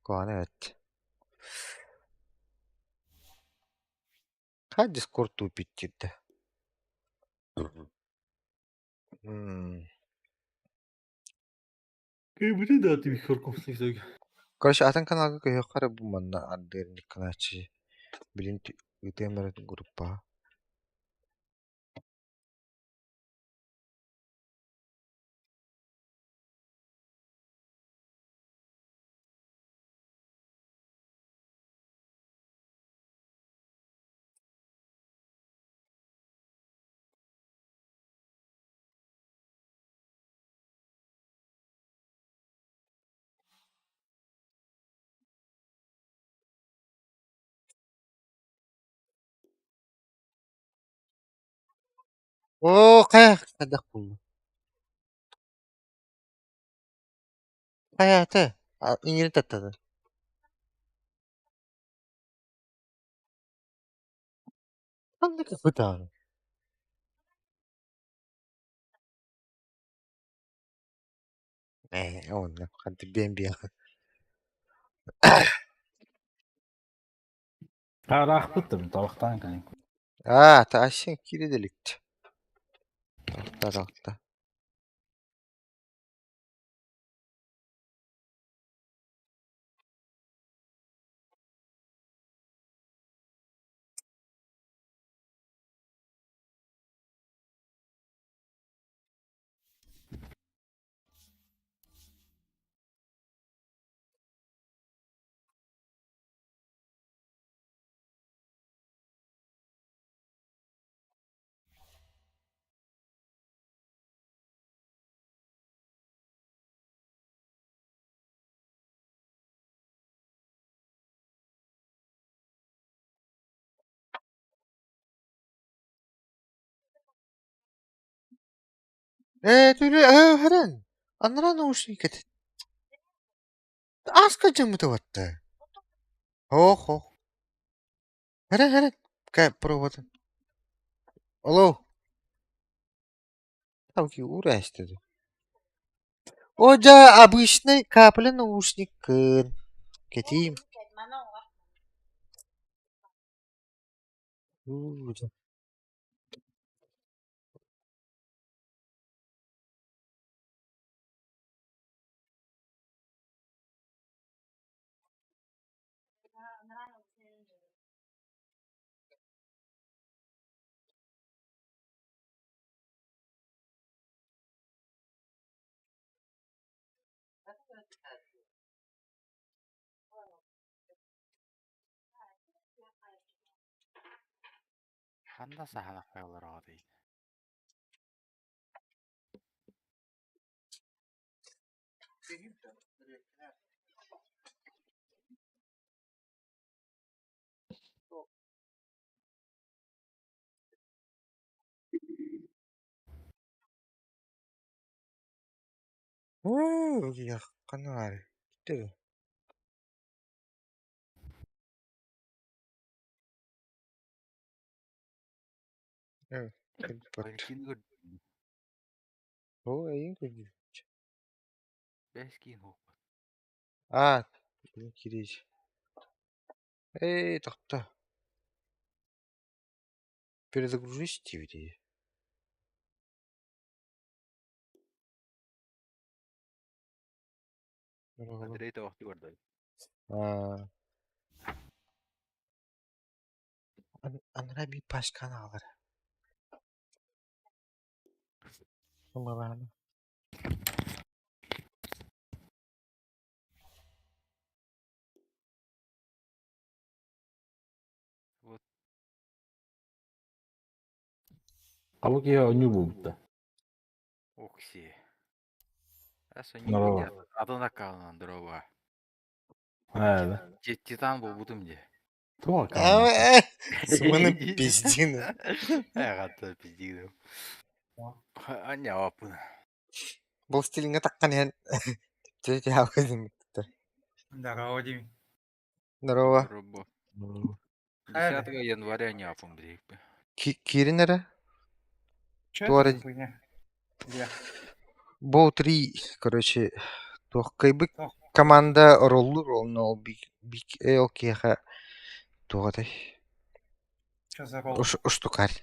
Куһаҕана эбит. Хай Дискорд тупит диирдэ. Кыайбыты да ты Короче, атын каналга көһүөххэ эрэ бу манна ардыыр Николаевич билин ыытыам эрэ группаҕа. Оо, хайа хайдах буолла? Хайаата? Иҥири таттада. Ханнык бытаан? Ээ, онно хантык биэн биэҕэ. Араахпыттым табахтаан кэлин. Аа, таасин киирэ да иликт. Таҕыста, таҕыста. Ээ, түлэ харан. Анараа наушник эт. Ааска дьаммыта батта. Ох, ох. Харан, харан. Кай пробовать. Алло. Там ки уурайстады. О, дьэ, обычный капля наушник кын. Кэтиим. Уу, дьэ. Ханна саһанахха олороҕутуй? Уу, ханна Киттэ да? Кин көрдүм. Оо, эйигин көрдүү. Бэс киин хуоппут. Аа, кириэс. Эй, тохто. Перезагрузись диэбитий. Андрей тоҕохтуу көрдөй. Аа. Анараа биир пачканы аҕалар. Ымалаана. Вот. Абы киһи оонньуу буолбута. Окси. Здорово. Атын аккаунан здорово. Ээ, Титан буолбутум дии. туох аккаунт? Сыманы пиздина. Эҕэтэ пиздина. Анньааппын. Бұл стилиҥҥэ таххан иһэн тетя Здорово, Дим. Здорово. Здорово. 10 января анньааппын билиэхпин. Киирин эрэ. Чё Туора это за хуйня? Где? Бу три, короче, туох кыайбыт Туох? Команда роллуур онно ол бик ол киһиэхэ туох этэй Что за ролл? Штукарь.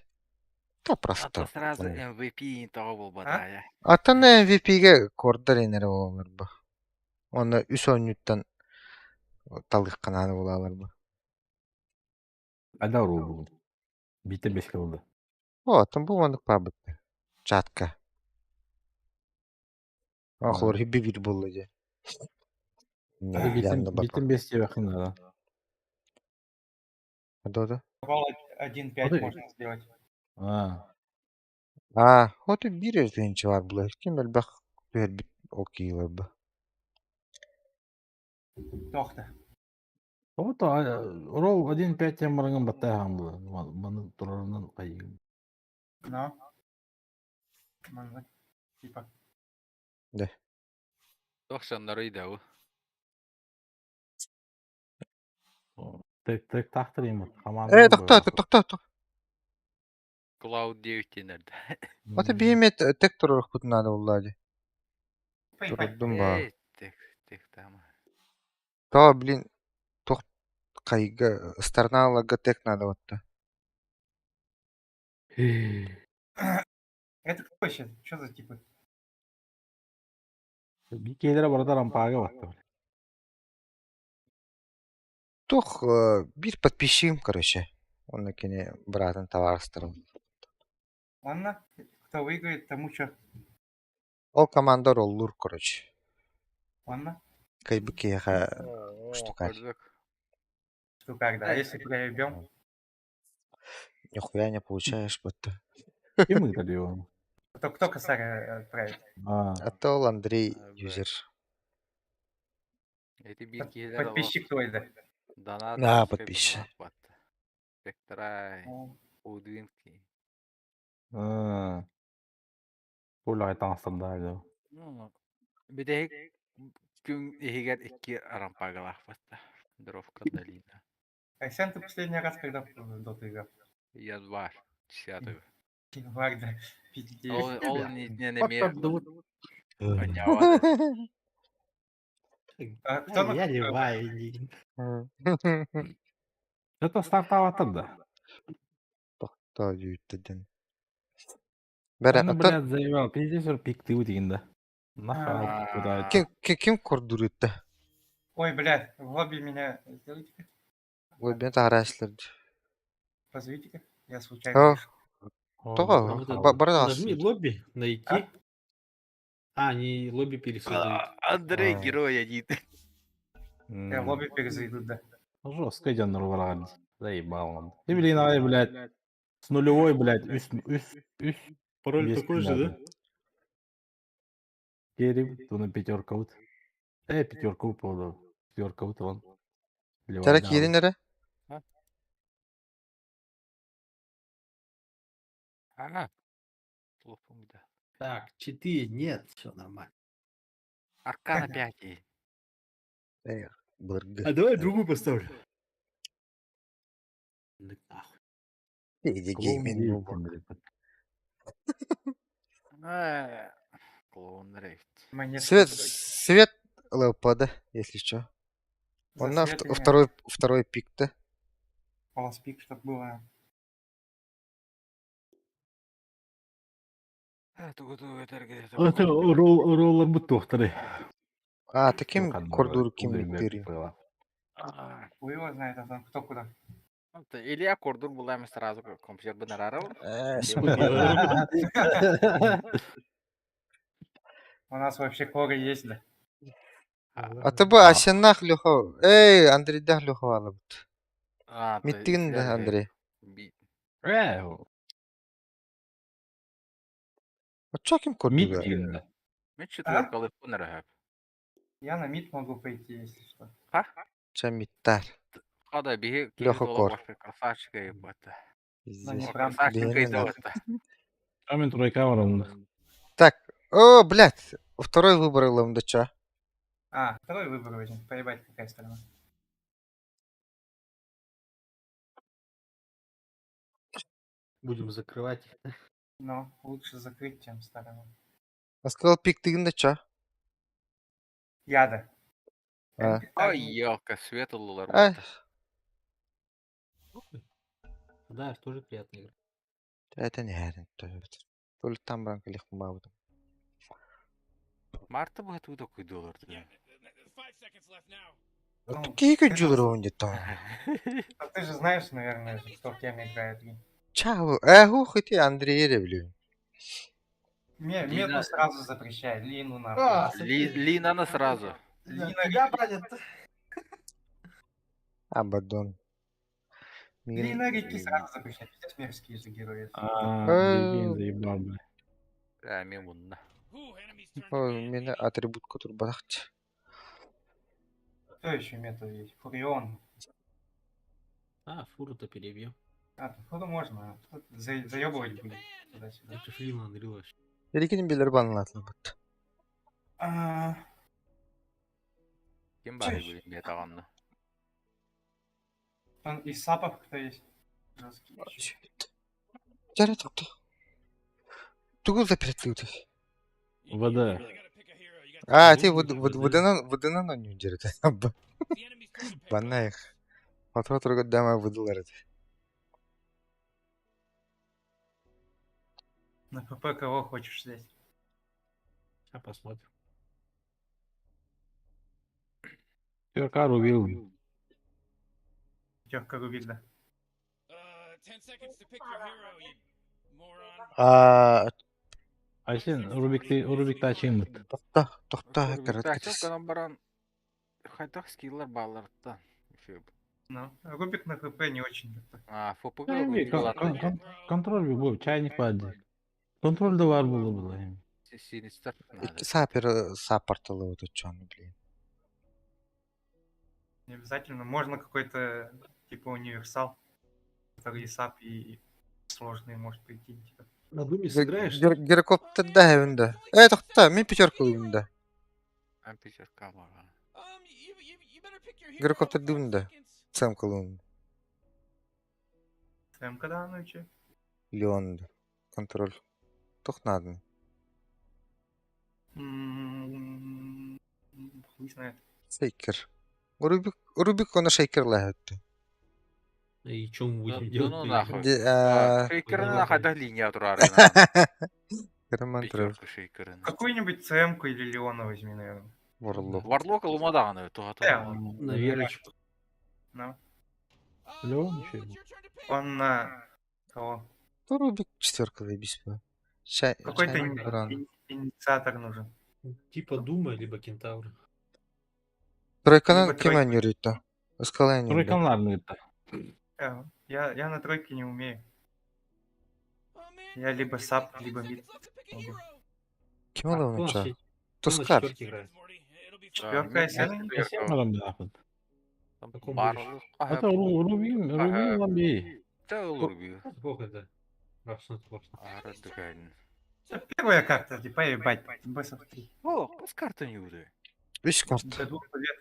Да А просто. то сразу MVP того буолбатаайа. Аттан MVP-гэ кордар инэрэ буолалар бу. Онно үс оонньууттан талыахханааны булаалар бу. Хайда ролл бугун? Биитэ бэскэ ылда. О, оттон бу маннык баабыт. Чатка. Ахлор хибби бир буолла дии. Биитин бес диэбэххин наада. Да-да. Ролл 1-5 можно сделать. Аа. Аа, вот и биир эртинчи бар була. Ким элбэх түһэрбит ол киилэр бу. Тохта. Вот ролл 1-5 тем баранган баттайхан була. Маны турарынан кайын. Но. Маннык. Типа. Да. Тохсаннары да Тек тек тахтырым. Команда. Э, тохтоо, тохтоо, тохтоо. Cloud 9 тенерді. Ата биһиме тек туруохпутун наада буолла дии. Поебать. Турдум баа. Эй, тех, тех там. То, блин, туох хайга сторона тек надо вот. Это кто вообще? Что за типы? Бикелere барда рампага батты. Туох биир подписчигим, короче. Онно кини быраатын табаарыстарын. Ладно. Кто выиграет, тому что? Ол команда роллуур, короче. Ладно. Кайбы киһиэхэ штукарь. Что как, да? Если проебем. Нихуя не получаешь, будто. Ким ыытар его? То кто косарь отправит? Аа. А то ол Андрей А, бля. юзер. Эти бир Подписчик твой, да? Донат. Да, подписчик. Спектрай, О, Удвинки. Аа. Пуля таҥастардаах да. Ну, Бүтэһик күн иһигэр икки арампагалаахпатта. Дровка долина. Айсен, ты последний раз когда в доту играл? Январь. 10 Январь, да. Пиздец. Ол ол не неме А кто на Я ливаю. Это стартоваттар да. Тохтоо дүүттэн. Бэрэ, Аны, оттон блядь, заебал. Пиздец, пикты деген да. Нахуй А. куда ким ким кордур ытта? Ой, блядь, в лобби меня сделайте-ка. Ой, мен таһараачылар. Позовите-ка. Я случайно. О, вышел. тоҕо? Вот это. Бары Нажми лобби, найти. А, они лобби пересоздают. Андрей А. герой один. Я в лобби перезайдут, да. Жестко идёт нурваран. Заебал он. Ты, блин, ай, блядь, с нулевой, блядь, үс, үс, үс. Пароль бес такой же, да? Керим, ту на пятерка вот. Пятерка упала. Пятерка вот он. Тара киирин эрэ? А. Плохо да. Так, 4, нет, все нормально. Аркана 5. Э, былыргы. А давай другую поставлю. Да нахуй. Иди гейминг Клоун рейд. Монетки Свет, короче. свет ЛП, да, если что. За Он на свет меня. второй пик-то. Полос пик, чтоб было. Это ролл, роллар бутохтары. А, таким кордур ким миттери. Хуй его знает, а там кто куда. Илья Кордур была мы сразу компьютер бы нарарал. У нас вообще коры есть, да. А ты бы Асеннах Леха. Эй, Андрей да Леха алабыт. А, Миттигин да, Андрей. Э, А чё ким кордур? мид Мен четверка лыппын Я на мид могу пойти, если что. Ча миттар. Хада биһи Леха Кор. красавчика ебать. Ну, не Здесь. прям. Красавчика Блин, это Камень тройка варан. Так, о, блядь, второй выбор ылым да чё? А, второй выбор возьмем. Поебать, какая сторона. Будем закрывать. Но лучше закрыть, чем сторону. А сказал пик тыгын да чё? Я, да. А. Ой, елка, свет ыллылар Ай. буолта. Да, тоже приятная игра. Это не харин. Толтан баран кэлих баабытым. Марта быһа тугу куйдулар. Ну, Киһи күдьүлэр уон деттон. А ты же знаешь, наверное, же, кто кем играет. Чау, э, хух, ити Андрей билим. Мету Лина- сразу запрещай, Лину нахуй. А, Линаны сразу. Лина Тебя банят. Абадон. Лина реки сразу запрещай. Пиздец мерзкие же герои. А, Э. Евгений заебал, бля. Э, мен мунна. Мени атрибут турбатахчы. Кто еще мету есть? Фурион. А, фуру-то перебьем. А, фуру можно. Тут заебывать будет. Туда-сюда. Против Лина Андрей вообще. Эрикин билер банлатлабыт. А, Ким бар Чё билин бетаганны. Там из сапов кто есть? Жесткий ещё. Жаре тохто. Тугу запретли. ВД. А, ти выданан выданан он жерде. Баннаих. Патро турга дама выдылар. На ПП кого хочешь взять? Сейчас посмотрим. Пятерка рубил. Пятерка рубит, да. А, Айсен, Рубик Рубик ачыймыт. тохто, тохто, коротко. Канан баран хайдах скиллар бааларыттан. Ну, Рубик на ФП не очень. такой. А, ФПГ Эми, Рубик ылар. Контроль бу, чайник барды. Контроль да бар булды була. Синистер. Икки сапер саппорталы вот чон, блин. Не обязательно. Можно какой-то типа универсал, который и сап, и сложный может прийти. Типа. На Думе сыграешь? Гирокоптер да хевинде. Э, тохто, мен пятерка уйунда. Пятерка бар. Гирокоптер дымда. Сам колун. СМК, да, ну и че? Леон. Контроль. Тох надо. Хуй знает. Шейкер. Рубик, Рубик он шейкер лахетти. И что мы Да будем ну делать? нахуй. Де, Шейкерин хайдах линия турар. Роман Пятерка шейкерин. Какую-нибудь ЦМ-ку или Леона возьми, наверное. Ворлок. Варлок ылумадаганы туха Э, На Верочку. Ну, Леон еще. он на кого? То Рубик четверка заебись. Чай, Какой-то чайник бран. инициатор нужен. Типа Дума, либо Кентавр. Тройканан Либо кем тройка. они Скала не. Тройканлар это. Я на тройке не умею. Я либо сап, либо мид. могу. Кем А, кто он у нас ча? че- кто на Тускар. четверке играет? Четверка SN? Каком будешь? Это Рубин, Рубин ламби. Сколько это? Раз, ну, классно. Первая карта, типа, ебать, best of 3. О, с карты не буду. Үс карт. До двух побед.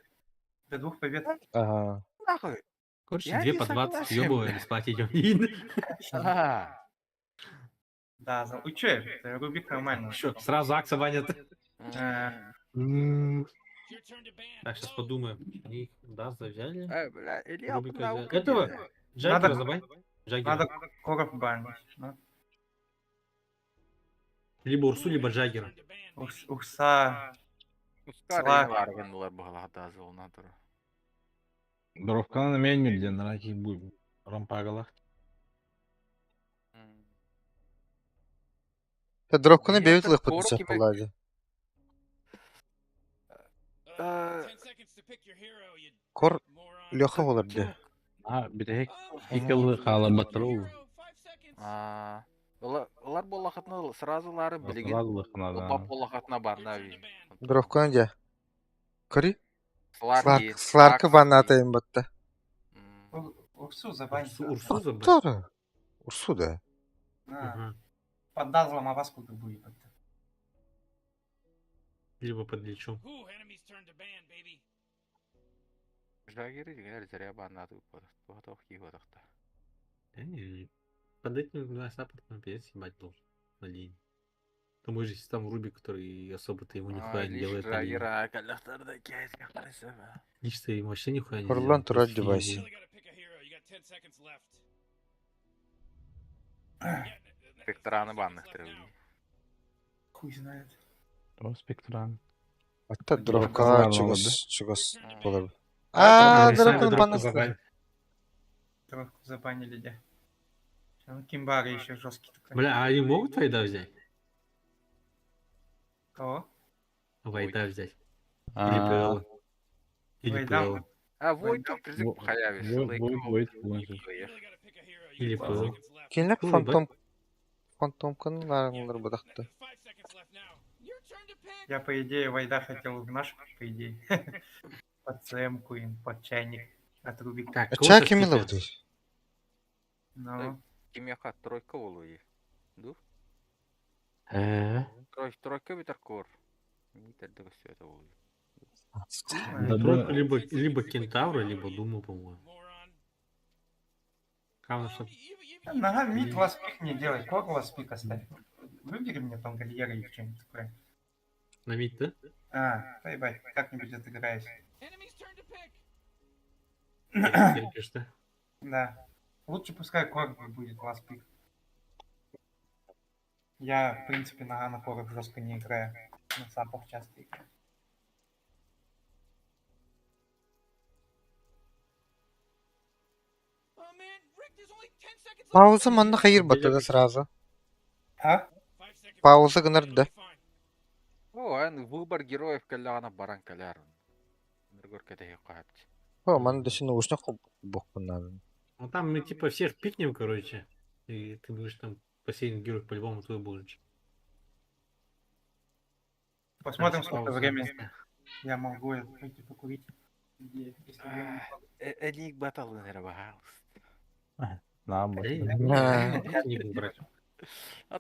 До двух побед. Ага. Нахуй. Короче, Я две не по 20 согласен, съебываем, спать идем. А, Да, за... Ой, чё, это Рубик нормально. Что, сразу Акса банят. Э, Так, сейчас подумаем. Они Даза взяли. Бля, Илья, Рубика на взяли. Украине. Этого? Джаггера Надо- забань. Джаггера. Надо Коров банить. Ну, Либо Урсу, либо Джаггера. Урса. Ускар Слав. аргынлар бугала Даза улнатыр. Дровканы мен милден раки бу рампагалах. Дропканы Нет, бебит это лых корки подписать полади. Кор Леха оларды. А, битек икел хала батрул. А, Улар боллахатны сразу лары билеген. Сразу лыхна, Бап боллахатна барна ви. Дропканы де. Кори? Сларки. Сларка банатайым батта. Урсу забанить. Урсу, Урсу забань. Тора. Урсу да. А, Ага. Под Дазлом Аваску будет. Либо под Личом. Жагири дигәр зря баннаты Туха киһотохта. Под этим на саппортом пиздец ебать должен. На линии. Там же там Руби, который особо-то ему нихуя не делает на линии. Лично ему вообще нихуя не Хорлан делает. турар Просто фигня девайс. делает. Спектраны банных требовали. Хуй знает. О, спектран. Атта дровка Дровка чугас чугас болар. А, А, сами дровка дровку банас. забанили. Тровку забанили, да. Ну, Кимбара еще жесткий такой. Бля, а они могут Вайда взять? Кого? Вайда взять. Или А, ПЛ. Или Вайда. ПЛ. А Войт призыв Во- по халяве. Войт, Войт, Или ПЛ. Кинлер Ой, фантом фантомканы нарыңлар бадакты. Я, по идее, Вайда хотел в наш, по идее. Под ЦМ-ку им, под чайник от Рубика. Так, кого Ча сейчас ким пикаем? ылабыт? Ну, Кимяха тройка болуй. Ду? Э, Тройка битер кор. Митер все это болуй. Да, Тройку да. либо Кентавра, либо Думу, по-моему. Главное, чтоб Нога мид last pick не делай, кор last pick оставь. Выбери мне там Гальера или что-нибудь такое. на мид, да? А, да ебать, как-нибудь отыграюсь. Терпишь, да? Да. Лучше пускай кор будет last pick. Я, в принципе, нога на корах жестко не играю. На сапах часто играю. Пауза манна хайыр батада сразу. А? Пауза гынар да. О, ан выбор героев калляна баран калярун. Ныргор кэтэхи кахапти. О, ман да син наушник бокпуннан. Ну там мы типа всех пикнем, короче. И ты будешь там последний герой по-любому твой будешь. Посмотрим, Короче, сколько пауза. времени я могу это пойти покурить. Где, если время Эник баталын рабахалс. Нам Да, вот. я не буду брать.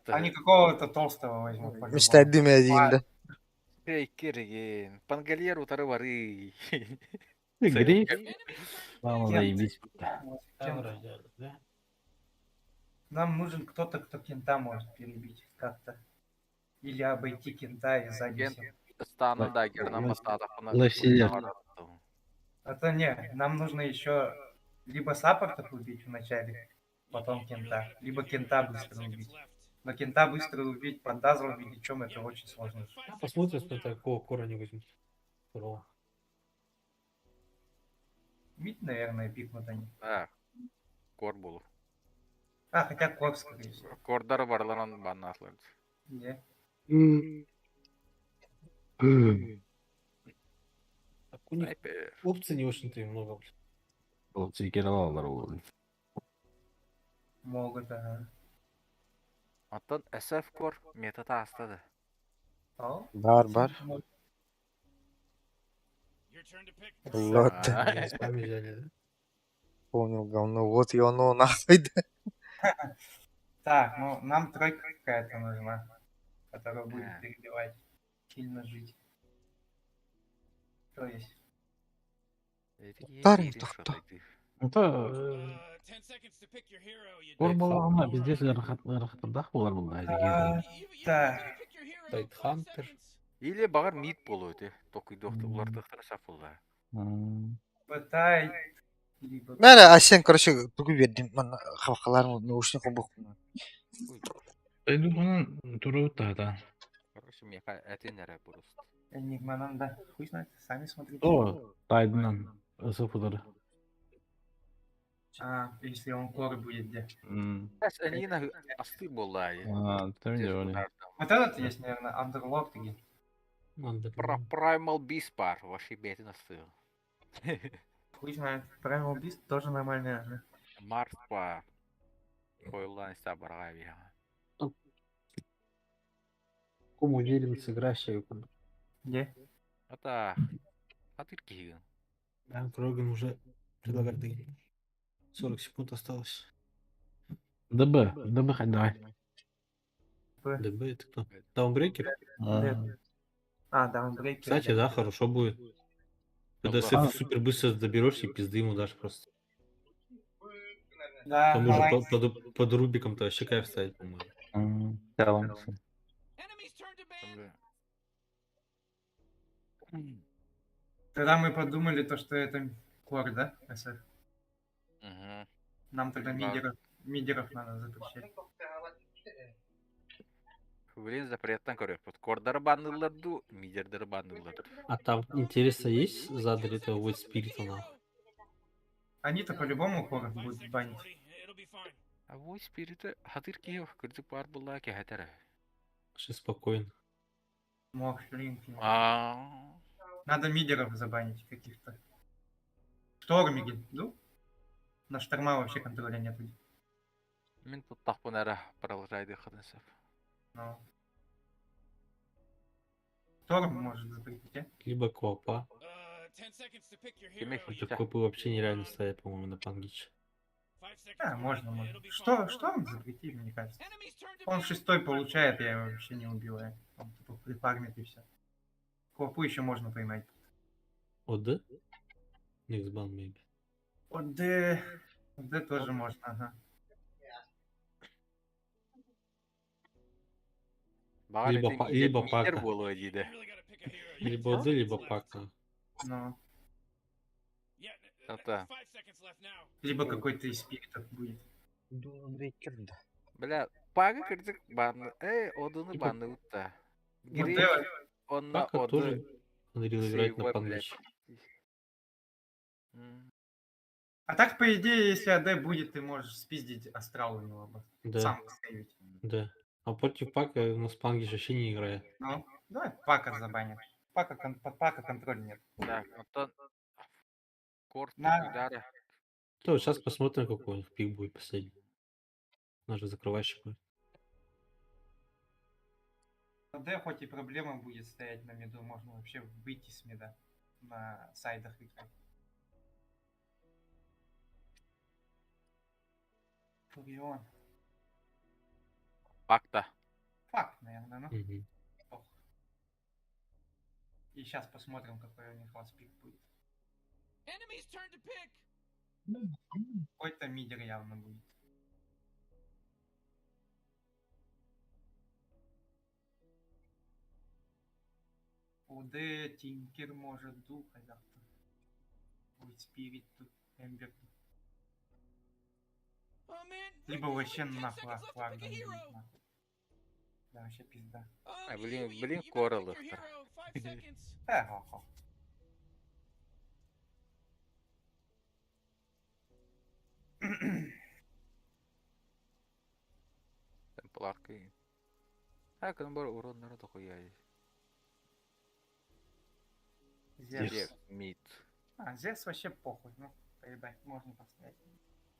Они какого-то толстого возьмут. по-любому. Мистер Димединде. Эй, кирген. Пангальеру тары бары. Гриф. Ладно, заебись. Вот, кент. Нам нужен кто-то, кто кента может перебить как-то. Или обойти кента и сзади Кент. всех. Стану дагерна бастада. Лайфсилер. А то не, нам нужно еще либо саппортов убить вначале, потом кента, либо кента быстро убить. Но кента быстро убить под дазлом или чем это очень сложно. А, Посмотрим, смотря какого кора не возьмут. Второго. Мид, наверное, пикнут они. А, кор болу. А, хотя кор, скорее всего. Кордар барларан баннаслар. Не. Так у них опций не очень-то и много. блин. Ол ол. Могут, ага. Аттан SF кор метата астады. О, Бар бар. Вот. Они Сами взяли, да? Понял говно. Вот и оно нахуй. да. Так, ну нам тройка какая-то нужна, которая будет А. перебивать, сильно жить. То есть, Тарин тохто. Это Кор болағына пиздец ырахаттардах болар бұл. А, так, Тайтхантер. Или багар мид болу өте. Токуй доқты улар тықтыр сап болду. пытай, либо... Мәрі, а сен, короче, тугу бердим. Ман хавхаларым наушник бокпуннан. Эйдуханан туру тата. Короче, меха әтен әрі просто. Энигма нам, да, хуй знает, сами смотрите. О, тайдынан ысыпыдыр. А, если он кор будет где. Әс әнина асты болду. А, там делали. Вот этот есть, наверное, Андерлорд или... Андер. Primal Beast бар, ваши бетін асты. Хуй знает. Primal Beast тоже нормальный, наверное. Марс бар. Койлан иста барға бия. Кому уверен сыграющий. Где? Ата. Атыр киген. Да, Кроган уже предлагает дыгни. 40 секунд осталось. ДБ, ДБ хоть давай. Б. ДБ это кто? Даунбрейкер? А, Даунбрейкер. Кстати, да, хорошо будет. Когда Да. супер, супер быстро доберешься и пизды ему дашь просто. Да, К тому же давай. под Рубиком-то вообще кайф ставить, по-моему. Целом. Бля. Тогда мы подумали то, что это кор, да, СФ? Мгм. Нам тогда Да. мидеров надо запрещать. Блин, запреттан көрөппүт. Кордары баннылар ду, мидердери баннылар. А там, интересно, есть задали этого Void Spirit нахуй? Они-то по-любому коров будут банить. А Void Spirit хатыр киев кырдык бар була кэхэтэр. Вообще спокойно. Морфлинг. А. Надо мидеров забанить каких-то. Штормиги, ну? На шторма вообще контроля нет. Мин туттахпын эрэ продолжай хадын сөп. Но... Шторм может запретить, а? Либо Квапа. Кими Против Квапы вообще нереально стоять, по-моему, на Пангиче. Да, можно, можно. Что, шторм запретили, мне кажется. Он шестой получает, я его вообще не убиваю. Он тупо прифармит и все. Квапу еще можно поймать. ОД? Next ban, maybe. ОД... ОД тоже можно, ага. Баар Либо ити либо мидер Пака. буолуо диде. Либо ОД, либо Пака. Но... Это. Либо какой-то из спиритов будет. Брейкер, да. Бля, Пага кырдык банны. Эй, Одуну Типа- банны утта. ОД, Грей, онна Пака Оду. тоже Unreal играет на Сейвой, Пангиче. М. А так, по идее, если АД будет, ты можешь спиздить астрал у него бы. Да, Сам сейвить. да. А против Пака у нас Пангич вообще не играет. Ну, давай Пака забаним. Пака, под Пака контроль нет. Так, онтон Корт На. удара. То, сейчас посмотрим, какой у них пик будет последний. У нас же закрывающий будет. АД хоть и проблема будет стоять на миду, можно вообще выйти с мида на сайдах играть. Фурион. Пакта. Факт, наверное, ну. Мгм. Ох. И сейчас посмотрим, какой у них last pick будет. Какой-то мидер явно будет. ОД, Тинкер может, Дух, завтра. Будет Спирит, тут Эмбер. Либо вообще нахуй Аквардон будет, нахуй. Да, вообще пизда. А, блин, блин, Коралл их-то. Эхо. Темпларка. А, бар урон народ хуя. Зевс. Зевс, мид. А, Зевс вообще похуй, ну, поебать, можно поставить.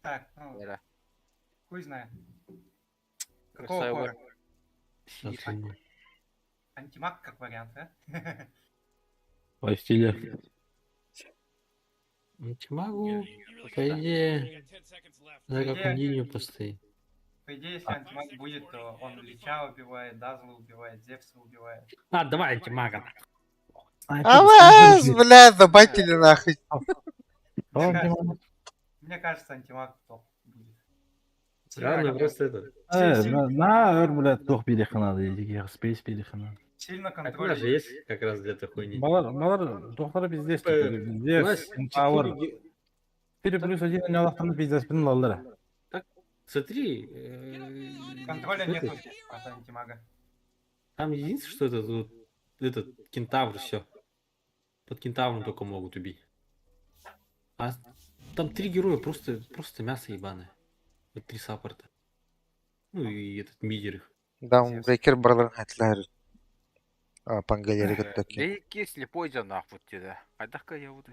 Так, ну, Эра. хуй знает. Какого Красавый. кора? Сейчас Сир. ему. Антимаг как вариант, а? Лайфстилер. Антимагу, по идее, за как он линию постоит. По идее, если антимаг будет, то он Лича убивает, Дазла убивает, Зевса убивает. А, давай антимага. А вас, бля, забайтили нахуй. Давай, Мне Диман. Мне кажется, антимаг топ будет. Реально просто это. На, өр, блядь, туох биэриэххэ наада, спейс биэриэххэ наада. Сильно Так у нас же контроль. есть как раз для этой хуйни. Балар, балар, туохтара пиздец, У нас пиздец, Кентавр. четыре 4 плюс 1 нялахтаны пиздец бин лаллара. Смотри, Контроля этот, нету от антимага. Там единственное, что это тут, этот кентавр, все. Под кентавром только могут убить. А там три героя просто мясо ебаное. Вот три саппорта. Ну и этот мидер их. Даунбрейкер бараларын хатлар. А, пангалери кытта Бейки слепой за нахуй тебе. Айдахка я буду.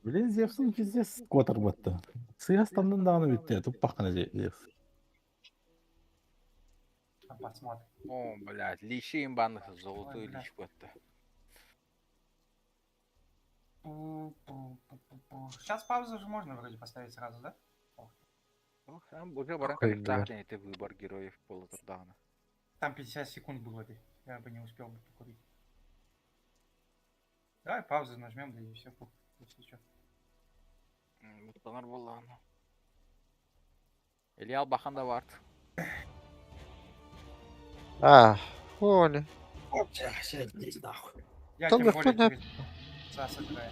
Блин, Зевсун пиздец котор батты. Сыястандан дааны битте, туппахкана Зевс. А, Посмотрим. О, блядь, лиши им банных золотую Ой, бля. личку это. Сейчас паузу же можно вроде поставить сразу, да? Там уже баран Какой, бля. это выбор героев полутардана. Там 50 секунд было бы. Я бы не успел бы покурить. Давай паузу нажмем, да и все, если что. Муттанар боллаана. Или Албахан да бар. А, Оля. Сядь здесь нахуй. Я Там тем более легко, да. через ца сыграю.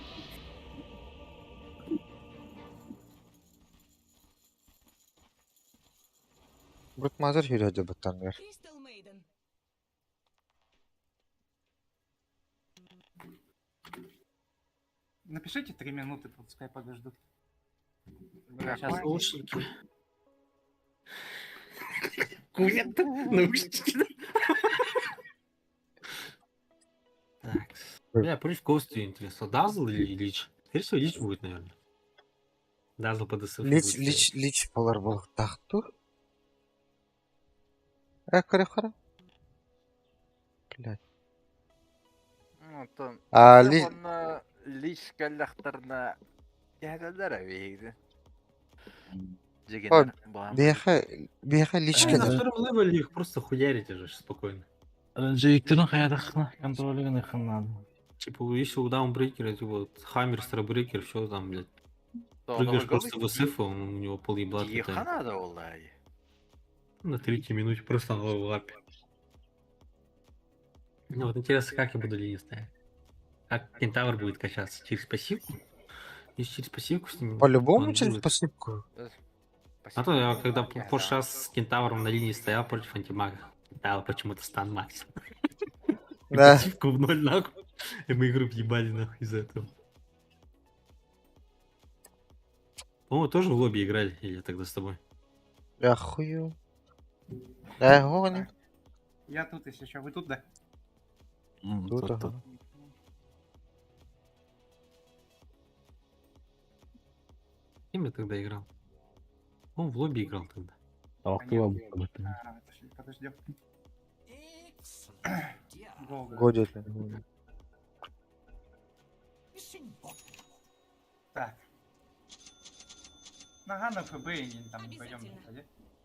Брутмазер хүрэ баттангар. Кристал Мейден. Напишите 3 минуты, пускай подождут. Бля, Сейчас. Наушники. Курят наушники. Так. Бля, против кого стоит интересно? Дазл или Лич? Скорее всего, Лич будет, наверное. Дазл по ДСФ Лич, будет лич, стоять. лич болар буолуохтаах. Э, көрө хара. Блядь. Онтон А, ли... Онно лич кэллэхтэринэ кэһэтэллэр эбиһигин. О, Дьигинэр баам. биэхэ, биэхэ лич Они на кэлэр. втором левеле их просто хуярите же спокойно. Жиктирин хаятахна контролигин надо. Типа, если у даунбрейкера, типа, вот, Хаммер, Старбрейкер, все там, блядь. Прыгаешь просто в СФ, он у него пол ебла Тихо отлетает. надо олай. На третьей минуте просто на лапе. Ну вот интересно, как я буду линию ставить. Как кентавр будет качаться? Через пассивку? Если через пассивку с ним... По-любому он через будет. пассивку. А то я когда в прошлый раз с кентавром на линии стоял против антимага, дал почему-то стан макс. И Да. пассивку в ноль нахуй. И мы игру въебали нахуй из-за этого. По-моему, тоже в лобби играли, или я тогда с тобой? Я хую. Э, гони. Я тут, если что. Вы тут, да? Тут, ага. С кем я тогда играл? Он в лобби играл тогда. А, подожди, подождем. Go, go. Годит. Так. Нога на ФБ и там не пойдем Обязательно. никуда.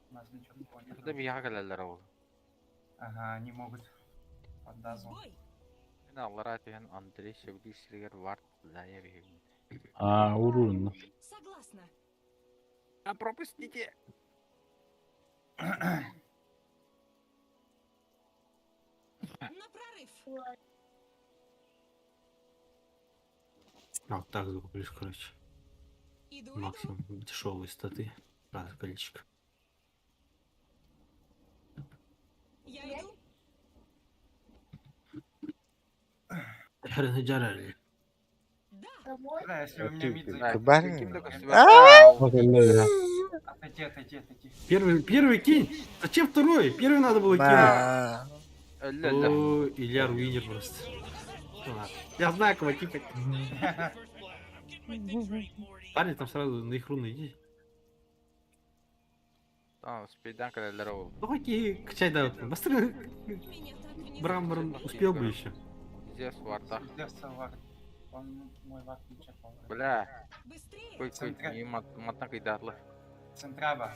У нас ничего такого нет. Да биһиэхэ кэлэллэр ол. Ага, они могут. Под Дазлом. В бой. Мин аллара түһэн Андрей сөбүлүүр сиригэр вард зая биһигин. А, урун. Согласна. А пропустите! На прорыв. А, вот так закуплюсь, короче. Иду, иду. Максимум дешевые статы. Раз колечко. Я иду. Да. Да, если у меня мид Да, зайдет. Кубарь. ким да көстүбэт. Отойди, отойди, отойди. Первый, первый кинь! Зачем второй? Первый надо было кинуть. На. Өллө, өллө. О, Илья руинер просто. Ну ладно. Я знаю, кого типа. Парни там сразу на их руны иди. А, успейдан кэлэллэр ол. Ну окей, качай да. Быстрее. Меня так внезапно. Брамбрам успел бы еще. Зевс варта. Зевса вард. Он мой вард не чекал. Бля, Быстрее. кой кой матна кыйдатлы. Центраба.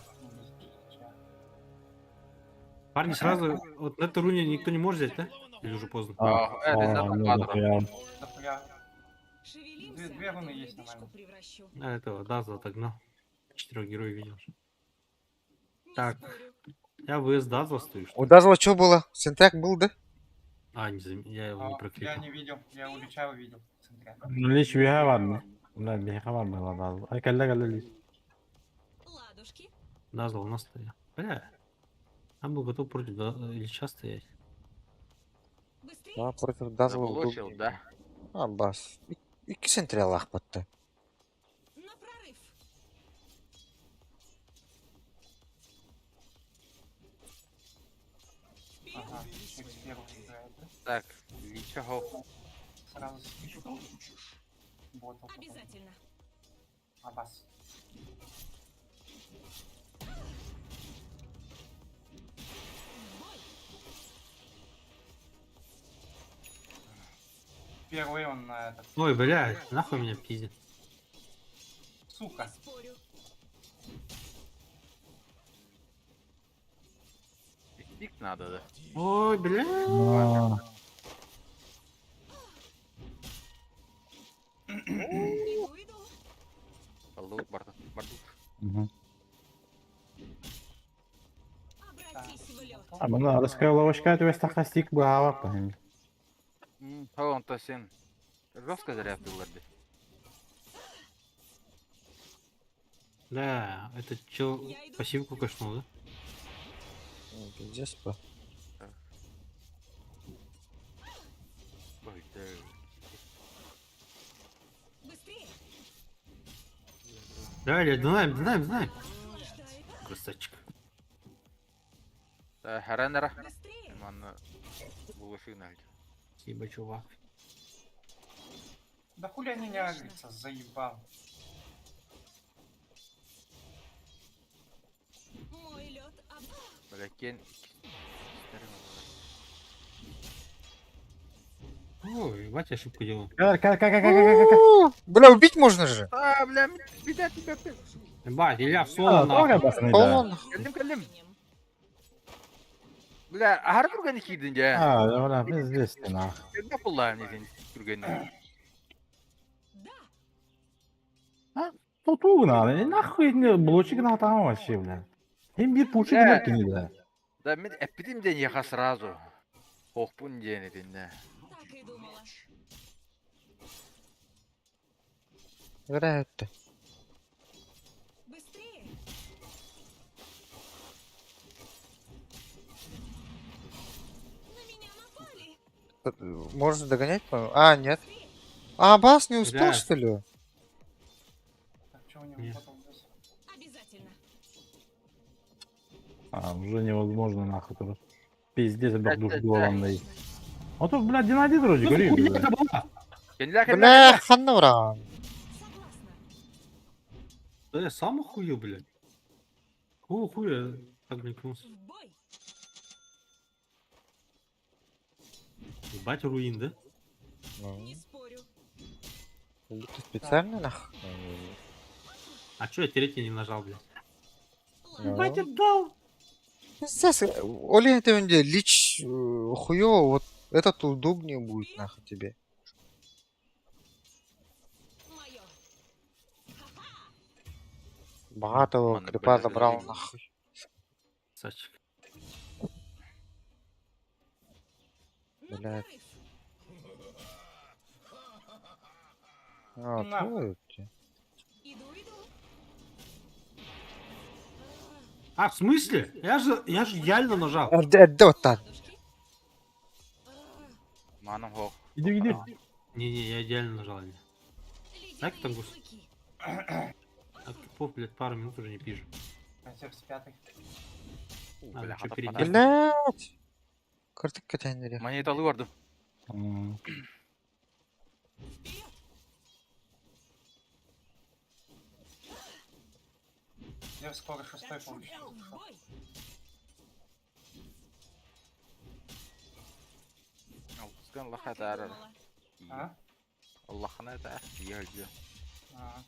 Парни сразу, вот на этой руне никто не может взять, да? Или уже поздно? А, это квадро. Дохуя. Шевелимся, Две а то руны в есть ледышку нормально. превращу. А, этого Дазла отогнал. Четырех героев видел. Не Так. спорю. Я ВС Дазла стою, что У ли? Дазла что было? Сентряк был, да? А, не я его не А, Я прокликал. не видел, я у Лича увидел. Центря. Лич биһэ барны. Бля, биһэ бар была да. Ай кэллэ кэллэ лич. Ладушки. Дазла у нас стоял. Бля. Там был готов против Ильича стоять. Быстрее. Да, против Дазла Заблочил, удобнее. да? А, бас. Икки сентря лахпатты. На прорыв. Вперед. Ага, X первый играет, да? Так, Лича хол. Сразу с ботл потом. Обязательно. Абас. В бой. Первый он на этот. Ой, бля, нахуй меня пиздит. Сука. Не спорю. Пик надо, да? Ой, бля. А, Иду, иду. Балдук, бардук, бардук. мгм. Обратись в лед. А мына раскрыловочка түбэстэххэ стик быһаабаппын. Онто син. Жестко зря тылларды. Да, этот чел Я иду. пассивку кашнул, да? Пиздец по. Ой, да. Быстрее! Да, или знаем, знаем, знаем. Наслаждает. Красавчик. Харанара. Быстрее! Манна булышын алды. Спасибо, чувак. Да хули они не агрятся, заебал. Мой лед об... Бля, кен. Ой, батя ошибку делал. Кэл, кэл, кэл, кэл, кэл, кэл, кэл. Бля, убить можно же. А, бля, беда тебя. Ебать, Илья в соло А, нахуй. тоҕо басын да. Полон. Кэллим, кэллим. Бля, ахар түргэн киирдин дьэ. А, бля, пиздец ты нах. Кэннэ буллаан этин түргэнин. Да! Туту надо, нахуй не блочик на там вообще, бля. Им бир пучик Бля. на кини да. Да мен эппитим ден яха сразу. Хохпун диэн этиннэ. Так и думала. Играют-то. Быстрее! На меня напали! Можно догонять, по-моему? А, нет. А, Бас не успел, Бля. что ли? Так, что у него Нет. потом здесь? Обязательно! А, уже невозможно нахуй тоже. Пиздец, Бля, бля, душ бля, главный. А тут, блядь, Геннадий вроде, Ну, говори, хуйня бля. это была? Кэннэ кэннэ. Бля, ханна Согласна! Да я сам охуел, блядь. Какого хуя я так блинкнулся? В бой! Ебать руин, да? Ну, Не спорю! как будто специально нах. А чё я третий не нажал, блядь? Ну. Ебать, отдал! Пиздец, Оли, это где лич хуёво, вот этот удобнее будет нахуй тебе. Мое! Богатого Ладно, крипа бля, забрал заебись. нахуй. Сачек. На Блядь. прорыв! А, Нахуй. твой ты. Иду, иду! А, в смысле? Я же идеально нажал. А, да, да, вот так. Ладушки! Маном хох. Иди, иди. Не-не, я идеально нажал. Илья. Так там Ледяные гус- клыки! От кипов, блядь, пару минут уже не пижу. Зевс пятый. Надо Бля, чё хата переделать. панар. Блять. Картик катянери. Монеталы бардым. М. Вперед! Зевс скоро шестой получит. В бой! Алпыскан Так и лаха таарар. думала. А? Аллахана таар. Ялжы. А.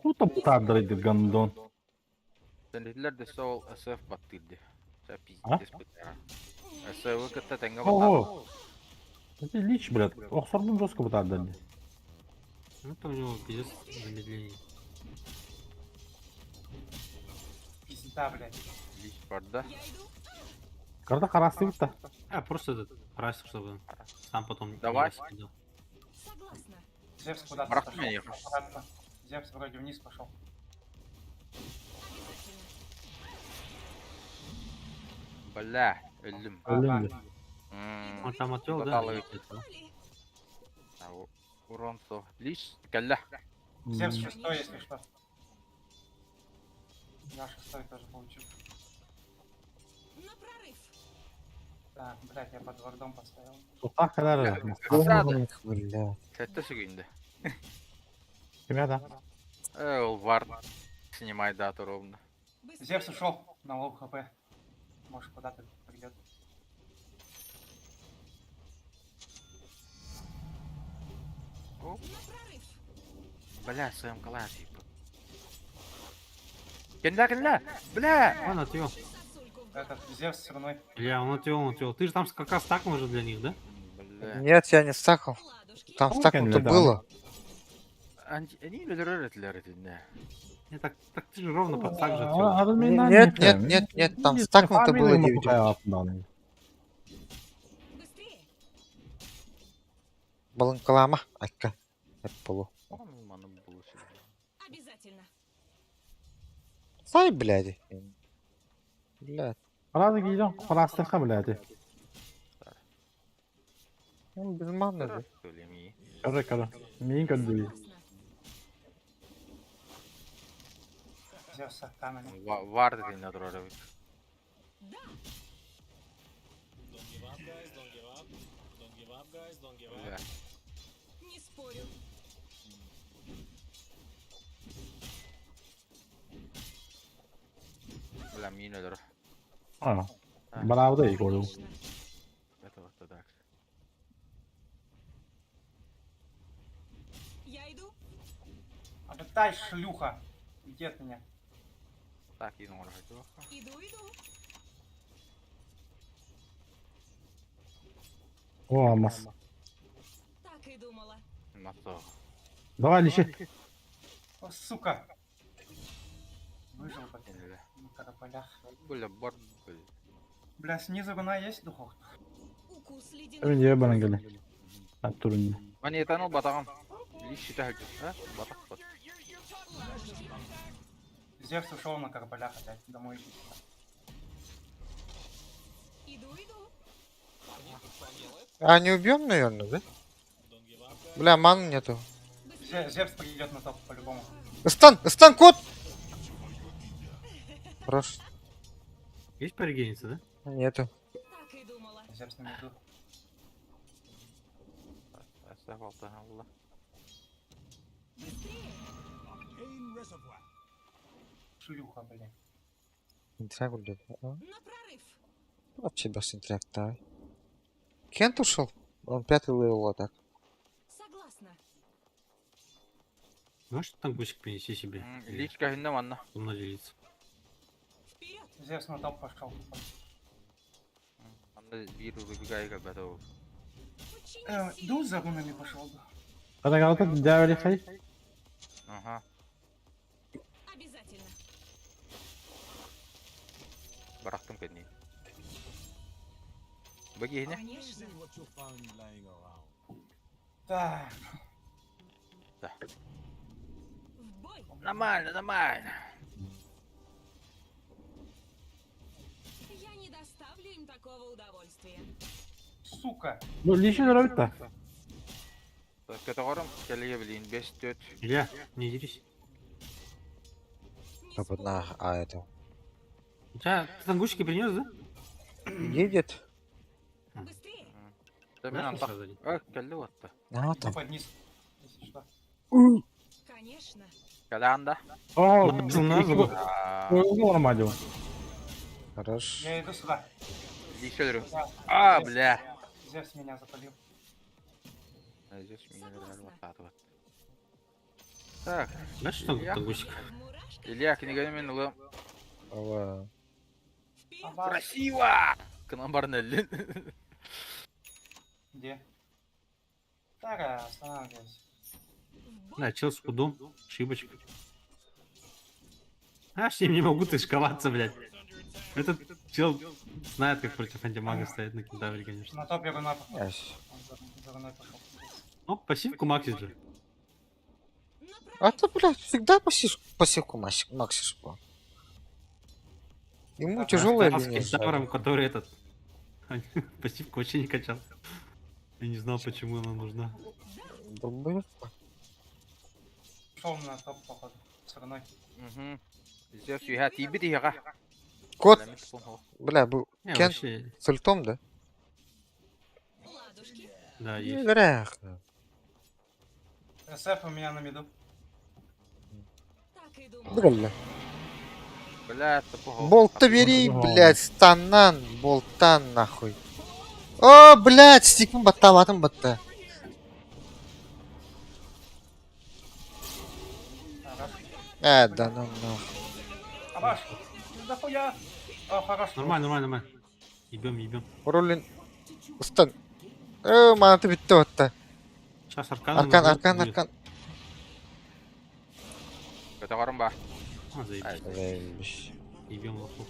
Тут там бутадыр гандон. Сендилер де сол СФ баттырды. Са А? пиздец бытара. СФ кытта теңге Ого. Это лич, блядь. Ох, сорбун жестко бутадыр. Ну там у него пиздец замедление. Пизда, блядь. Лич барда. Я иду! Карта харасты бутта. А, просто этот красил, чтобы он сам потом не Давай. раскидал. Согласна! Зевс куда-то Брат, пошел. меня ехал. Обратно. Зевс вроде вниз пошел. Обязательно! Бля, өллүм. Өллүм, бля. Он там отвел, да? Баталы. Это. Урон со. Лич кэллэ. Зевс шестой, если что. Я шестой тоже получил. На прорыв! Так, блядь, я под вардом поставил. Тутах кадар. Сады. Бля. Сэтте сүгүндэ. Ребята. Ол вар. Снимай дату ровно. Быстрее! Зевс ушел на low HP. Может куда-то придет. На прорыв! Бля, своем калаш типа. Кэннэ кэннэ. Бля. Он отвел. Сосульку в Этот Зевс с руной. Бля, он отвел, он отвел. Ты же там как раз стакнул уже для них, да? Бля. Нет, я не стакал. ладушки! Там Он стакнуто кандидат. было. Они өлөрөр этилер этиннэ. Не, так, так ты же ровно под стак же отвел. Нет, нет, нет, нет, там стакнуто было 9. Быстрее! Балынкалама, айка. Полу. Маны булушу. Обязательно! Сай, блядь. Блядь. Правда, киирэн хараастыахха блядь. Он без маны же. Төлеми. Көрө көрө. Миин көрдүү. Согласна! Зевс с арканами. Вар дедин турар эбит. Да! Бля. Не спорю! Бля, миин өлөр. А. Браво да игору. Конечно! Это вот так. Я иду! Отдай, шлюха! Иди от меня. Так, иин оҥоро Иду, иду! О, мас. Так и думала! Мато. Давай лиши. О, сука! Выжил, блядь, Бля. на караполях. Бля, бар. Бля. Бля, снизу руна есть духов? Укус ледяных... Önce bana gel. Турун. Мани этан ол батаган. Лиш шита хәлҗә. А? Батак бат. Ладушки! Зевс ушел на караполях опять. Домой иди сюда. Иду, иду! А не убьем, наверное, да? Бля, маны нету. Быстрее! Зевс придет на топ по-любому. Стан, стан, кот! Хорош. Есть порегениться, да? Нету. Так и думала! Зевс на миду. Әстәғфирулла. Быстрее! Шлюха, блядь. Интрак блядь. А? На прорыв! Вообще без интракта. Кент ушел? Он пятый level а так. Согласна! Можешь там гусик принести себе? Или Лич кәһиннә манна. со мной делиться? Вперед! Зевс на топ пошел. Анда бир үгәй кәбәтә ул. Подчинись силе! Ду за рунами пошел бы. Kada galata дявили хай. Ага. Обязательно! Барактым кәдни. Бәги Конечно! Так. В бой! Нормально, нормально. Я не доставлю им такого удовольствия. Сука! Ну, лиши дөрөбүт да. Кәтәгәрем кәлегә билин 5 4. Илья, не дерись. Не А, спорю. на, а это. У тебя ты там гусики принес, да? Едет. Быстрее! Да мин Да, антак. сразу один? Э, кәлле ватты. А, Иди там. под низ. Если что. Конечно! Кәле анда. О, Назад, нормально. Хорош. Я иду сюда. Лич өлөрү. Да. А, Зевс- бля. Зевс меня запалил. Здесь меня ватты. Так, Знаешь, что Илья? там гусик? В мурашках Илья, книганы мин улым. Ава. Вперед! Аба. Красиво! Кынан барын әлле. Где? Тара, останавливайся. В бой! Да, чел с худом, шибочка. А, с ним не могу тышковаться, блядь. Этот чел знает, как против антимага стоять на кентавре, конечно. На топе руна пошел. Ясь. Он за руной пошел. Ну, пассивку максит же. На А прорыв! ты, блядь, всегда пассив, пассивку максишь, бро. Ему Да, тяжелая А с линия. кентавром, который этот... Пассивку вообще не качал. Я не знал, почему она нужна. Долбоёб. Шел на топ, походу. С руной. Угу. Здесь я тибит яга. Кот, бля, был Не, Кент вообще, с ультом, да? Ладушки! да, есть. Невероятно. СФ у меня на миду. Так и думала. Бля. Бля, тупого. Болта бери, Ага. блядь, станан, болтан нахуй. О, блядь, стикпин баттабатын батта. Хорош. Э, да ну нахуй. Абаш! Да хуя! О, хорош. Нормально, нормально, нормально. Ебем, ебем. Ролин. Стан. Э, манаты битте батта. Сейчас аркан. Аркан, аркан, аркан. Көтөҕөрүм баар. А, заебись. Ай. Заебись. Ебем лохов.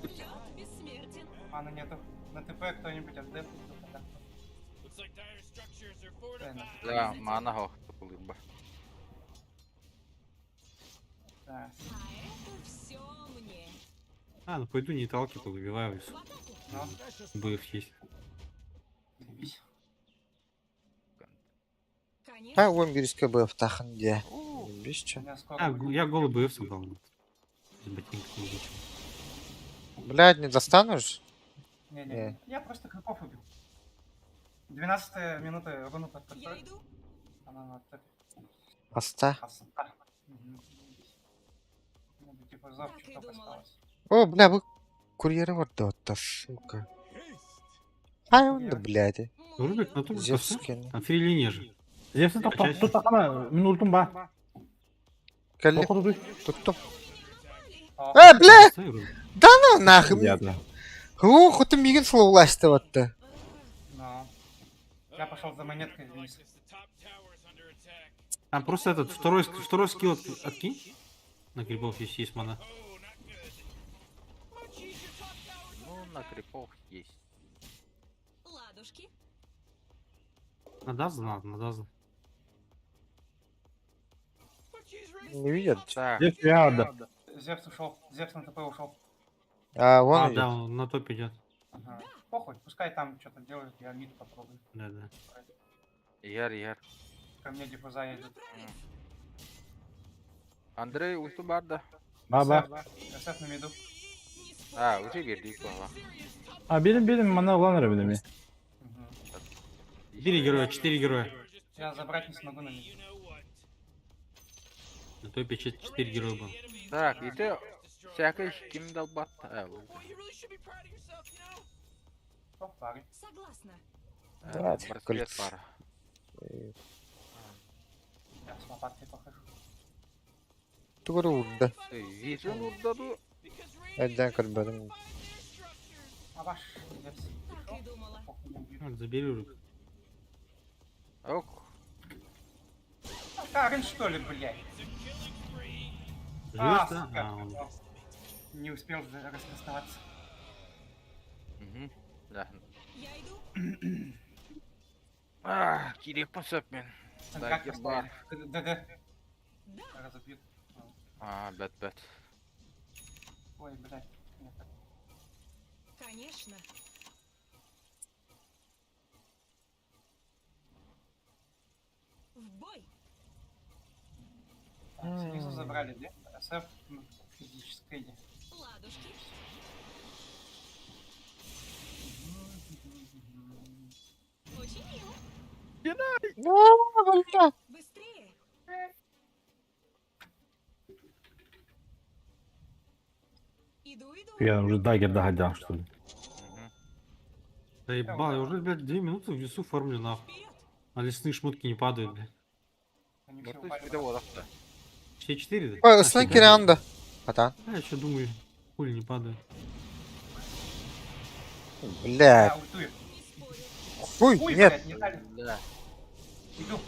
Лед бессмертен. Маны нету. На ТП кто-нибудь отдефает. Да, мана хоох тупулуйба. Да. А это все мне. А, ну пойду нейтралки повыбиваю в лесу. В атаку. Ну, БФ есть. заебись. Конечно. Ха, уон биирискэ быафтаахын дии. Заебись У чё. меня скоро А, будет. я голый БФ собрал. Без ботинков не ничего. Блядь, не достанешь? Не-не, Не. я просто крипов убил. 12 минута руну под Я контроль. иду. Она на топе. Аста. Аста. Мгм, заебись. Ну, типа зов Так и чуток думала. осталось. О, бля, бу курьеры барда сука. Хай он да, блядь. Мой Рубик лед на том Зевс косу. кини. Там фри линия же. Зевс'ин Качайся. туттахана мин ультум ба. Кэлли Тохоту туттум. О, Э, бля! Стой, Рубик. Да ну нахуй. Ядно. О, хоть мигин словласты вот. ну. Я пошел за монеткой вниз. Там просто этот второй скилл откинь. На грибов, если есть мана. Ну, на крипов есть. Ладушки. На Даза надо, на Даза. Не видят. Так, Зевс ярда. Зевс ушел. Зевс на ТП ушел. А, вон А, идет. да, он на топ идет. Ага. Похуй, пускай там что-то делают, я мид попробую. Да, да. Яр, яр. Ко мне диффуза едет. Направиться. Андрей ульту барда. Ба ба. СФ на миду. Не спорю. А, уже бердик буолла. А берим берим мана улан эрэ билими. Мгм. Четыре героя, четыре героя. Я забрать не смогу на миду. На топе четыре героя было. Так, ити всякий ким долбат. О, пары. Согласна. Да, Браслет кольц. пара. Я с лопаткой похожу. Тугуру урда. Вижен урдаду. Эдден көрбөдүм. А ваш Зевс. Так и думала. Похуй, не убьют. Ну, забери Рубик. Ок. А, Карен, что ли, блядь? Живешь, да? сука. А, он. Не успел раскастоваться. Мгм. Да. Я иду. А, киреппин сөп мен. Там Да, как гербар. поставили? ДД. Да. Разобьют. А, бэт бэт. Ой, блядь. Нет, так. Конечно. В бой. Так, снизу забрали, да? СФ ну, физической. иди. Ладушки. Очень мило. Ну, бля. Быстрее. Иду, иду. Я уже дагер дагадян что ли. Мгм. Заебал, я уже, блядь, 2 минуты в лесу фармлю нахуй. Вперед. А лесные шмотки не падают, блядь. Они все Муртуй упали. спиде бодахта. Все четыре, да? Ой, А, ыстан фига. киранда. Атан. А, я еще думаю, хули не падают. Блядь. А, ультую. Не спорю. Хуй, Хуй, нет. блядь, не дали. Да. Иду.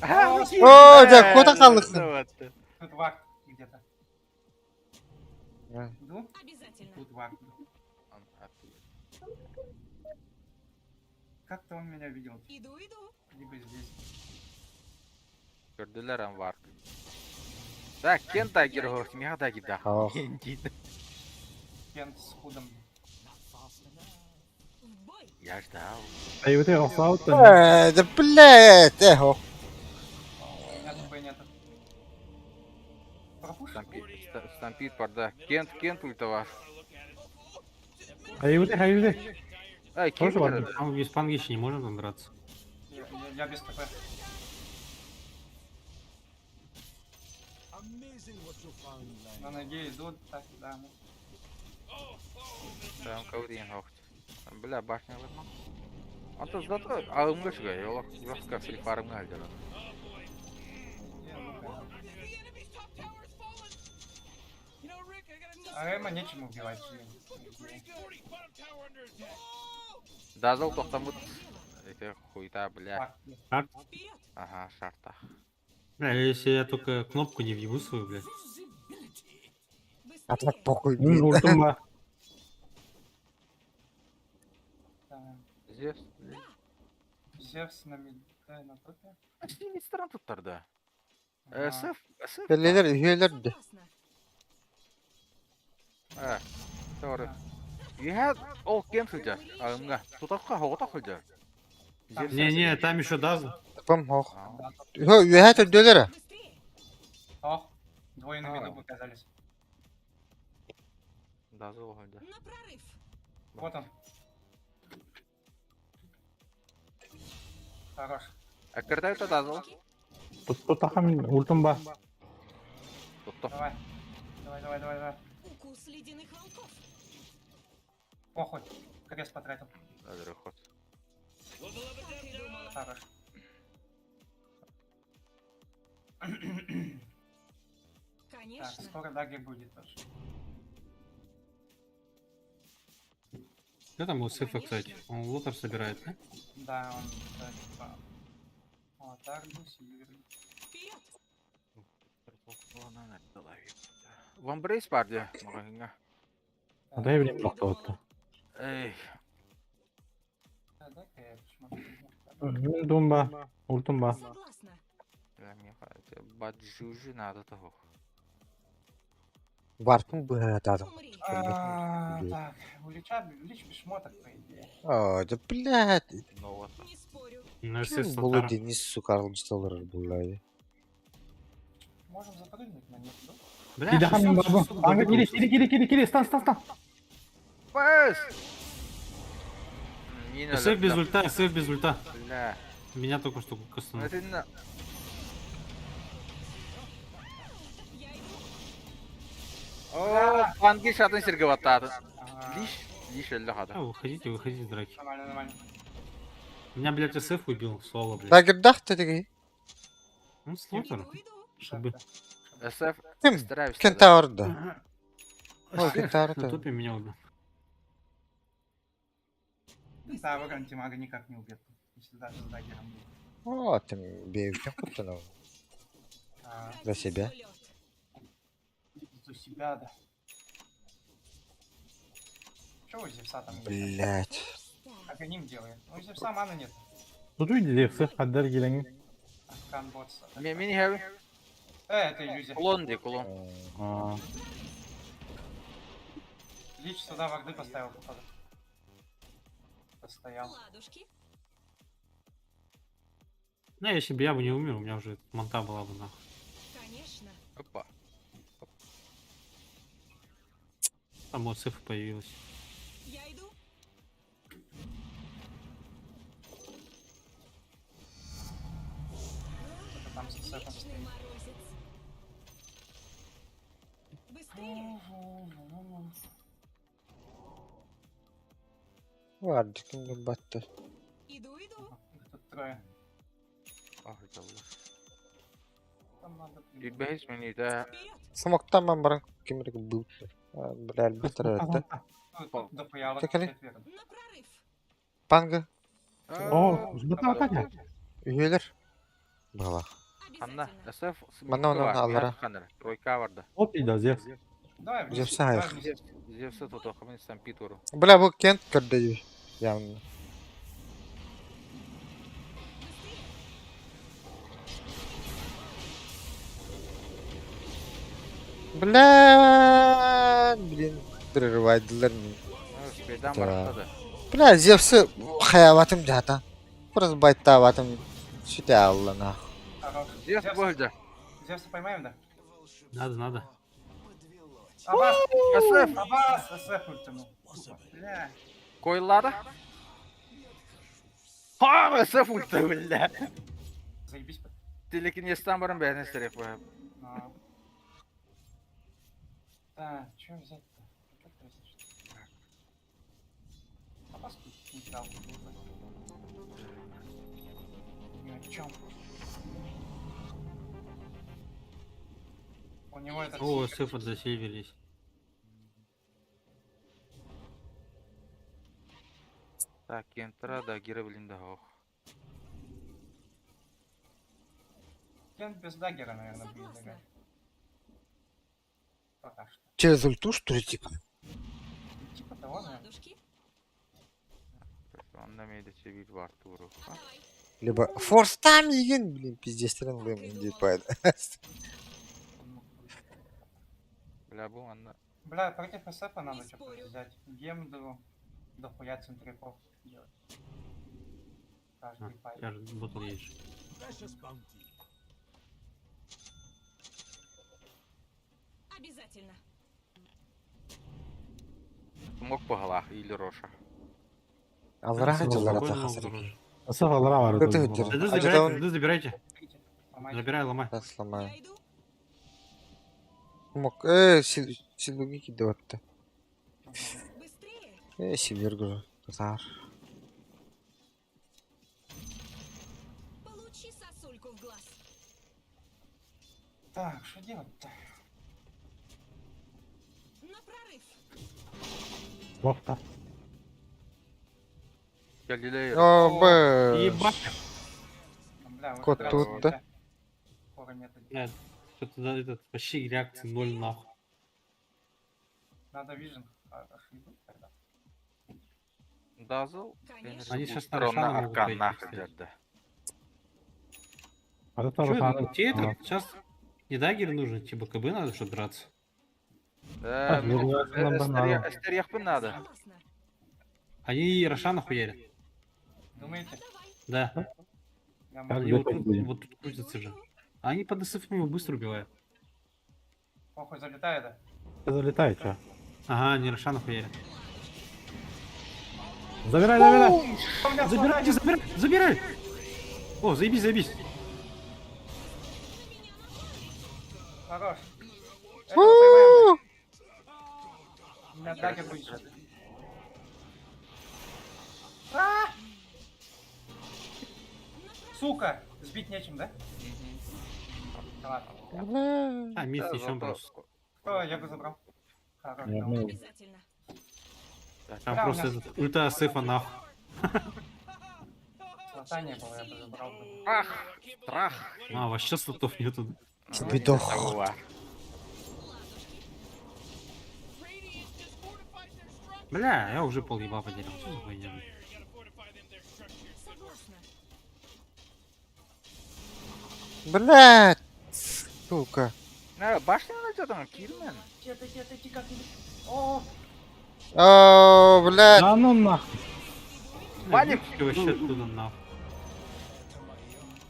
Обязательно. О, дьэ, кута хааллаххын. Тут вард где-то. Да. Иду. Обязательно. Тут вард. Как-то он меня видел. Иду, иду. Либо здесь. Көрдүлэр ан бар. Так, кен дагер хох, миха дагер да. Ох. Кент с худом. В бой. Я ждал. Айбыты охсаут. Э, да блядь, эхо. У меня ТП нету. Пропуш? Стампит, стампит барда. Кент, кент ультавар. Айбыты айбыты. Ай, кент. Тоже ладно. Там без панги еще не можем там драться. Я без ТП. На ноге идут, так, да. ну. Там каудин хох. Бля, башня лыма. Антон зато алымга шуга, yolak yolakка фри фармга алжар. Где, ну-ка. А Эма нечем убивать. блин. Дазал токтамыт. Это хуйта, бля. Вард. Вперед. Ага, шарта. Бля, если я только кнопку не въебу свою, блядь. А так похуй, Мин блин. ультум баар. Да. Зевс. Зевс на мид, да, на топе. Синистран туттарда. Ага. СФ, СФ. Кэллилэр, үһүөлэр да. Согласна. Э, sorry. You had all games сылдьар. Аҕымҥа. Тутахха хоҕотох сылдьар. Зевс. Не-не, там еще Дазл. Пам хоох. А, Да, Үһө, үөһэ төрдүөлэр. Быстрее. Ох, двое на А. виду показались. Дазл сылдьар. На прорыв. Вот он. Хорош. Аккыртай Дазл. Тутаха мин ультум баар. Тутта. Давай. Давай, давай, давай, давай. Укус ледяных волков. Похуй. Крест потратил. Азыр ход. Так и думала. Хорош. Так, Конечно. скоро dagger будет тоже. Что там у Сефа, кстати? Он лотер собирает, да? Да, он, да, типа... Аватар, Сильвер. Вперед. Вамбрейс барды. Маҕаһыыҥҥа. Адай билим тохтоотто. Эй, Да, дай-ка я посмотрю. Мин дум баар. Ультум баар. Согласна. бля, мне кажется, баджужи надо того. Варпын быһаатаатым. Умри. А, Так, у Лича, Лич без шмоток, по идее. О, да блядь. Ну вот. Не спорю. Ну, СФ Булу Сатара. Денис, сука, алжыталар буллай. Можем запрыгнуть на них, да? Бля, Идаха мин 600, баарбын. 600 Anga кири добегался. кири кири кири кири стан стан стан. Пэс! Не надо. СФ без ульта, СФ без ульта. Бля. Меня только что Ну кастанул. это на... Я иду. О, панги шатын сирге баттады. Ага, Лиш, лиш элле хада. А, выходите, выходите из драки. Нормально, нормально. Меня, блядь, СФ убил, соло, блядь. Дагердах тедиги. Ну, слотер. Иду, иду. Чтобы... СФ Ким? стараюсь. Кентаврда. Ой, СФ кентавр на да. топе меня убил. Да, в антимага никак не убьет. Если даже с даггером будет. О, там бейвтен куттанов. А, За себя. Лед. за себя, да. Чего у Зевса там есть? Блядь. Как они делают? Ну, у Зевса маны нет. Туту иди Зевс хаддар кириҥ. Аркан ботса. Мини хэви. Это иллюзия. Кулон ди, кулон. Аа. Лич сюда варды поставил, походу. Постоял. Ладушки. Ну, если бы я бы не умер, у меня уже монта была бы нахуй. Конечно. Опа. Там вот СФ появилась. Я иду. Кто-то там с сетом Вечный стоит. морозец. Быстрее. Вардикин батты. Иду, иду. Их тут трое. Ах, это Там надо... придумать. Бэйс мини да. Вперед. Смоктан мен баран кимирик бут. Бля, битер Ну, тут дохуя вот Чекали. четверо. На прорыв. Панга. Оо, бата бата. Үһүөлэр. Бала. Анна, Обязательно. СФ. Манна, манна, аллара. Тройка варда. Оп ида Зевс. Давай вниз. Зевса давай их. вниз. Зевс, Зевс тут хамын стампитуру. Бля, бу кент көрдөйү. Явно. Быстрее. Бля, блин, прерывайдылар. Спейдан Да. барахтады. Бля, Зевсы хаяватым жата. Просто байтаватым. Сүтэ алла нах. Хорош. Зевс Зевса- болды. Зевса поймаем, да? Надо, надо. Абас! СФ Абас! СФ ультанул. Тупо. Бля. Койлады. Ха, СФ ульты, бля. Заебись. Телекинезтан баран бәрін істерек бу. А. Так, что взять-то? Как это взять, что ли? Абас тут не дал. Ни о чем. У него этот... О, СФ от засейвились. Так, кентра да гира блин да ох. Кент без даггера, наверное, будет Согласна. играть. Пока что. Через ульту, что ли, типа? Типа того, наверное. Ладушки. Онно мейдече бир бар тууру. А давай. Либо форс там еген, блин, пиздец, Так и блин, думала. падает. Бля, бу анна Бля, против СФ надо Не что-то спорю. взять. Гемду, дохуя центриков делать. Каждый А, файт. я же ботл едешь. Обязательно. смок пагалах или Роша. Аллах Спокойно дьаллара могут тахасар. вроде. СФ аллара бар. Ты держи. Да А забирайте, что он- да забирайте. Смотрите, ломайте. Забирай, ломай. Так сломаю. Я иду. Мог. Силуги кидывать-то. Быстрее. Сильвер Татар. Получи сосульку в глаз. Так, что делать-то? На прорыв. Смок-то. Галилея. О, б. Ебать. Бля, вот Кот это тут, раз да? нельзя. Фора нет. Бля, что-то да, этот, вообще реакции ноль нахуй. Надо вижен. Хорошо, иду тогда. Дазл. Конечно. Они щас на на Рошана могут аркан пойти, нахуй кстати. дерде. А это Чё, Рошана. тебе этот, сейчас не дагер нужен, тебе БКБ надо, чтобы драться. Да, Ну, нам бы надо. Эстерьяхпын надо. Согласна. Они и Рошана хуярят. Думаете? А давай. Да. Я Как могу. Они вот Опять тут, будем. вот тут крутятся же. А Они под СФ его быстро убивают. Похуй залетает, да? Залетай, чё. Ага, они Рошана хуярят. Забирай, забирай! У меня Забирайте, забирай, забирай! О, заебись, заебись. Хорош. Этого поймаем, блядь. У меня дагер будет сейчас. А! Сука! Сбить нечем, да? Да ладно. Бля. А, мисс Да, еще зато- просто. Кто я бы забрал? Хорош. Я да. ну, Обязательно. Там Да, у просто нас- этот, ульта СФа нахуй. Слота не было, я бы забрал бы. Трах! Трах! А, вообще слотов нету. Тебе доход. Такого. Бля, я уже пол еба потерял. Что за хуйня? Согласна. Блядь. Сука. На, башня найдет он, Кирмен. Где ты, где ты, ты как-нибудь? О, О, блядь. Да ну нахуй. Валим! Ты вообще оттуда нахуй.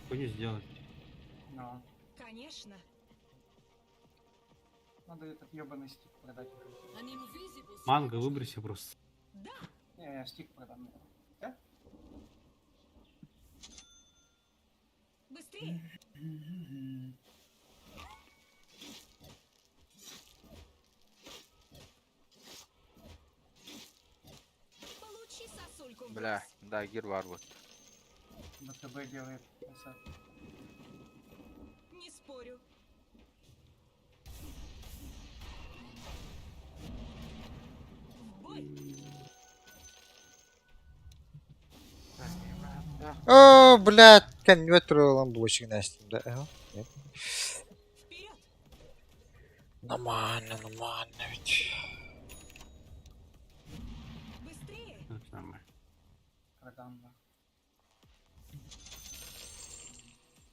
Хуйню сделать. Ну, Конечно. надо этот ебаный стик продать. Манго выброси просто. Да. Не, я стик продам. наверное. Да? Быстрее. Получи сосульку в Бля, глаз. да, гир бар вот. БКБ делает. СФ. Не спорю. В бой. О, блядь. Конвертер блочек Настя. Да, ага. Нет. Вперед. Нормально, нормально ведь. Быстрее. Ну, всё нормально. Продам нахуй.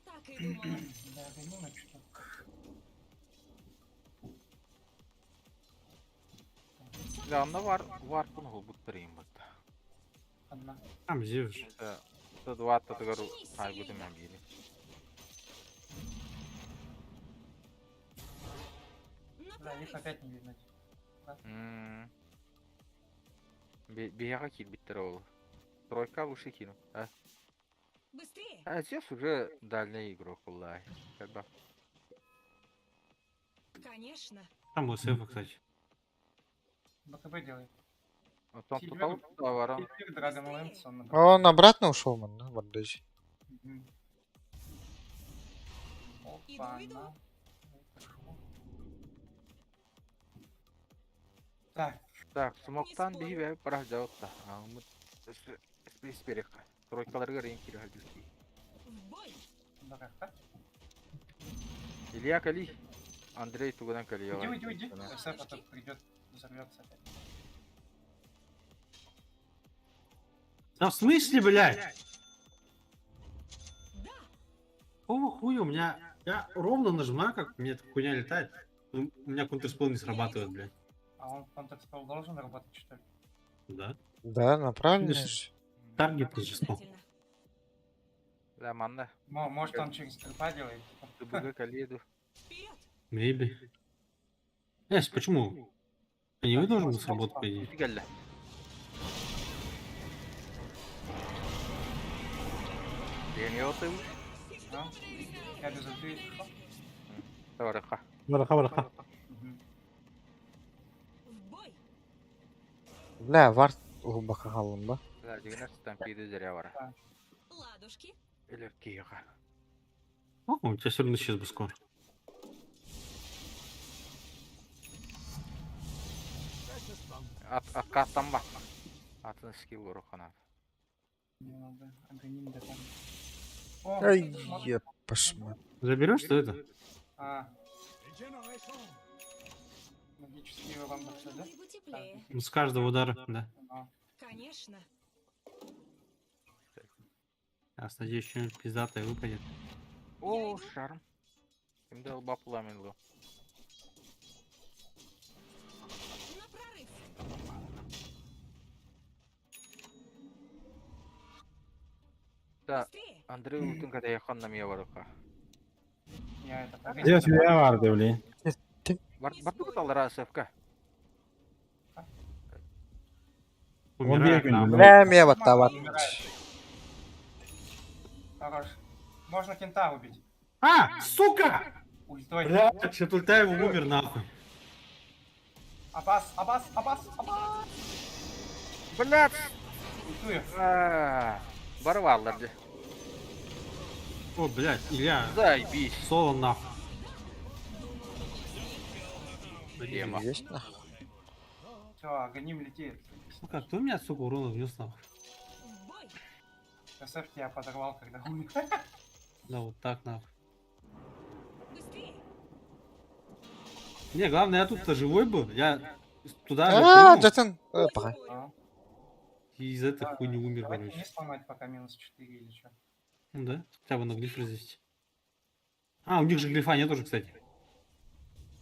Так и думала. Да, гони чуток. Бля, онно var, var bunu hulбут бит. Одна. Там Зевс же. Два татыгар хайгудым я бири. На Бля, их прорыв. опять не видно. Бияга кил биттер ол. Тройка лучше кину. А, Быстрее. а здесь уже дальний игрок была. Как бы. Конечно. Там СФ, кстати. БКБ делает. Вот он Сильвер- тотал товаром. Сильвер Драгон Лэнс, он набрал. Он обратно ушел, man, да, бандаж. Мгм. Иду, Опа, иду. на. Хорошо. Так, Так, смоктан спорю. бии парахжаутта. А мы спис берег. Тройкаларга рейн кири халдюсти. В бой. барахта. Илья кали. Андрей тугунан кали. Уйди, уйди, уйди. СФ а то придет, взорвется опять. Да в смысле, блядь? Да. Какого хуя у меня... Я ровно нажимаю, как у меня эта хуйня летает. Ну, у меня контрспел не срабатывает, блядь. А он контрспелл должен работать, что ли? Да. Да, направлено Видишь? же. Таргет не число. Обязательно. Да, манна. Может, он через крипа делает? типа. ТБГ кали. Вперед. Maybe. Эс, почему? А не вы должен был сработать, по идее? Тигалля. Я А? Я без ульты, если что. Таварыха. Бараха, бараха. Мгм. В бой. Бля, вард уһубакка хааллым ба. Да, дигенер стампиды зря вара. Ладушки. Или киха. О, у тебя все равно сейчас бы скоро. От откаттан ба. Атын скилл урухана. Мне надо агоним до там. О, Ай, смотри. епашма. Заберешь, что это? А. Магический урон вообще, да? Было бы теплее. Ну, с каждого удара, да. А, Конечно. Сейчас, надеюсь, что-нибудь пиздатое выпадет. О, шарм. Им дал бапламинлу. На прорыв. Да, Быстрее. Андрей утын когда я хан на меня варуха. Я это... агоним Здесь добавил. я варды, блин. Бар бар талара СФК. Умирает, бегает, нахуй. Бля, меня вот тават. Умирает. Хорош. Можно кента убить. А, сука! Ультой. Бля, сейчас ульта его умер, нахуй. Абас, Абас, Абас, Абас. Блядь! Ультую. Барвалар. О, блядь, Илья, Заебись. соло нахуй. Тема. Есть нахуй. Все, агоним летит. Сука, кто меня, сука, урона внес нахуй? В бой. СФ тебя подорвал, когда умер. Да, вот так нахуй. Быстрее. Не, главное, я тут-то живой был. Я туда же А, прыгнул Джатан. Паха. Не спорю. А. и из этой хуйни умер, Давайте не короче. сломать пока минус 4 или что. Ну да, хотя бы на глиф развести. А, у них же глифа нет уже, кстати.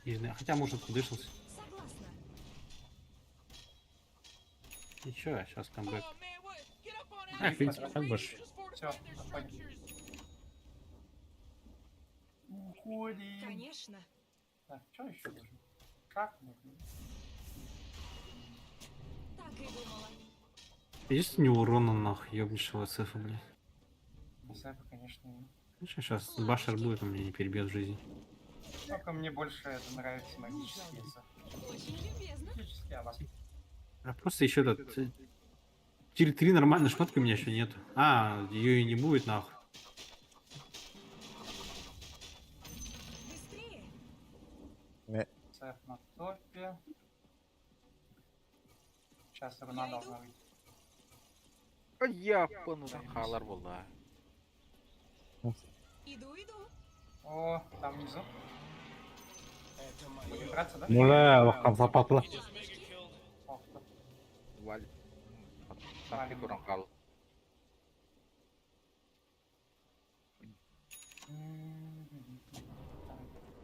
Не знаю, хотя, может, отдышался. Согласна. Ничего, сейчас камбэк. А, в принципе, так больше. Все, отходим. Уходим. Конечно. Так, что еще нужно? Как нужно? Так и думала. Есть у него урона нахуй, ёбнейшего цефа, блядь. СФ, конечно, нет. Ну сейчас башер будет, он меня не перебьет в жизни. Только мне больше это нравится магические СФ. Очень любезно. Магические, а вас А просто еще этот... Тир 3 нормальной шмотки у меня еще нету. А, ее и не будет нахуй. Быстрее. СФ на топе. Сейчас руна должна выйти. Я пону халар была. Иду, иду. О, там внизу. Будем драться, да? Бля, лохам запапла. Ладушки. О, кто? Валь. Там урон хал.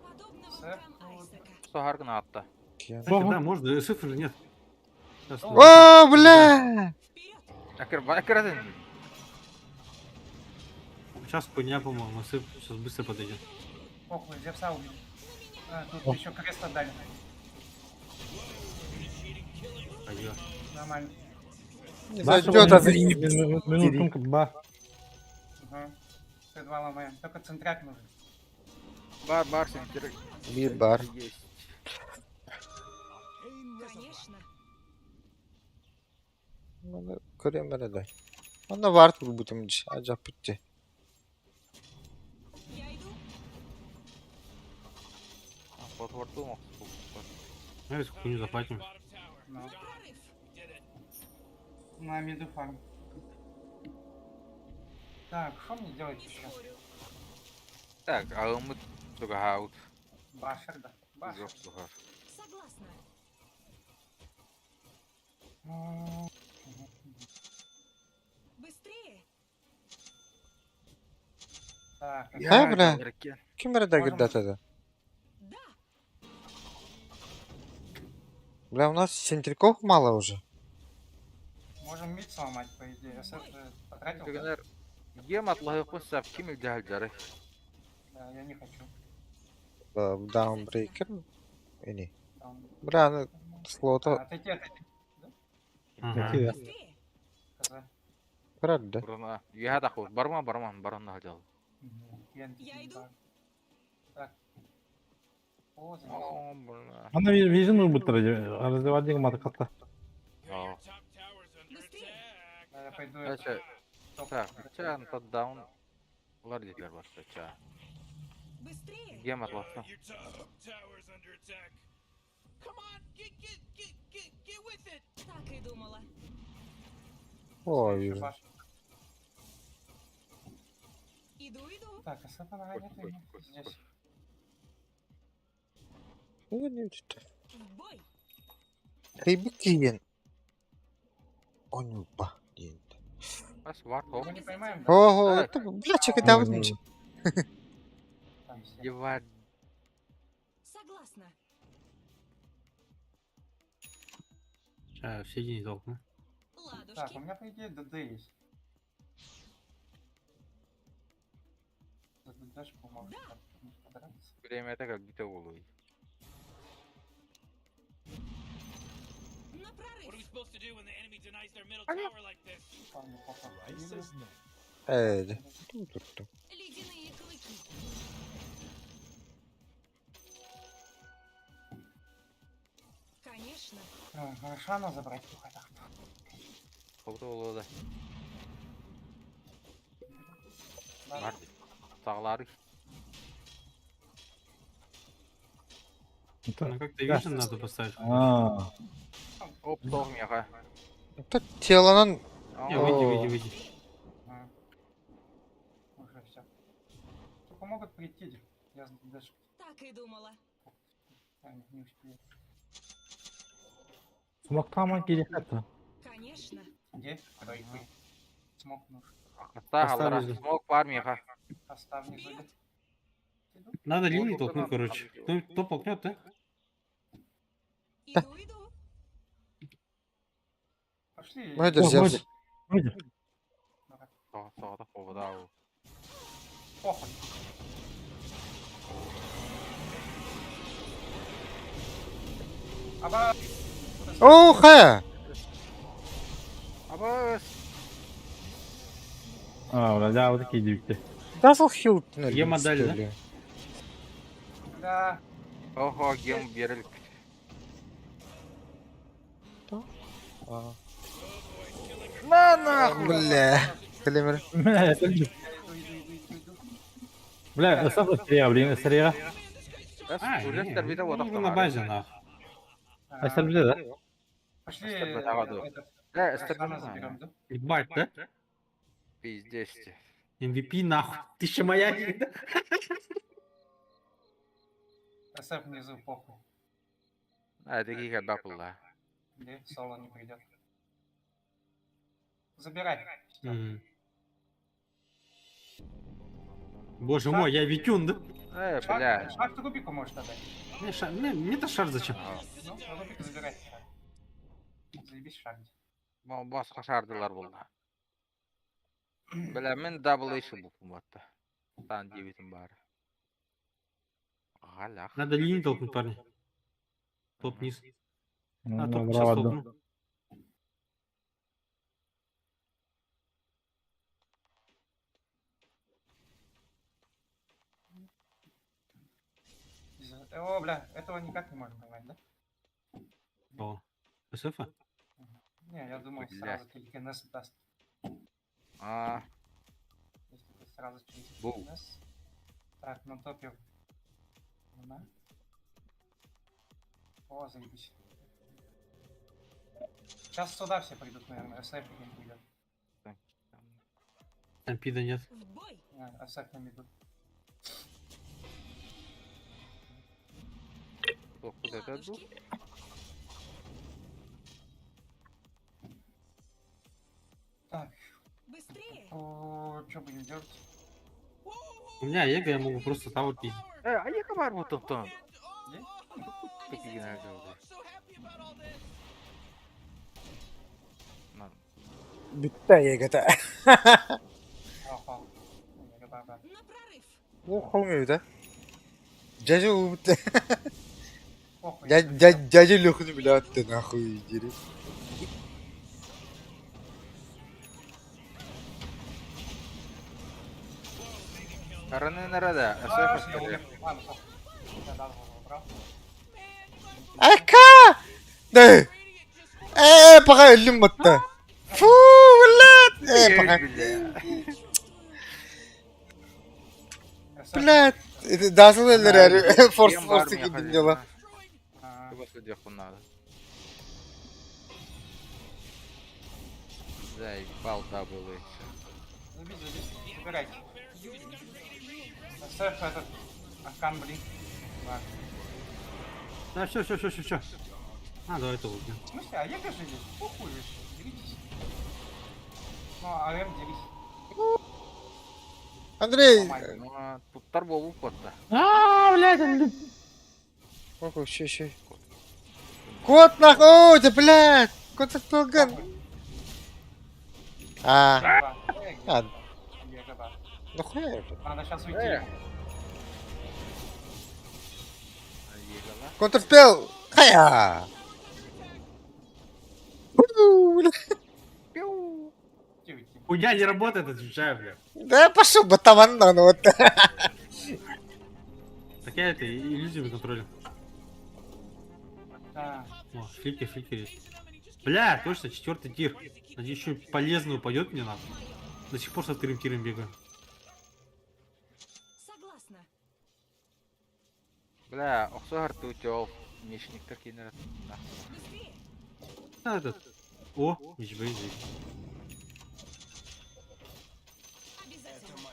Подобно Сэр, волкам Айсека. Сахаргна атта. Кстати, да, можно, цифр или нет. Сейчас, О, бля! Вперед. Акер, акер, Сейчас хуйня, по-моему, сып сейчас быстро подойдет. Похуй, Зевса убили. А, тут еще крест отдали. Пойдет. Нормально. Не зайдет, а заебись. Минутку, ба. Угу. Т2 ломаем. Только центряк нужен. Бар, бар, сентер. Бир бар. Есть. Конечно. Көрөм эрэ дай. Онно вард булбутум дии, ажаппыт дии. Я иду. Потворту мог. Давайте хуйню захватим. Ну. На прорыв. На миду фарм. Так, что мне делать Не еще? спорю. Так, а мы Тугаһаут. Башер, да. Башер. Жоқ тугар. Согласна. Быстрее. Так, Э, бля. Бля. Ким эрэ Можем- дагырдата да? Да. Бля, у нас сентряков мало уже. можем мид сломать, по идее. СФ же потратил, да? Түгенер гем атлаһыппын сап ким илдьэ Да, я не хочу. Даунбрейкер. Ини. Там- Бля, ну, А, слота Отойди, отойди. Ага. Какие? Быстрее. Коза. правда. Бурна. Үөһэ таххыбыт. Барма барман баронна сылдьаллар. Мгм. Я Я иду. Так. О, заебись. О, бля. Ана вижен урбуттар развивать матыкатта. Оо. Быстрее. Да, я пойду это, Короче, топ так, собирать. ча антон даун улар диэтилэр барса ча. Быстрее. Гем атласта. Так и думала. Ой, Ещё вижу. башню. Иду, иду. Так, СФ она Ой, нет, ой, нет, ой, здесь. В бой. Кайбыкиен. Онюба. диэн. Бас вар Мы не поймаем, да? Ого, Так. это, бля, чекай, Там все. Ебать. Согласна. Ща, в середине толкну. Так, Ладушки. у меня, по идее, ДД есть. За ДДшку можно так не подраться. Время это как где-то улуй. На прорыв. Парни, похуй. Ээ, тут. Ледяные клыки. Конечно. А, Рошана забрать хотя Холду улу да. Да. Бар. Саҕалаары. Ну как-то вижен надо поставить. А, Оп, тоҕ миэхэ. Это телонан Не, выйди, О. выйди, выйди. А. Уже все. Только могут прийти. Я с ДДшкой. Так и думала. А, нет, не успею. смоктаман киирихатта. Конечно. Где? Куда идти? Смог нужен. Хатта Поставлю. Смок бар миэхэ. Оставь внизу. Вперед. Надо линии Вот, толкнуть, вот, короче. Кто толкнет, да? Иду, иду. Пошли. Ну, это Зевс. Выйди. Тоҕ тоҕ хобода. Похуй. Аба! О, хая! Абас. А, бля, да, вот такие дивикти. Дазл хилл. Ем отдали, да? Да. Ого, гем берилик. На нахуй. Бля. Клемер. Бля, это Я иду, иду, иду, иду, иду. Бля, сап блин, сырья. А, Урестер не, вида ну, вот на базе, нахуй. А, А да? Пошли. Эстер Батагаду. этот, Э, Рошана заберем, да? Ебать, да? Пиздец. MVP нахуй. Тысяча моя. СФ внизу, похуй. А, это гига бапла. Где соло не придет. Забирай. Всё. М. Боже мой, я Витюн, да? Э, Шаг, бля. шаг Рубику можешь отдать. Мне, мне-то шар зачем? Ну, Рубику забирай. шаг. Заебись шаг. Бас хашардылар булла. Бля, мен дабл эйши бупум батта. Тан девитим бар. Галях. Надо линию толкнуть, парни. Топ низ. А, Ну, топ сейчас браво, да. толкну. О, бля, этого никак не можем поймать, да? О, СФ? Не, я думал, Блядь. сразу телекинез даст. А, Если ты сразу через Боу. телекинез. Так, на топе. Луна. О, заебись. Сейчас сюда все придут, наверное. СФ не придет. Там пида нет. В бой. А, СФ нам идут. Туохпут этэ дуу? Ладушки. Так, Быстрее. что будем делать? У меня эго, я могу просто тавр пить. Э, а я баар буттуктан. Есть? Тупигин Бүттэ егета. Ага. Да, да. На прорыв. Бу холм да. Дядя убытта. Похуй. Дядя дядя Леханы блядь, нахуй дери. Араны нарада, А, СФ я умер. Ладно, похуй. Я Дазла забрал. Ака! Да. Э, пока өлүм батта. Фу, блядь. Э, пока. СФ. Блядь. Дасыл эллер форс форс кидин дела. А, надо. Заебал дабл Забей, забей. Забирайте. СФ этот. Аркан, блин. Да. Да, все, все, все, все, все. А, давай это убьем. В смысле, а Ега же есть? Похуй вообще, деритесь. Ну, а М дерись. Андрей. Ну, туттар болу котта. А, блядь, он Ох, ще, ще. Кот нахуй, о, да, блядь. Кот отполган. А, Да. а, Ега, да. нахуя это? Надо сейчас уйти. Контрспел. Хая. Фу, бля. Уйти, уйти. Хуйня не работает, отвечаю, бля. Да пошел батаман, ну вот. Так я это иллюзиями контролю. Да. О, фликер, фликер есть. Бля, точно, четвертый тир. Надеюсь, еще полезно упадет мне нахуй. До сих пор со вторым тиром бегаю. Согласна. Бля, охсохар тутел. Мечниктер кинер. Быстрее. А, этот. О, меч Бейн здесь. Обязательно.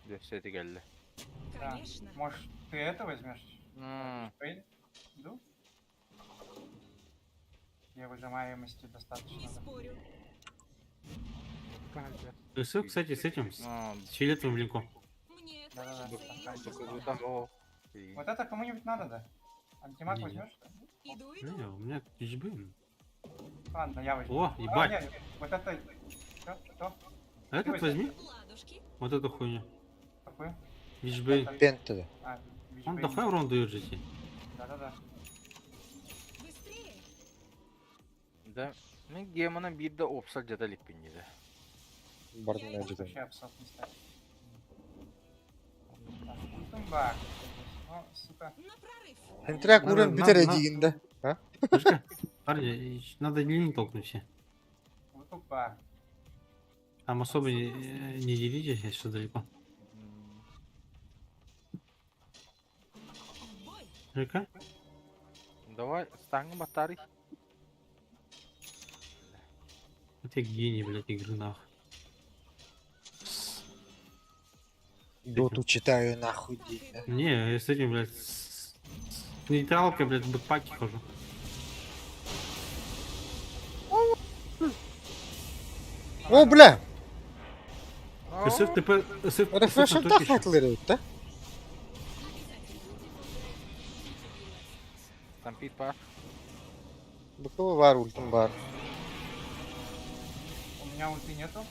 Да, все это geldi. Да. Конечно. Может, ты это возьмешь? М, Пейн? Иду? Я выжимаемости Не достаточно. да. спорю. СФ, кстати, с этим, с Ну, с фиолетовым блинком. Мне Да-да-да. кажется, или Ага. уже бу- того. И- Вот это кому-нибудь надо, да? Антимаг Не. возьмешь? Иду, иду. Не, у меня меч Бейн. Ладно, я возьму. О, А, ебать. не, вот это... Что? Что? А этот возьми, Ладушки. вот эту хуйню. Какую? Меч Бейн. Пента. А, Он Вичбейн. дохуя урон дает же тебе. Да-да-да. Быстрее. Да. Мен гемона bir de опсал жада липпин Бардын Я иду. Вообще абсолютно не ставит. Так, Тумба. Ну, сука. На прорыв. Хентряк Надо- уран на- битер на- дигинде. Слушай, парни, и надо линию толкнуть все. Вот тупа. Там особо не, не делитесь, если что далеко. В бой. Река? Давай, станг батарей. Вот я гений, блядь, игры нахуй. Доту читаю нахуй Так дигинде. иду. Не, я с этим, блядь, с нейтралкой, блядь, в бэкпаке хожу. О, бля. СФ ТП, СФ, Рефрешер СФ на топе ещё. тахатлары да? Stampede бар. Быкова бар, ультым бар. У меня ульты нету,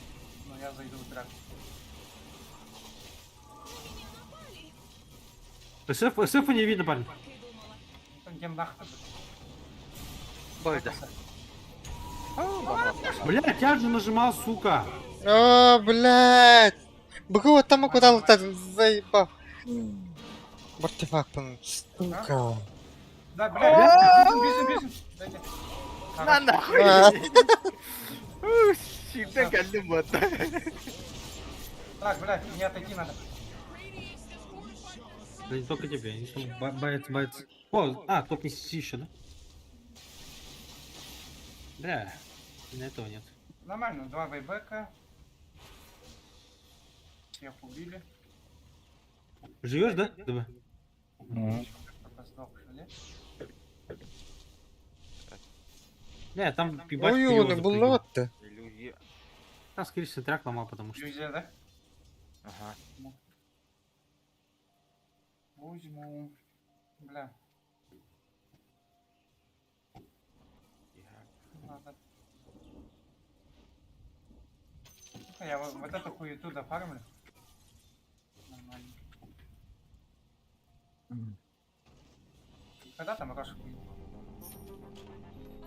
но я зайду в драку. На меня напали. СФ, СФ не видно, парень. Так и думала. Ну, Там ген нахуй. Бойда. Блядь, я же нажимал, сука. О, блядь. Быкова там куда заебал. Артефактом, сука. Да, блядь, бежим, бежим, бежим. Дайте. На нахуй. А. Сирден geldim bu Так, блядь, мне отойти надо. Да не только тебе, они там боятся, боятся. О, а, топ не сиси еще, да? Бля, у меня этого нет. Нормально, два байбека. Всех убили. Живешь, да? ДБ? Мгм. Сдох, что ли? Не, там ебать Ой, хуёво он запрыгнул. буллатты. Иллюзия. Там, скорее всего, трак ломал, потому что... Иллюзия, да? Ага. Возьму. Бля, надо. Ну-ка, я вот эту хуету дофармлю. Нормально. Когда там Рош хуй?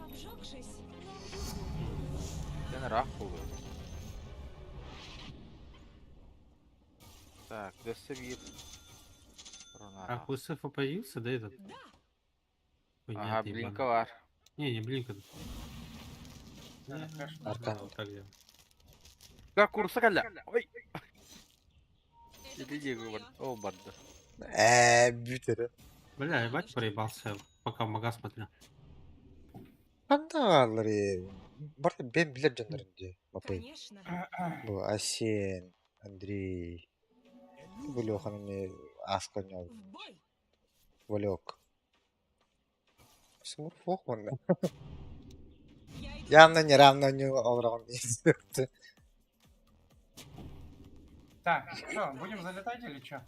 Обжегшись, но Сен рах болу. Так, дөссө биир. А Руна. ХСФ появился, да, этот? Да, Ой, нет, Ага, ебаный. блинка бар. Не, не, блинка. Да, Не, хорошо. Аркан. вот так делаем. Га курса калла. Ой, это иди будет диги моё. бар. О, барды. Бүтері. Бля, ебать проебался, пока в магаз смотрел. Қандағалар Бар бен билер жоннорун дии. Мапый. Конечно. Бу Асен, Андрей. Бу Леханы асканял. В бой. Валек. Смурф ох манна. Я иду. Явно не равно не олрон. Так, что, будем залетать или что?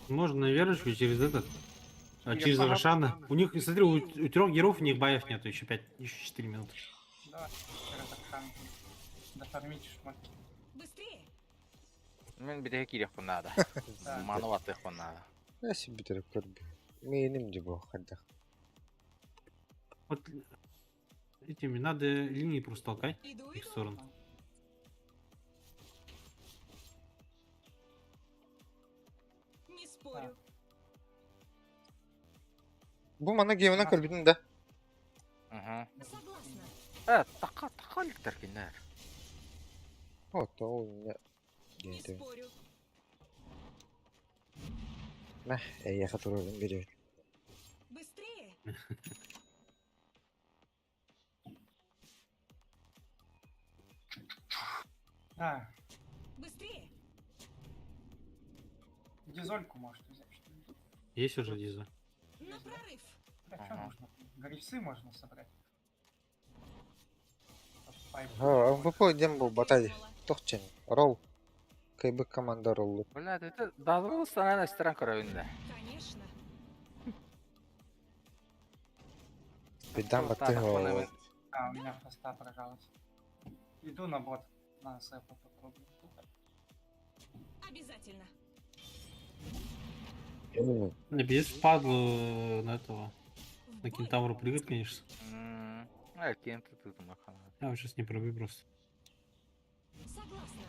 Можно на верочку через этот. А, Через через Ага. Рошана. У них, смотри, у трех героев у них баев нету, еще 5, еще 4 минуты. Давай, через Аркан. Дофармить шмотки. Быстрее. Мен битеге кириэхпин наада. Да. Маны баттыахпын наада. Нәси бүтері көрбі. Менім де бу хадда. Вот этими надо линии просто толкать Иду, их в иду. сторону. Не спорю. Бу мана геймна көрбүтүн да. Мгм. Согласна. Э, така така ликтер кинер. Вот, ол не. Не Геймде. спорю. Мә, эйяха турурун беребит. Быстрее. Да, Быстрее. дизольку может взять, что ли. Есть уже диза. На прорыв. Бля, что Ага. нужно? Грифсы можно собрать. Пайп. Ха, МВП дем бу Так и батай. думала. Тохчен. Ролл. Кайбы команда роллу. Блядь, это дазыл санан эстерен көрөбүн да. Конечно. Бидан баты Тахпын А, у меня хвоста прожалась. Иду на бот. На сэпа попробую. Обязательно. Не, без падлу на этого. В На бой. кентавра прыгать, конечно. М, Э, кем ты тут махана. Я вот сейчас не пробью просто. Согласна.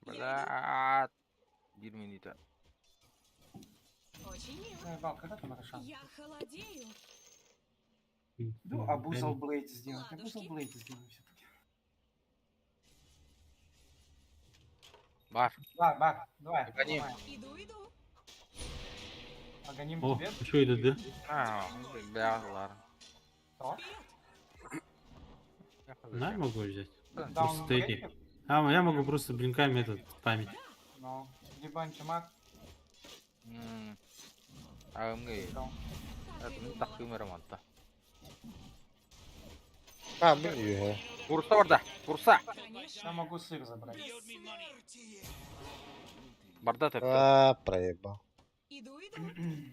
Блядь. Бир минута. Очень мило. Заебал, когда там Рошан? Я холодею. Ну, Абузал Блейд сделать. Ладушки. Абузал Блейд сделаю все-таки. Бар. Да, бар, давай. Аганим. давай. Иду, иду. Аганим О, тебе. еще идут, да? А, бля, ладно. Что? Вперед. На, я могу взять. Даун Просто эти. брейкер? А, я могу просто блинками этот спамить. Ну, либо антимаг. М. Агымгы. Даун. Так и Это думала. тахтым ремонта. А, бу юhe. Курса барда. Курса. Конечно. Я могу сыр забрать. Барда тепті. А, проебал. Иду, иду.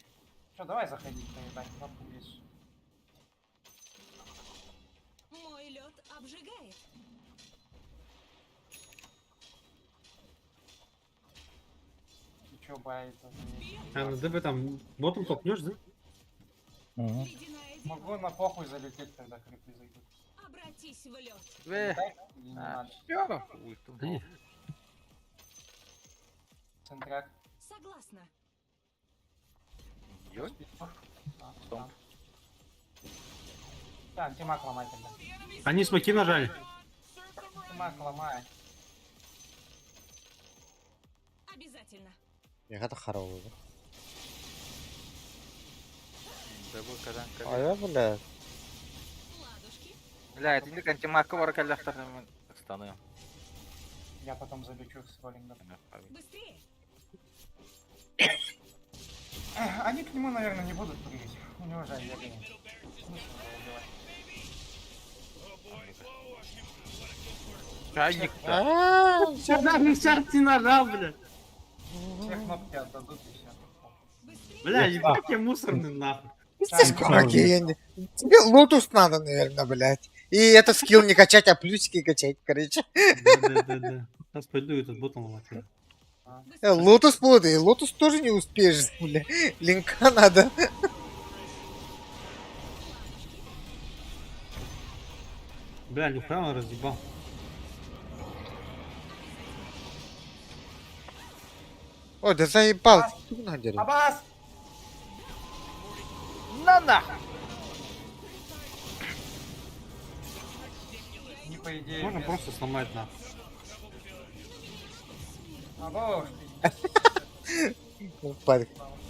Что, давай заходить, поебать, кнопку есть. Мой лед обжигает. Ты чё, бай, это Вперед. А, на ДБ там ботом толкнешь, да? Мгм. Ледяная дева. Могу на похуй залететь, когда крипы зайдут. Обратись в лед. Бе. Дай или не надо? Все. Да не. Центряк. Согласна. Йой. А, Стомп. да. Да, антимаг ломай тогда. Они смоки нажали. Антимаг ломай. Обязательно. Яха да харау. Дабы кадан А я, бля. Ладушки. Бля, это не антимагка бар каллахтар мен станы. Я потом залечу с роллингом. Быстрее. Эх, они к нему, наверное, не будут прыгать. У него же Аега нет. Смысл его убивать. Чайник-то. Сюда не нажал, бля. Все кнопки отдадут и все. Быстрее. Бля, ебать я мусорный нахуй. Пиздец, какие они. Тебе лотус надо, наверное, блядь. И этот скилл не качать, а плюсики качать, короче. Да-да-да. Сейчас пойду этот ботом ломать. Лотус плоды, и лотус тоже не успеешь, бля. Линка надо. Бля, нихуя он разъебал. Ой, да заебал. Ты надо. Абас! На нахуй! Не по идее. Можно без- просто сломать нахуй. Або, пиздец. Ну, падай.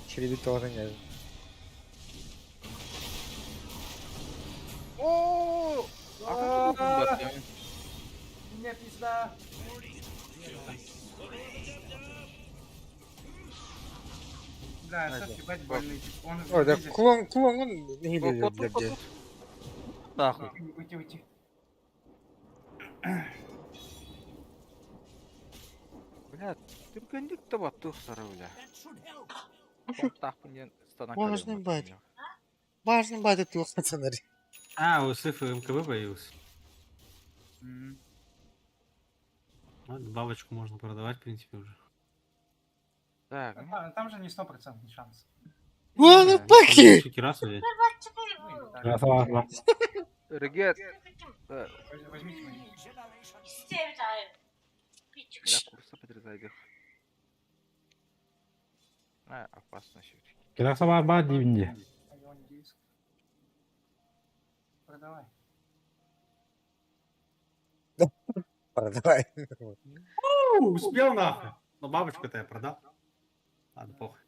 Череди тоже не. О, а как это было? Меня пизда. Бля, сейчас ебать больный. тип. Он Ой, да видит. клон, клон, он не Вот, видит, вот, вот, блядь. вот. Нахуй. Уйти, уйти, уйти. Бля, ты гандик-то вот тух сары, бля. Тахпын станок. Важный бать. Важно, бать, ты пацаны. А, у СФ МКБ появился. М. Ладно, бабочку можно продавать, в принципе, уже. Так, А Там, там же не стопроцентный шанс. Вон, Да, паки! Еще Кирасу взять. Ну, или так. Красава. Регет. Возьмите мои. Для курса подрезай А, опасно все-таки. Красава ба дивинде. Айон диск. Продавай. Продавай. У, Успел нахуй. Но бабочку-то я продал. Ладно, похуй.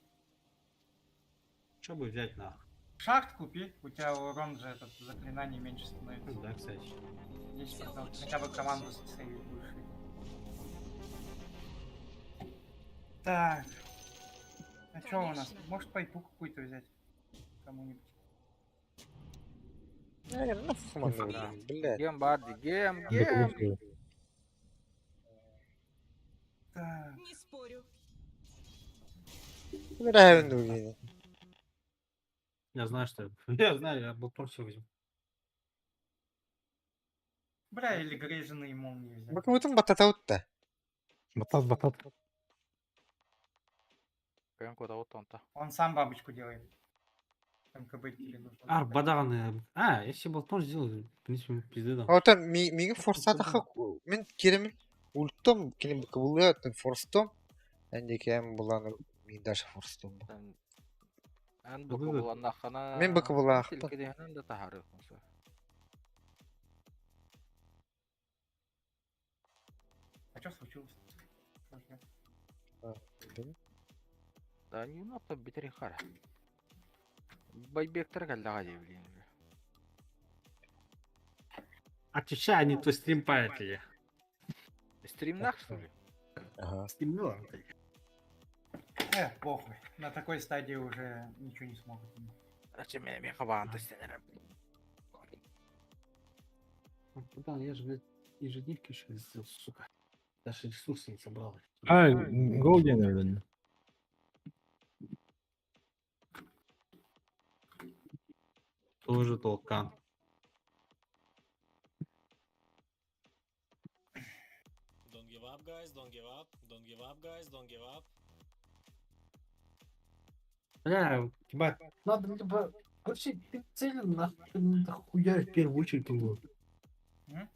Че бы взять нахуй? Шахт купи, у тебя урон же этот заклинание меньше становится. Ну Да, кстати. 10%. Хотя бы команду сейвить будешь. Так. А что у нас? Конечно. Может пайпу какую-то взять? Кому-нибудь. Наверное, нахуй, блядь. Гем, Барди, гем, гем. Так. Не спорю. Правильно, блин. Я знаю, что я... Я знаю, я болтом все возьму. Бля, или грейженые молнии взять. Бакыбытын бататаутта. Батат, батат. Прям куда вот он-то. Он сам бабочку делает. МКБ тебе нужно. А, бадаганы. А, я себе болтом сделаю, в принципе, пизды дам. Ота миги форсата мен керемин ульттом кини бакыбылы аттын форстом. Әндекем буланы мин даже форстом. Эн Вот быка этот. була нахана. Мен быка була ахпын. Телкеден да тахары. А что случилось? Слушай, Да не надо битери хара. Байбектер галлага блин. Отвечай, а не твой стрим палят ли. Стримнах, что ли? Ага. Стрим, ну ладно. Похуй. На такой стадии уже ничего не смогут. Зачем меня мехаванта стенера? Братан, я же, блядь, ежедневки еще не сделал, сука. Даже ресурсы не собрал. А, Голден, наверное. Тоже толкан. Don't give up, guys. Don't give up. Don't give up, guys. Don't give up. Бля, ебать, надо либо... Вообще, ты целен нахуй, нахуя в первую очередь его. М?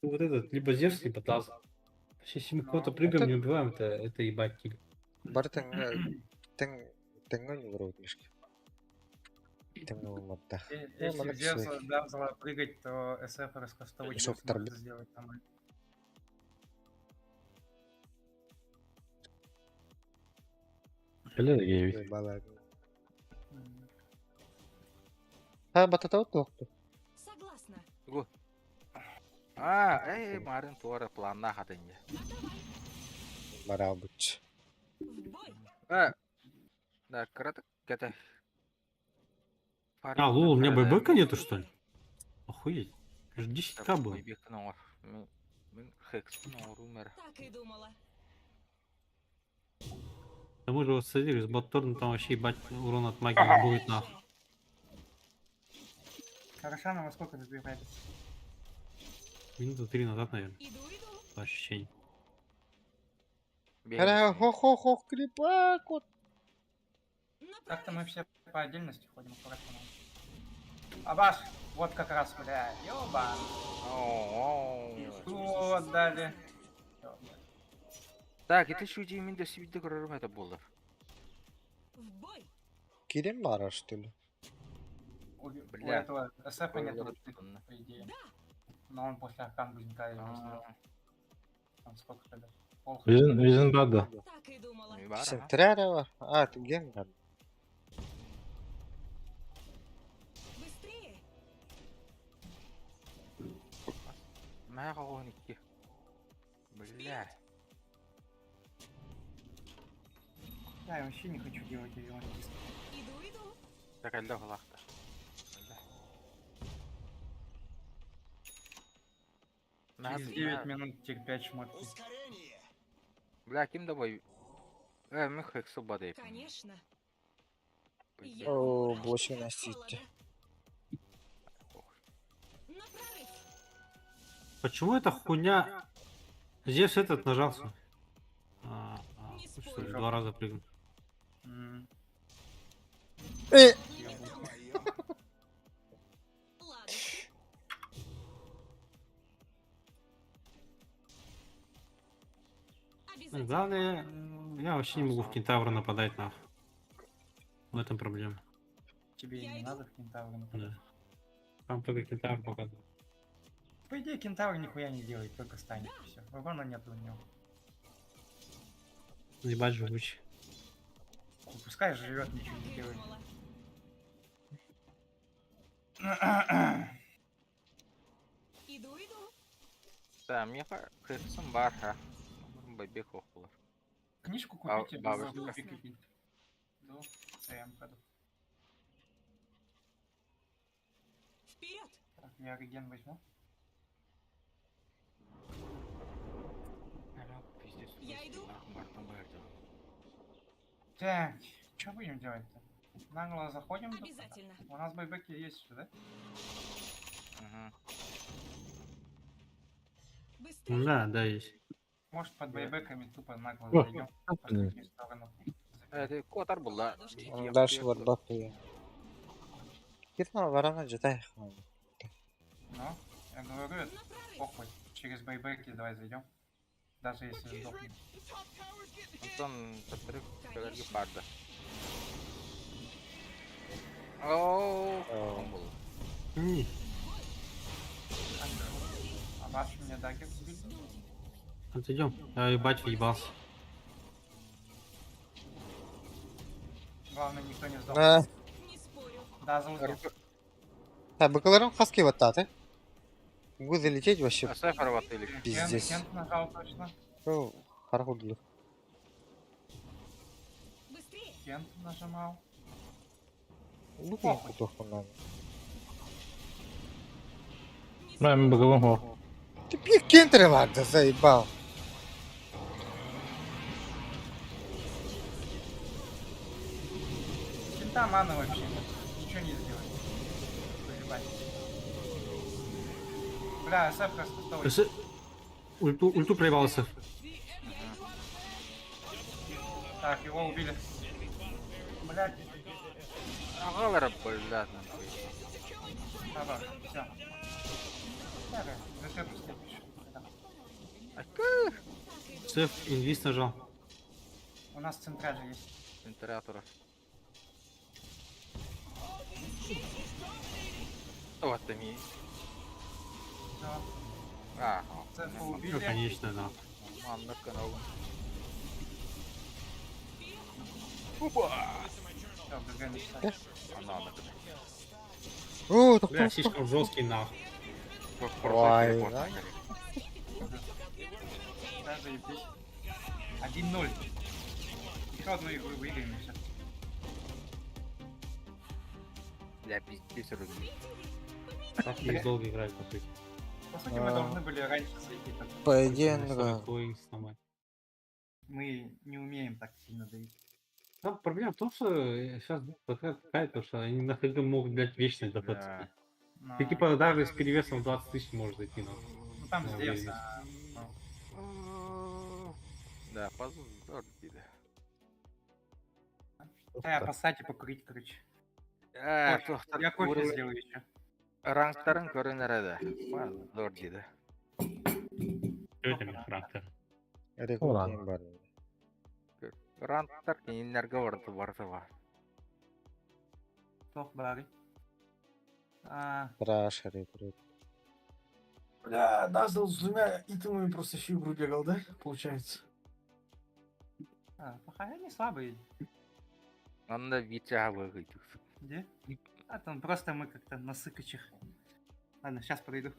Вот этот, либо Зевс, либо Таз. Вообще, если мы кого-то прыгаем, Это- не убиваем, это ебать киль. Бар тең тең не вроде мишки. Тең улматта. Если молодцы. в Зевса Дамзела прыгать, то СФ раскастовать Мешок сможет торбит. сделать там. Бля, гейвит. Бала. М. Ха бататаут тоқты. Согласна. А, эй, Марин Туара планна хатынья. Готово. Бараабыт. В бой! Э, Да, кыратык кэтэ. А, лол, у меня байбека нету, что ли? Охуеть. Это же 10к было. Мин хекспин оҥоруу эрэ. Так и думала. К тому же вот смотри, с Батторном там вообще ебать урон от магии будет нахуй. Хорошо, во сколько забирали? Минуты три назад, наверное, Иду, иду. по ощущениям. Хара хо-хо-хо крипак вот. На Так-то мы прорыв! все по отдельности ходим, аккуратно. Абаш, вот как раз, бля, ёбан. Ту отдали. Ёба. Так, ити шүдьи мин да сибидде көрөрүм это буолар. В бой! Кирим бара что ли? У Бля. этого СФ нет ульты, Онно. по идее. Но он после аркан блинка его сделал. Там сколько тогда? Пол Вижен, вижен бада. Так и думала. Сентрярева. А, ты ген бар. Быстрее! Мэ оҕон икки. Бля. Да, я вообще не хочу делать ее диск. Иду, иду. Так эллэ халахта. Через 9 минут терпеть шмотки. Бля, ким да бой? Э, мин хексу бадайп. Конечно. Я О, в мурашках больше от носить. холода. На прорыв! Почему эта хуйня... Зевс этот нажался. А, а, Не что ли, спорю. два раза прыгнул. М, Э, Ладушки. Ну, Обязательно. Главное, я вообще не могу в кентавра нападать нахуй. В этом проблема. Тебе и Я не иду. надо в кентавра нападать. Да. Там только кентавр показывает. По идее, кентавр нихуя не делает, только станет. Все. Урона нет у него. Ебать живучий. Пускай живет, ничего Так не и делает. думала. Иду, иду. Да, миэхэ хексум бар ха. Байбек охулар. Книжку А, купите, бабушка. без купить. До ЦМ ходу. Вперед! Так, я реген возьму. Я иду. Так, что будем делать-то? Нагло заходим. Обязательно. У нас байбеки есть еще, да? Быстрее! Да, да, есть. Может, под байбеками тупо нагло О, зайдем в последнюю сторону. Э, котар була. он дальше барбак Кирна варана жатай. Ну, я говорю, это На прорыв! похуй. Через байбеки давай зайдем. Даже если сдохнем. Антон таптырык кэлэрги барды. Оо, он Не, А ваш мне дагер убили? отойдем. Я ебать въебался. Главное, никто не сдох. А, Не спорю. Да, сдох. так, бакаларым хаски вот таты. Могу залететь вообще. Асафар Пиздец. Кент нажал точно. Ну, Харгудлы. Быстрее! Кент нажимал. Лук Похуй. не Не Бля, мин быгыбын хо. Ты пьешь кентеры, ладно, заебал. Кента маны вообще нет. Ничего не сделает. Поебать. Бля, СФ просто стой. Ульту, ульту проебался. Так, его убили. Блять, Агалара, блядь, давай, все. Так, ГГ пускай пишет. Да. Сеф инвиз нажал. У нас центра же есть. Императора. Вот там и. Все. А, Цефа Ну, убили. конечно, да. манна канал. Опа! Все, ГГ написали. Она она. О, так Бля, слишком жесткий нахуй. Ой, да. Да, заебись. 1-0. Еще одну игру выиграем и все. Бля, пиздец, рубли. Так и долго играть, по сути. По сути, мы А. должны были раньше зайти. Так По идее, На ну да. 40 сломать. Мы не умеем так сильно давить. Там проблема в том, что сейчас такая, такая, то, что они на ХГ могут, блядь, вечно Да. дофаться. Но- Ты типа даже с перевесом в 20 тысяч можешь зайти на. Ну там на здесь. уверенность. Да, позор, дида. Да, по сати покурить, короче. Э, Кофе. туохтар Я кофе ур- сделаю еще. Рангтарын көрөн эрэ Позор, дида. Чё это характер? Рекрутинг бар. Рангтар кинилэргэ барыта барыта бар. Тох, бары. А, Траш, рекрут. Бля, Дазл с двумя итемами просто всю игру бегал, да? Получается. плохая, они слабые. Онно Витя выгодит. Где? А там просто мы как-то на сыкачах. Ладно, сейчас подойду.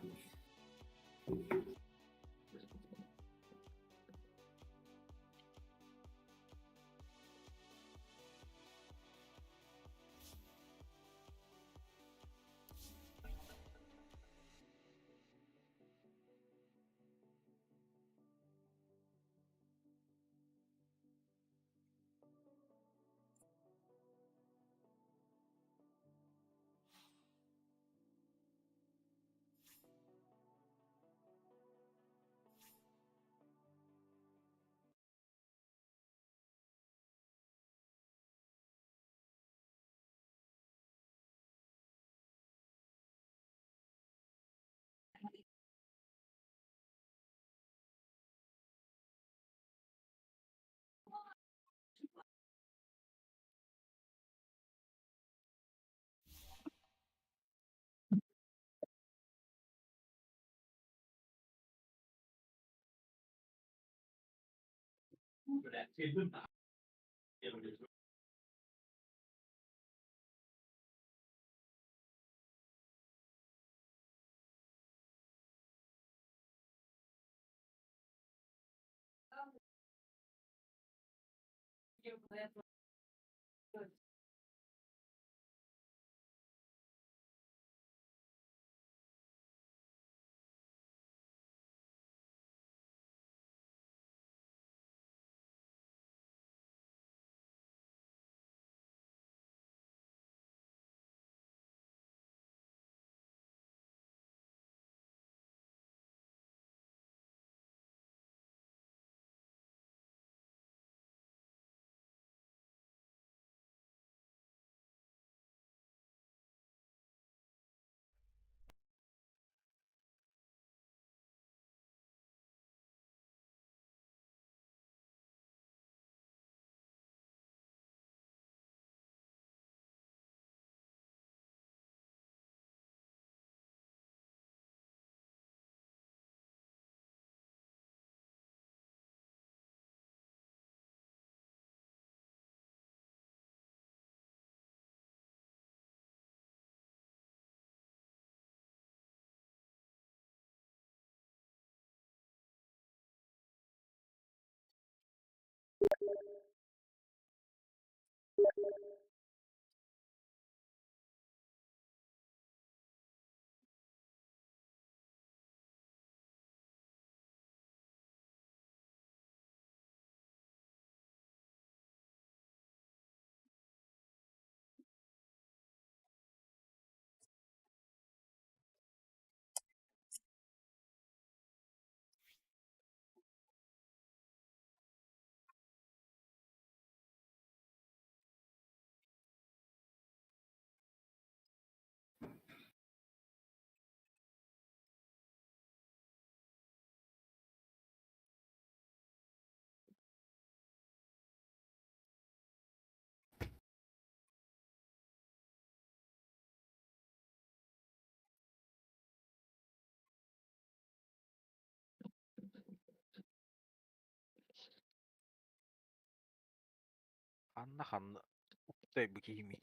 Ханна ханна. Уктай бу киһими.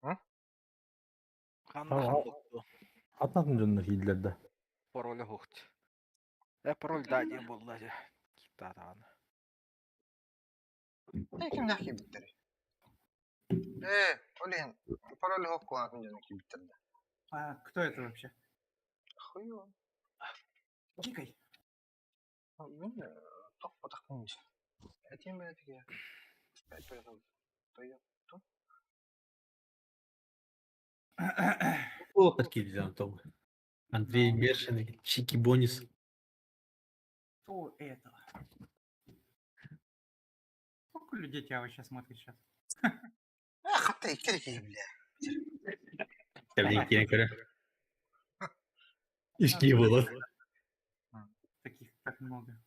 А? Ханна Ага. ханна укту. Атнатын дьоннор киирдилэр да. Пароля хохт. Э, пароль да, диэн буолла дьэ. Таатаҕына. Э, кимнээх киирбиттэрий? Ээ, ол иһин пароль оһох куһаҕан дьоно киирбиттэр да. А кто это вообще? Хуй Кикай. Мин тохпотохпун дии. Этиэм бэйэтигэр тойоттум. О, такие Антон. Андрей Мершин, Чики Бонис. Кто это? Сколько людей тебя вообще смотрит сейчас? Э, хатта икки киһи бля. Кэбин киэн көрө. Ишки было. Таких так много.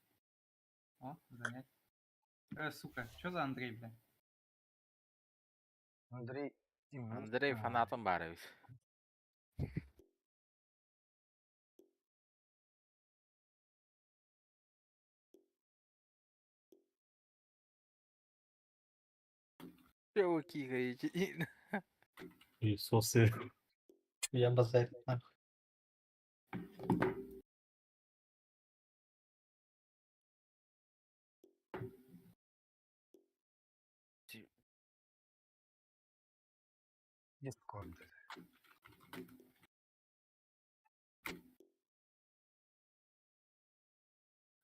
О, занять. Сука, что за Андрей, бля? Андрей Андрей фанатым баар эбит. Чего кигаете? И сосы. Я базарь. Нахуй. Дискорд.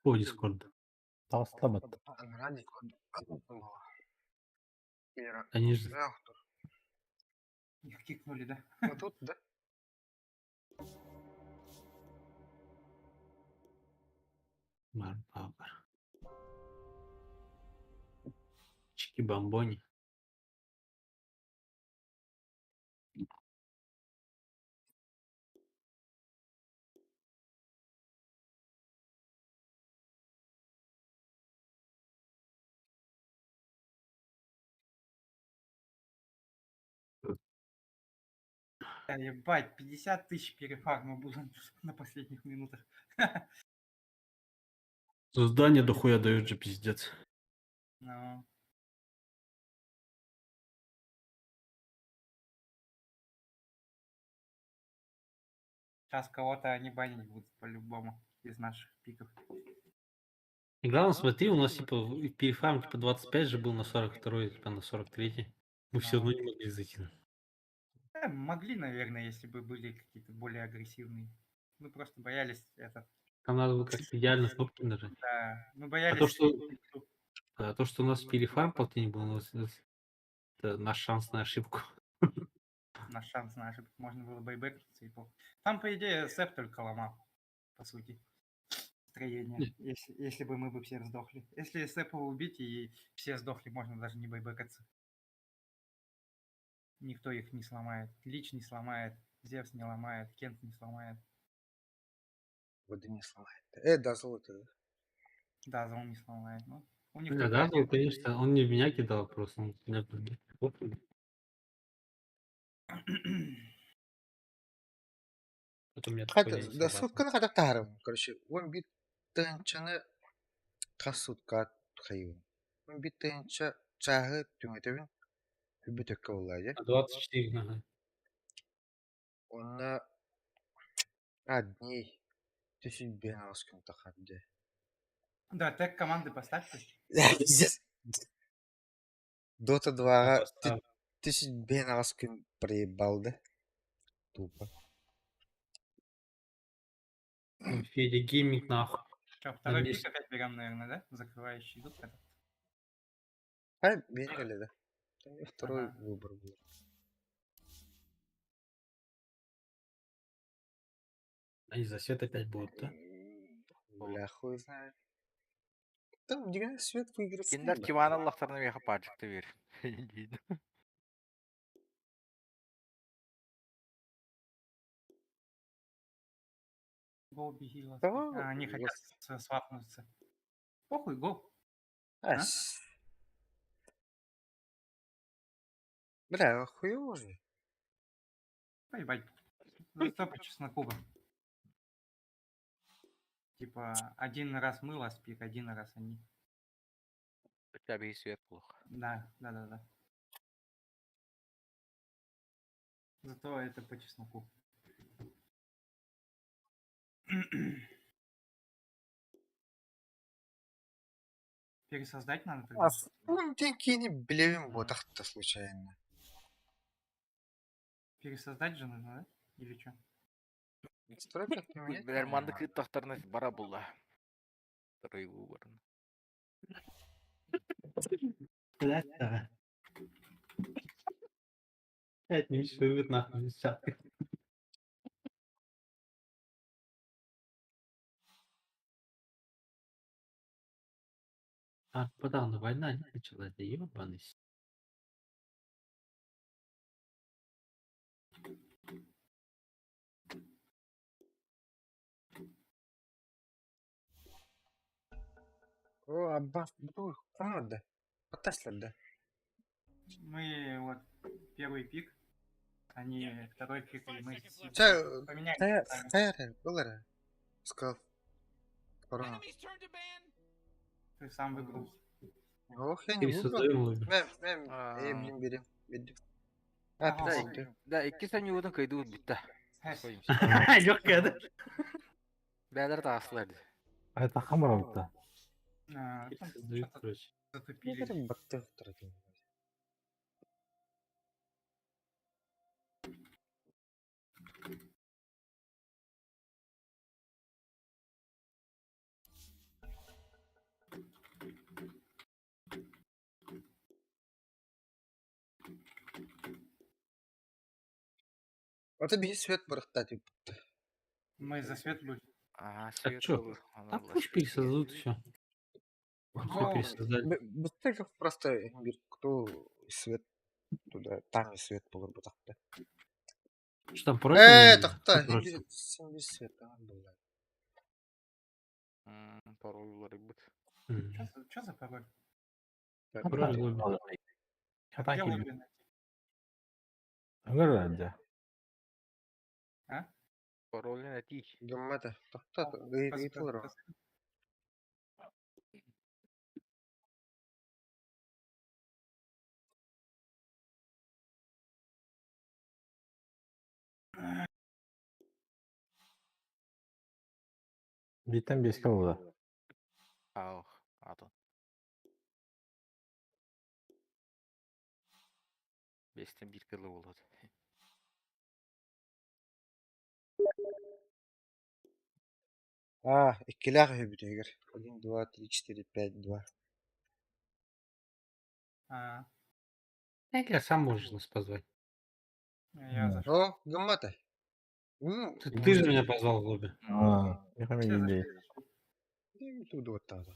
По Дискорд. Таҕыстабыт. Анараа Дискорд. Они же Их кикнули, да? Ну тут, да? Марбабар. Чики Бамбони. Да, ебать, 50 тысяч перефарма было на последних минутах. Задание дохуя дают же пиздец. Ну. Сейчас кого-то они банить будут по-любому из наших пиков. И главное, смотри, у нас типа перефарм типа 25 же был на 42, типа на 43. Мы все равно не могли зайти. Да, могли, наверное, если бы были какие-то более агрессивные. Мы просто боялись это. Там надо было как-то идеально кнопки нажать. Да, мы боялись. А то, что, да, то, что у нас перефарм полтинник был, у нас, это наш шанс на ошибку. Наш шанс на ошибку. Можно было байбекнуться и пол. Там, по идее, Сэп только ломал, по сути, строение. Если бы мы бы все сдохли. Если Сэпа убить и все сдохли, можно даже не байбекаться. Никто их не сломает. Лич не сломает, Зевс не ломает, Кент не сломает. Воды не сломает. Да, золото. Да, зол не сломает. Ну, у них Да, только да, он, конечно, он не в меня кидал просто, он в меня побил. Потом меня такой Хата, день да собака. сутканы хата таарым. Короче, 11 тыһыынчаны хас сутка хайыбын. 11 тыһыынча чааһы түҥэтэбин үбүтөккө буоллаа дьэ. А 24, ага. Онно а дней түс биэн аҕыс күн тахар дьэ. Да, тег команды поставь хоть. Пиздец. Дота 2-ҕа Поставь. түс биэн аҕыс күн проебал да. Тупо. Федя гейминг нахуй. Че, второй Надеюсь. пик опять берем, наверное, да? Закрывающий идут этот. А, бери да. Там и второй Ага. выбор был. Они за свет опять будут, да? Бля, хуй знает. Там дигэн свет выиграет. Кинилэр Киван Аллахтарына миэхэ паачыкта биэр. Го, беги, ласка. Да, А, они хотят свапнуться. Похуй, го. А? Бля, хуёво же. Поебать. Зато по чесноку бы. Типа, один раз мы ласт пик, один раз они. Хотя бы и свет плохо. Да. Зато это по чесноку. Пересоздать надо тогда? Фун кини билевин буотахта случайно. Пересоздать же нужно, да? Или что? Настройках поменять Билэр манды по-моему. кыттахтарына бара булла. Второй выбор. Блядь, да. Опять не вывод нахуй из чата. А, подавно, война не началась, да ебаный. О, Аббас, ну, команда. Потаслер, да. Мы вот первый пик, они второй пик, и мы Ча, поменяли Тая, местами. Тайр, было Сказал. Корона. Ты сам выбрал. Ох, я не выбрал. Пересоздаем лобби. Мэм, мэм, А. эй, блин, бери. Бери. А, Ага. пересоздаю. Да, икки санюутун кыйдуут бүтта. Легкая, да? Бәдер тааслар. А это хамралта. А, там Пересоздают, что-то короче. затупили. Бери, бакты второй. Это биһи свет барахта тип. Мы за свет были. Аа, А свет чё? был. А пусть пересоздадут все. Ну, Все пересоздали. Быстро просто бир кто свет туда, там и свет был бы так-то. Что там пароль Э, поменяли? так-то, Что пароль? сен бир свет там был. Пароль булар бит. М. Что за пароль? Пароль лобби. Где лобби найти? Аңыр Пароль найти. Гыммата, так-то, ыйтылар. Биттен беске болду. Ах, атын. Бестен бир кылы болот. А, иккилээх үһүбүтүгэр. 1, 2, 3, 4, 5, 2. А, Я сам можешь нас позвать. я зашел. О, гыммата. М, Ты же меня позвал в лобби. А, Все зашли. туду оттаада.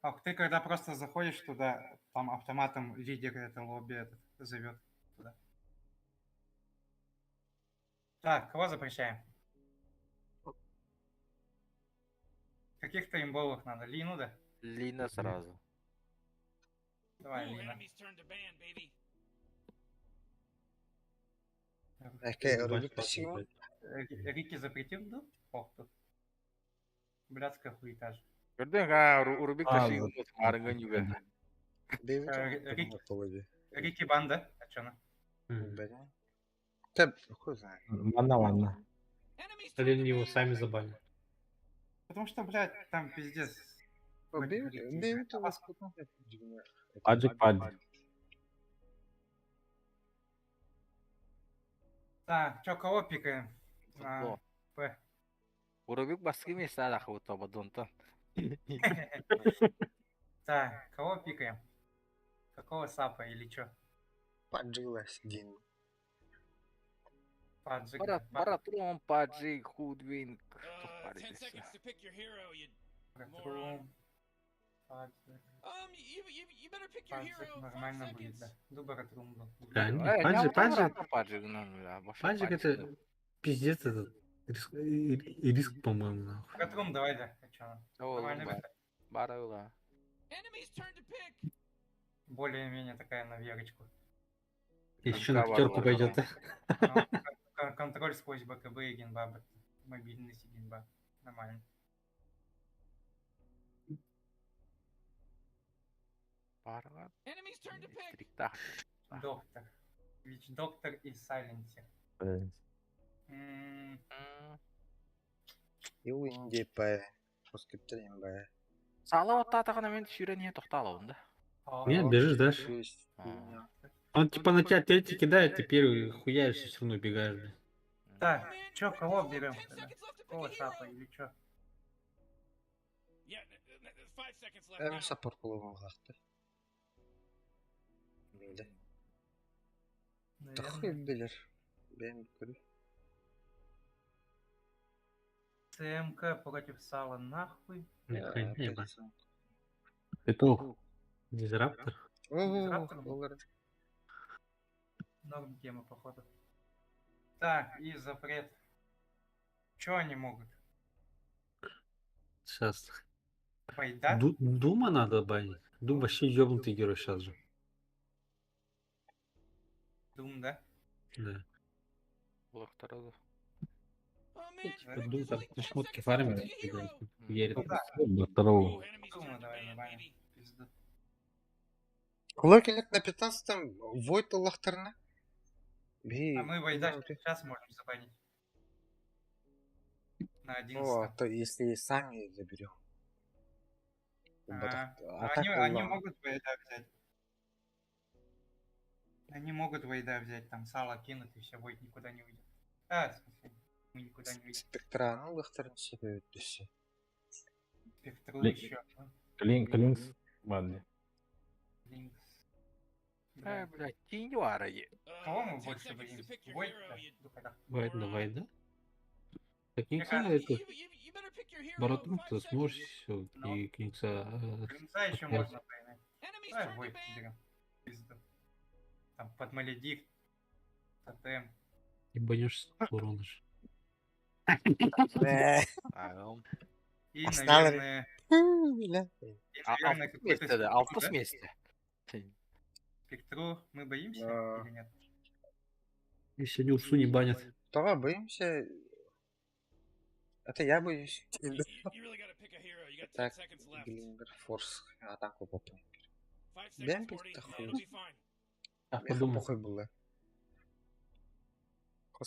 Ах, ты когда просто заходишь туда, там автоматом лидер этого лобби этот зовет туда. Так, кого запрещаем? Каких-то имбовых надо. Лину, да? Лина сразу. Давай, Лина. Эке, Ебать, Рубик папа, тащил. блядь. Рики запретил, да? Ох тут. Блядская хуета же. Көрдүң а Рубик А, ташыгын вот. арыгын юга. Дэвид Рик. Рики банда, а чё она? М. Тэп, хуй знает. Манна манна. Или они его сами забанят. Потому что, блядь, там пиздец. О, Дэвид, Дэвид у вас Аджик паджик. Так, чё, кого пикаем? На Футбол. П. Рубик баскы эмес арахы отоба донтон. Так, кого пикаем? Какого сапа или чё? Паджилась, Дин. Паджик. Бара Баратрон, Паджик, Худвинг. Баратрум. Паджик. Паджик нормально будет, да. Ну, Баратрум был. Да, не, Паджик, Паджик, Паджик, Паджик это пиздец этот риск, и риск, по-моему, нахуй. Баратрум давай, да. А чё? Нормально будет. Барыла. Более-менее такая на верочку. Еще на пятерку пойдет. Ну, контроль сквозь БКБ и генба. Мобильность и генба. Нормально. Барыла. Стрикта. Доктор. Вич доктор и Сайленсер. М, Ил инде пэ. Поскриптер имбэ. Саала оттаатаҕына мин сүүрэн иһэн тохтоолобун да. Нет, бежишь дальше. А. Он типа на тебя третий кидает, ты первый хуяришь и все равно убегаешь, блин. Так, чё, кого берем тогда? Кого сапа или чё? Эм саппорт буолуохтаахтар. Билэ. Тахы Наверное. билэр. Бэйэм көрү. ЦМК против Сала нахуй. Нахуй, ебать. Петух. Дизраптор. Дизраптор? Олар. Норм тема, походу. Так, и запрет. Чё они могут? Сейчас. Байда? Дума надо банить. Дум вообще ёбнутый герой сейчас же. Дум, да? Да. Улахтара да. Типа Дум там на шмотки фармит, хуярит. Ну да. Второго. Дума давай набаним. Пизду. Кулак на 15-м Войт ыллахтарына. Би. А мы Вайда сейчас можем забанить. На Ну, а 11. то если сами заберем. А, А так они улла. могут Вайда взять. Они могут Вайда взять, там сало кинут и все, Войд никуда не уйдет. А, в смысле, мы никуда не уйдем. Спектраны ыллахтарын сөбөттүсү. Спектру Ли- еще. Клин, Клинкс. Ладно. Линкс. Э, Бля. блядь, тинь варай. Кого мы больше боимся? Войд? Да, Духа, Вайд, давай, да? Так Мне Кингса кажется, это... Баратрум ты сможешь всё, Ну. и Кингса... Клинца еще Опять. можно поймать. Давай Войд берем. Пизду. Там под Маледикт, тотем. Ебанешься урона же. Э, Аҕам. И, Основной. наверное, бля. и, А, наверное, алтыс какой-то миэстэ да, спектру, алтыс да? миэстэ. Спектру мы боимся Да. или нет? Если они Урсу не банят. Того боимся. Это я боюсь. Так, Глиндер Форс атаку попал. Бэм хуй. А, Меха подумай. похуй было.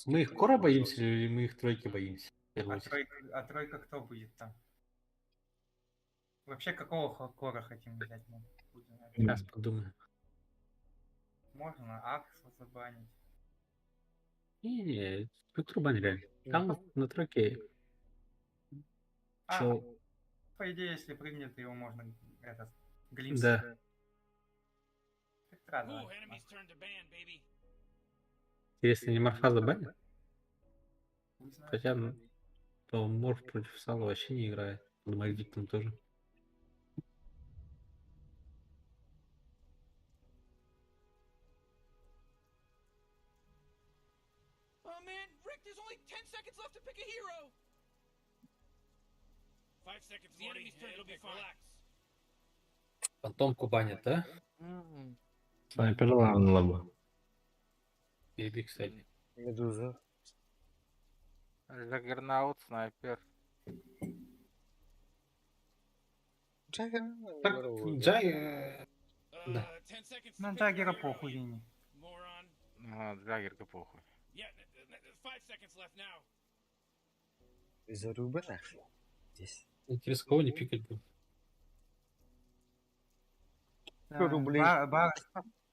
Мы их кора боимся или мы их тройки боимся? В первую А очередь. тройка кто будет там? Вообще, какого кора хотим взять? Мы? Хуй знает. Сейчас подумаю. Можно Акса забанить. Не, спектру бан реально. Там на тройке А, чел. по идее, если прыгнет, его можно этот глимс. Да. Спектра, да. Если не морфа забанят, Хуй знает. хотя, ну, то морф против сала вообще не играет. Под Мальдиктом тоже. Фантомку банят, да? Снайпер лаба. Перебег, кстати. Медуза. Джаггернаут, снайпер. Джаггер. Так, Джай... Да. На Джаггера похуй не. А, Джаггерка похуй. Заруба нахуй. Здесь. Интересно, кого не пикать был? Да, рублей.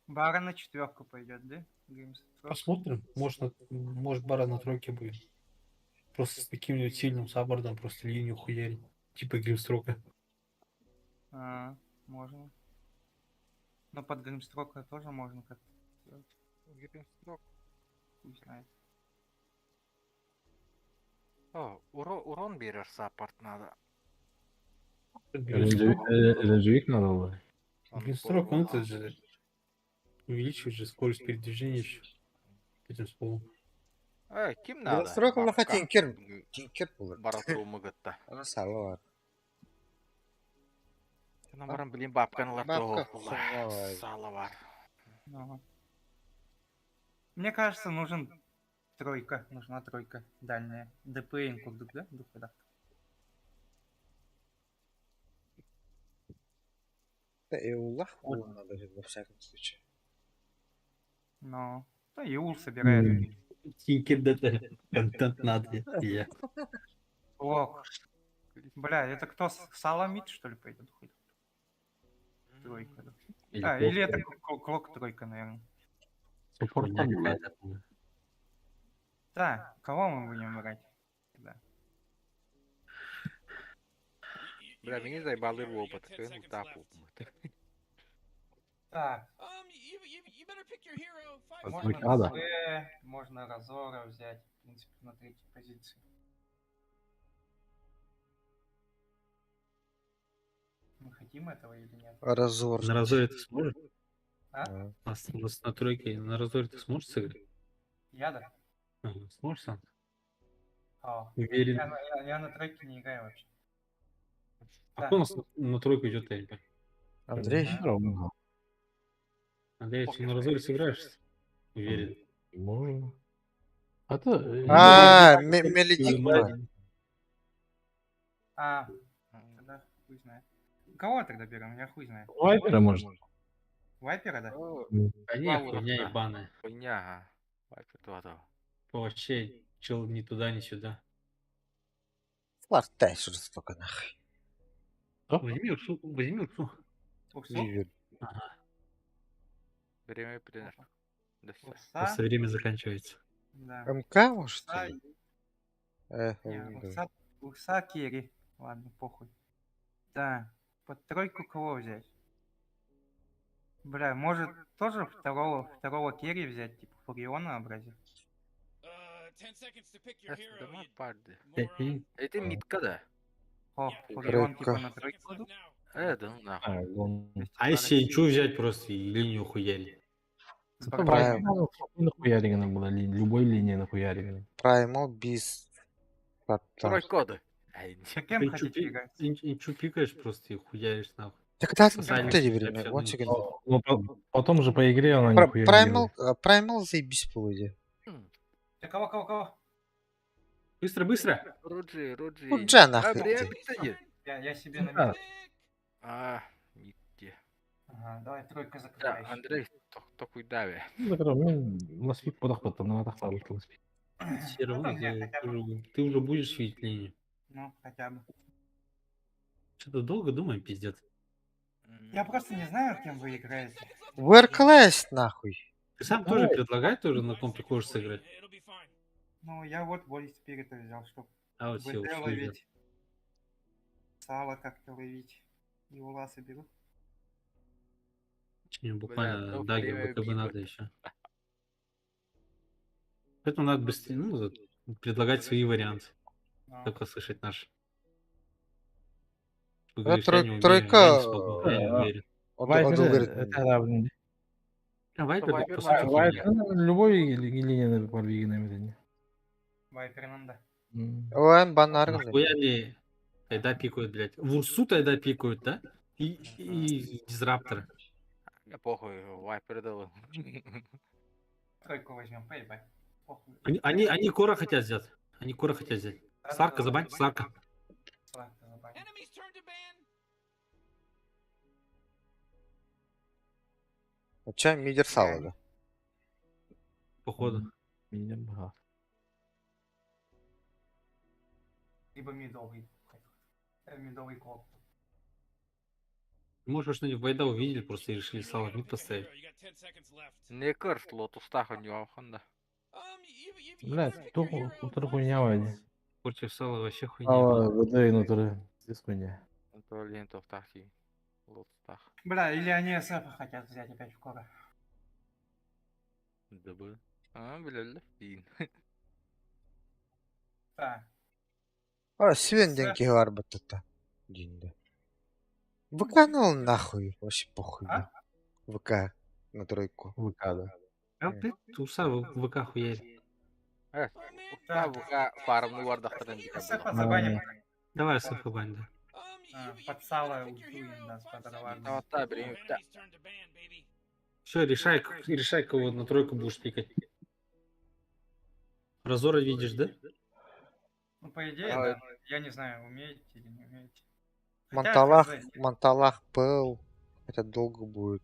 Бара на четверку пойдет, да? Геймс. Посмотрим. Может, может бара на тройке будет. Просто с каким-нибудь сильным сабордом просто линию хуярить. Типа Гримстрока. А, можно. Но под Гримстрока тоже можно как-то сделать. Гримстрок. Хуй знает. О, урон берешь, саппорт надо. Ренджевик надо было. Гримстрок, он это же увеличивает же скорость передвижения еще. Этим словом. Э, ким надо? Гримстрок улаха Бабка. тинкер. Тинкер булар. Баратру мыгытта. Аны салы бар. Намаран, блин, бабканы Бабка ларту. хуйня бар. Сало бар. Ага. Мне кажется, нужен тройка. Нужна тройка дальняя. ДП инкурдук, да? Духа, да. Да и улах надо во всяком случае. Но. Да, Юл собирает. Тинкер, да, контент надо. Я. Лок. Бля, это кто? Саламид, что ли, пойдет? Хуй. тройка. Да. Или А, Клок или это Клок тройка, наверное. Суппорт Хуйня там, блядь. какая-то, по-моему. Да, кого мы будем брать? Да. Бля, меня заебал робот. Ты тапу. Так, А можно тройка, да. ДЗ, можно Разора взять, в принципе, на третьей позиции. Мы хотим этого или нет? Разор. На Разоре ты сможешь? А? А. У нас на тройке на Разоре ты сможешь сыграть? Я да? Ага, сможешь сам? О, Уверен. я на тройке не играю вообще. А Да. кто у нас на тройку идет, я не понимаю. Андрей? Равно. Андрей, ты на Разоре сыграешь? Уверен. Можно. А то... А, Меледик. А, тогда хуй знает. Кого тогда берем? Я хуй знает. Вайпера может. Вайпера, да? Да не, хуйня ебаная. Хуйня, ага. Вайпер два. Вообще, чел ни туда, ни сюда. Флартаешь жестоко нахуй. Возьми Урсу, возьми Урсу. Урсу? Вивер. Время принес. Да всё. Урса? Просто время заканчивается. Да. МК, может? Урса, или? не, МК. Урса, Урса Керри. Ладно, похуй. Да, под тройку кого взять? Бля, может тоже второго Керри взять, типа Фуриона образить? Дома парды. 5 минут. Это митка, да? О, Фурион типа Тройка. на тройку иду? Да ну нахуй. А, он... А если инчу взять просто и линию хуяли? Зато Правильно. Вайпера нахуяригана была, любой линии нахуяригана. Праймал без Фларташ. Тройка, да. Ай, не. С кем Инчу, хотите играть? инчу пикаешь просто и хуяришь нахуй. Так да, Сосали ты всё, время. всё, One ну, second. Но потом же по игре она нихуя не Праймал, делает. Праймал заебись по Да кого, кого, кого? Быстро, быстро! Роджи, Роджи. Роджи, А, нахуй время ты. питания. Я себе на Да. А, нигде. Ага, давай тройка Да, закрывающая. Андрей, такой дави. Ну, так, мен ласфик подах потом, на атах ласфик. Все равно там я ты, хотя бы. ты уже будешь видеть линию. Ну, хотя бы. Что-то долго думаем, пиздец. Я просто не знаю, кем вы играете. Where class, нахуй? Ты сам тоже предлагай тоже, на ком ты хочешь сыграть. Ну, я вот Воли Спирита взял, чтобы А вот все, ВТ ушли. ловить. Сало как-то ловить. И Уласа беру. Мне буквально ну, дагер время БКБ битвы. надо еще. Поэтому надо быстрее, ну, предлагать свои варианты. Ну, Только слышать наши. Вы Да, говоришь, я не уверен, тройка, я не смогу, я не уверен. Он говорит, это равно. А Вайпер, Вайпер по сути, Вайпер. хуйня. Вайпер, любой линии на парвигина. Вайпер надо. ОМ банар. Нахуя ли тогда пикают, блядь? В Урсу тогда пикают, да? И Дизраптора. Да похуй, Вайпер дал. Тройку возьмем, поебать. Похуй. Они Кора хотят взять. Они Кора хотят взять. Да-да-да. Сарка, забаньте, Сарка. Сарка забаним. А че мидер сало, да? Походу. Либо мидовый. Мидовый клоп. Может, что-нибудь Вайда увидели, просто и решили сало в мид поставить. Не кырс, лотустаха не да. Блядь, тур хуйня войди. Против сала вообще хуйня. А, ВД и внутри. Здесь хуйня. То лентов тахи. Лотустах. Бля, или они СФ хотят взять опять в Кора. ДБ. А, бля, лефтин. Да. А, Свен деньги арбатата. Динда. ВК ну нахуй, вообще похуй. А? ВК на тройку. ВК, да. А, блядь, Урса в ВК хуярит. Да, ВК фармну вардахтаран СФ забаним. Давай СФ бань, да. А, под сало ульту им даст, под Да, та, блин, да. Все, решай, решай, кого на тройку будешь пикать. Разора видишь, да? Ну, по идее, А, да. Я не знаю, умеете или не умеете. Хотя, Монталах, хз, Монталах, ПЛ. Это долго будет.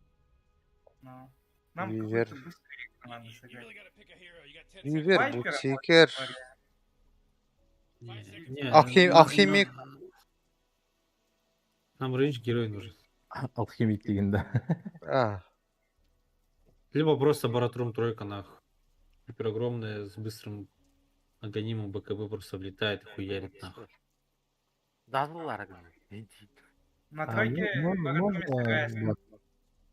ну, Нам Вивер. какую-то быструю игру надо сыграть. Вивер, Вайпера Бутикер. Не, не, Алхимик. Нам рейндж герой нужен. Алхимик деген да. А, Либо просто Баратрум тройка нах. Супер огромная, с быстрым агонимом БКБ просто влетает и хуярит нахуй. Дазллар На А, тройке ну, Баратруме можно, сыграешь. да.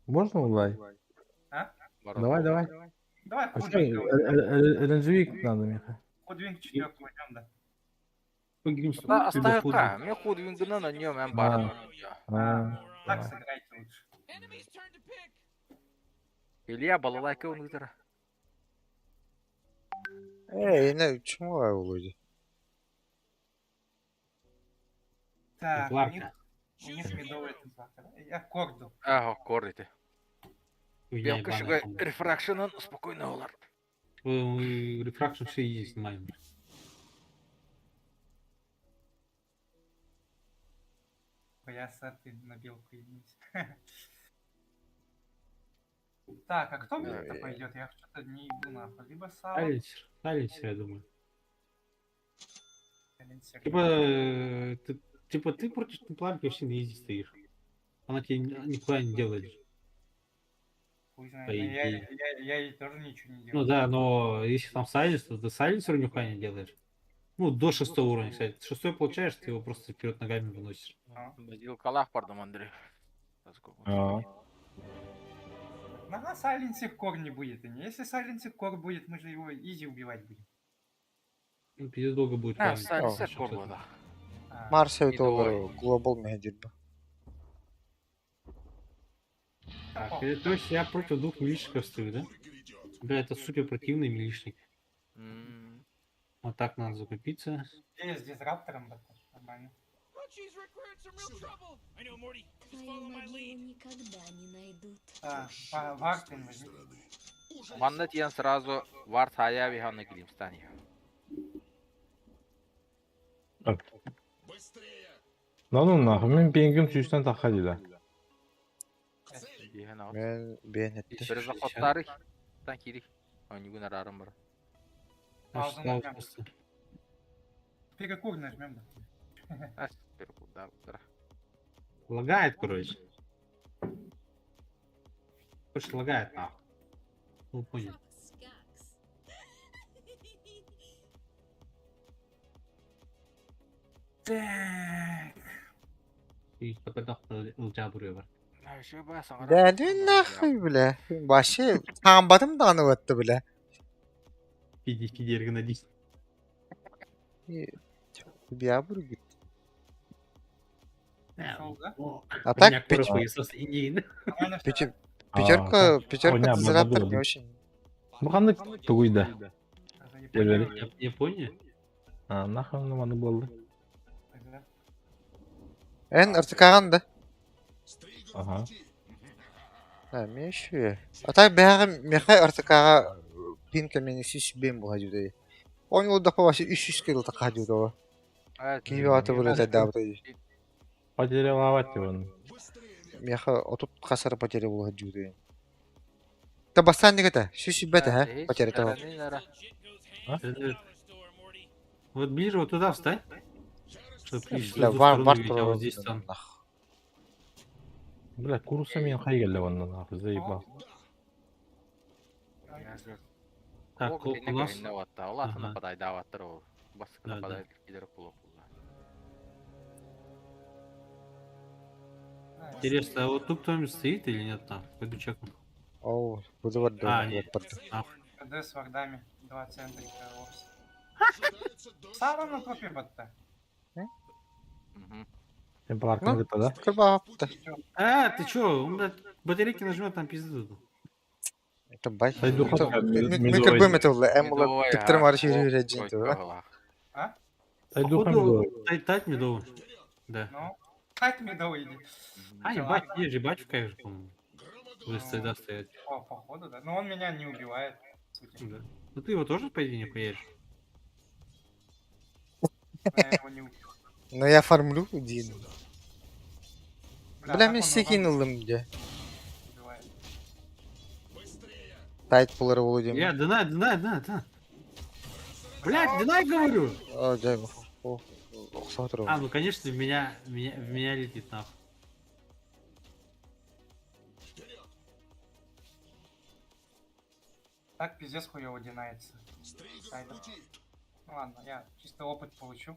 Можно, Улай? А? Давай, давай. Давай А что, худвинг, ренжевик надо, Миха. худвинг четверку возьмем, да. Да, оставь-ка. Мне худвингына на нем эм баратрум. А, Так давай. сыграйте лучше. Илья балалайка он вытер. Эй, не, чему я Володя? Так, у Кларка. них, у них медовый темплатор. Я корду. Ага, коррите. Хуйня Белка ебаная, шугай по-моему. рефракшенын спокойно олар. Рефракшн все изи снимаем. Я ты на белку единиц. Так, а кто мне-то пойдет? Я что-то не иду нахуй. Либо Сава, Сайленсер. Сайленсер, я думаю. Сайленсер. Типа, ты, типа ты против Темпларки вообще на изи стоишь. Она тебе никуда не делает. Хуй знает. по Ну, Я, идее. я, я ей тоже ничего не Ну делаю. да, но если там сайленсер, то ты сайленсеру нихуя не делаешь. Ну, до шестого уровня, кстати. Шестой получаешь, ты его просто вперед ногами выносишь. А. Базилкалах пардон, Андрей. А. Ага, сайленсер кор не будет. И не Если сайленсер кор будет, мы же его изи убивать будем. Ну, пиздец долго будет. А, фармить. сайленсер Чтоб кор это- было. А, Марс Медовой. это глобал мегадирба. Так, то есть я против двух милишников стою, да? Бля, это супер противный милишник. Вот так надо закупиться. Здесь с дизраптором, вот, нормально. Твою могилу никогда не найдут. А, Вартин возьми. Манна тиен сразу вар сая виханы климстани. Ну ну нахуй, мен пингім сүйістен таққа дейді. Мен бен етті. Bir заход Тан кирик. Они гүн арарым бар. Паузу Значит, нажмем. просто. Перекур нажмем, да. Ас, перекуда, да. Лагает, короче. Короче, лагает нахуй. Ну, понял. Скакс. Так. И потом ылдьа бар. Да нахуй, бля. Вообще, тамбатым да аны өтті, бля. Пиди, пиди, эргонодист. Бия бір Ушел, да? А так, Нормально всё? пятерка, пятерка Хуйня, дизраптор было. не очень. Ну қандай тугуйда. За Теперь. Японию Япония? А, нахуй маны болды. тогда. Эн артыкаған да. Ага. Да, мен еще. А так бәғі мехай артыкаға пинка мен үш бен бұға жүді. Он ел дапа вообще үш жүз кило тақа жүді о. Киви аты бұлы да бұды. Потерялавать его. Меха отут қасары потеря бұлға жүді. Та бастан дегета, сүз бәті, ха? Потеря того. Вот ближе вот туда встань. Чтоб ближе Бля, с двух вар, сторон вар увидеть, а вот здесь там. Бля, курса мен қай келді онда нахуй, заебал. Так, у нас... Ага. подай даваттыр ол. Басқына Да, да. подай кидер кулок. Интересно, а вот тут кто-нибудь стоит или нет там? Пойду чекну. Оу, буду бар А, нет. Нахуй. КД с вардами. Два центра опс. Сава на топе батта. Темпларканы Ну, кытта да? Кырбапты. А, ты чё? Он, блядь, батарейки нажмет, там пизды дадут. Это бай. Сайду хатка Мен кырбым это было. Эм было тыктырым ары шири жинти, да? Сайду Походу, тать медовый. Да. Ну, тать медовый иди. А, ебать, есть же батюшка же, по-моему. Вы всегда стоять. По, походу, да. Но он меня не убивает. по сути. Да. Ну ты его тоже, по идее, не хуяришь? Но я его не убил. Но я фармлю Дину. Бля, Бля, так мен он секин урон ылдым де. убивает. Тайт булары болу деймін. Я, динай, динай, динай, динай. Блядь, динай, говорю! О, жай, о, ұқсап тұр А, ну конечно, в меня летит нахуй. Так пиздец хуёво динается. Сайдер. Ну ладно, я чисто опыт получу.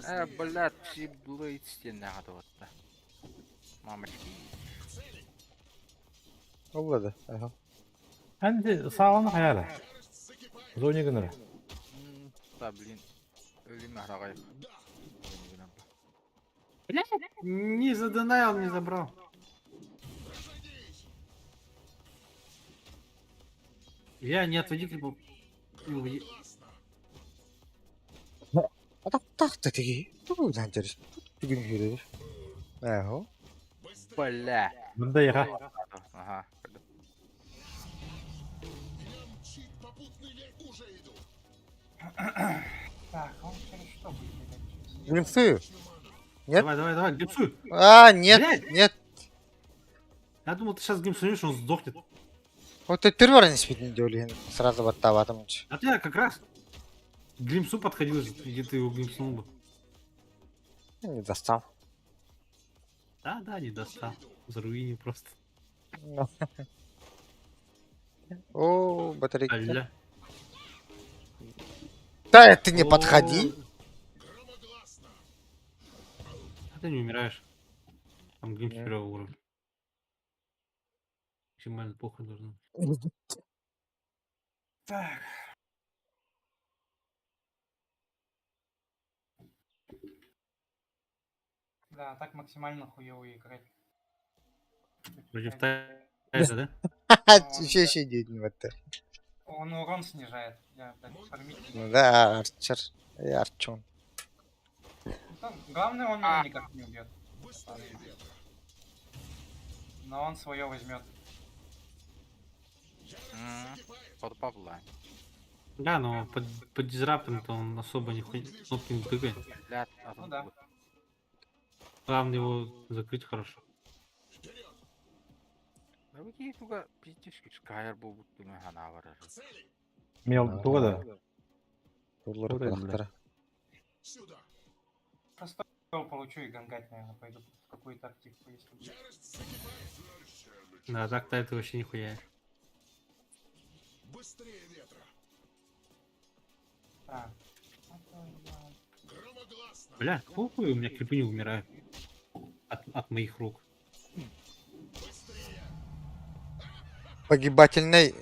Э, блядь, Блейд стеннэҕэ туһатта. Мамочки. Ол да. Ага. Анди сааланы хайара. Зоня гынара. Да, блин. Өлүм араҕай. Блядь, не задонаил, не забрал. Я не отводи крипов. Не уводи. Так тиги. Тугу занчар. Түгүн хүрэр. Эхо. Бля. Мында яха. Ага. Так, он через что будет бегать? Через- Глимсую. Нет? Давай, давай, давай, глимсуй. А, нет, Блядь. нет. Я думал, ты сейчас глимсуешь, он сдохнет. Вот ты первый не спит неделю, сразу вот там. А ты как раз к глимсу подходил, где ты его глимснул бы. Не достал. Да, да, не достал. Заруинил просто. Ну. О, батарейка. Аля. Да, ты не подходи. А ты не умираешь. Там глимс Нет. первого уровня. Максимально похуй должно быть. Так. Да, так максимально хуёво играть. Против Тайза, да? Еще еще не вот. Он урон снижает. Я, блядь, фармить не Ну да, Арчер. И Арчон. Ну, там, главное, он меня никак не убьет. Но он свое возьмет. Под Павла. Да, но под дизраптом-то он особо нихуя кнопки не тыкает. Блядь, Ну да. Главное его закрыть хорошо. Да вы туга пиздишь, Скайр был будто хана барар. Мел туга да. Турлар Ура, кулактара. Просто получу и гангать, наверное, пойду в какую-то активку, если будет. Да, так-то это вообще нихуя. Так. Это я- Бля, какого хуя у меня крипы не умирают? От моих рук. Погибательный.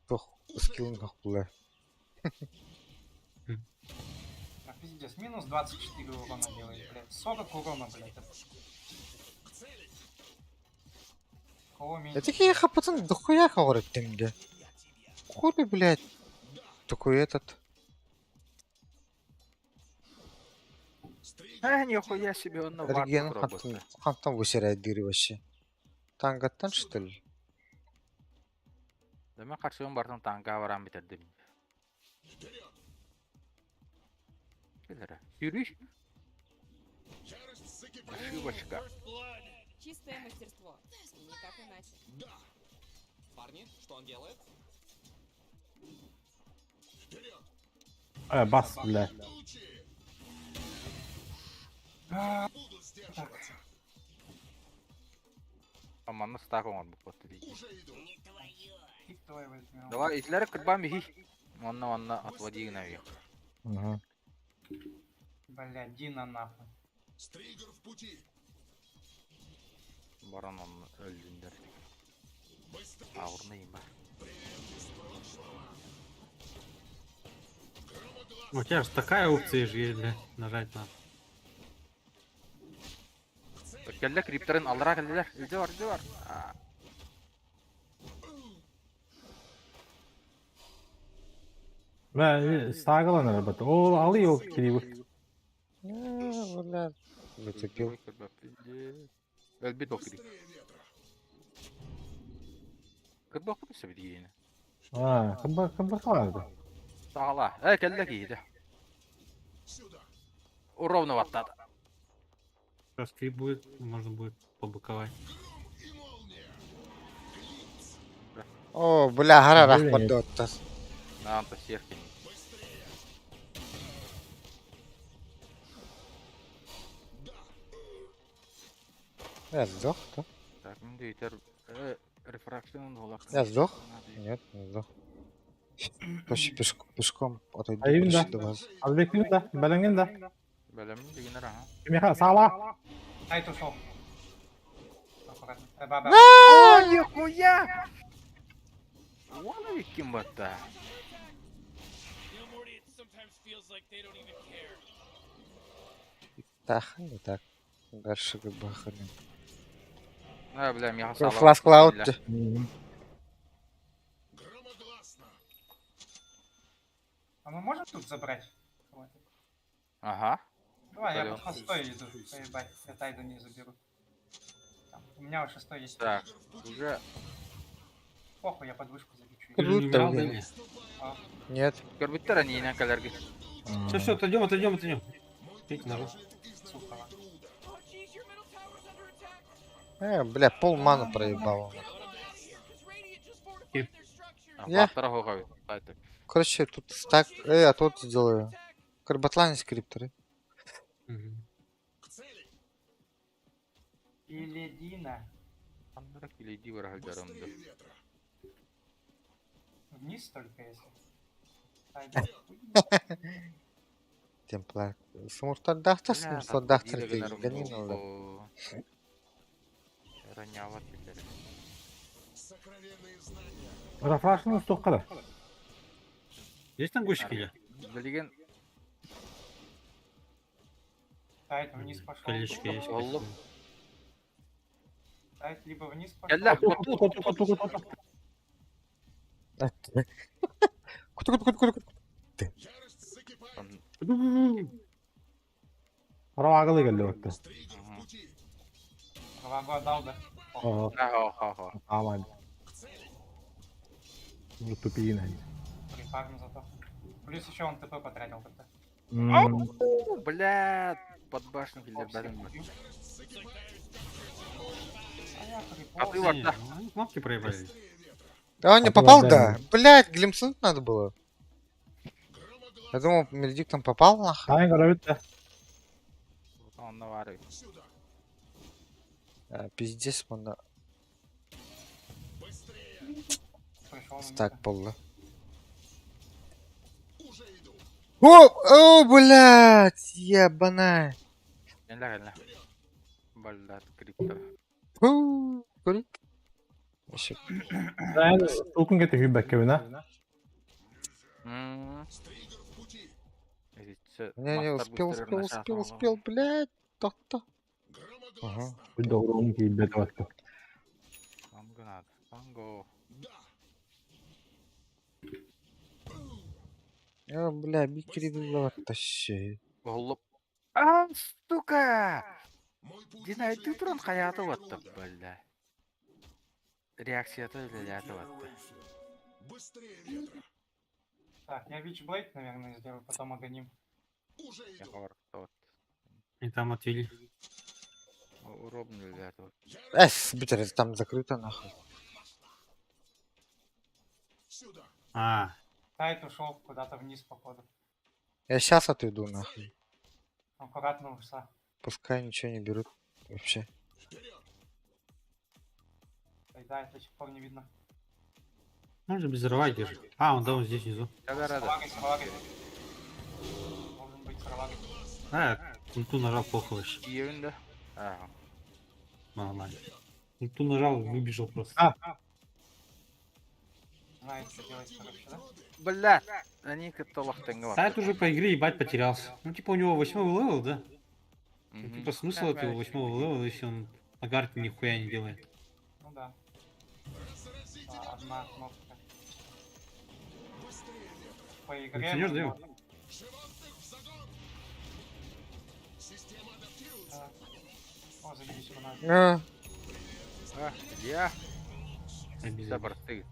Тох, скилл нахуй. А, пиздец, минус 24 урона делает, блядь. 40 урона, блядь. Это... Кого меньше? Я такие пацан, дохуя говорит ты мне. Хули, блядь. Такой этот. А, нихуя себе, он на Реген варку хантан работает. хантан высирает дыры вообще. Тангаттан что ли? Да мен қарсыгын бартын танка барам битердим. Келер. Yürüyüş. Ошибочка. Чистое мастерство. И никак иначе. Парни, что он делает? Э, бас, бля. А, так. Аманны стак оңор бу кот дейт. Пик твой возьмем. Давай, излер кырбам бихи. Онна онна отводи гына бих. Угу. Бля, Дина нахуй. Баран онна өлдүндөр. Ауырны бар. У тебя же такая опция же есть, бля, нажать надо. Келле криптерин алыра келлер. Илде бар, илде бар. А, Бля, сагалан работа. О, алы его кириbu. Бля, зацепил. Өлбит окри. Кырба курса бит А, кымба кымба калады. Саала. Э, келле кийди. Ровно ваттады. Сейчас крип будет, можно будет побыковать. О, бля, хара Блин. рах подоттас. Наанта серкин. Я сдох, да? Так, мин дейтер. Рефракшн олох. Я сдох? Нет, не сдох. Короче, пешком отойду Айым да. короче, до базы. Азбектин да, бэлэҥҥин да. Бэлэм дигинер аха. Кимиэхэ саала. Тайт ушел. Аккуратно. Баба. О, нихуя! Вон ким батта. Так, не так. Дальше как бы охренеть. А, бля, миэхэ саала. Фласк лаут. А мы можем тут забрать? кого-то? Ага. Давай, я Алло. под шестой иду. Поебать, я Тайду не заберу. Там, у меня вот шестой есть. Так, уже Похуй, я под вышку залечу. Ты же не Круто, умирал, да, блин. или? Нет. Көрбүттэр аньыынан кэлэргит. Все, все, отойдем, отойдем, отойдем. Третий нажал. Сука. Бля, пол ману проебал. Я? Баттара хоҕой. Тайты. Короче, тут стак. А тут сделаю. Карбатлани скрипторы. Мгм. Или Дина. Андыра килейди барахалдарымды. Вниз только если. Тайда. Темплар. Смуртар дахтар, смуртар дахтар деген олар. Раняват кетер. Рефракшн тоққара. Есть там гощики или? Билигин Тайт вниз пошел. Колечко есть. Оллук. Тайт либо вниз пошел. Кэллэ, Ту, ту, ту, ту, ту, ту. Куту, куту, куту, куту, куту. Равагылы келди өттө. Вагу отдал, да? Ага, Ха-ха-ха. аман. Ну, тупиин они. Прифарм зато. Плюс еще он ТП потратил тогда. М, Бля, под башню килдер О, всех бәрін. убил. А я А ты приполз. вот Не, да. ну, они кнопки проебали. Да он не А ты попал, вот да? дай Блять, глимсунуть надо было. Я думал, Мельдик там попал нахуй. Ай, көрөбүт да. Онно бары. А, пиздец, он на Пришел на стак меня. был. О, о, блядь, ебаная. Кэллэ кэллэ. Баллат криптор. Фу, көрейік. Вообще, Эн тулкун кете хүббэкке бина. Не, не, успел, успел, успел, успел, блядь, то-то. Ага. Добром кийбет батты. Танго надо. Танго. Э, бля, бикери тащи. Оллуп. А, сука! Дина, ты туран хаята ватта, бля. Реакцията үлэлээтэ ватта. Так, я Вичблейд, наверное, сделаю, потом огоним. Я вот. И там отвели. Уробн үлэлээтэ вот. Эс, битер, там закрыто нахуй. А, Тайт ушел куда-то вниз, походу. Я сейчас отойду нахуй. Аккуратно урса. Пускай ничего не берут вообще. Тайда до сих пор не видно. можно без рваги же. А, он да, он здесь внизу. Да, да, да. Сралагой, сралагой. Должен быть сралагой. А, ульту нажал плохо вообще. Киевин да. Ага. Нормально. Ульту нажал, выбежал просто. А. Знает, что делать, короче, да? Бля, они катталахтанга Сайт уже по игре ебать потерялся. Ну, типа, у него восьмой левел, да? Ну, типа, смысл от его восьмого левела, если он на карте нихуя не делает. Ну да. А, одна кнопка. По игре... Ценёшь, да, мы его? можем- Так. О, заебись, у нас. А, А, я. Обязательно. Заборты.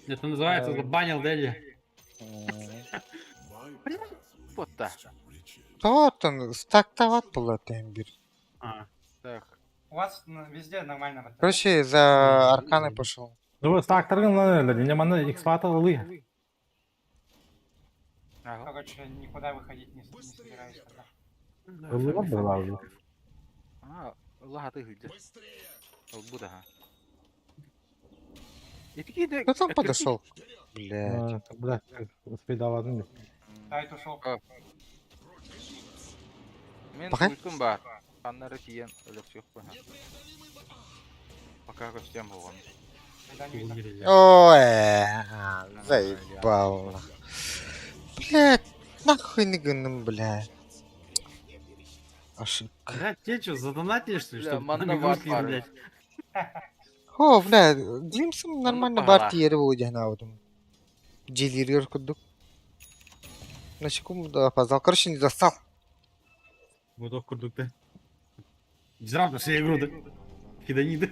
Это называется забанил Дели. м. Вот так. Вот он, стактоват был тембир. А, Так. У вас везде нормально вот это. Короче, за арканы пошел. Ну, стактаргын лан эле, неманы иксфата ылы. Ага. Короче, никуда выходить не собираюсь тогда. Ылы бар да. А, Ылла хаты хыдьа. Ылбыт аха. Ити Кто там подошел? Блядь. А, Бля, успейдавадым деп. Тайт ушел. Мен Пока? ультум бар. Ханнары тиен өлөксүөх баха. Пока көстем болған. Когда не видно. Умерли. Ой, заебал. нах. Блядь, нахуй не гыным, блядь. Ошибка. Блядь, тебе что, задонатили, что ли, Бля, чтобы манна нам бар игрушки, пары. блядь? О, блядь, Глимсом нормально пора. бар тиери болу жана Джилер курдук. На секунду опоздал. Короче, не достал. Вот ох, курдук, да? Безравно всю игру, да? Фидани, да?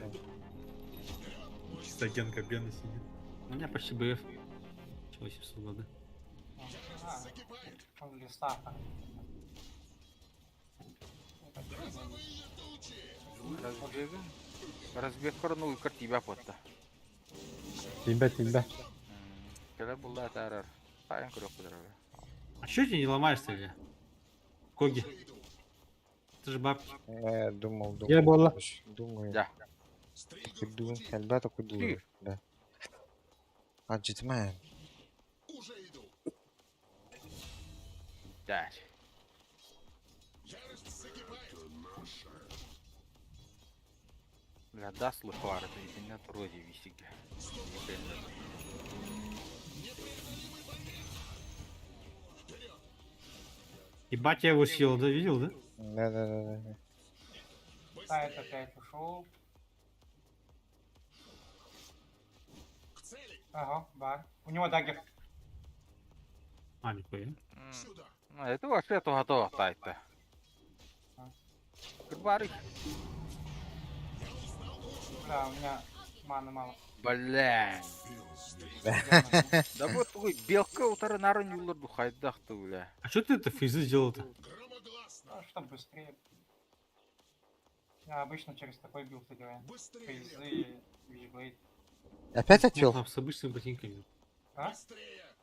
Чисто Генка Бена сидит. У меня почти БФ. Чего 800 года? А, он леса. Разбег. Разбег корну картибя потта. Тебя, тебя. Келе булла тарар. Тайын көрөк кудара. А чё ты не ломаешься, Илья? Коги. Это же бабки. Я думал, думал. Я была. короче, Думаю. Да. Такой думаю. Ребята, такой думаю. Да. А, джетмен. Да. Бля, да, слыхар, это интернет вроде висит. Ебать, я его съел, да, видел, да? Да-да-да. Тайт опять ушел. Ага, бар. У него дагер. А, нихуя. Ну, это вообще то готово тайта. Кырбары. Бля, у меня маны мало. Бля. Да вот твой белка утары нарын юллар бу хайдахты, бля. А что ты это фейзы сделал-то? Ну, чтоб быстрее. Я обычно через такой билд играю. Фейзы, Witchblade. Опять отвел? Можно с обычными ботинками. А? С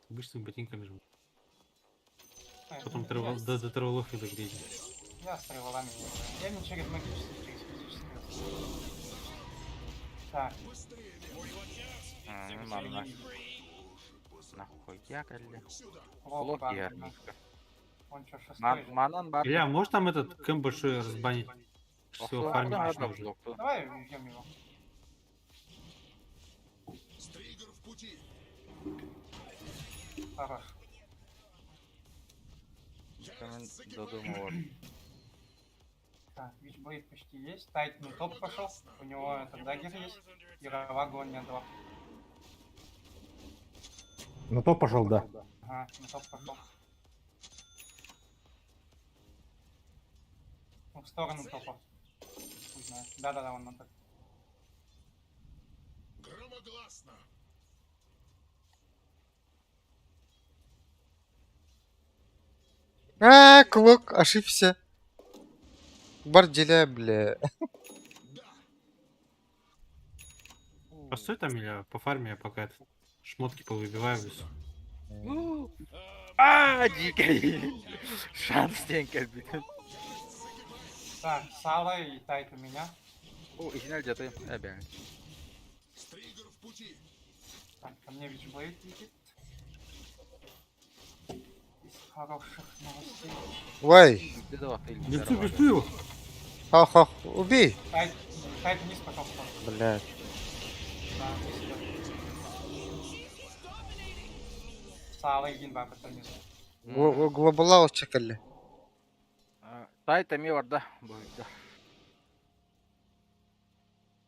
обычными ботинками же. Э, Потом travel, до травелов и догрели. Я с travel ами не играю. Я не через магический, через физический. Так, Манна. Нахуя, бля. волк Локи бар. гарничка. Он что, шестой же? Манан бар. Илья, можешь там этот кэмп большой разбанить? Все, фармить нужно уже. Давай убьем его. Хорош. Додумывал. Так, Witchblade почти есть. Тайт на топ пошел. У него этот dagger есть. И Равагу он не отдавал. На то пошел, да. Ага, на топ пошел. Ну, в сторону топа. Хуй знает. Да-да-да, он на топ. А, Клок, ошибся. Борделя, бля. Постой там, Илья, по фарме я пока это, шмотки повыбиваю в лесу. А, дикий. Шанс деньги, блин. Так, Сала и Тайт у меня. О, изначально где-то обязан. Так, ко мне Witchblade летит. Из хороших новостей. Ой. Бегцу, бегцу его! Хо-хо, убей. Тайт, Тайт вниз пошел. Блядь. Да, вниз идет. Сала и Гинбаб это внизу. Глобалау чекали. Тайта ми бар да. Бу- да.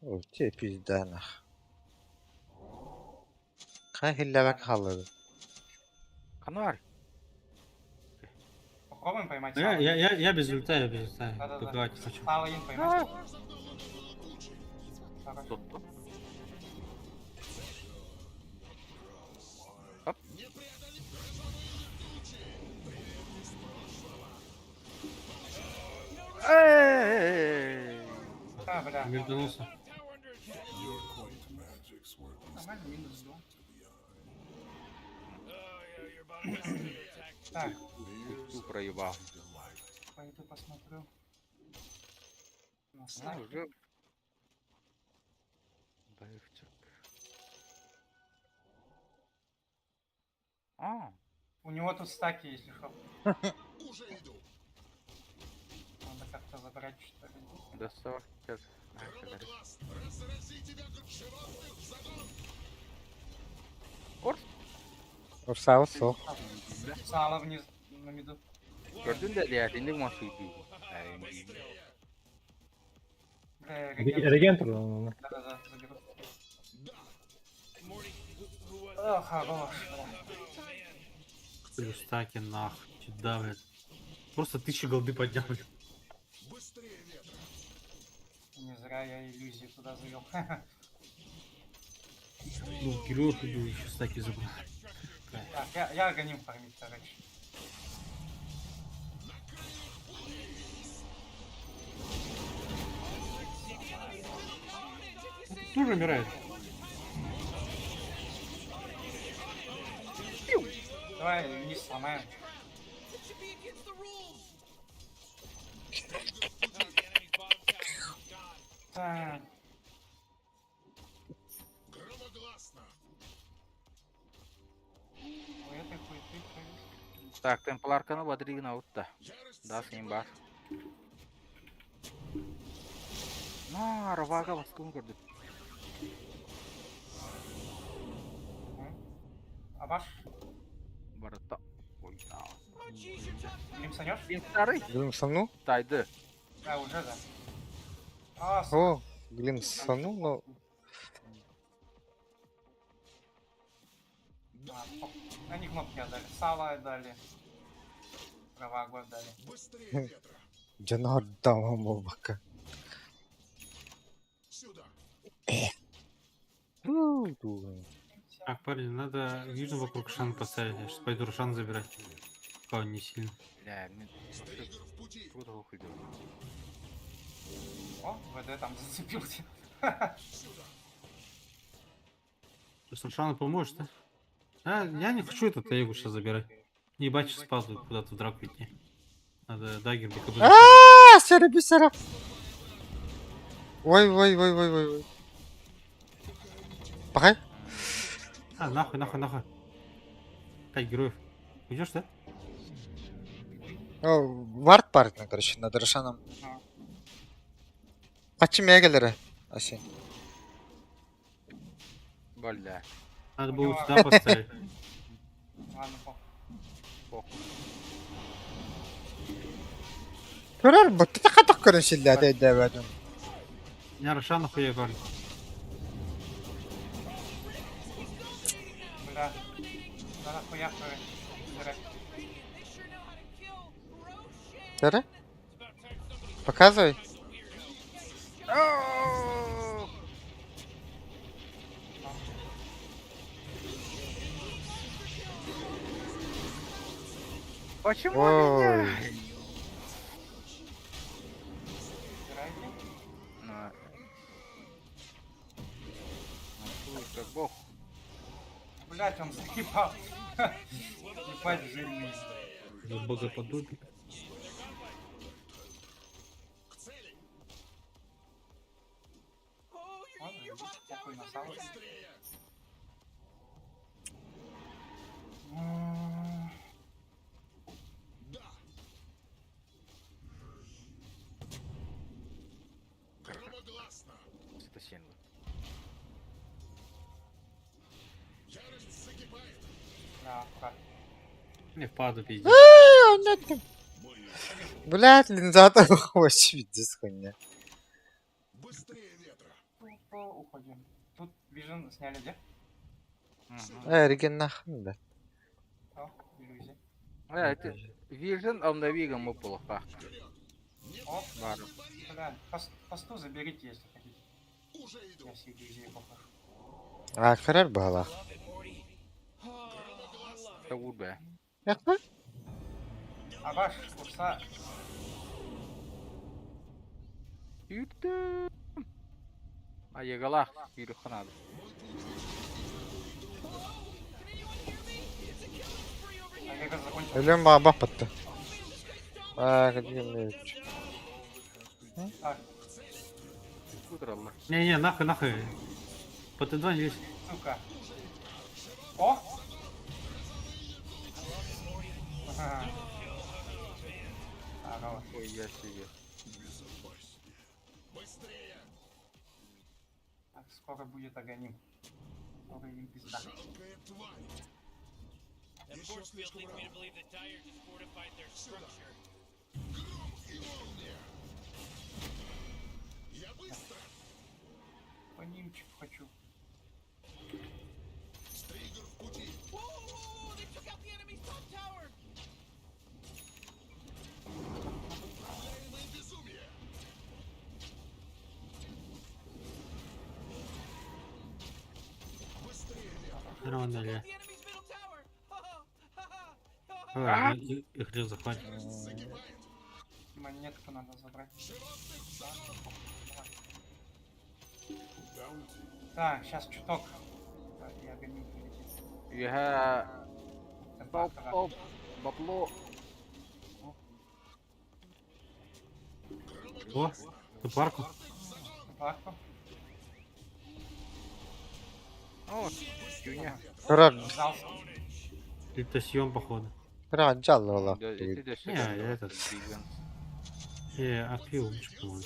О, те пизда нах. Хай хиллебек халлады. Канар. Попробуем поймать Я, Сала. я без ульта, я без ульта. Да-да-да. Добивать не хочу. Сала ин поймать. Хорошо. Тут. Оп. Эй! А, бля. Вернулся. Нормально, минус 2. Так, Ту проебал. пойду посмотрю. На Ну, стаки. уже... Боевчик. А, У него тут стаки, если что. Надо как-то забрать, что ли. да сто. Сейчас. Орс. Урсаабыт суох. Сало вниз на миду. Көрдүн да лиятинник мосуйду. Бля, реген. Реген турдан. Да-да-да, заберу. О, хорош. Плюс стаки нахуй. Сюда, блядь. Просто тысячу голды поднял. блядь. Не зря я иллюзии туда завел. Ну, героев убил, еще стаки забрал. Так, я агоним фармить, короче. Тоже умирает. Давай вниз сломаем. Так. У этой хуеты всё есть. Так, темпларканы бадригин аутта. Да, с ним бар. На, рвага баскын көрдүм. М? А ваш? Барыта. Ой, да. Лимсанешь? Винтары Глимсану? тайды. Да, уже да. А, с- О, глимсану, но а, оп. Они кнопки отдали. Сало отдали. Равагу отдали. дьоно ордоон буолбакка. Так, парни, надо вижу вокруг Шан поставить. Я сейчас пойду Рошан забирать. Пока он не сильно. Бля, мен Куда уходил? О, ВД там зацепился. Сейчас Рошану поможет, да? А, я не хочу этот Аегу сейчас забирать. Не ебать, сейчас падаю куда-то в драку идти. Надо дагер БКБ. забирать. А, серебисера. Ой, ой, ой, ой, ой, ой. Пахай. А, нахуй, нахуй, нахуй. Пять героев. Уйдешь, да? О, вард партner, короче, над Рошаном. Качы мегелere. Аси. Бля. Надо было сюда поставить. Ладно, похуй. Көрөр бу тахатак көрөн силләдә дәвәдүн. Я Рошана хуя парни. Бля. Да нахуя забирать. Көрө? Показывай. Почему Ой. меня? Забирайте. На. Ну, как бог. Блять, он заебал. Ебать, жирный. За богоподобие. Ладно, похуй на сало. М, Это сен. Да, аккуратно. Не впаду, пиздец. Блядь, линзата вообще пиздец хуйня. Тупо уходим. Тут Вижен сняли где? Э, реген нахуй да. О, иллюзия. Это Vision on the Vegan муполоха. О, Бар. бля, посту заберите, если хотите. Я все иллюзии попрошу. А, көрөр бала. Это урбе. Яхта? А ваш курса Ютту. А егалах юрханады. Олега закончил. Өлөм баба патты. А, кадим. Так, Утыраллар. Не-не, нахуй, нахуй. По Т2 не лезь. Сука. О! Ага. Здорово. Ой, я себе. Так, скоро будет Аганим. Скоро им пизда. Анимчик хочу. Нормально, ли? А, их лес захватит. Монетку надо забрать. Да. Давай. Так, сейчас чуток. Так, я Аганим прилетит. Үөһэ Оп, оп оп бабло. О, на парку. Парку. О, Юня. Кыра Сдался. Это съем, походу. кыра дьаллалаах Да, ити да Не, я этот. Аквил лучше, по-моему.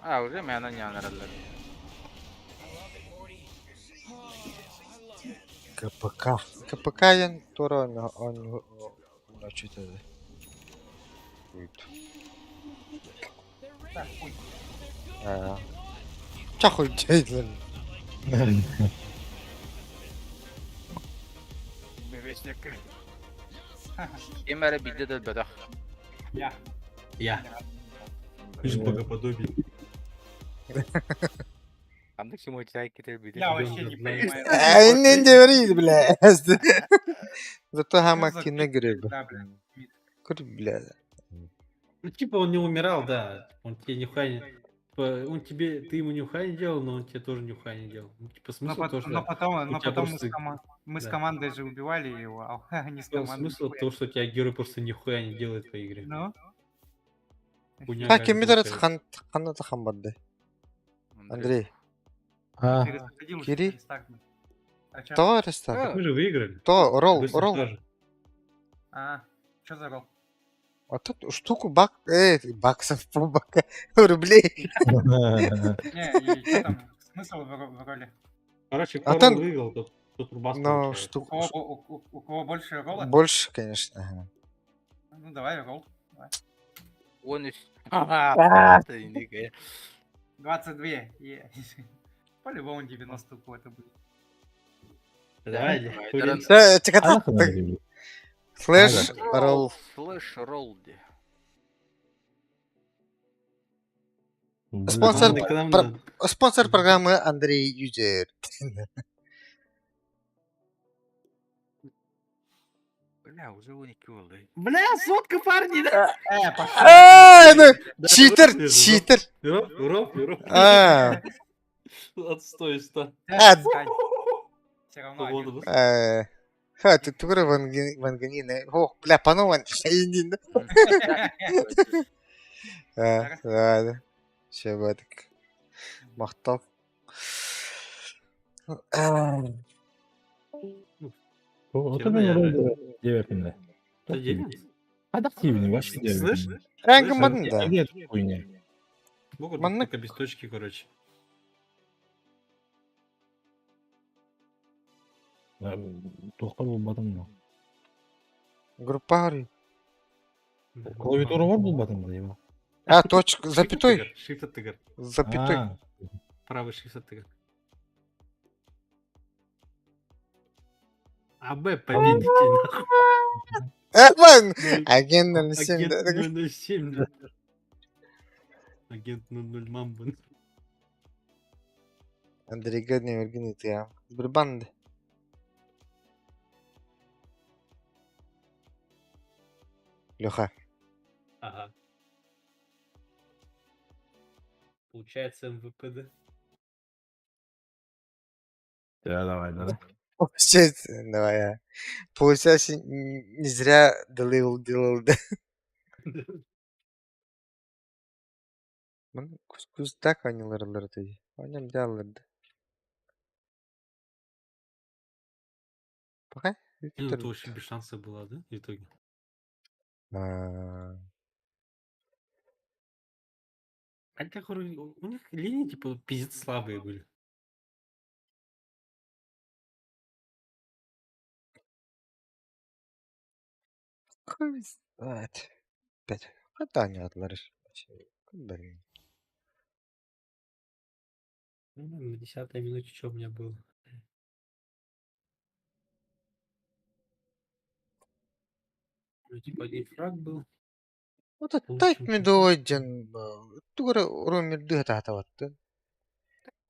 А, уже мэна не анараллар. КПК. КПК диэн туора оонньооччу этэ. Так, хуй. Аа. Чахуй дьэйлэн. Бэбэсник. Ким эрэ биирдэ да өлбөтөх. Я. Я. Лишь богоподобие. Ханнык сумочай китер биирдэ. Я вообще не понимаю. Э, не говори, бля. Зато хама кино гриб. Да, блин. Кур, бля. Ну, типа он не умирал, да. Он тебе нихуя не... Типа, он тебе, ты ему нихуя не делал, но он тебе тоже нихуя не делал. Ну, типа, Но, смысл пот- то, что... но потом, у но тебя потом мы, просто- с мы с да. командой же убивали его, а они с Типа, командой. Смысл нихуя. то, что у тебя герой просто нихуя не делает по игре. Ну? Хуйня Ха какая-то кими төрөт получается. хан ханна тахан барды. Андрей. А, Перезаходил уже, Кири. перестартнул. А чё? То рестарт. Мы же выиграли. То ролл, Быстро ролл. тоже. А, чё за ролл? А тут штуку бак, баксов по бака, рублей. Не, и чё там, смысл в роли? Короче, А кто там- ролл выиграл, тот, тот рубас Но получает. У штуку кого, у кого больше ролла? больше, конечно. ага. Ну давай ролл. Давай. Он из... Ага, ты нигая. 22. Е. По-любому 90 у кого-то будет. Давай, Давай, хуй. Таран. Э, чеката. А нахуй надо грибы? Слэш ролл. Слэш ролл де. Бля, Спонсор- Нам- к нам про- надо. Спонсор программы Андрей Юзер. Бля, уже он и Бля, сотка, парни, да? Пошел. А, ну, Да, читер, да, читер. Роп, роп, роп. А, Отстой, что. а, Все равно один. Ха, ты тугры ванганина. Ох, бля, панован. Да, да. Все, бадык. Махтал. Вот Всё это равно я вроде девятый. Это девять? А да, вообще Слышь? девятый. Ранг манда. Где эта хуйня? Могут Маннык. только без точки, короче. Тоқта булбатым но. Группа говорю. Клавиатура бар булбатым да его. А, точка, запятой. Shift тыгр. Запятой. А, Правый shift тыгр. АБ победитель, нахуй. Ван! Агент 07. да. Агент 007, да. Агент 00 Мамба. Андрей Гадный Вергиний, ты, а. Сбербанк. Леха. Ага. Получается МВП, да? Да, давай, да. Получается, давай. а. Получается, не зря делал, делал, да. Маны кус-кустаах оонньууларыллар этэ Оонньоон бүтэ да. Пока Ну, это вообще без шанса была, да, в итоге? А, Хотя, говорю, у них линии, типа, пиздец слабые были. Хуй знает. Опять. Хата оонньоотулар. Блин. Ну, на 10-й минуте что у меня было? Ну, типа, один фраг был. Вот тайт Получим медовой диэн тугу эрэ уруумирдыы сатаабаттын.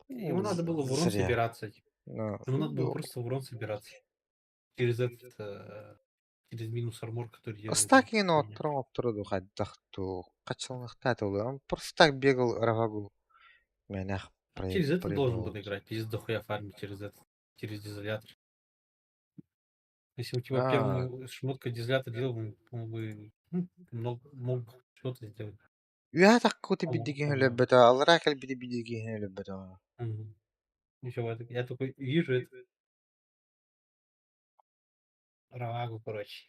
Ему надо было в урон Зря. собираться. Типа. Но, Ему надо было просто в урон собираться. Через этот, через минус армор, который делает. Стакин оттурун хайдах туу хаччыланыахтаах Он просто так бегал Равагу. Мэнэх Через это должен был играть. Пиздец дохуя фармить через это. Через дизелятор. Если у тебя А. первую шмотка дизелятор делал, он бы ну, много, мог что-то сделать. Үөһэ таккыты Омог, бидигин омог. өлөрбөтө, аллараа кэлбити бидигин өлөрбөтө. Мгм. Ничего, я такой вижу это. Равагу, короче.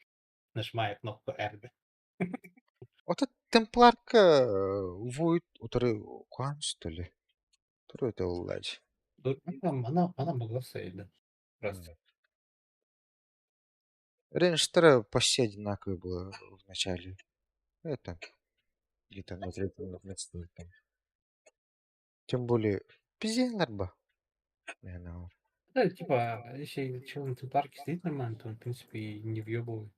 Нажимаю кнопку R. б. Ото Темпларка Войт утары куһаҕан что ли? Туру этэ буоллааччы. Ну, она могла стоять, да. Раз. Рейнджтера почти одинаковые было в начале. Это где-то на третьем месте там. Тем более, пиздец ба. Наверное. Да, типа, если чел на Темпларке стоит нормально, то он, в принципе, и не въебывает.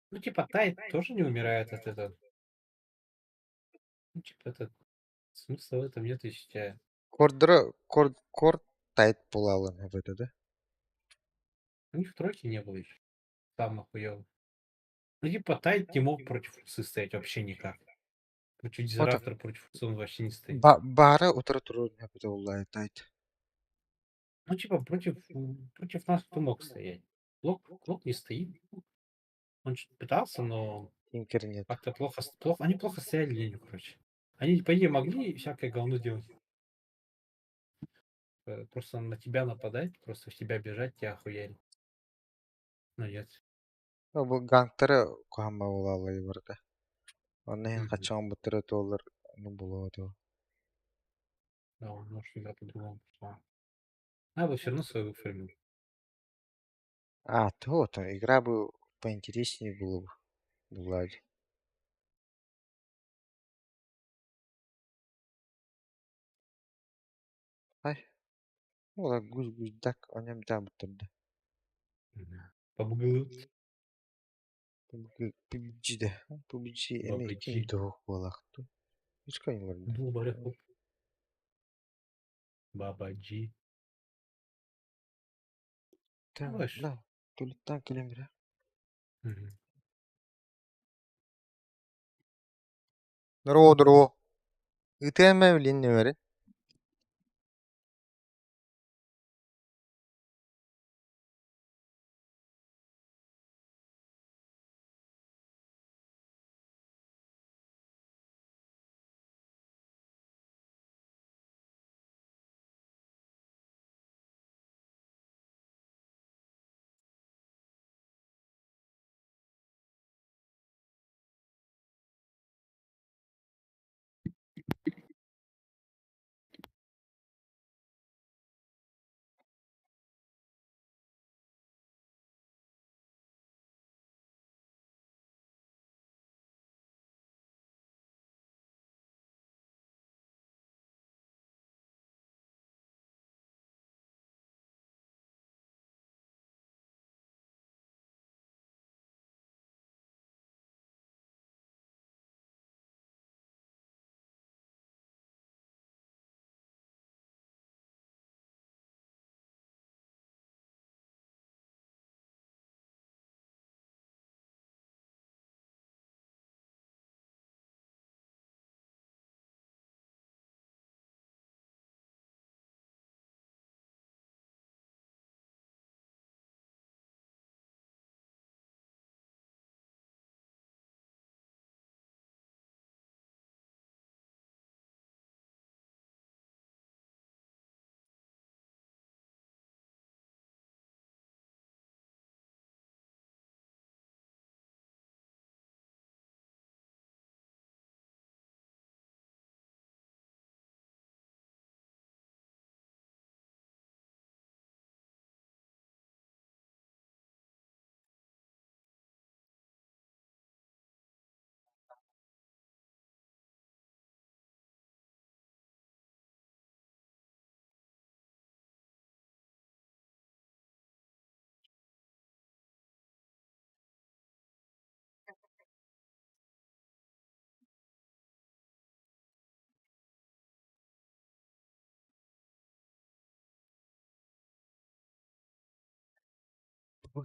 Ну, типа, Тайт тоже не умирает от этого. Ну, типа, этот смысла в этом нет, если тебя... Кордра, кор, кор тайт буолалын эбэтэ да? У них тройки не было еще. Там охуел. Ну, типа, Тайт не мог против Усы стоять вообще никак. Против Дизраптора, против Усы он вообще не стоит. Ба баара утары турар эбитэ буолла тайт. Ну, типа, против нас кто мог стоять? Клок не стоит. Он что-то пытался, но Тинкер нет. как-то плохо, плохо. Они плохо стояли линию, короче. Они, по идее, могли всякое говно делать. Просто на тебя нападать, просто в тебя бежать, тебя охуели. Но нет. Бу гангтара куһаҕан буолаллар барыта. Онно иһин Мгм. хаччаҕын буттара туоллар ну буолуо этэ. Да, он может игра по-другому пошла. А, бы все равно свою выфармил. А, то, то игра бы поинтереснее была бы. Была. Ай, ну гусь-гусь дак, онем да буттарда. Побугл. PUBG да. PUBG эми PUBG. ким туох буолахту. Үскөн Бу Баба Джи. Да, Давай. да, тулуттан кэлэн бирэ. Мгм. Здорово, здорово. Ыытыам билин нөмерин.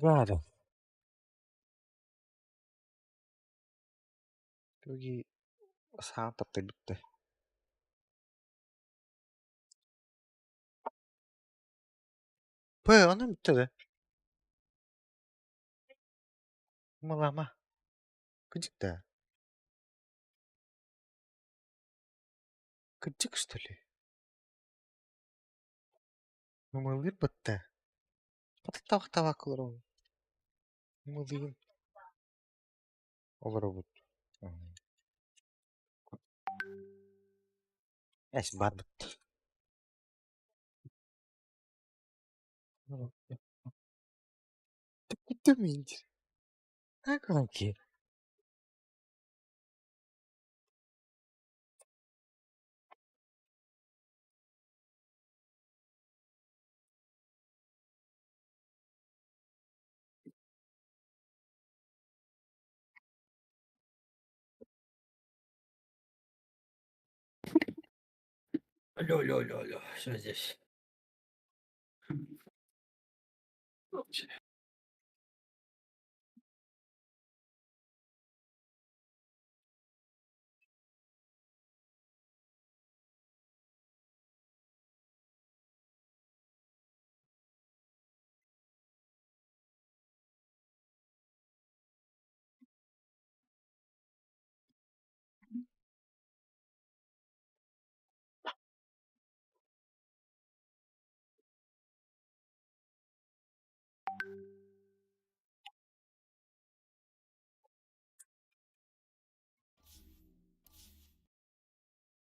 Гадов. Туги саҥа таптайбыттар. П онон бүттэ да. Малама. Кырдьык да? Кырдьык что ли? Мымылыыр батта. Хатыктаах олоробун. Мымылыыбын. Олоробут. Эс барбыт. Как Алло, алло, алло, алло, все здесь.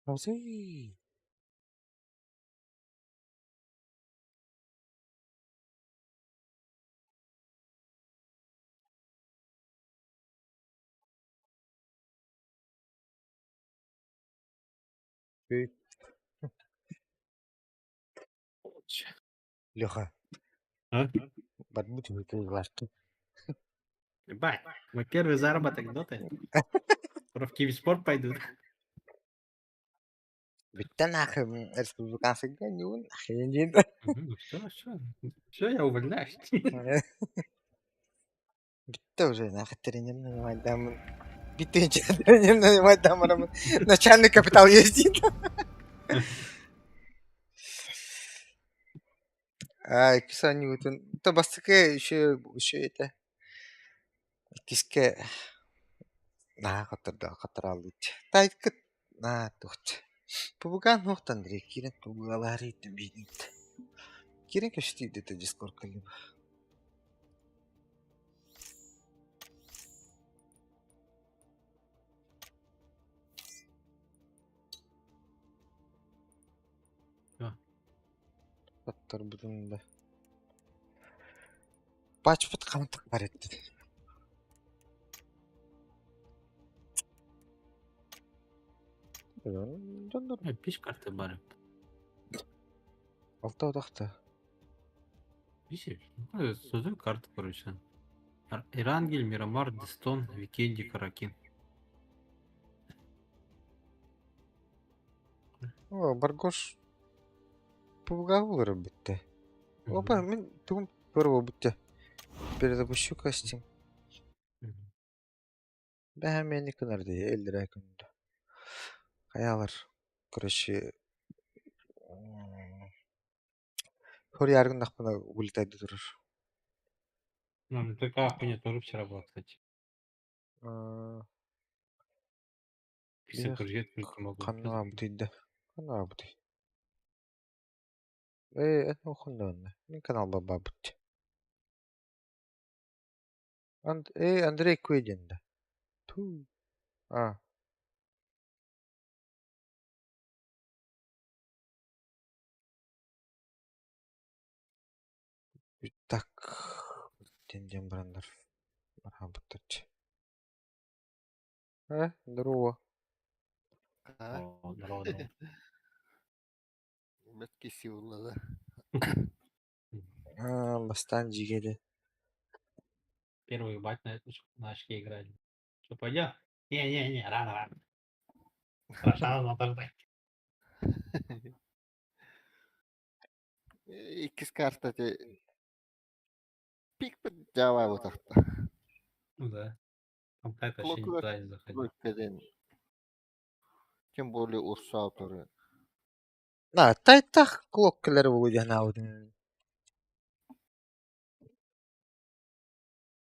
Розы. Леха. А? Барбут выкрылашки. Ебать, мой первый заработок доты. Скоро в Киевспорт пойдут. Бүттэ нахуй республиканскайга ньуун нахуй Все, все, все, я увольняюсь. Бүттэ уже нахуй тренер нанимать дамын. Бүттэ тренер нанимать дамын. Начальный капитал ездит. А, киса ньютон. То бастыкы еще еще это. Киске наха которда которалыт. Тайкыт на тухт. Пубуган хохт Андрей кирен пубугалари тубинит. Кирен кешти это дискорд калиба. Аттар бутун да. Пачпыт камтык бар этти. Пиш карты бары. Алта одақта. Видишь? Ну, создаю карту, короче. Ирангель, Мирамар, Дестон, Викенди, Каракин. О, Баргош пугал бітті. Опа, мен тугум көріп бітті. Перезапущу костюм. Бәһә мени кынарды, элдер күндө. Хаялар, короче, Хор яргын нахпына улетайды турur. Ну, такая хуйня тоже вчера была, кстати. Список только могу. Канна бутыйды. Канна бутый. Э, это ухунда. Мен канал баба бут. Андрей Куедин да. Ту. А. Так. Тенден брандар. Мархабаттарчы. Э, здорово. О, здорово, здорово. Метки силы, А, бастан жигеди. Первый бать на очке играли. Что, пойдем? Не-не-не, рано, рано. Хорошо, надо ждать. Иккис карта те. Пикпит дьаабаабытахта. Ну да. Там Тайт вообще никуда не заходил. Тем более Урса туры. На, тайтах клок кэлэр буолуо диэн аабытым.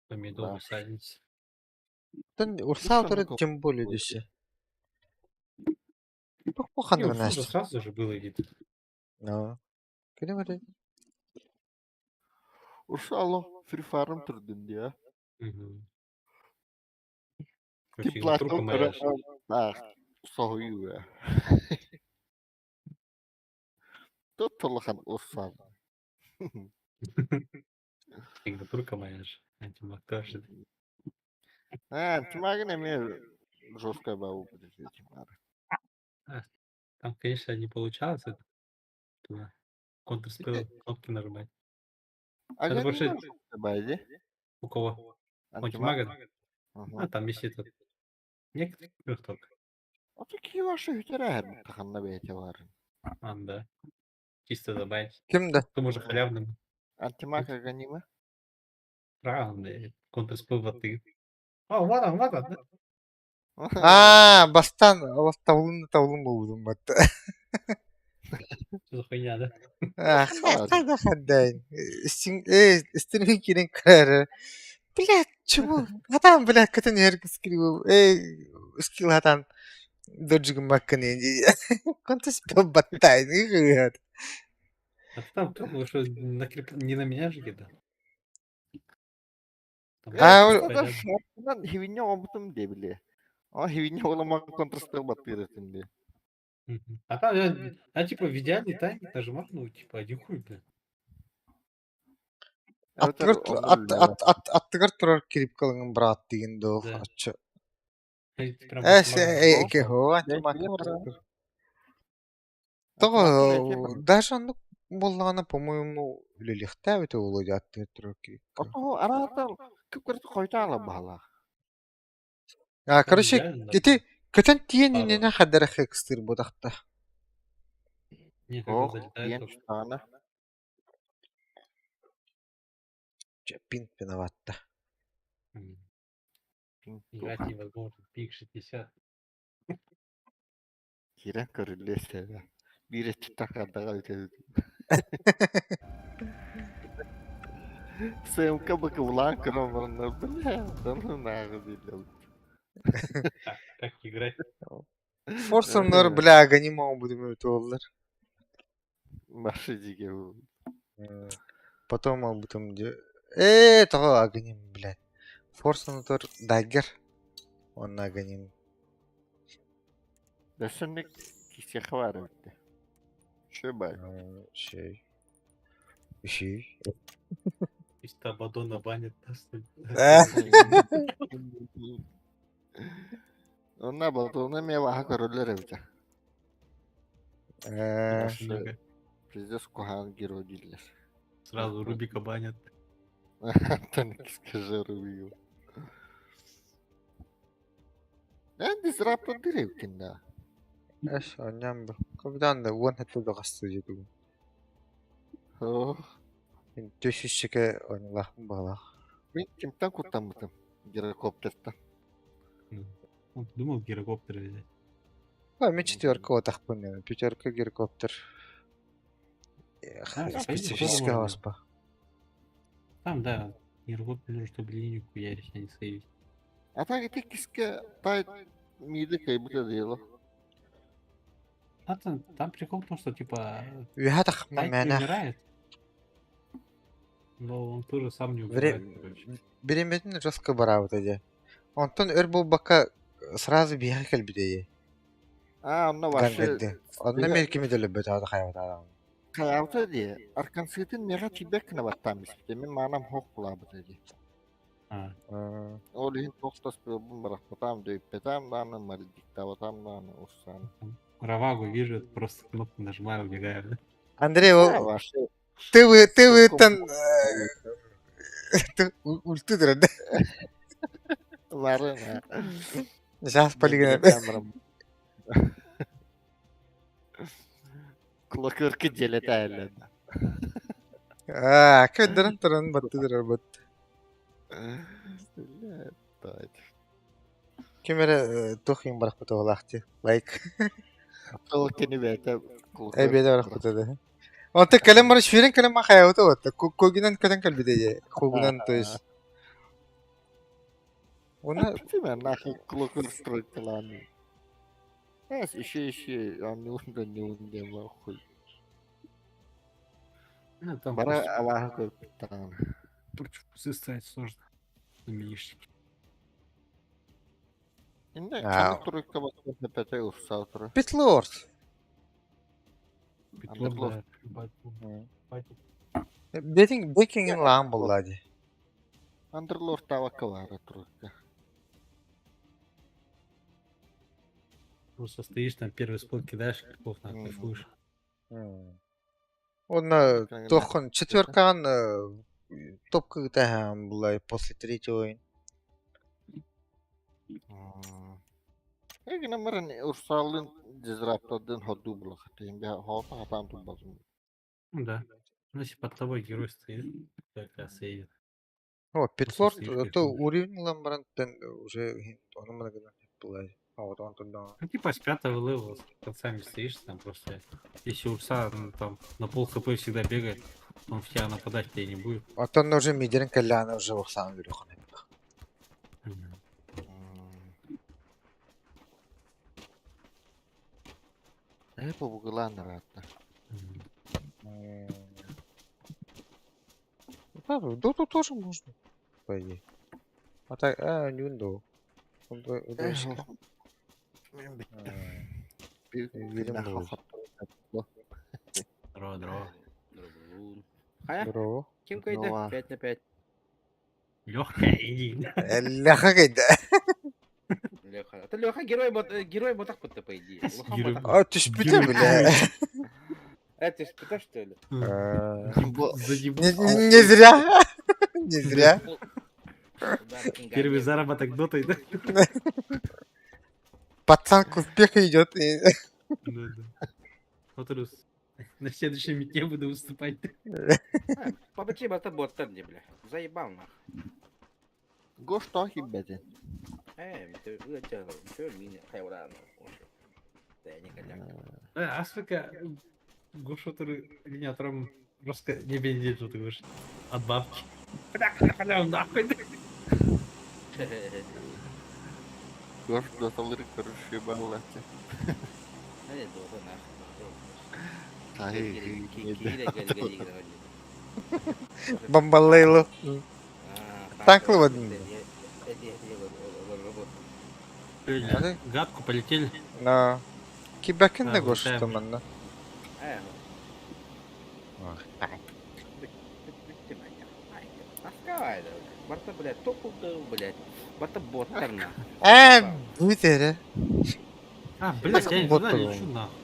Помидоры садить. Тон Урса туры тем более дөссө. Туох Не, ханныгын Урсу же ааста. сразу же было видно. Но. Кини бары Урса алло Free Fire'ым турдун диа. Мгм. Ти Вообще, трупы платом моя. таах соһуйуу ээ. Тут улахан Урса. Сигнатурка моя же. Антимаг тоже. Аа, Тимагин эмиэ жесткая бабу будет Тимара. А, Там, конечно, не получалось это. Туда. Контр-спелл кнопки нажимать. А Это больше Байди. у кого? У антимага? А, там есть этот. Некоторых только. А такие ваши үтэрээр таханна бэйте бар. А, да. Чисто добавить. ким да? К тому же халявным. Антимаг аганима. Правильно, контр-спелл воды. О, вот он, вот он. да? Аа, бастан олох табылын табылын буолбутум батта. Что за хуйня, да? Аа, хайда хадайн. Истин э истин кирен кара. Блядь, чему? Хатан, блядь, кытын эрг скрил. Э, скилл хатан доджигын маккын энди. Контес баттай. А ты там кто что не на меня же кидал? Там А, всё ол- понятно. Шартынан хивинне обутум дебили. А хивинне оламан контрспел баттырытын де. Мгм. А там, а, типа, в идеальный тайминг нажимал, ну, типа, один хуй, бля. Аттыгар ат ат ат аттыгар турар кирипкалыңын брат деген доо. Да. Ачы. Или ты прям Э, антимага э, нажимал. э, хо, антимаг. Того, даже оннук буоллаҕына, по-моему, үлэлиэхтээбит буолуо дии аттыгар турар кирипка. Отоо араатал күп көртө койта баала. А, Там короче, идеально ити нажимал. көтөн тиийэн Пару. иннинэ хадара хекстыр буотахта. Не, когда Ох, залетает диэн только. тутаана. Чэ, пинг виноватта. М. Играть невозможно. Пик 60. Кирен көрүллээсэ. Биир тахардаға өтөдү. СМК бакылаан көрөн бараннар бля, да наагы дийлер. Так, как играть? Форсомнор, бля, гонима будем өтө Башы диге бу. Потом албытым де. Э, того агоним, блядь. Форсомнор даггер. Он агоним. Дөсөннүк кисеха бар эбитте. Шö бай. Шей. Шей. Чисто Абадона банят нас. Онна батуна ме ваха көрөлөр эбите. Э, Пиздец кухан герой дийлер. Сразу Рубика банят. Антон скажи Рубику. Эн дисраптор директин да. Эш, онньон бу. Капитан да уон хэтэ дагасты дьэ Ох, Төсүсчэкэ онньулаахпын баҕалаах. Мин кимтэн куттаммытым? Гирокоптертан. Он думал гирокоптер взять. А, мен четверка отахпын мен. Пятерка гирокоптер. Эх, А, спасибо, специфический тоже можно. оспа. Там, да, гирокоптер нужно, чтобы линию хуярить, а не сейвить. А так ити киске тай миди кайбыта дело. А там, там прикол в том, что типа Үһэ тахма Тайт не мэнэ. умирает. Но он тоже сам не убивает, короче. Бириметин жестко бараабыта дьэ. Онтон өр буолбакка сразу биһиэхэ кэлбитэ А, онно вообще Гангадды. Онно мелкими төлөбөт аата хайбатаадам. Хайабыта ди. Аркансытын мега тибек кына баттам испите. Мен маанам хок булабыта ди. А, Ол иһин тохтос бун барахпатам дөйппетам дааны маридиктабатам дааны урсааны. Равагу вижу, просто кнопку нажимаю, убегаю. да? Андрей, А, ол вообще ты ты ты ульту дырады. Ларына. Сейчас полигон. Клокерки делет айлен. А, көдөрөн туран баттыдыр бат. Бля, Ким эрэ туох иһин барахпыт оҕолоох дии. Лайк. Ол кини бэйэтэ Э бэйэтэ барахпыта да. Онтон кэлэн баран сүүрэн кэлэн маа хайаабыта уотта. Кугунан көтөн кэлбитэ дии. Кугунан то есть. Уна Ты нахуй клокер стройкалаан. Эс еще еще аннуун да нуун диэн хуй. Ну, там Бара просто алааһы көрбүттаҕына. против пусы стоять сложно. На милишнике. Инде А. ханнык тройка баспын хэпэтэ урсаа тура. Питлорд. Питлор, Андерлорд. да, ебать, ебать. Бетинг бекингин лаан булла дии. Андерлорд табакка баара тройка. Просто стоишь там, первый спот кидаешь, крипов нахуй, Мгм. кайфуешь. Онно Как туоххун четверкаан топка ытаһаан булла после третьего. Эгинэ марын урсаалын дизраптадын ходу булахатын бя хота хатаан тубазым. Ну да. Ну, если под тобой герой стоит, как раз и едет. О, Просто Питлорд стоишь, то кайфуешь. уровень ылан баран тэн уже ону мана гынан булла. Вот он туда. Ну, типа с пятого левела с концами стоишь, там просто, если урса ну, там на пол хп всегда бегает, он в тебя нападать тебе не будет. Оттон уже мидерин кэллээнэ уже охсаан үрүхүнэ. Мгм. Э побугулаан ыраатта. Мгм. Да, доту тоже можно, по идее. А так, а, не window. Э мен биттим. Bir Билим нахуй буолуо. Здорово, здорово. Здорово. Хайа, Здорово. ким кайда? Здорово. 5 на 5. Легкая иди. Леха кайда. Леха. Это Леха герой бот, герой ботах по по идее. Улахан Герой. ботах. А, түспүтэ бля. Это ж что, что ли? А, Бу Заебал. Не не- не зря. Не зря. Удар деньгами. Первый заработок дотой, да? Пацан к успеху идет. и- Да, да. Вот Рус, на следующем мите буду выступать. А, Побачи бота боттар не, бля. Заебал нах. Гош тохи бэтин. Э, ты ты ты меня хайвран. Да я не коляк. Э, Африка, Гоша, который меня там просто не бензин, что ты говоришь, от бабки. Бля, бля, нахуй. Гош доталыры көрүшү баллаты. Э, дота нах. Тахи Бомбалейло. Танклы один. Бля, Гадку полетели. На. Кибекин Да, да гош вылетаем. манна. Барта, блядь, топал, блядь. Барта боттар нах. Э, бүт эрэ. А, блядь, я не Вот туда он. лечу нахуй.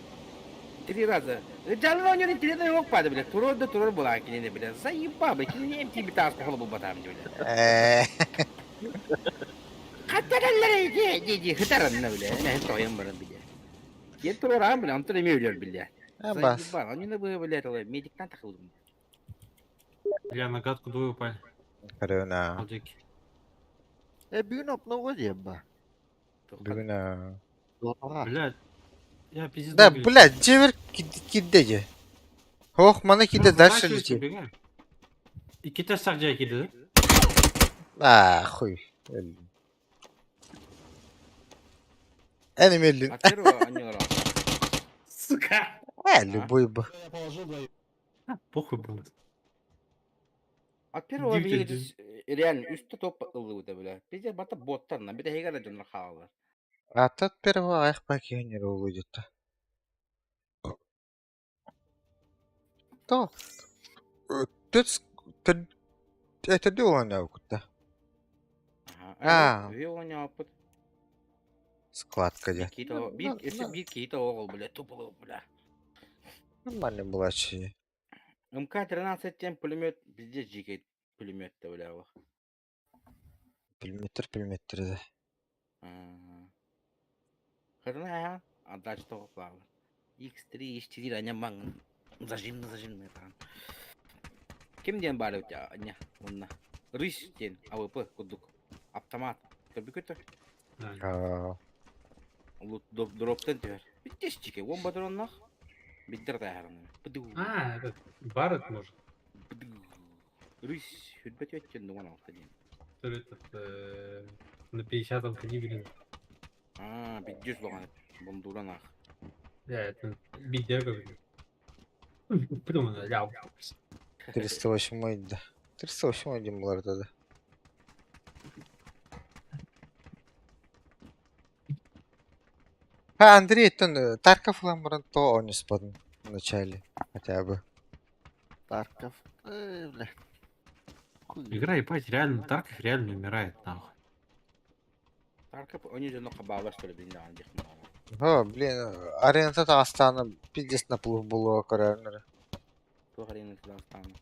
Три раза. Жално, не не не падает, блядь. Турор да турор была, кине, блядь. Заебал, блядь. Кине тебе таска холобу батам, блядь. Э, Хаттараллар, иди, иди, иди, хатаранна, блядь. Не, тоем, блядь. Я турор, а, блядь, он то не блядь. а, бас. Заебал, они на бы, блядь, медик на тахал. Бля, на гадку двое упали. Көрүнэ. Алдеки. Э бүгүн опного диэбба. Бүгүн а. Дотага. Блядь, я пиздец. Да, блядь, дьиэбэр кидде же. Ох, маны кидде дальше лети. Иккитэ сардья киде, А, хуй. Эн эмиэ А первого они раз. Сука! Э, любой бы. А, похуй был. А первого Дивите, видели реально, үстө топ ыллыбыта, бля. Пиздец, барта боттар, на бит хегара дьоннор хаалар. А тот первого ах пакенер улыдет. То. Түц это дело куда. Ага. А. Вионя опыт. Складка где. Кито, бир, если бир кито огол, бля, тупо, бля. Нормально была чи. МК-13 тем пулемет, пиздец, жикает пулемет-то, бля. ох. Пулеметер, пулеметер да. Ага. Хрена, а дальше того плавно. X3, X4, аня манган. Зажимно, зажимно там. Ким ден бары у тебя, аня, онна. Рысь диэн АВП курдук. Автомат. Көрбүкүт Аа. Дроптан түһэр. Биттесчике, он патроннах. Биддер тааһаран. А, этот Барретт может. Рысь, хүрбэт өттен дуган алта диэн. Который этот на 50-м калибре. А, биддес лоған бондуран ах. Да, это бидер говорю. Придумано, ля. 308 да. 308 диэн буолар да. А, Андрей, оттон Тарков ылан баран то оонньоспотун вначале хотя бы. Тарков. Э, бля. Хуй. Игра, ебать, реально, Тарков реально умирает, нахуй. Тарков, они же нохабалар, что ли, блин, да, О, блин, арената таастаана пиздец наплыв булуа көрөөннөр. Туох аренатыгар астаана?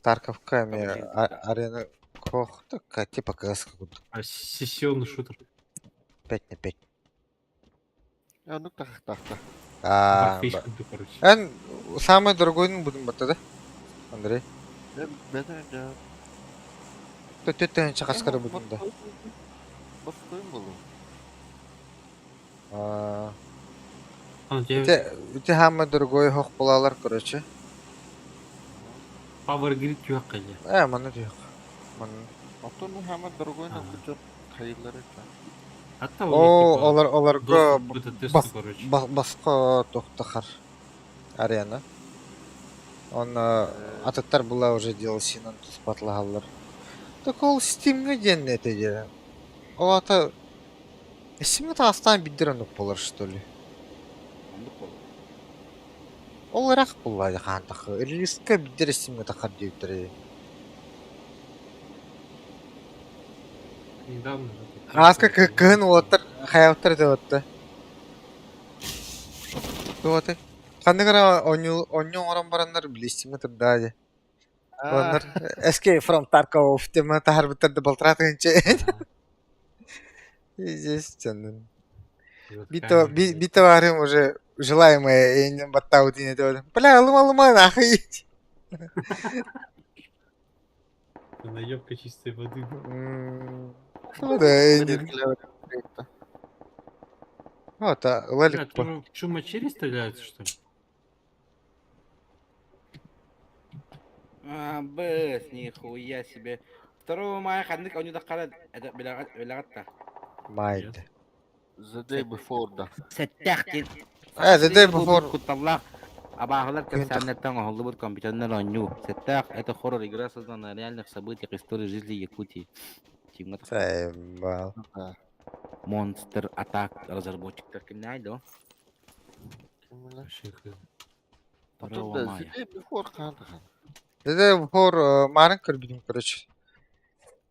Тарковка эмиэ Обучение. арена кох такая типа КС курдук. А сессионный шутер. 5 на 5. А ну так так так. А, Warface курдук, короче. Эн самый дорогой будем батта да? Андрей. Бетер да. Төттен чакаскары будем да. Баскойм болу. А, А, у тебя Ите ите самый дорогой хох булалар, короче. Power Grid түйәк қайда? Э, маны дүйөх. Маны. Ото ну хама дорогой на куча хайылары. Атта у них, О, типа, олар оларга доступ к бета-тесту, бас короче. баска тохтахар арена. Он ататтар была уже DLC-нан туспатлаhallar. Так ол Steam'ге диэн это диэн. Ол ата Steam'ге таастаан биддер оннук болар, что ли? Оннук буолар. Ол ыраах буолла хаантах. Релизка биддер Steam'ге тахар диэбиттэр. Недавно же тут Ааска Тарков кыһын уолаттар хайаабыттар этэ Туоты. Ханнык эрэ оонньуу оонньуу оҥорон бараннар били Steam'ге турдаа дии. Оннор Escape from Tarkov тема таһарбыттар да балтараа тыһыынча. Естественно. Вот Бито камера, би блядь. бито барым уже желаемое эннен баттаабыт ини Бля, ылыма-ылыма нахуй. Это наебка чистой воды. Ну да, эннен. Вот, а Бля, лалик по. тоже Чума черри стреляются, что ли? А, бэс, нихуя себе. 2 мая ханнык онньуу это билэҕит Майда. The day before да. Сэттээх диэн. Э, The Day Before. Кутталлаах абааһылар Күн кэпсээннэртэн оҥоһуллубут компьютернай оонньуу. Сэттээх это хоррор игра создана на реальных событиях истории жизни Якутии. Тимҥэ Заебал. Monster Attack разработчиктар кимнээй да? Вообще хз. Ото 2 да мая. The day before хаан. The Day Before марын көрбүтүм, короче.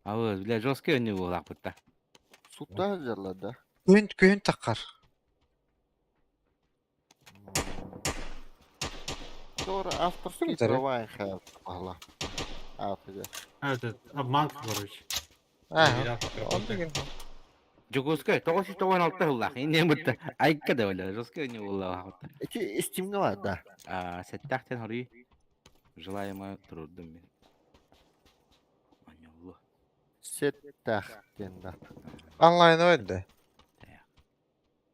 А вот, бля, жесткий оонньуу буолаахпыт Сутта жарла да. Күн күн таххар. Тора авторские Ким права хаа баһла. А, ты А, это обманка, короче. А, Проверялка он работает. деген. Дьокуускай, 996 сыллаах. Иннин бытта. Айка да бля, жесткий оонньуу буоллаахпыт. Эти Steam'ге да. А, сэттээх диэн хоруй. Желаемое турдум мин. Оонньуулу. Сэттээх диэн да. Онлайн ойды.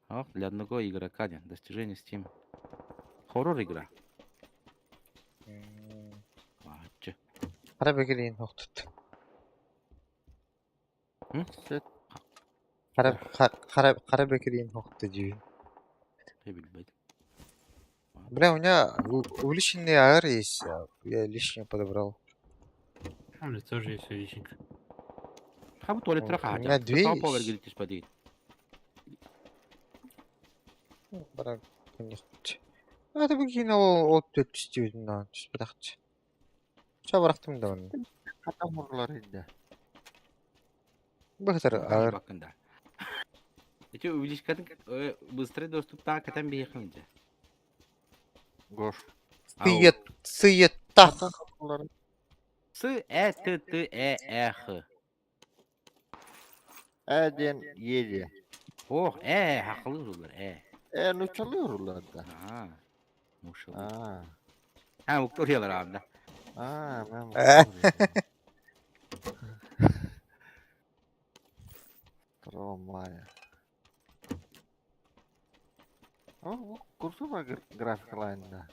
О, для одного игрока диэн. Достижение Steam. Хоррор игра. Аччы. Хара бекерин хохтут. Сет Хара хара хара бекерин хохту дии. Билбэт. Бля, у меня увеличенный АР есть, а я лишнее подобрал. У меня тоже есть увеличенка. Хабы туалет У хаача. меня две Топ есть. Grid түспэтигит. Бара күннехпит. А ты бекин ол ол төттүстүбүтүн даҕаны түспэтахчы. Ча барахтым да оны. хата хорлар инде. Быхтар АР. Бакында. Эти увеличкатын быстрый доступтаа катан биэхин дьэ. Гош. Сыет сыеттах. Хорлар. С Э Т Т Э Э Х. Э диэн Е диэн. Ох, э хахылы рулар э. Э нучалы рулар да. Аа. Мушыл. Аа. А, укториялар аанда. Аа, мен. Э. Графикалайында.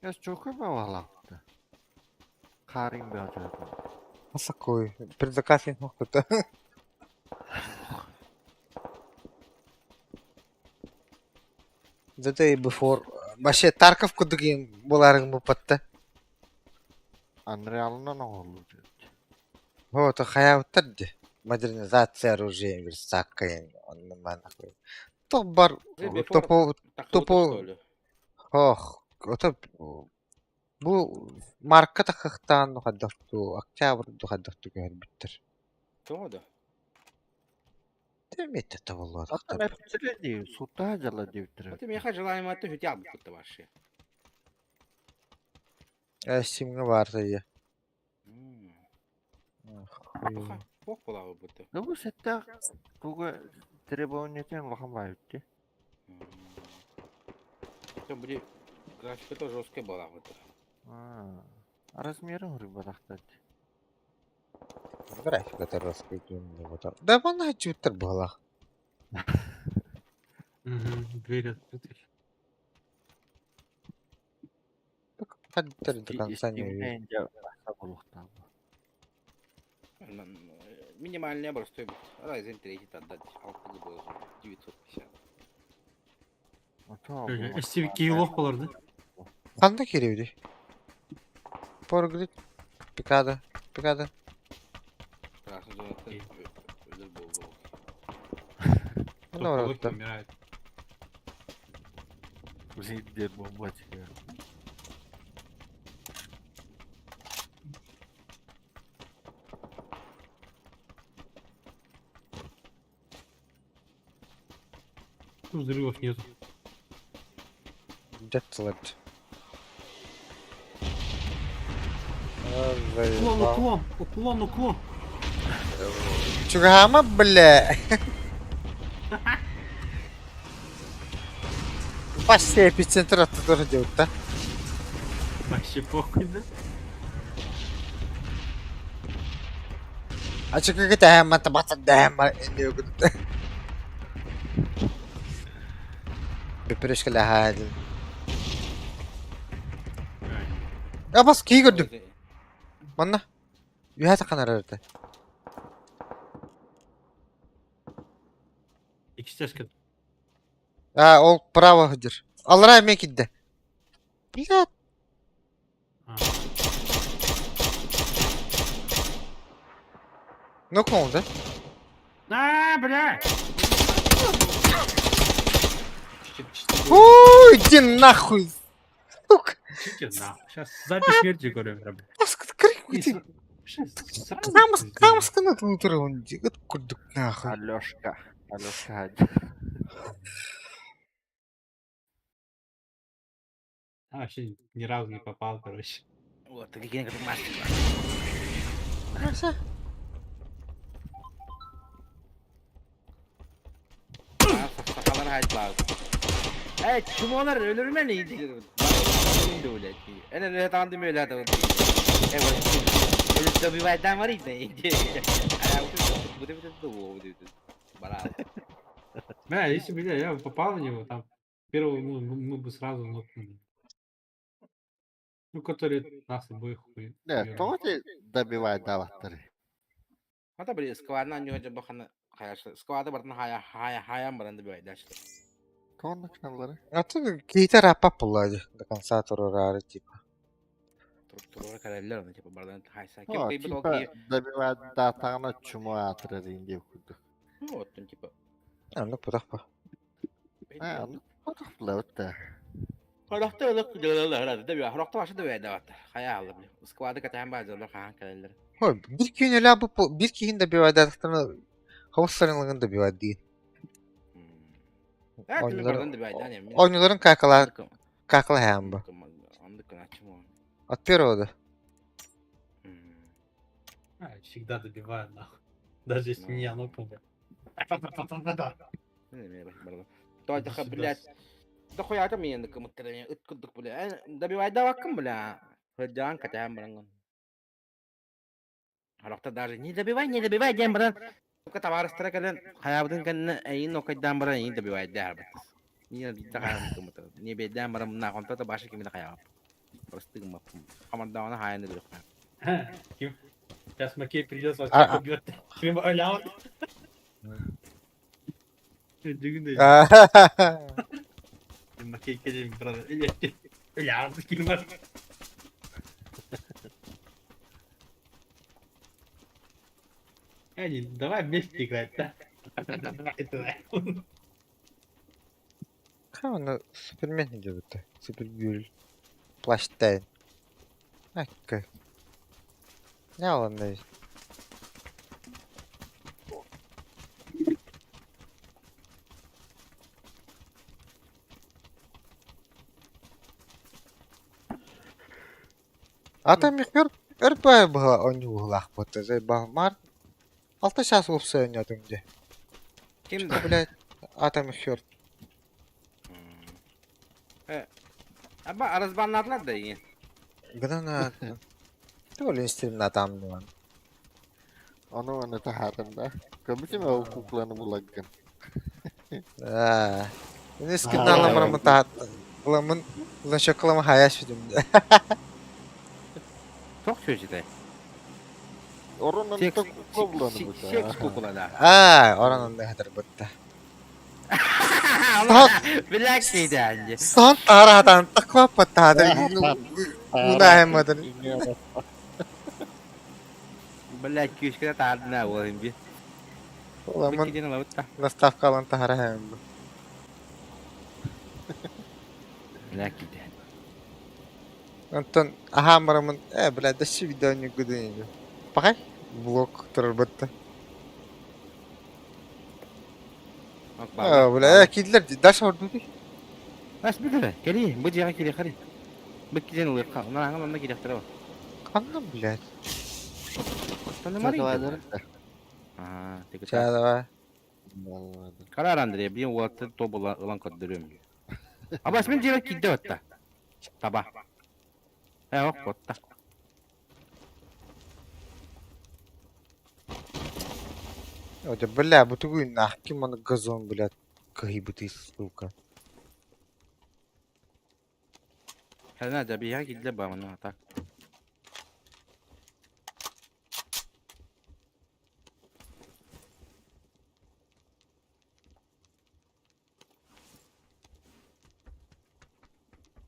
Яс чокой бавалақты. Харин бәжі. Такой. Предзаказ не мог кто-то. The day before. Вообще Тарков кудугин буларың бупатта. Unreal'ынан оғылы. Вот, хаявтар Модернизация оружия, версакка, он нахуй. То бар, топо, топо, ох, это бу марка тахахтаан хаддахту, октябрь хаддахту көрбүттэр. Тоҕо да? Темете табылар. Ата мәптілі сутта жала дептір. Это меха желаем атты хүтә алып кутты вообще. Симге бар я. Бок була бутты. Ну бу сетте туга требованиятен улахан байытты. Там будет графика тоже жесткая была вот. Размерын рыбалақтады. Графика тоже Да вона чутер была. Угу, дверь открыта. До конца не увидел. Минимальная простой будет. Ryzen 3 отдать. Алты было 950. STV лох болар, да? Қандай кереуде? Поргрид, Пикада, Пикада. Красный зона өлөр болду. Ну, Лохи умирает. Блин, где бомбочка? Взрывов нету. Дед Уклон, уклон, уклон, уклон. Чугама, бля. Почти эпицентр оттуда делают, да? Вообще похуй, да? А чё как это эмма, табата дэмма, Бепрешка ляхадин. Я бас кий көрдүм. Манна. Үһә таққан арарда. Икстяшка. А, ол право хыдыр. Алра мен кидде. Блядь. Ну кол, да? А, бля! Ой, иди нахуй. Сука. Идите нахуй. Сейчас запись смерти говорю, бля. Крик, Там сканат внутри он это кудык нахуй. Алёшка. Алёшка. А, вообще ни разу не попал, короче. Вот, ты какие как мастер. Сахалар хайт Э, чумолар өлөрмөн иди. Эне не таанды мөлө да. Э, вот. Добивать да марит иди. А вот вот вот вот Бара. Бля, если бы я попал в него, там первого мы бы сразу нокнули. Ну, который нас обоих хуй. Не, то добивать даваттары. Ата бир сквадна ньо бахана хаяш. Сквада бартын хая хая хаян баран добивать дальше. Тонна кналары. А ты кейтер апа булади до конца турурары типа. Турурары караллар, ну типа бардан хайса. Ким типа добивать да тагына чума атырар инде кудук. Ну вот, ну типа. А, ну путах А, ну путах булат. Хорохто ылык дылалар, да хорохто башы да да хая алды бile. Сквады катан базалар хаан калалар. Ой, бир күн эле бу бир кийин добивать датыктан хавсарынлыгын добивать дейин. Ойнуларын какала какала хэмбы. От первого да. А, всегда добиваю нахуй. Даже если не я нокнул. Той блядь. Да хуя там мен кымыттыр ыт кудук бля. Добивай да вакым бля. Хыджан катан баранган. Сорохтор даже не добивай, не добивай диэн баран, сука табаарыстара кэлэн хайаабытын кэннэ эйигин нокайдаан баран эйигин добивайдаабыт. Не биирдэ хайаабытым не биэрдээн баран мунаах онто да баша кими да хайаабаппын. Просто гыммаппын. Хамардаҕына хаайан да өлүөхтээх. Ким? Сейчас Макей придет, вас А- всех убьет. Прямо аляут. Дигин Макей кэлин брат. Ляут килмар. Эй, давай вместе играть, да? Давай, давай. Ха, Супермен диэбитэ. Супергюль. Плащтайн. Акка. Няланный. Ата михер өр баай быһа оонньууһулаахпыт. Баһмар алта чаас уопсай оонньоотум дии. Ким Что, да? блядь, Атом Хёрд. Аба аразбаннаатылар да игин. Гынан Толи стримна там нуан. Ону аны таһааран да. Көмүтүм ол кукланы булаггын. Аа. Ini скинна ламармын таат. Ламын ланшокламы хая сүдүм. Тох сөзүтэй. Орон Секс онто кукла буланы бу. секс кукла да. Аа, оран онда хатар бытта. Билак кейде анже. Сон тарадан таква патада. Уна хэммадын. Блядь, күүскэ таардына болын би. Ламын Бикиден алабытта. наставка алан тахара хэм. Блядь, кейде. Антон аха марамын э блядь даши видео не гудын. Пахай блок турар бытта. Аа, бля, кидлер даш орду ди. Бас билер. Кели, бу жага кели хари. Бикиден алып ка. Онан аңан онда киректер бар. Канна, блядь. Танымар Аа, тек. Ча давай. Карар Андрей, блин, уатты тобула ылан көддөрөм. Абас мен жера кидде батта. Таба. Э, ок, ботта. Ода, бля, бу тугуй нах, ким аны газон, блядь, кыйбытый, сука. Хана да бия кидде ба мана так.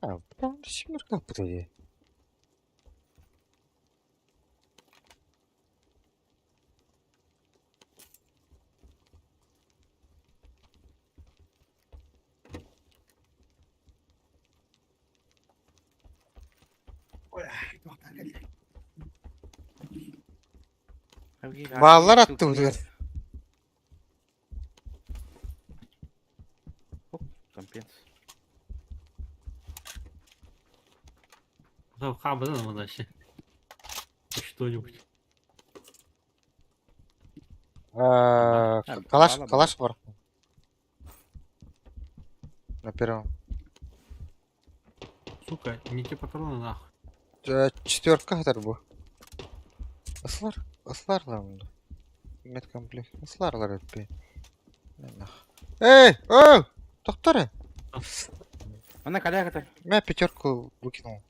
А, бля, шимырка бутуди. Баалар атты удугар. Компенс. Там хаба, да, вообще. Что-нибудь. А, Калаш, калаш бар. На первом. Сука, не те патроны нахуй. Четверка хатар бу. Ыслар, ыслар ламды. Медкомплект. Ысларлар өтпей. Эй, оу, доктор. Она коляга-то. Мен пятерку выкинул.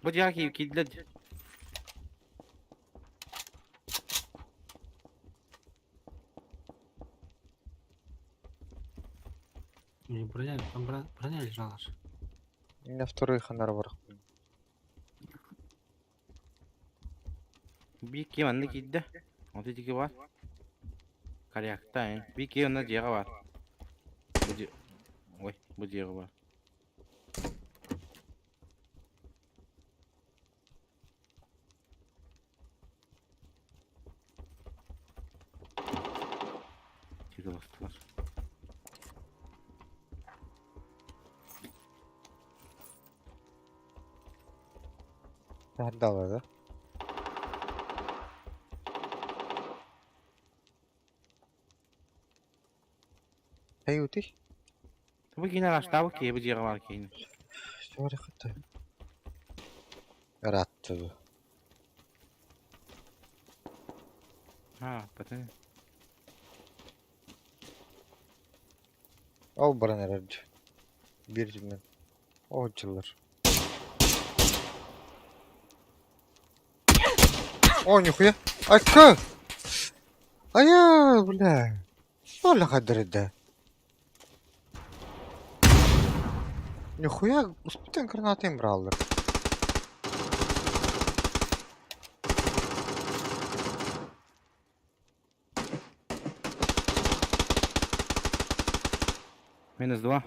Бу жага кидде. У меня броня, там броня лежала же. У меня второй ханар бар. Би кем анны кидде. Оты тики бар. Корякта, би кем онна жага бар. Бу Ой, бу жага бар. Тиги бастылар. Дала, да? Эй, утый. Бу кийин араштабы ки, бу жага бар кийин. Что рахатты? Ратты. А, потом. Ол баран эрэр дии. Биир дьиҥнэн. Ол дьыллар. О, нихуя! Айка! Айа, бля! Оля хадырда. Нихуя, успетен гранаты им брал. Минус 2.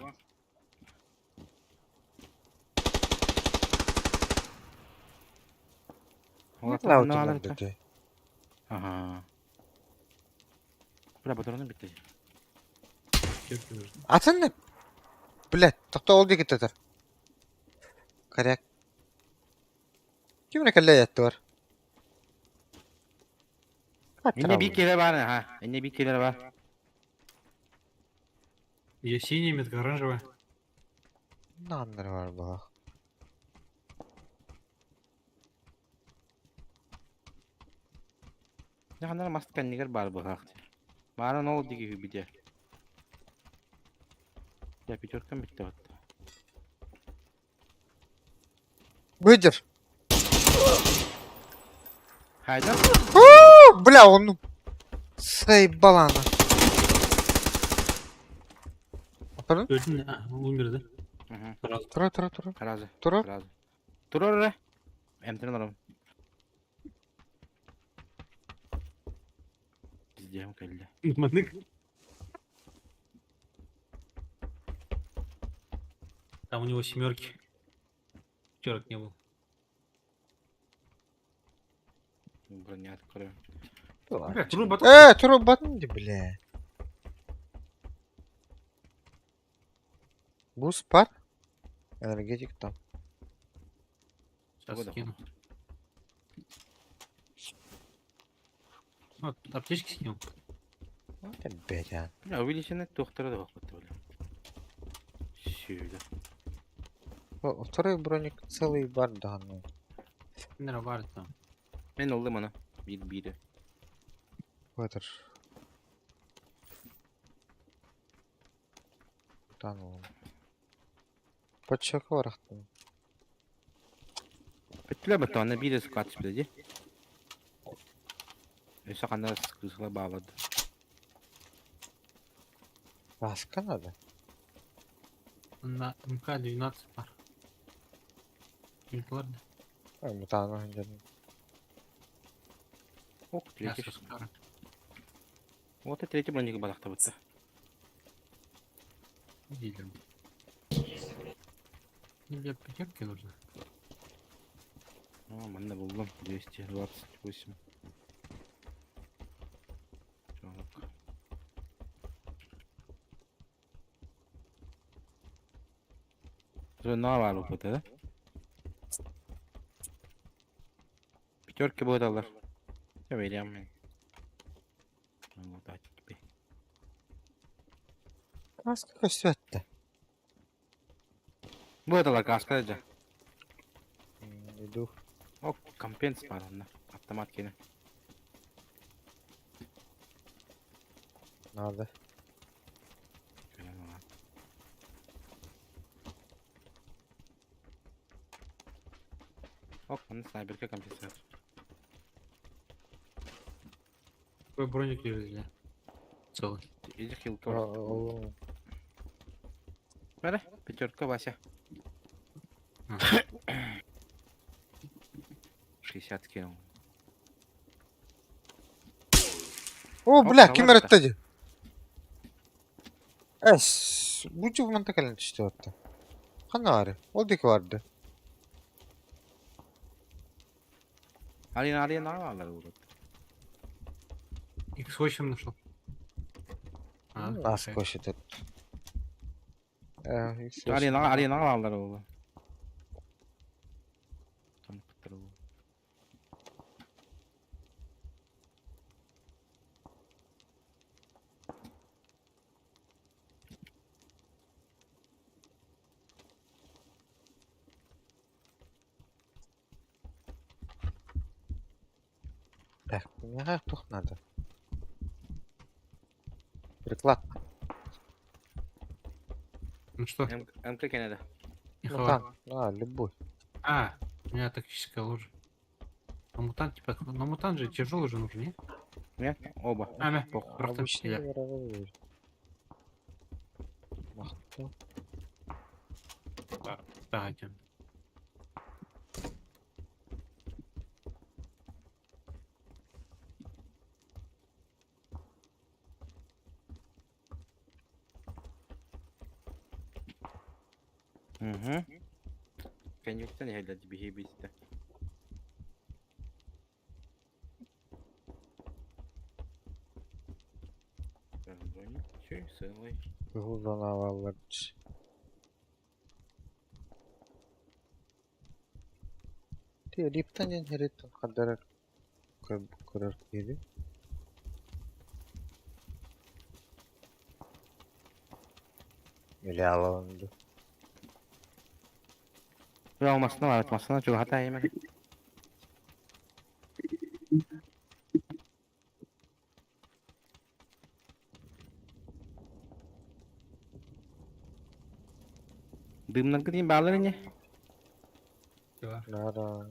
Ага. Бля, патроны bitti. Атын Блядь, тоқта ол диэки татар. Коряк. Ким эрэ кэллэ бар. Инне bir kere var ha. Инне bir kere var. Я синяя, метка оранжевая. Наннар бар баҕа. Ne kadar mast kendiler var bu haqti. Bana ne oldu ki bir de. Ya пятерка bitti hatta. Выдер. Hayda. Бля, он... Заебала она. Pardon? Öldün mü? Ha, умер, да? Угу. Сразу. Тура, тура, тура. Разы. Тура. Разы. Тура, М3 алам. Пиздем кэллэ. Манык. Там у него семерки. Пятерок не было. Броня открою. Бля, труба тут. Тура батын бля. Бус пар? Энергетик там. Сейчас Куда? скину. Вот, аптечки скинул. Вот опять, а. Бля, увеличенный доктора да бля. Сюда. О, Второй броник целый бар да, ну. Наверное, там. Мен олдым аны. Bir biri. Ватер. Да ну. Подчёка барахтым. Бүттүлэр бата аны бири скат түспүтэ Өссө ханна кысыла баалады. Маска надо. На МК-12 пар. Ладно. Ой, мутану где-то. Ох, Я третий. со скара. Вот и третий броник балахта бутта. Дилер. Мне пятерки нужны. О, манна булдум. 228. Так. На бар опыты, да? Пятерки будет алар. Я верям мен. Вот так теперь. Маска көстүөттэ. Будет алар каска да. Иду. О, компенс бар онна. Автомат кене. Надо. Ок, он снайперка компенсация. Какой броник привезли? Целый. Иди хилка. О, Бәрі, пятерка, Вася. Ага. 60 скинул. О, бля, ким давай эрэттэди? Эс, бу манта кэлэн түстүөттэ. Ханна бары? Ол диэки барды. Алина, Алина, алар урут. X8 нашел. А, Нас окей. көшет. Алина, Алина, алар улу. Там патрул. Так, миэхэ туох надо? Приклад. Ну что? МК надо. Мутант. А, любой. А, у меня тактическое оружие. А мутант типа, но мутант же тяжелый же нужен, нет? Нет, оба. А, мә, Обычный я. мировой. Махтал. Да, один. Угу. Конъюнктен иһэллэр биһи бистэ. Целый. Кыһыл Ти липтан диэн хериттэн хардарар көрөр киһи. Или аланды. Алмасына бар, атмасына чугата эме. Дымнан кытын баалар не? Нара.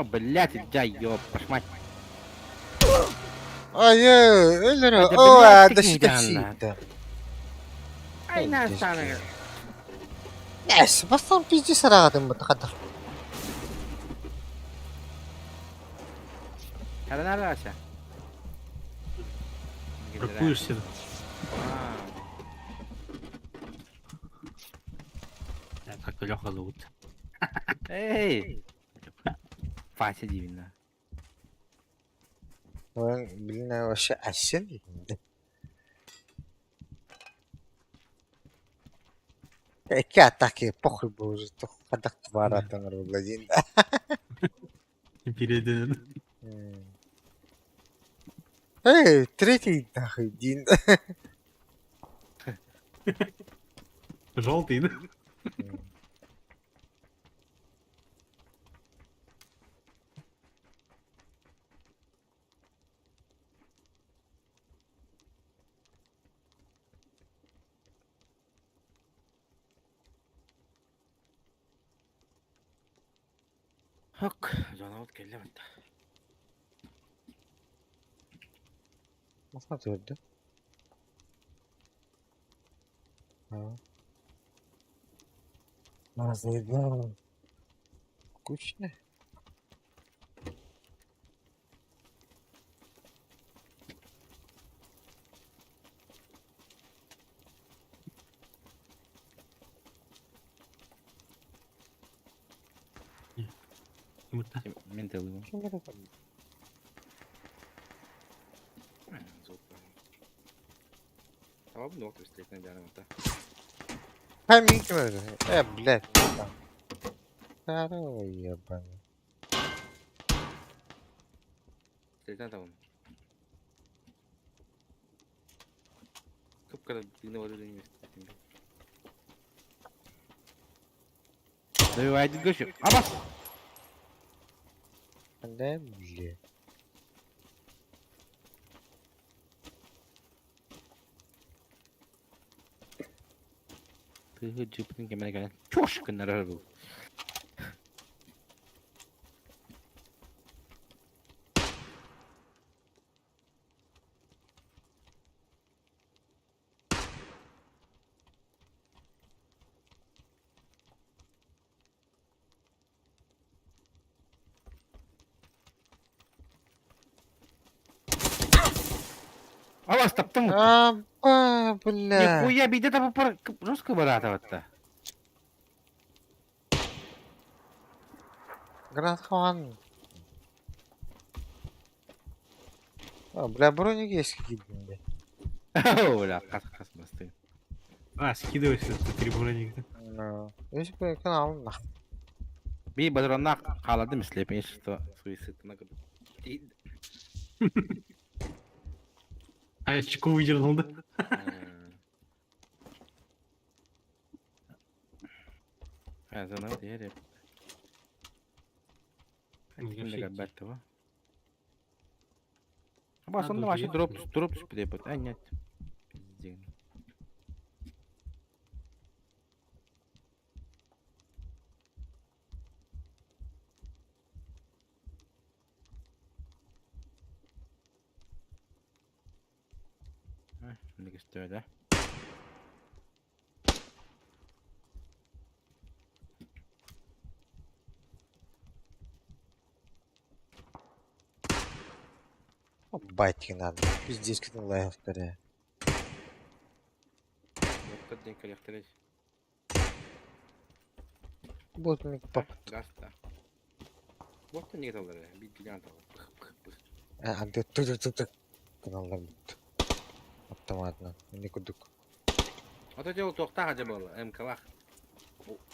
О, блядь, да ёб, мать. Ай, өлөрө. О, да сюда. Ай, на станы. Yes, бастан пизди сарагатын бу тахата. Хара Ася. Паркуешься. Как Леха зовут. Эй! Вася дивина. Блин, вообще Асен. Эки атаки похуй был уже, хадак тваратан Владимир. Передан. Эй, третий нахуй, Дин. Желтый, да? Хок, жана вот келле батта. Nasıl öldü? А. А, заебал. Скучно. Мен тылым. Tamam mı? Nokta üstelik ne hatta. Hem iyi ki öyle. Э, блядь. Здорово, ебаный. Üstelik tamam. Kıpkara dine var öyle Давай, göçü. Абас! Да, блядь. Тыгы джиптин кемере келен. Чош күннер был. Абас таптым. А, бля. Нихуя биде табы пар жестко баратыватта. Гранат хван. А, бля, броник есть какие-то, бля. Бля, кас кас басты. А, скидывайся, ты три броника. Ну, если бы канал, нахуй. Би бадронна қалады мислеп, что суицид на году. Тиийдэ. А я чеку выдернул, да? Азана диэри. Кимде Аба сонно вообще дроп дроп түспүт эбит. А нет. Пиздец. Не көстүбэ да. Байтики надо. Пиздец, кытын лайфтары. Боттар диэн кэлиэхтэрэй. Бот мик пап. Гаста. Боттар не талар биир талар. Пых пых пых. Анды тук тук тук тук. Каналлар бут. Автоматно. Не кудук. Ото дьол туохтаах дьэ буолла МК-лаах.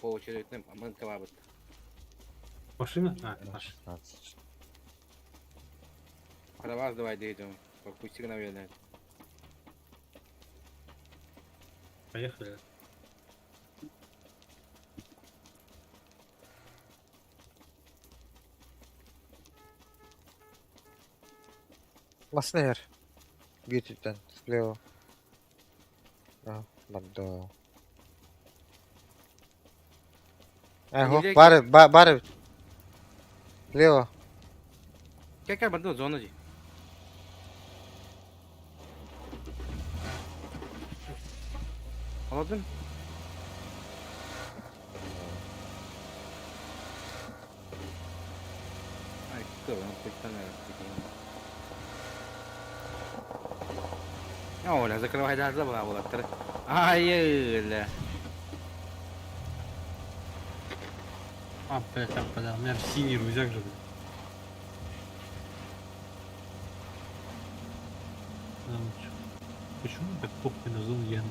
По очередным МК-лаабыт. Машина? А, наша. 16. Пароваз давай доедем. Пропусти наверное. Поехали. Маснер. Бьютитен. Слева. Да, бардо. Эх, бары, бары. Слева. Какая бардо зона же? Аладын? Ай, Оля, закрывай глаза, была была. Ай, ля. А, блядь, там, бля, у меня синий рюкзак же, блядь. Да, ну чё. Почему так похуй на зону я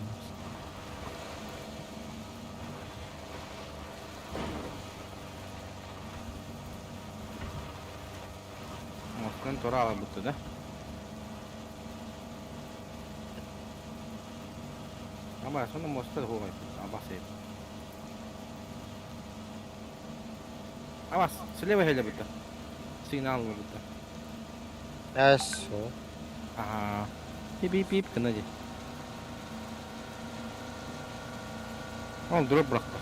Мостан турала будто, да? Аба, соны мостта хугай. Абас ей. Абас, слева хеле будто. Сигнал будто. Эс. Ага. Пип-пип-пип, кынади. Он дроп бырахта.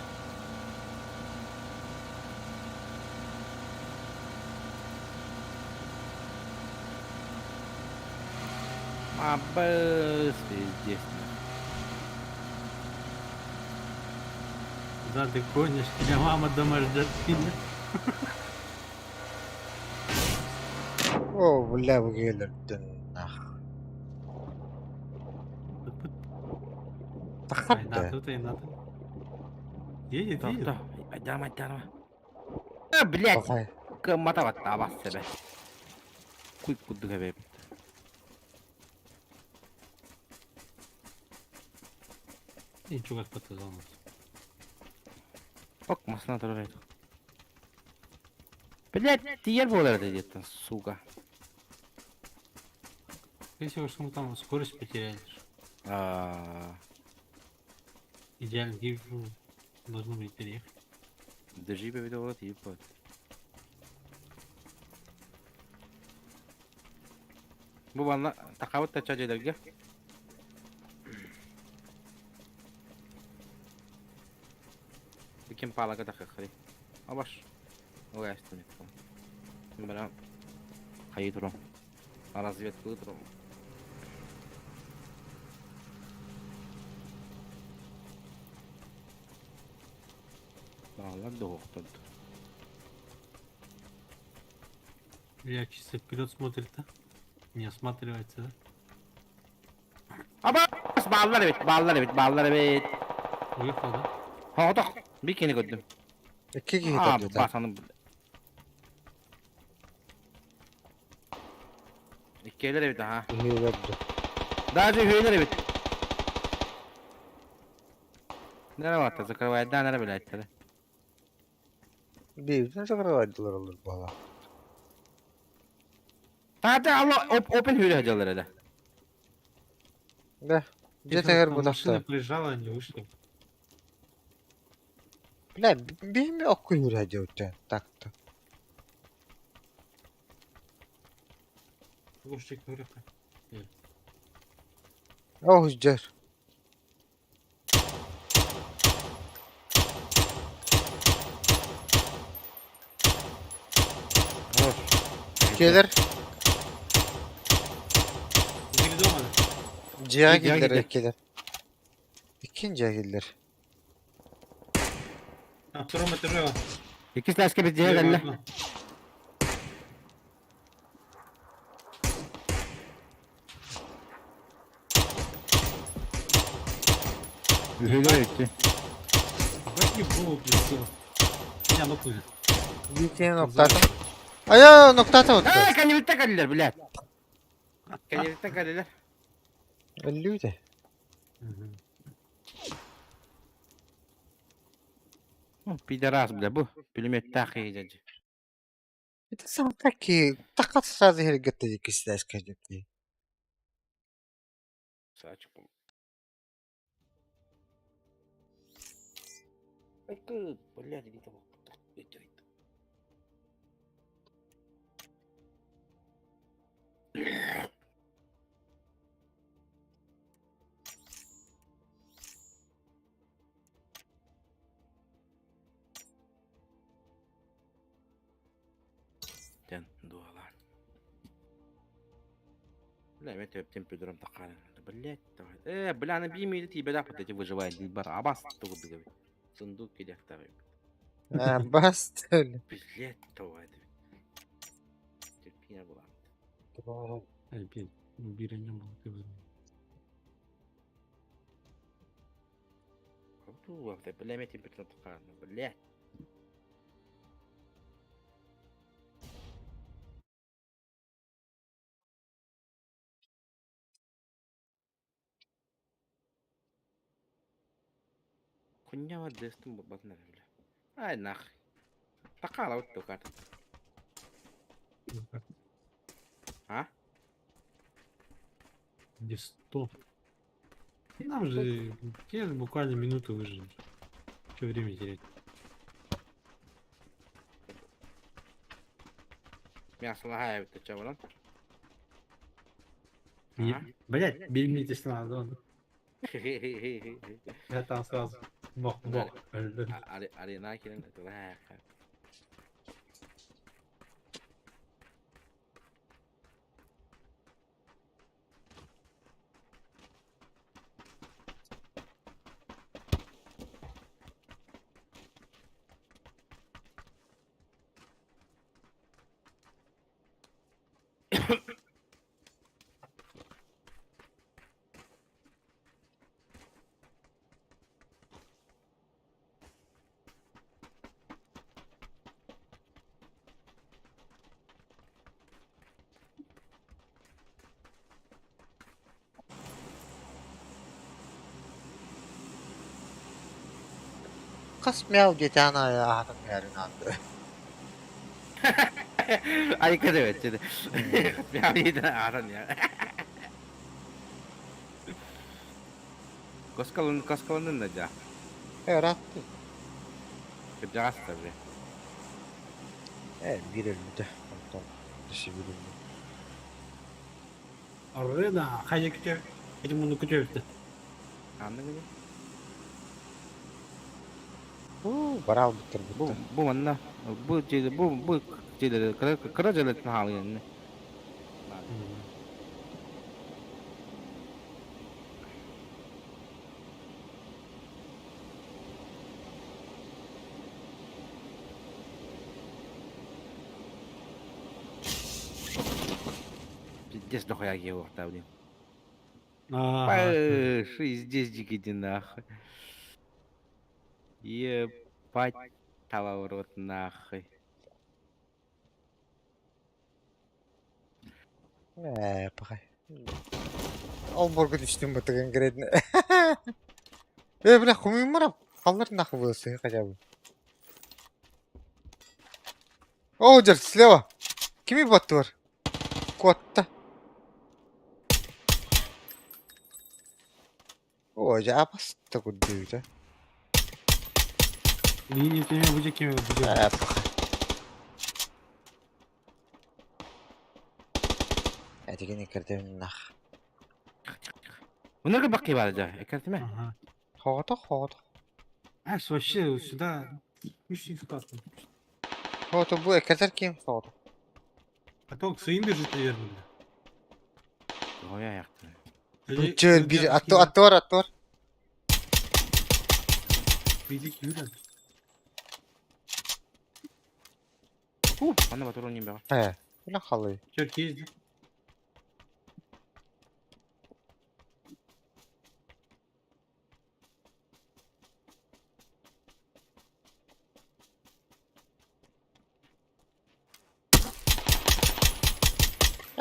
Абас, пиздец. Да, ты гонишь, тебя мама дома ждет. О, бля, выгелерден. Нах. Ай, надо, тут и надо. Едет, едет. Айдама, айдама. А, блядь! Кыммата абас себе. Куй кудуга бе. И чувак под зону. Ок, масына турар Блядь, тиер болар где-то, сука. Скорее всего, что мы там скорость потеряли. А. Идеально, должны быть переехать. Держи повидал, ебать. Бу банна такабыт тача жерлерге. Ким палага такахри. Абаш. Ой, астын. Бара. Хайы турам. Разведка турам. Балар да оқтырды. Я чисто вперед смотрит, а? Не осматривается, да? Абас, баллар evet, баллар evet, баллар evet. Уехал, да? Ha, так. Bir kere gördüm. İki kişi А, tabii. басаны. Иккилер evet ha. Ühüyordu. Даже ühüyorlar evet. Nere var закрывает, да, nere блядь, Bir yüzden закрывать olur bala. Таата алла open хүрэ дьаллар эрэ. Да. Где-то Там Машина бу приезжала, они вышли. Бля, бими оккуюра делать так-то. Лошадь көрөккө. О, жер. Келер. Бири дома. Дьиэҕэ Дьиэҕэ киллэр киирдэ. келер. Иккин дьиэҕэ киллэр. На втором этаже. Иккис ласка бит дьиэ кэллэ. Үһүгэр икки. Какие голову прилетело? Меня нокнули. Биитин ноктаатым. Айа, ноктаата отто. Ээ, кэннибиттэн кэллилэр, блядь. Кэннибиттэн кэллилэр. Өллүүтэ. Пидорас, бля, бу пулеметтээх киһи дьэ. Это сам таки такат сразу хергетте кисляш кэжэпти. Блядь, где-то Тен дуалаан. Бля, мен төптен пөдөрөм таққарын. Блять, давай. Э, бля, аны бимейді тибелак вот эти выживает бар. Абас тугу Сундук или второй. А, бастыл. Блять, давай. Терпение было. Ай, блин, бира не было. Ты возьми. Бля, мен температура таққарын. Блять. Хуйня дэстым батна бля. Ай нахуй. Такала вот только. А? Где стоп? Нам же, те же буквально минуту выжили. Че время терять? Мясо лагает, ты че, брат? Не, блять, берите надо. Я там сразу бок бок. Арена кирен Хас мяу диэтээн аайы аһатан иһэрин аанды. Айка деп этчи. Аран я. Коскалын коскалынын да жа. Э, ыраатты. Кырдьаҕас да бля. Э, биир өлбүтэ. Онтон өссө биир өлбүт. Арена, хайа күтөр. Эти муну күтөбүттэ. Анны гыны. Уу, бараалбыттар Бу бутта. бу манна бу жер бу бу жерлер кыра кыра жерлердин хаалыгын. Пиздец дохуя георта, блин. Ага. Здесь иди нахуй. Ебать, в рот нахуй. Ээ, пахай. Ол боргут үстүн бытыгын кирэдин. Э, бля, хумуймарап. Халлар нахуй вылысы хотя бы. О, дер, слева. Кими баттылар? Куотта. Оо, дьэ абаста курдуйда. Линия тебе будет кем будет. Ээ, паха. Этигини кэрдэмин нах. Унарга бакки бар дьа, эккертиме. Ага. Хоҕотох, хоҕотох. Ась, вообще сюда ищи ситуацию. Хоҕото бу эккэтэр ким хоҕото. А то к своим бежит, наверное, бля. Ой, аяқты. Или- Чөр или бир я аттор аттор аттор. Иди Юля. Ху, аны батыру не беға. Ээ, бу халый. Чё, есть, да?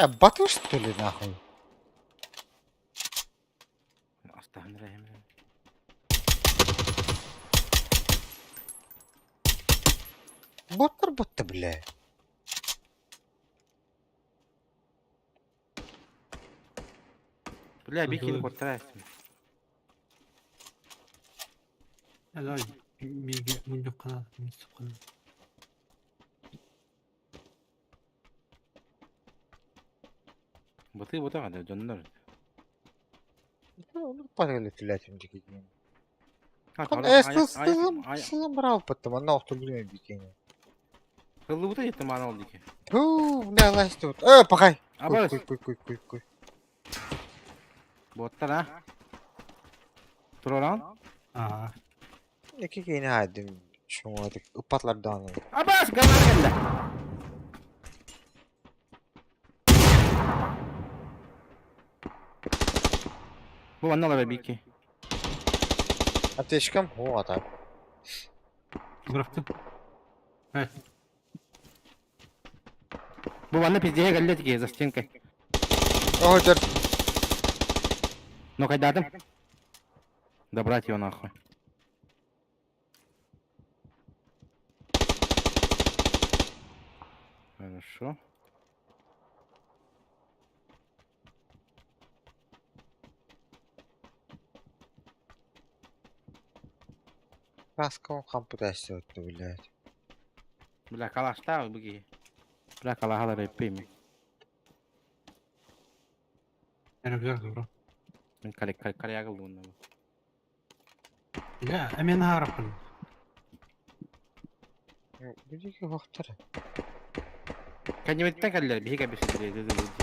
Э, батыр что ли нахуй? Астаһын рәһем. Боттар ботта бля. Бля, бикини Ага. коттара. Я давай, миге муньок кана, мисып кана. Быты бота гада дьоннор. Ну, падали түләтим дигән. А, Э, сылым, сылым брал потом, ана охтургуна бикени. Хыллы бута етті мана ол дике. Ту, бля, лазь тут. Э, пахай. Абас. Куй, куй, куй, куй, куй. Боттар а. Тураран. Ага. Iki кийин хайдым. Шуңа тик упатлардан. Абас, гана келді. Бу анналар бики. Аптечкам хо ата. Бырахты. Э, Бу анна пиздеге келді дике за стенкой. О, жер. Ну кайдадым. Добрать его нахуй. Хорошо. Каскам хампутасы отты, блядь. Бля, калашта буги. Бля, калахала репими. рюкзак забрал. Мен кале кале кале ягыл бу. Бля, а мен харапын. Бүдүгө хохтар. Кәнебеттен кәлләр биһиге биши.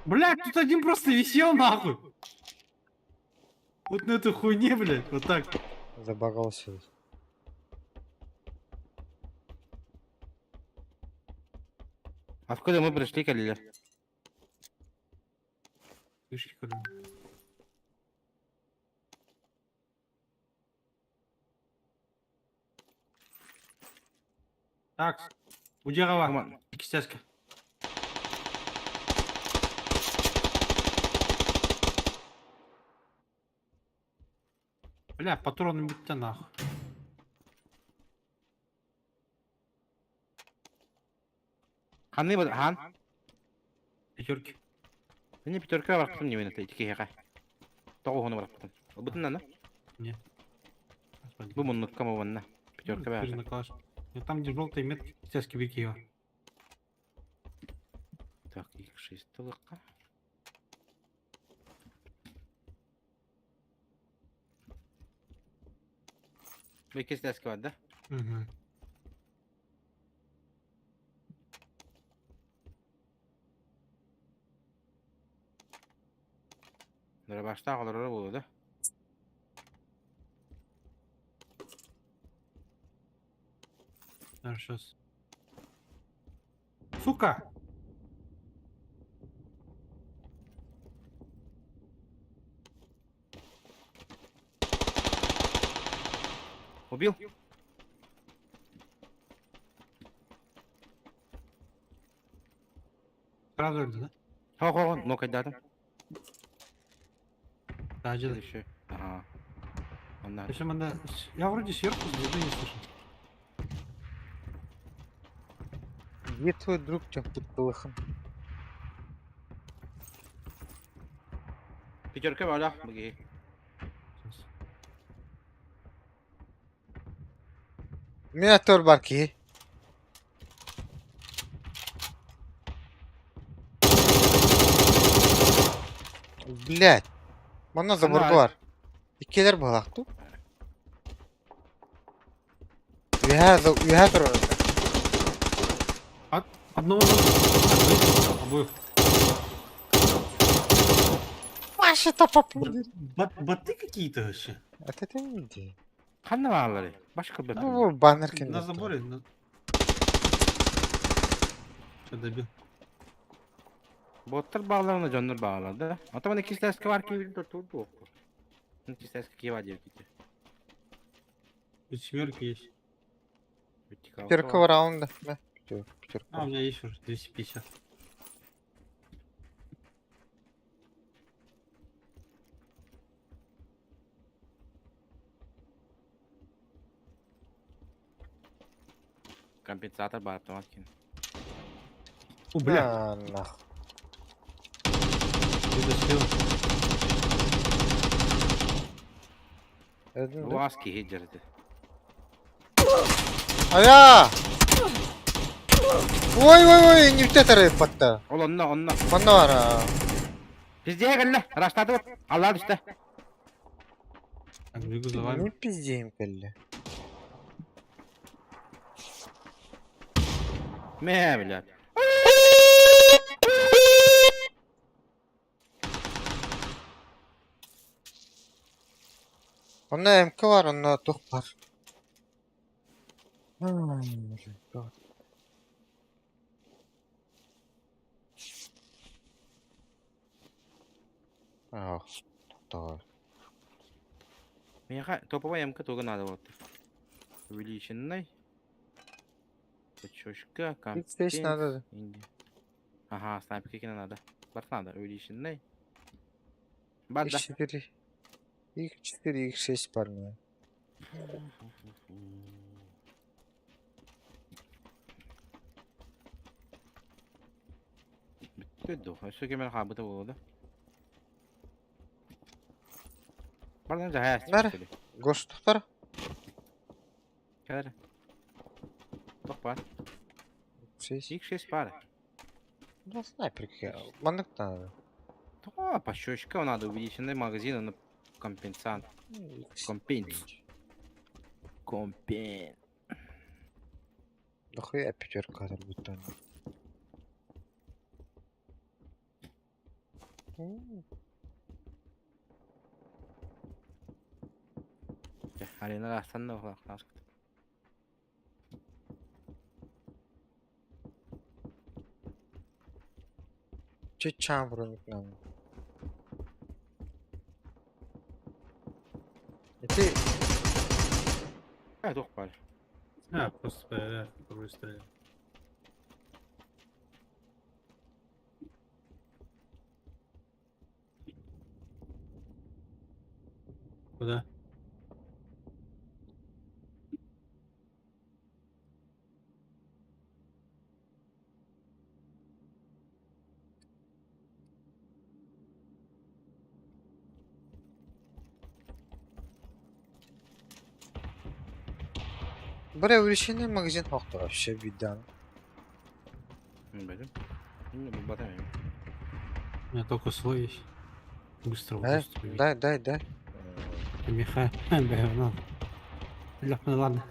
Бля, тут один просто висел нахуй. Вот на этой хуйне, блядь, вот так. Забагался. Откуда мы пришли кәлләр? Вышли, короче. Так, Удирова, Коман. кистяшка. Бля, патроны бітті нахуй. Ханы бу хан. Пятерки. Мені пятерка барақтым не мен итики хега. Тоғы хоны барақтым. Бутын наны? Не. Бу муннукка му ванна. Пятерка Теперь бар. на калаш. Ну, Там, где желтые метки, кистяшки Бикиева. Так, их 6 толыққа. Бу икки бар да? Угу. Нара башта алар болду да. Сейчас. Сука! Убил? Сразу өлді, да? Хо хо, ну кайдадым. Да, деді. Еще. Ага. Онда. Причем она... Я вроде сверху звезды не слышал. Где твой друг, чем тут плохом? Пятерка баалаах бу киһи. Мин аттыбар бар киһи. Блядь. Манна заборга бар. Иккилэр быһалаах дуу? Үөһээ үөһээ турар. Одного обоих. Маша топоп. Боты какие-то вообще. Это ты не иди. Ханна бааллары? Башка бөтөн. Ну, баннер На заборе. На... Что добил? Боттар бааларына дьоннор баалар да. Ата мана кистээскэ бар киһи турду. Кистээскэ киһи диэбит. Тут семерка есть. Пятерка раунда. Да, пятерка. А, у меня есть уже 250. Компенсатор бар автомат кин. О, бля. А, нахуй. Это слева. Уаз киһи дьэрдэ. Ая! Ой, ой, ой, не в батта. Ол онно, онно. Манна бар. Пиздее кэллэ. Раштатыбыт. Аллаа түстэ. Так, бегу за вами. Не пиздеем кэллэ. Мэ, блядь. Онно МК бар, онно тух бар. Ах, давай. Миэхэ топовая МК туга надо вот. Увеличенный. Точка, Здесь надо. Ага, снайперки надо. Бар надо, увеличенный. Бар да. Х4. Х4, Х6 парня. Бүттү Өссө кемер хаабыта буолла. Бардан жаһаа. Нар. Гоштуктар. Кэлэр. Тох бар. 6. Х6 бар. Ну, снайперки. Маннык надо. То, пощечка надо увеличенный магазин на компенсант. Компенс. Компенс. Нахуя пятерка будто. Арена астанна ухлах. Чуть броник нам. Ити Э, туох бар. А, просто да, второй стрелял. Куда? Бля, увеличенный магазин хохта вообще видан. Бәдем. Бу батам. У меня только свой есть. Быстро Дай, быстро убить. дай, дай, дай. Миха, бля, ну. Лёг, ну ладно.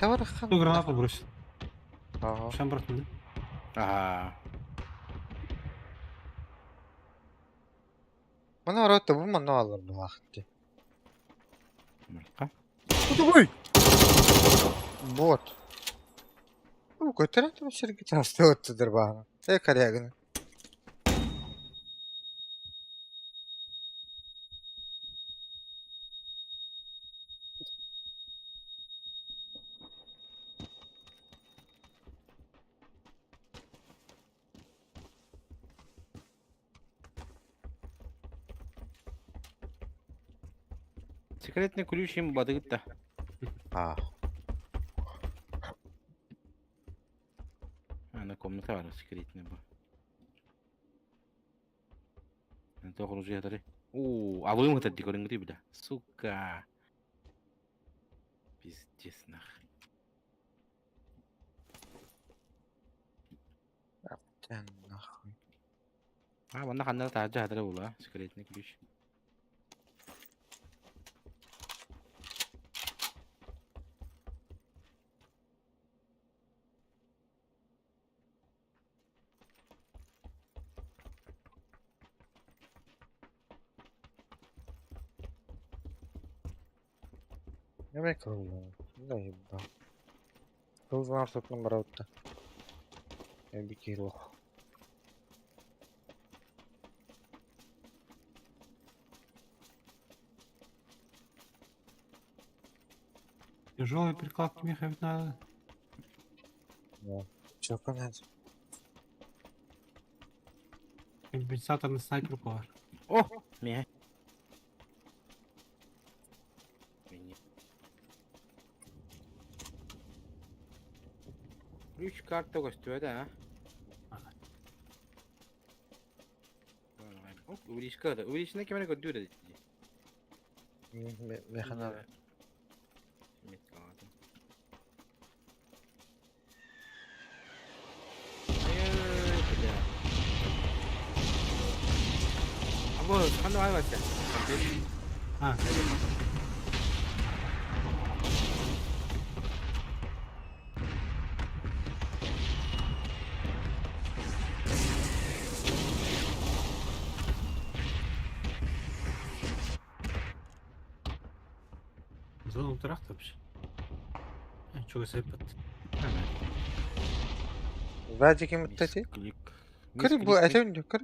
Давай Кто гранату бросил? Ага. Шам брат, да? Ага. Мана рота бу мана алар булахты. Мырка. Ой! Вот. Ну, көтөрө сирге тасты өттүдер бааны. Э, корягын. Секретный ключ им бадыгытта. А. Манна комната баар секретный бу. Тоох оружиятары. Уу, алыым ытар ди көрүҥҥүтүй бля. Сука. Пиздец нахуй. Да нахуй. А, манна ханна таһырдьа хатара буолла, секретный ключ. Не кылган. Да ебал. Кылган сотын барабытта. Эби килох. Тяжелые прикладки меха ведь надо. Да. Чё надо? Компенсаторный снайпер бар. О, мия. Үч карта көстүбэт а. Увеличка да. Увеличена кемере көрдүүр эдит. Механа. Або, ханна ай вася. А. Зону тракт вообще. Чего сайпат? Вадик мыттати. Кыры бу әтен кыр.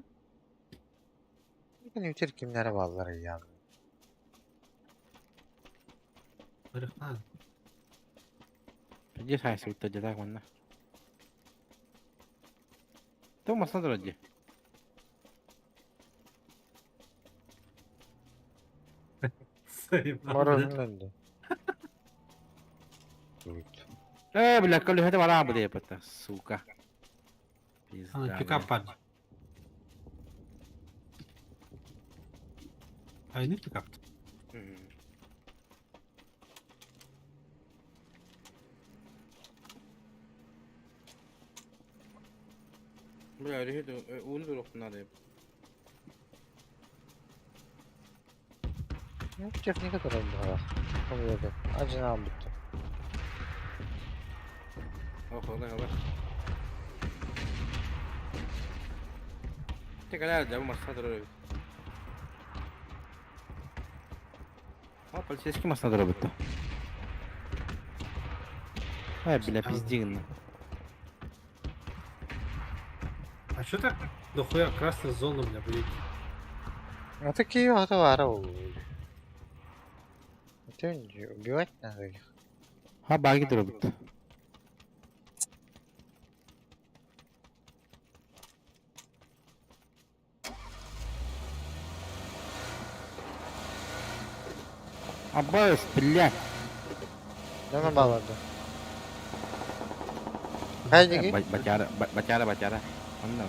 Мен өтер кимнәре баллар я. Барыхна. Где хайсы утта дедак манна. То масна дороги. Морозный. Э, бля, коли это вара буде пата, сука. А, пикап парни. А не пикап. Бля, рехет, уну дурук надо. Ну, техника тоже была. Ажына бутты. Ох, ола, ола. Те каля, жабы масса дорог. А, полицейский масса дорог бутты. Ай, бля, пиздин. А что так дохуя красная зона у меня, блядь? А такие вот вара. Убивать надо их. А, баги дорог. Аббас, блядь. Да на баллада. Хайдиги. Бачара, бачара, бачара. Онно.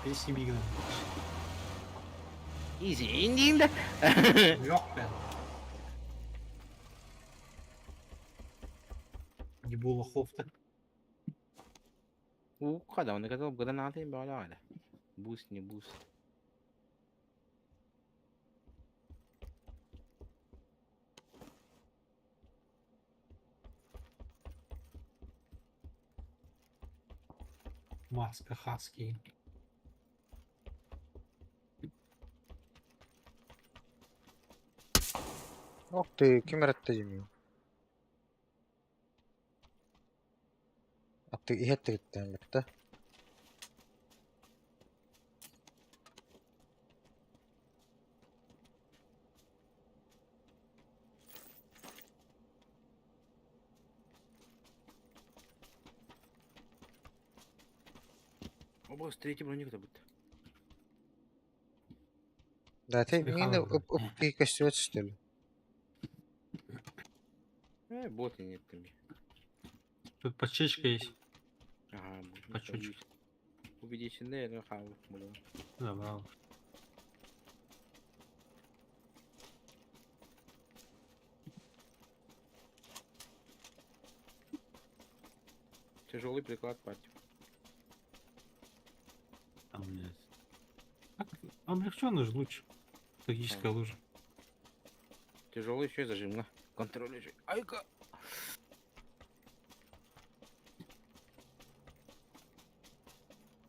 Песни бигна. Изи, индинда. Yok ben. Не было хофта. У, когда он готов гранаты брали. Буст, не буст. Маска хаски. Ох ты, кем раттадим. А ты и это да? О, босс, третий броник это будет. Да, ты мин Михайлов, ып ып көстүбэт что ли? Бот нет там. Тут подсечка есть. Ага, Подсечка. Убедительно, я хавал. Забрал. Тяжелый приклад партию. Там, блядь. Так, облегченный же лучше. Тактическая лужа. Тяжелый еще и зажимно. Контроль еще. Айка!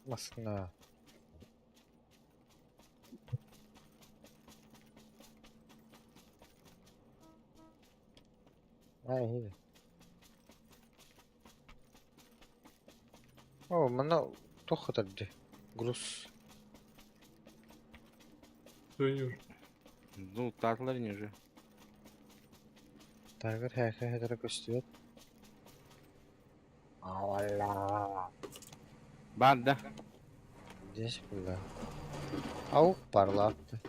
Массына. Ай, О, манна туох хатарды. Груз. Что они уже? Ну, татлар не же. Тагыр хэхэ хэтэрэ көстүбэт. Алла. Бар, да. Здесь было. Ау, парлапты.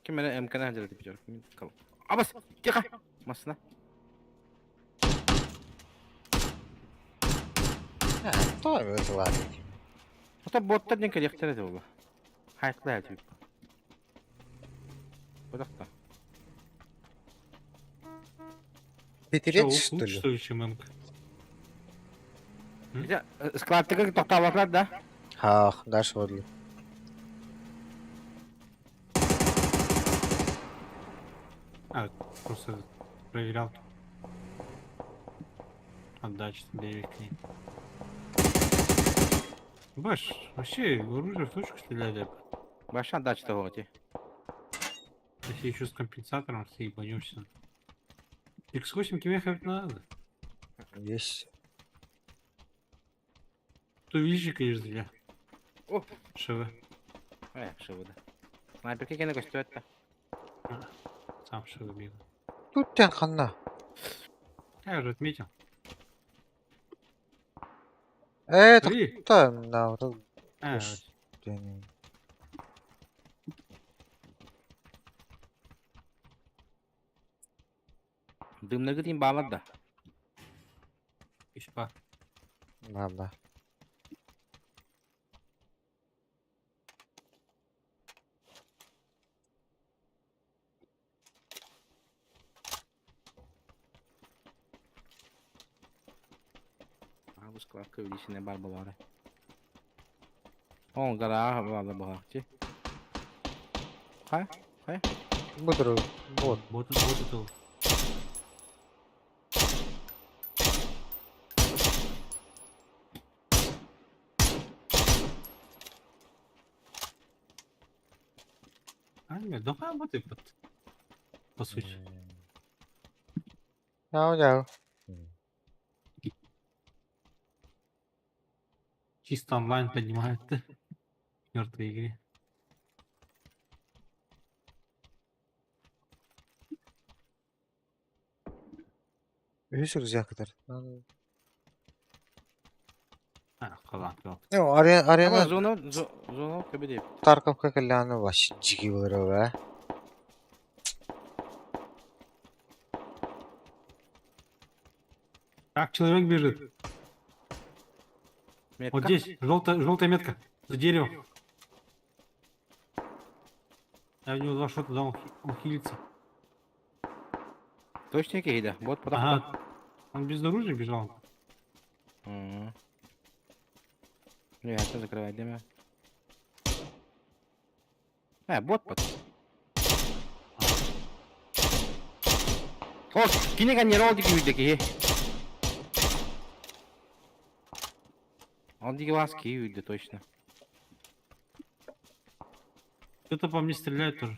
Ким мене МК-ны хәдер дип җөр. Мин кал. Абас, тихо. Масына. То это Ата боттар не керектер edi ол. Хайклы әтип. Бодакта. Пятерец, Чё, что лучше, ли? что ли, чем МК? Складтыгы токтабаклар да. Ах, дальше вот. А, просто проверял. Отдача 9 к ней. Баш, вообще оружие в точку стреляли. Баша отдача того ти. Если еще с компенсатором ты ебанешься. X8 тебе хоть надо. Есть. То видишь, конечно, зря. О! ШВ. Э, шыбыды. Снайперке кене көстөт да. Сам ШВ бегал. Тут тен ханна. Я уже отметил. Это Смотри. там, на вот А, Дымныгы дим балар да. Испа. Ладно. А бу складка билишине бар болары. Он гара бала бахчы. Хай, хай. Будру. Вот. Вот, вот это. вот. А, нет, да работай под... По сути. Яу, яу. Чисто онлайн поднимает. Мертвые игре. Үһүс рюкзактар. А, халат, халат. Ну, арена арена Зона зона кебеде. Тарковка калляны вообще жиги болар, а? Так, человек бежит. Метка. Вот здесь, желтая, желтая метка. За деревом. Я в него два шота дал, он он хилится. Точно кейде. Вот Ага. Он без оружия бежал. Не, это закрывать, деме. Бот под. О, кине каньер ол диги үйдеки. Он диги вас ки үйдө точно. Кто-то по мне стреляет тоже.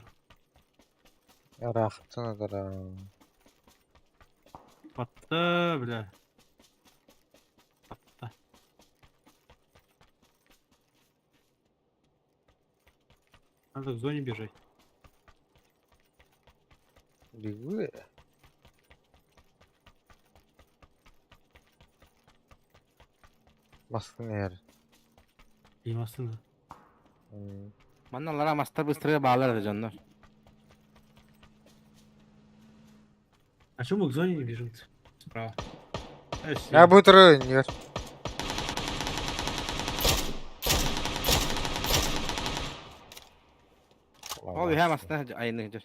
Рахтана дара. Подта, бля. Подта. Надо к зоне бежать. Бегу. Масканер. И машина. Манна аллара мастар быстрее баалар эрэ дьоннор. А чё мы к зоне не бежим? Справа. Я буду нет. Ол үһэ мастан айаннык дьэр.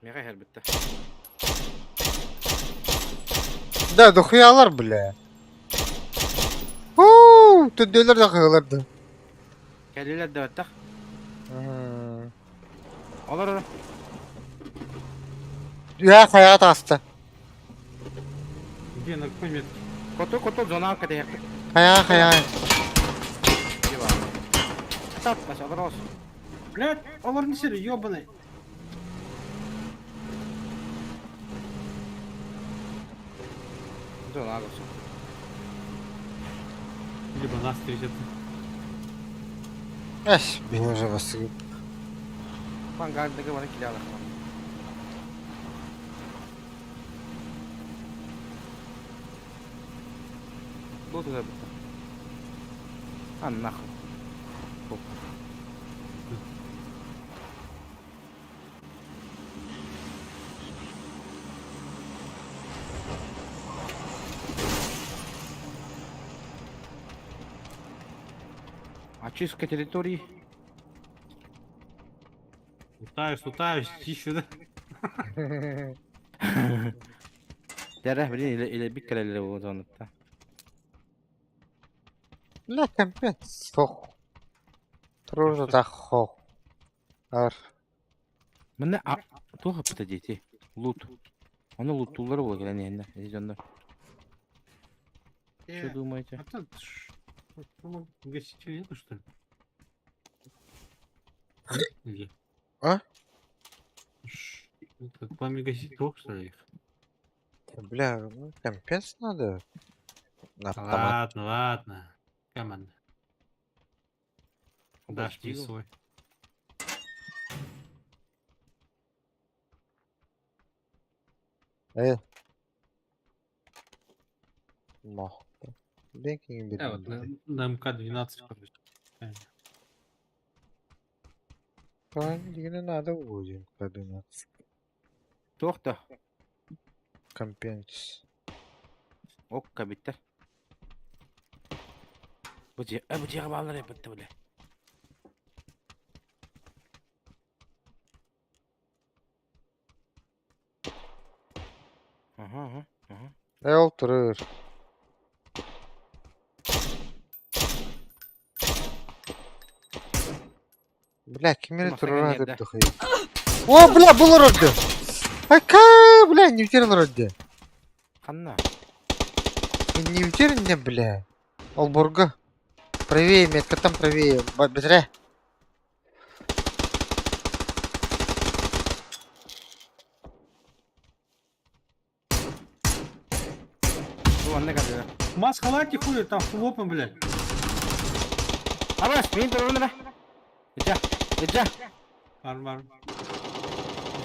Миэхэ иһэрбиттэ. Да, дохуялар, бля. Уу, түддүлэр да кыһылар да. Кэллилэр да баттах. Олор олор. Үһэ хайаҕа таҕыста. Где, на какой метке? Коту коту зона кэтэһиэхпит. Хайаҕа хайаҕа. Сат, Вася, олорос. Блядь, олор не сири, ёбаный. Зона аласың. Либо нас встретят. Эс, мин уже басып. Вангардыгы бары киле алар. Бу туда битте. А нахуй. Очистка территории. Лутаюсь, лутаюсь, чищу, да? Дәрәх блин или или бик кэлэллэр бу зонатта. Бля, компец. Сох. Тружа да хох. Ар. Манна а туох ыппыта диэти? Лут. Ону луттууллар буола кэлэн иһэннэр ити дьоннор. Что думаете? А тут ну, гасителей нету, что ли? Где? А? Это пламя гасить плохо, что ли, их? Бля, ну компенс надо. На автомат. Ладно, ладно. Команда. Дашь мне свой. Э. Мох. Бекинг Э, вот на, на МК-12, короче. Правильно, надо будет МК-12. Туох да? Компенс. Окка бүттэ. Бу дьиэ, э, бу дьиэҕэ бааллар эбит бля. Аха, аха, аха. Э, ол турар. Бля, ким эрэ турар Мастака дохуй. О, бля, бұл орды. Айка, бля, не утерян орды. Ханна? Не утерян не, бля. Албурга. Правее, метка там правее. Быстрее. Бу анна кадыра. Мас халате хули, там хлопом, блядь. Абас, мин турун да. Иджа, иджа. Бар, бар.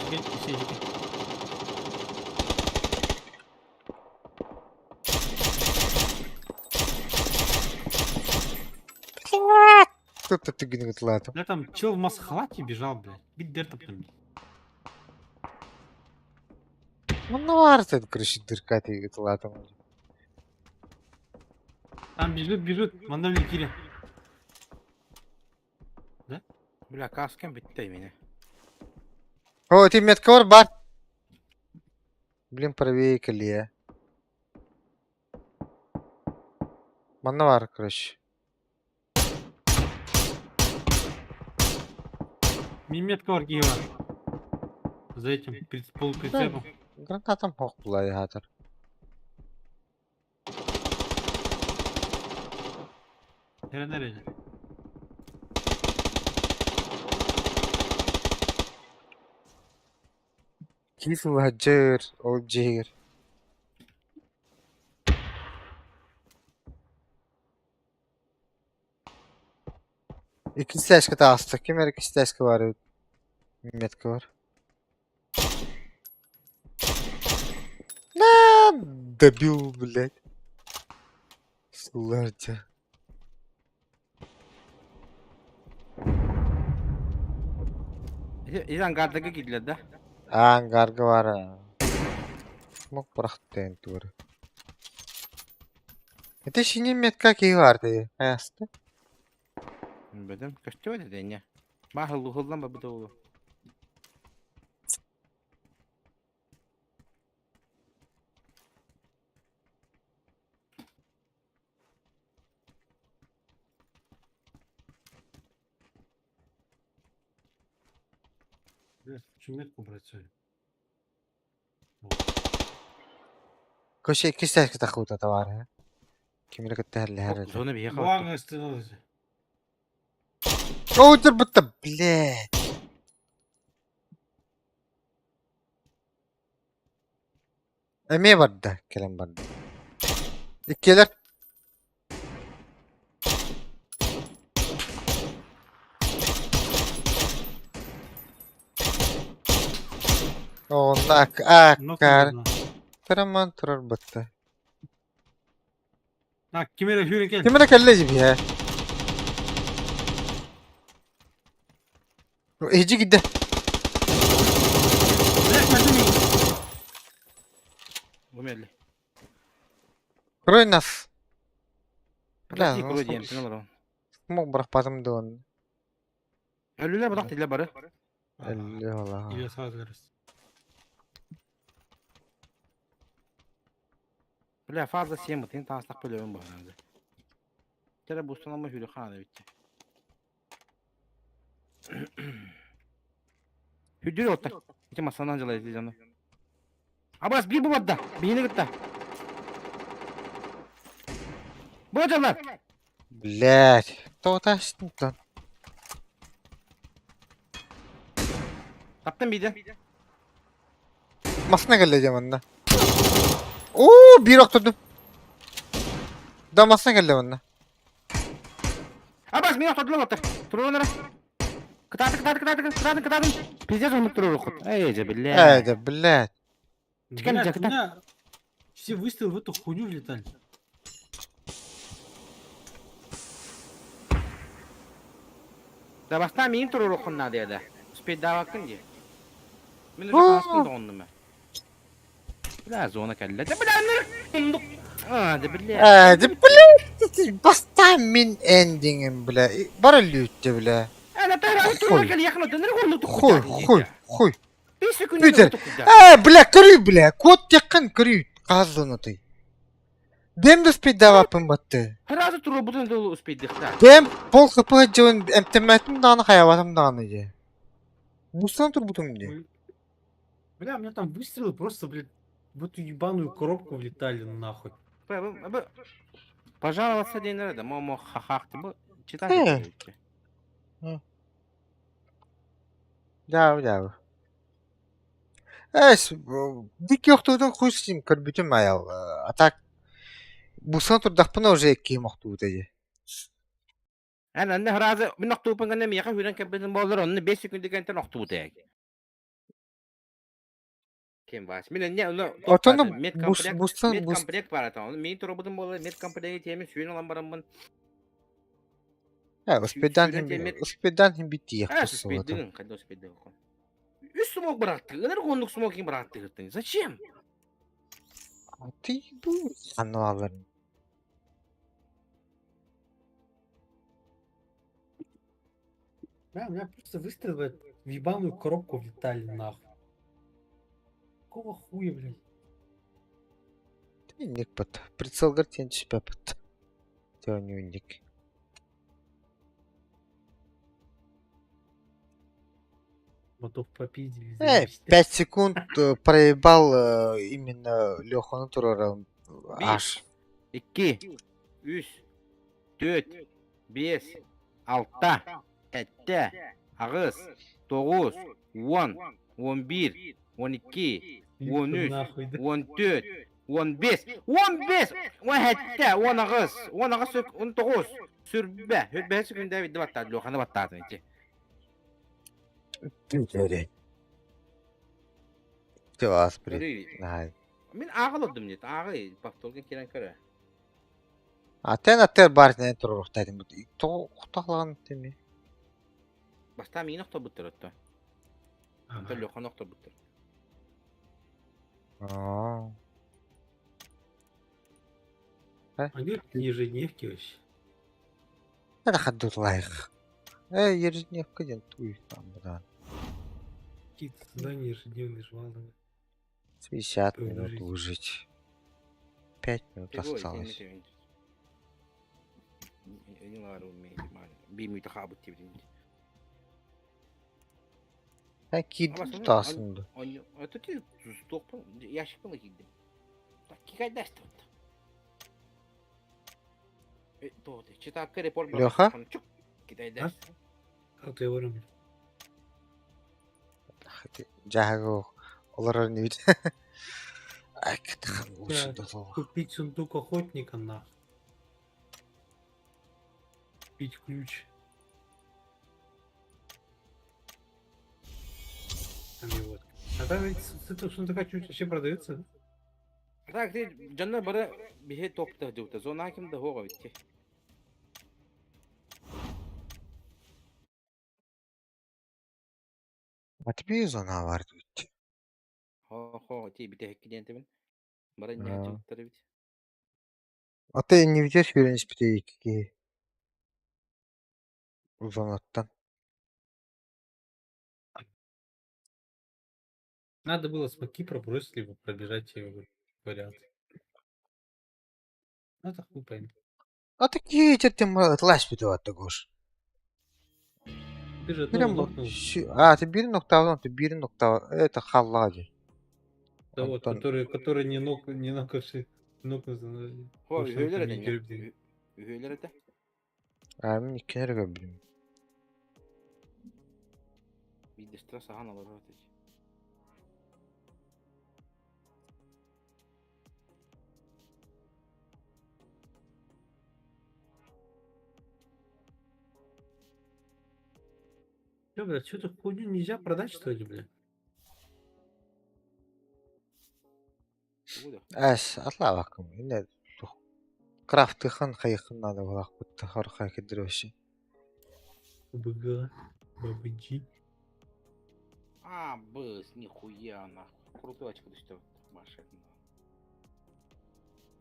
Сиди, сиди. Кто-то ты гнет латом. Бля, там чел в масхалате бежал, блядь. Бидер там там. Ну, навар ты, короче, дырка ты латом. Там бежит, бежит, манда влетели. Да? Бля, каскам битте меня. О, ты метка бар. Блин, правее колея. Манавар, короче. Миметка Варгиева. За этим полуприцепом. Гранатом хох была ягатор. Реально. Кисл хаджир, ол жигер. Икки стяжка таҕыста. Ким эрэ икки стяжка баар эбит. Метка бар. На, добил, блядь. Сулардя. Ити ангардарга киирдилэр да? Ангарга баар. Смок бырахтын тугары. Это синий метка киһи баар дии. Хайаста? Бөдөм көстүбэт этэ инньэ. Баһыллы уһуллан барбыта буолуо. Блядь, хочу метку брать сегодня. Көше кистәскә тахута товар, ха? Кимре кытта хәлләһәр. Зона биһиэхэ Главное остановился. Оутер будто, блядь. Эмиэ барда, кэлэн барда. Иккиэлэр. Онно аккар. Тыраман турар бытта. Так, ким эрэ сүүрэн кэл. Ким эрэ кэллэ дьиби Иһдьи киирдэ. Умерли. Крой нас. Бля, Бля, крой диэн тын олорон. Смог бырахпатым дуон. Өлүлэр бадах тиле бары. Өллө ола. Или сразу раз. Бля, фаза 7 тын таастах бөлөбүн баһаанды. Тере бустанама хүрү хаана битти. Хүдүр отта. Ити масанан жалай дьону. Абас биир бу барда. Биһини кытта. Бу дьоннор. Блять. Тоҕо Таптым биирдэ. Масына кэллэ дьэ манна. Оо, биир охтордум. Да масына кэллэ манна. Абас мин охтордулар оттор. Турун эрэ. Кытааты кытааты кытааты кытааты кытааты. Пиздец оннук туруоруккут. Эй, дьэ, блядь. Эй, да, блядь. Блядь, у меня все выстрелы в эту хуйню влетали. Да бастаан миин туруоруккун наада да. Успейдаабаккын дии. Мин уже хаспын тоҕуннум ээ. Бля, зона кэллэ. Да бля, ныр А, да бля. Э, да бля, бастаан мин эндингим, бля. Бара лүүттэ, бля. Хуй. Хуй, хуй, хуй. Бүтэр. Э, бля, көрүй, бля. Кот теккен көрүй. Казланаты. Дэм да успейдаабаппын батты. Сразу туруорбутун да успейдыхта. Дэм пол хп дьон эмтэммэтим даҕаны хайабатым даҕаны дии. Бустан турбутум дии. Бля, у меня там выстрелы просто, блядь, в эту ебаную коробку влетали нахуй. Пожаловаться день да, мо хахах ты читать. Дяу, дяу. Эс, дик охтуутун хуй көрбүтүм аял. А так бусан турдахпына уже киим охтуут эдии. Эн анны хразы мин охтуупун гына миэхэ хүрэн кэлбитин буоллар онно 5 секунда кэнтэн охтубут ээ. Ким баас. Мин энне ону Отону медкомплект бустан медкомплект бар ата. Ону мин туробутум буоллар медкомплекти тиэмин сүүн ылан бараммын. Э, успедан успедан хим битти Э, успейдыгын, хайда успейдыгын. Үс смок бырахты. Ыныр оннук смок бырахты. Зачем? Ты бу аналарын. Бля, у меня просто выстрелы в ебаную коробку влетали нахуй. Какого хуя, блядь? Ник бат. Прицелгар тен түспәппит. Төнүнник. Мотов попиздили. Э, 5 секунд проебал именно Леханы турара аж. 2, 3, 4, 5, 6, 7, 8, 9, 10, 11, 12, 13, 14, 15, 15, 17, 18, 18, 19, сүрбэ, сүрбэ секунда бидди баттаат, Леханы баттаатын ити. Тывас при. Най. Мин ааҕа олордум нет, ааҕы повторга кирен көрө. Атен атер бар не туруктайдым. Тоқтақлаған теме. Бастаан миин охтобуттар отто. Онтон Леханы охторбуттар. Аа. А где ежедневки вообще? Это ходут лайх. Эй, ежедневка ден туй там, да. Какие-то задания ежедневные жвалы. 50 минут выжить. 5 минут осталось. Киирдим тутаасың дуу? Леха? Дьааһыга олорор инибит. Купить сундук охотника нахуй. Купить ключ. Там его. А там ведь с этого сундука чуть вообще продается. Так, ты дьоннор бары биһи туохта дьыбыта зона ким да хуоҕа битти. Матвей зона бар дибит. Хо-хо, ти бүтэһикки диэн тэбин. Бары инньэ дьыбыттар эбит. Ата иннибитигэр сүүрэн испитэ икки киһи. Зонаттан. Надо было смоки пробросить, либо пробежать его вариант. Ну это хуй пойми. А такие тем лась битэ Гош. Ты же одного нокнул. А, ты биир ноктаабын, ты биир ноктаа это хааллаҕа дии. Да вот, Онтон который не нок, не нокавший, нокнул. Хо, үһүөлэр этэ. Үһүөлэр этэ. А мин иккини эрэ көрбүтүм. Биирдэстэрэ саһан олорор этэ. Чё, блядь, что-то хуйню нельзя продать, что ли, блядь? Эс, атлаабаккын. Инне крафтыхан хайыхын наада буолаахпыт хорхай кирдир вообще. БГ, ББГ. А, быс, нихуя нахуй. Крутой очко что Маша.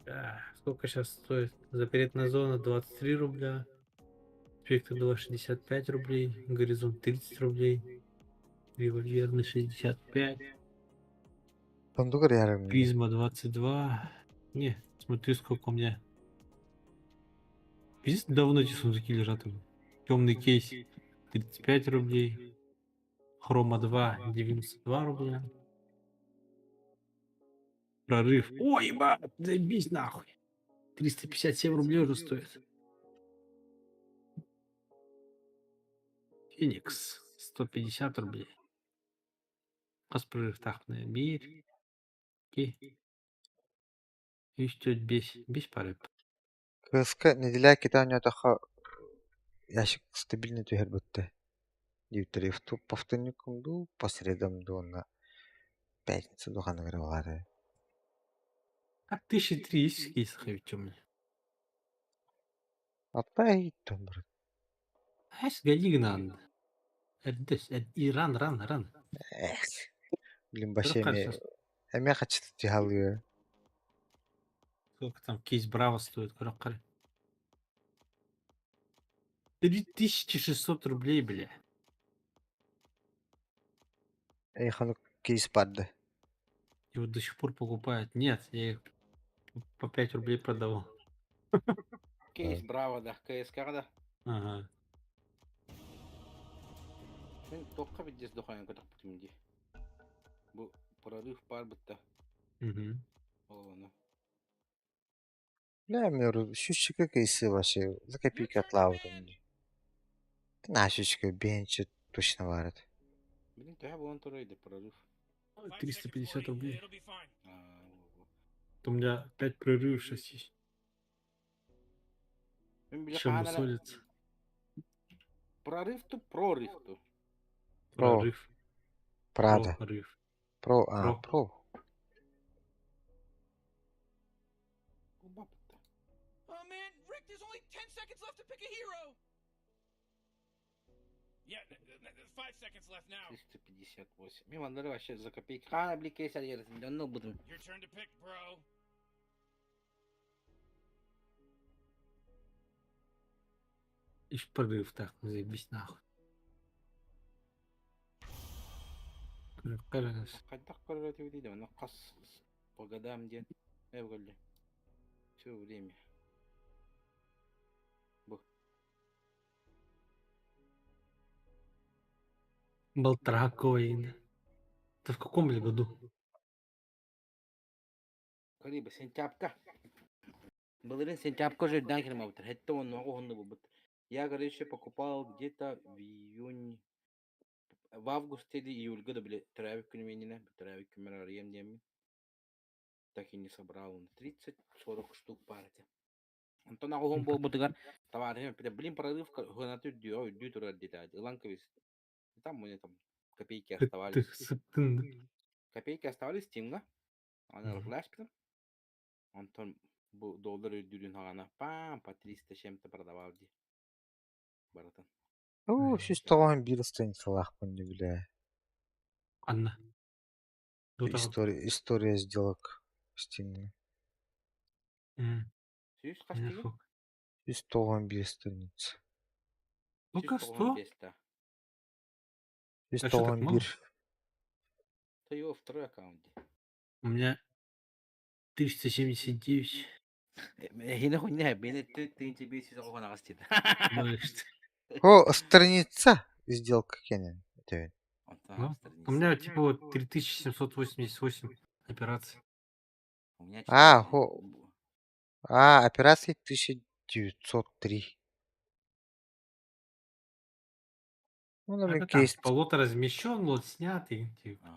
Да, сколько сейчас стоит? Запретная зона 23 рубля. Спектр 2,65 рублей. Горизонт 30 рублей. Револьверный 65. Сундук ярым. Призма 22. Не, смотри, сколько у меня. Пиздец, давно эти сундуки лежат. Темный кейс 35 рублей. Хрома 2 92 рубля. Прорыв. Ой, ебать, заебись нахуй. 357 рублей уже стоит. Феникс 150 рублей. Хас прорыв тахны бир. Ки. Үс төрт бес. Бес парып. Кыска неделя китаан отаха ящик стабильно түһэр бутта. Диэбиттэр по вторникам дуу, по средам дуу, на пятницу дуу ханнык эрэ буолаары. А 1003 есть кейс темный? Аппай иттон брат. Ась гадигнан. И ран, ран, ран. Эх. Блин, вообще эме хачты тихалыы. Сколько там кейс Браво стоит, көрөк 3600 рублей, бля. Эй, ханнык кейс барды. Его до сих пор покупают. Нет, я их по 5 рублей продавал. Кейс Браво, да, КСК, да. Ага. Мен тоққа биддес дохайын көтөкпүтүм ди. Бу прорыв бар бытта. Угу. Ол Бля, мен сүүсчэкэ кейси вообще за копейки атлаабытым дии. На сүүсчэкэ бенчи точно барат. Блин, төһө буолан турар прорыв. 350 рублей. У меня 5 прорывов сейчас есть. Еще мусолится. Прорыв ту, прорыв ту. Прорыв. Прада. Прорыв. Про, а, про. 358. Мен маннары вообще за копейки. Хана бли кейс алерсин. Онно будум. Иш прорыв так, ну заебись нахуй. Хайдах көрөр этибитий да, онно хас по годам диэн э көрдө. Все время. Бу. Болтраковый. Это в каком ли году? Көрү сентябрька. Былырын сентябрька уже үрдээн кирмабыттар. Хэтте онно оһонну булбут. Я, короче, покупал где-то в июнь, в августе или июльга да, били, төрөөбүт күнүм иннинэ, төрөөбүт күммэр арыйам диэммин. Так и не собрал он. 30-40 штук баар этэ. Онтон аҕыһын буолбутугар товарищ эппитэ, блин, прорыв хынаты үрдүө, үрдүү турар диэтэ. Ылан кэбис. Там мне там копейки Ты оставались. сыттын. Копейки оставались Стимга. Аны флешпитым. Онтон бу доллар үрдүүрүн хаҕана пам по 300 с чем-то продавал дии. Барытын. Оо, сүүс тоҕуһун биир страницалаахпын дии бля. Анна. История, история сделок Steam. Сүүс хас диигин? Сүүс тоҕуһун биир страница. Сколько? 100? Сүүс А что, так тоҕуһун мало? биир. Это его второй аккаунт. У меня 379. Эһине хуйня, бene тыынча биэс сүүс оҕон аҕыс диэтэ. О, страница сделка кэнэн. Этэбин. Ну, у меня типа вот 3788 операций. У меня А, хо... А, операции 1903. Ну, А нам это там, кейс, типа, лот размещен, лот снятый. Типа.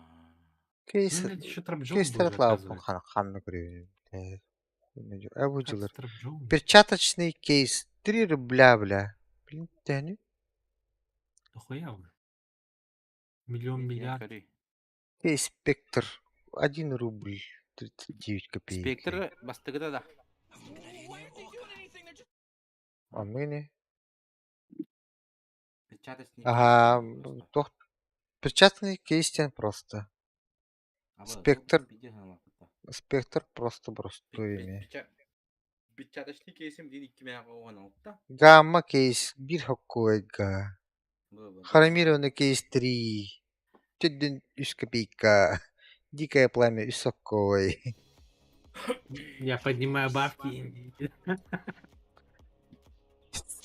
кейс, Ну, блядь, еще Трапджон кейс был же, таратлааппын оказывается. ханна көрөбүн. Э, бу дьылар. Трапджон. Перчаточный кейс 3 рубля, бля. Блин, тэни. Дохуя, бля. Миллион миллиард. Кейс Спектр 1 рубль 39 копеек. Спектр бастыгыда да. А мы не. Печаточный. Ага, тох. Перчаточный кейс тен просто. Спектр. Спектр просто простой имя. Печаточный кейсим диэн икки мэҕэ оҕон алта. Гамма кейс биир хоккойга. Хромированный кейс 3. Түддүн үс копейка. Дикое пламя үс соккой. Я поднимаю бабки.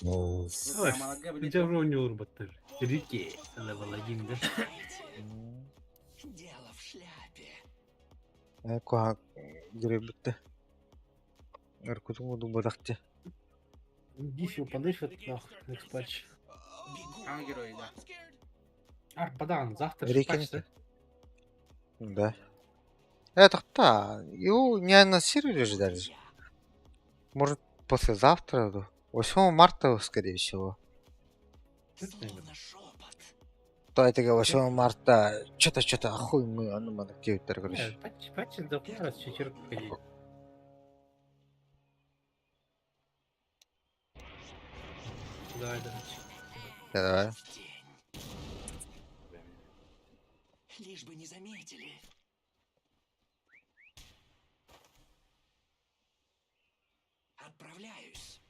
Ой, у тебя же не урбаттыр. Рики, level 1, да? Дело в шляпе. Э, куһа гөрөбүттэ. Өркутун удубатахчы. Дифил понерфят нахуй, next patch. А, герой, да. Арбадан, завтра же Рики патч, да? Да. Э, тоқта, его не анонсировали же даже. Может, послезавтра, да? 8 марта, скорее всего. То это 8 марта, что-то, что-то, хуй мы, а ну, мы короче. Э, Патч, патч, да хуй раз четверг ходить. Давай, давай. Давай. Лишь бы не заметили. Отправляюсь.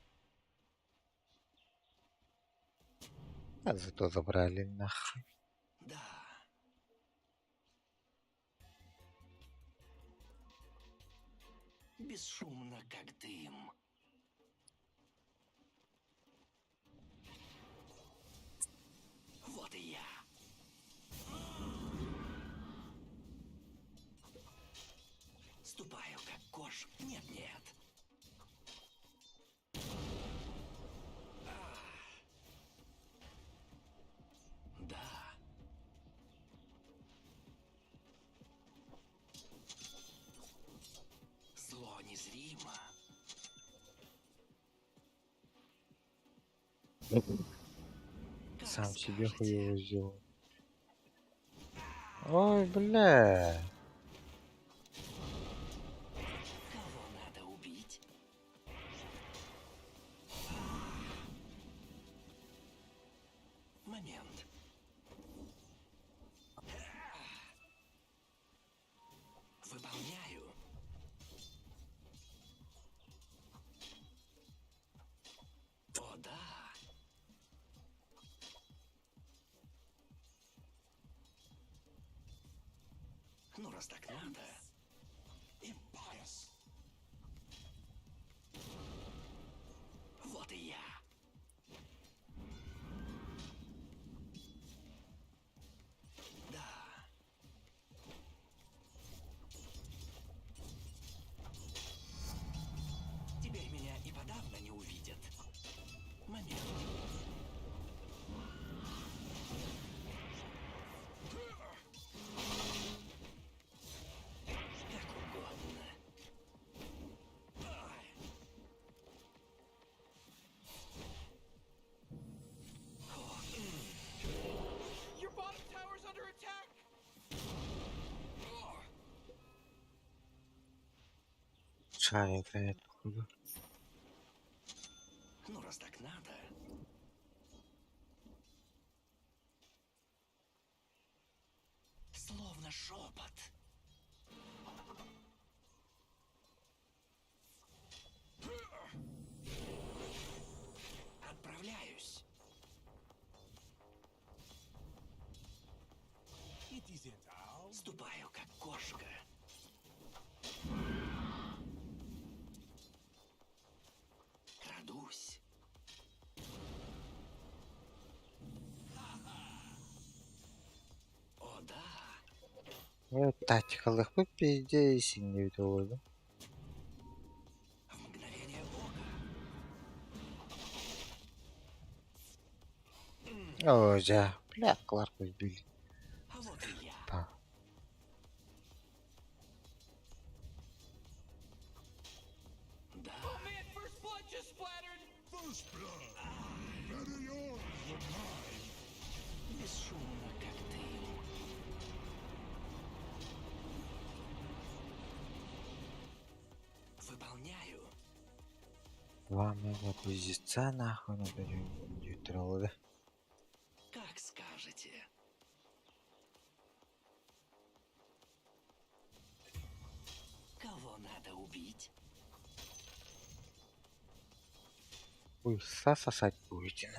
А зато забрали нахуй. Да. Бесшумно, как дым. Вот и я. Ступаю, как кош. Нет-нет. Да. Зло незримо. Сам себе хуево сделал. Ой, бля. Кого надо убить? Момент. раз так надо. Impious. Вот и я. Да. Теперь меня и подавно не увидят. Момент. Как угодно. Your bottom tower's under attack. Шарик, привет, походу. Ну, раз так надо. Словно шепот. Отправляюсь. Ступаю, как кошка. Крадусь. О, да. Тактикалыхпыт пиздец синнибит олорду. В мгновение ока. Оо, дьэ, бля, Кларк убили. А вот и я. Па. Да. Oh man, first blood just splattered. First blood. Better yours than mine. Бесшумно, как дым. Выполняю. Два мега пиздеца нахуй на да. Как скажете. Кого надо убить? Хуй сосать будете.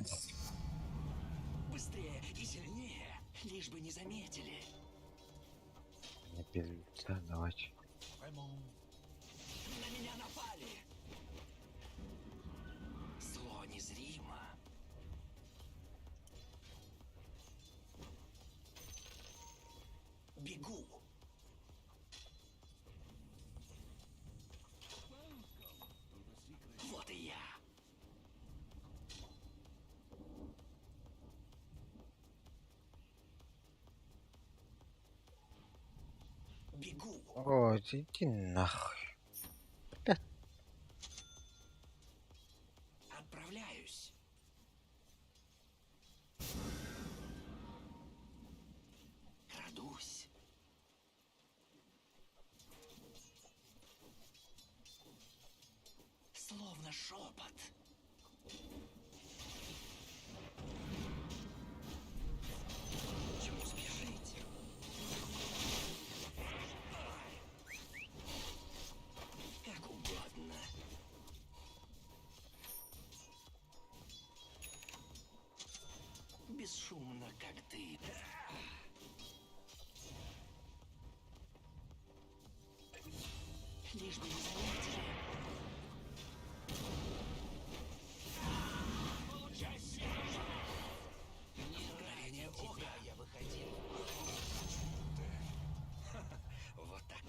Быстрее и сильнее, лишь бы не заметили. Не пиздеца давать. На меня напали. Зло незримо. Бегу. Вот и я. Бегу. О, иди нахуй. Бля, Отправляюсь. Крадусь. Словно шепот. Чему спешить? Как угодно. Бесшумно, как ты. Лишь бы не заметили. Мгновение ока. Я выходил. Вот так.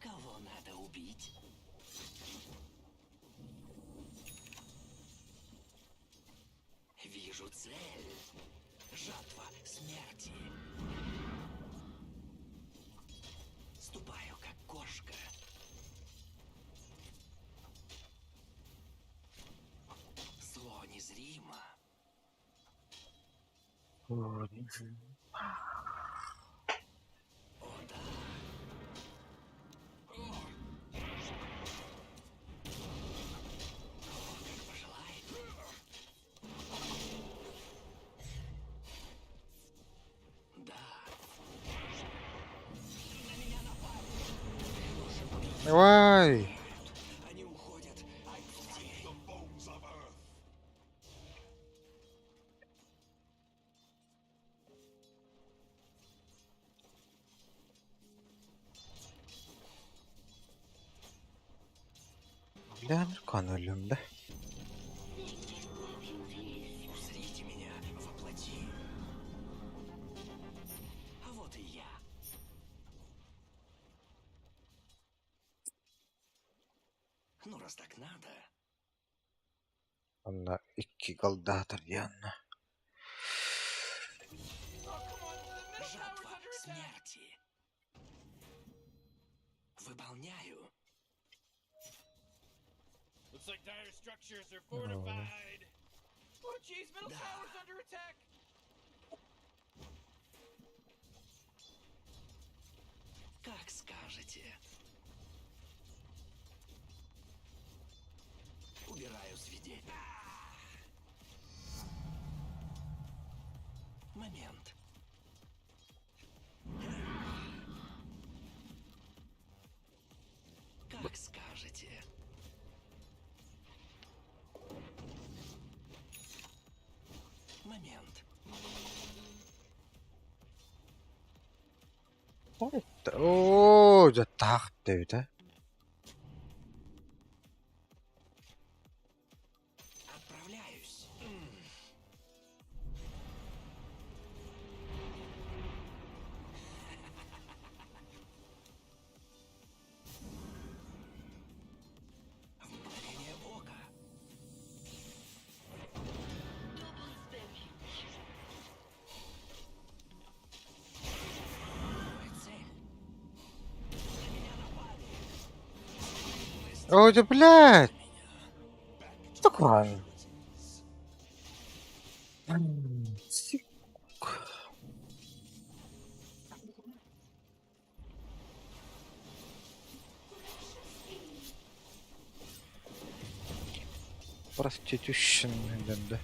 Кого надо убить? Вижу цель. Жатва смерти. Ступаю, как кошка. Зло незримо. О, да. О, как пожелает. Да. На меня напали. Лучше убить. Давай. Они уходят от детей. Бля, өллүм да. Узрите меня во плоти. А вот и я. Ну, раз так надо, Онно икки голдаатар дианна. Жатва смерти. Выполняю. Looks like dire structures are fortified. Oh, jeez, middle tower's under attack. Как скажете. Убираю свидетель. Момент. Как скажете. Момент. Оо, дьэ таах диэбит ээ. Отправляюсь. В мгновение ока. Мой цель. На меня напали. Оо, дьэ, блядь! Такой. Prostitution да.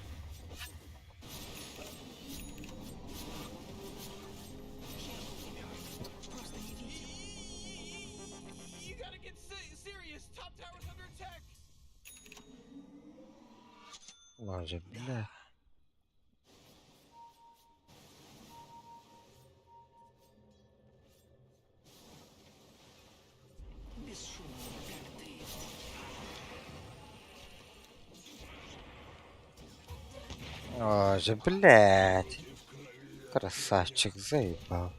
Просто не видел. You gotta get serious. Top tower's under attack. Боже, бля. Бесшумнее, как ты. Боже, блядь. Красавчик, заебал.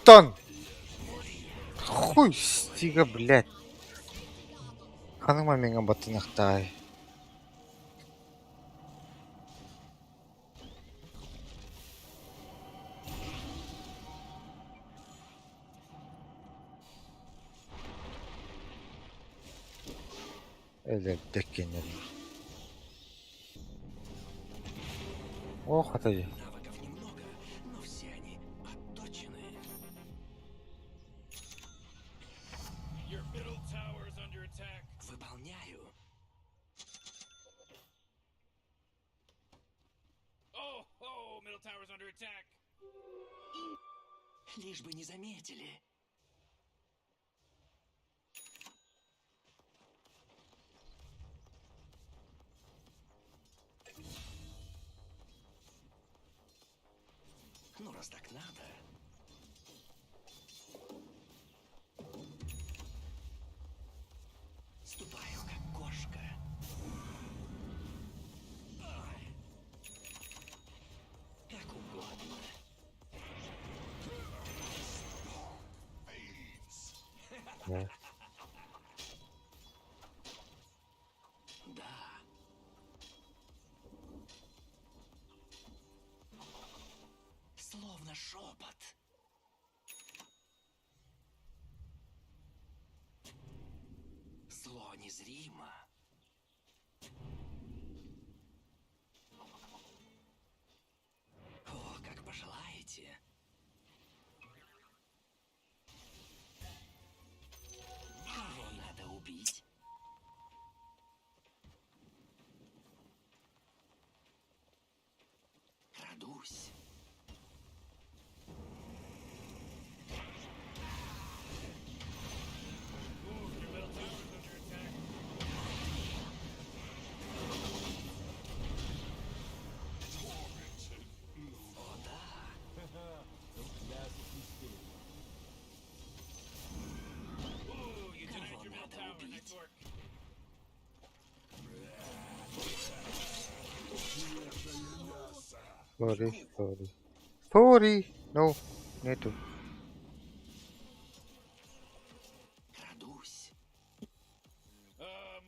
Тон. Хуй стига, блядь. Ханнык момеҥҥа баттаныахтааҕый Өлөрдө кинини. Оо, хата дии. Навыков немного, но все они отточены. Your middle tower's under attack. Выполняю. Oh, oh, middle tower's under attack. Лишь бы не заметили. Ну, раз так надо. Ступаю, как кошка. Ай. Как угодно. Да. Да. Словно шепот. Зло незримо. О, как пожелаете. Кого надо убить? Крадусь. Ooh, your middle tower's under attack. О, да. Sorry, sorry. Sorry! No, нету. Крадусь.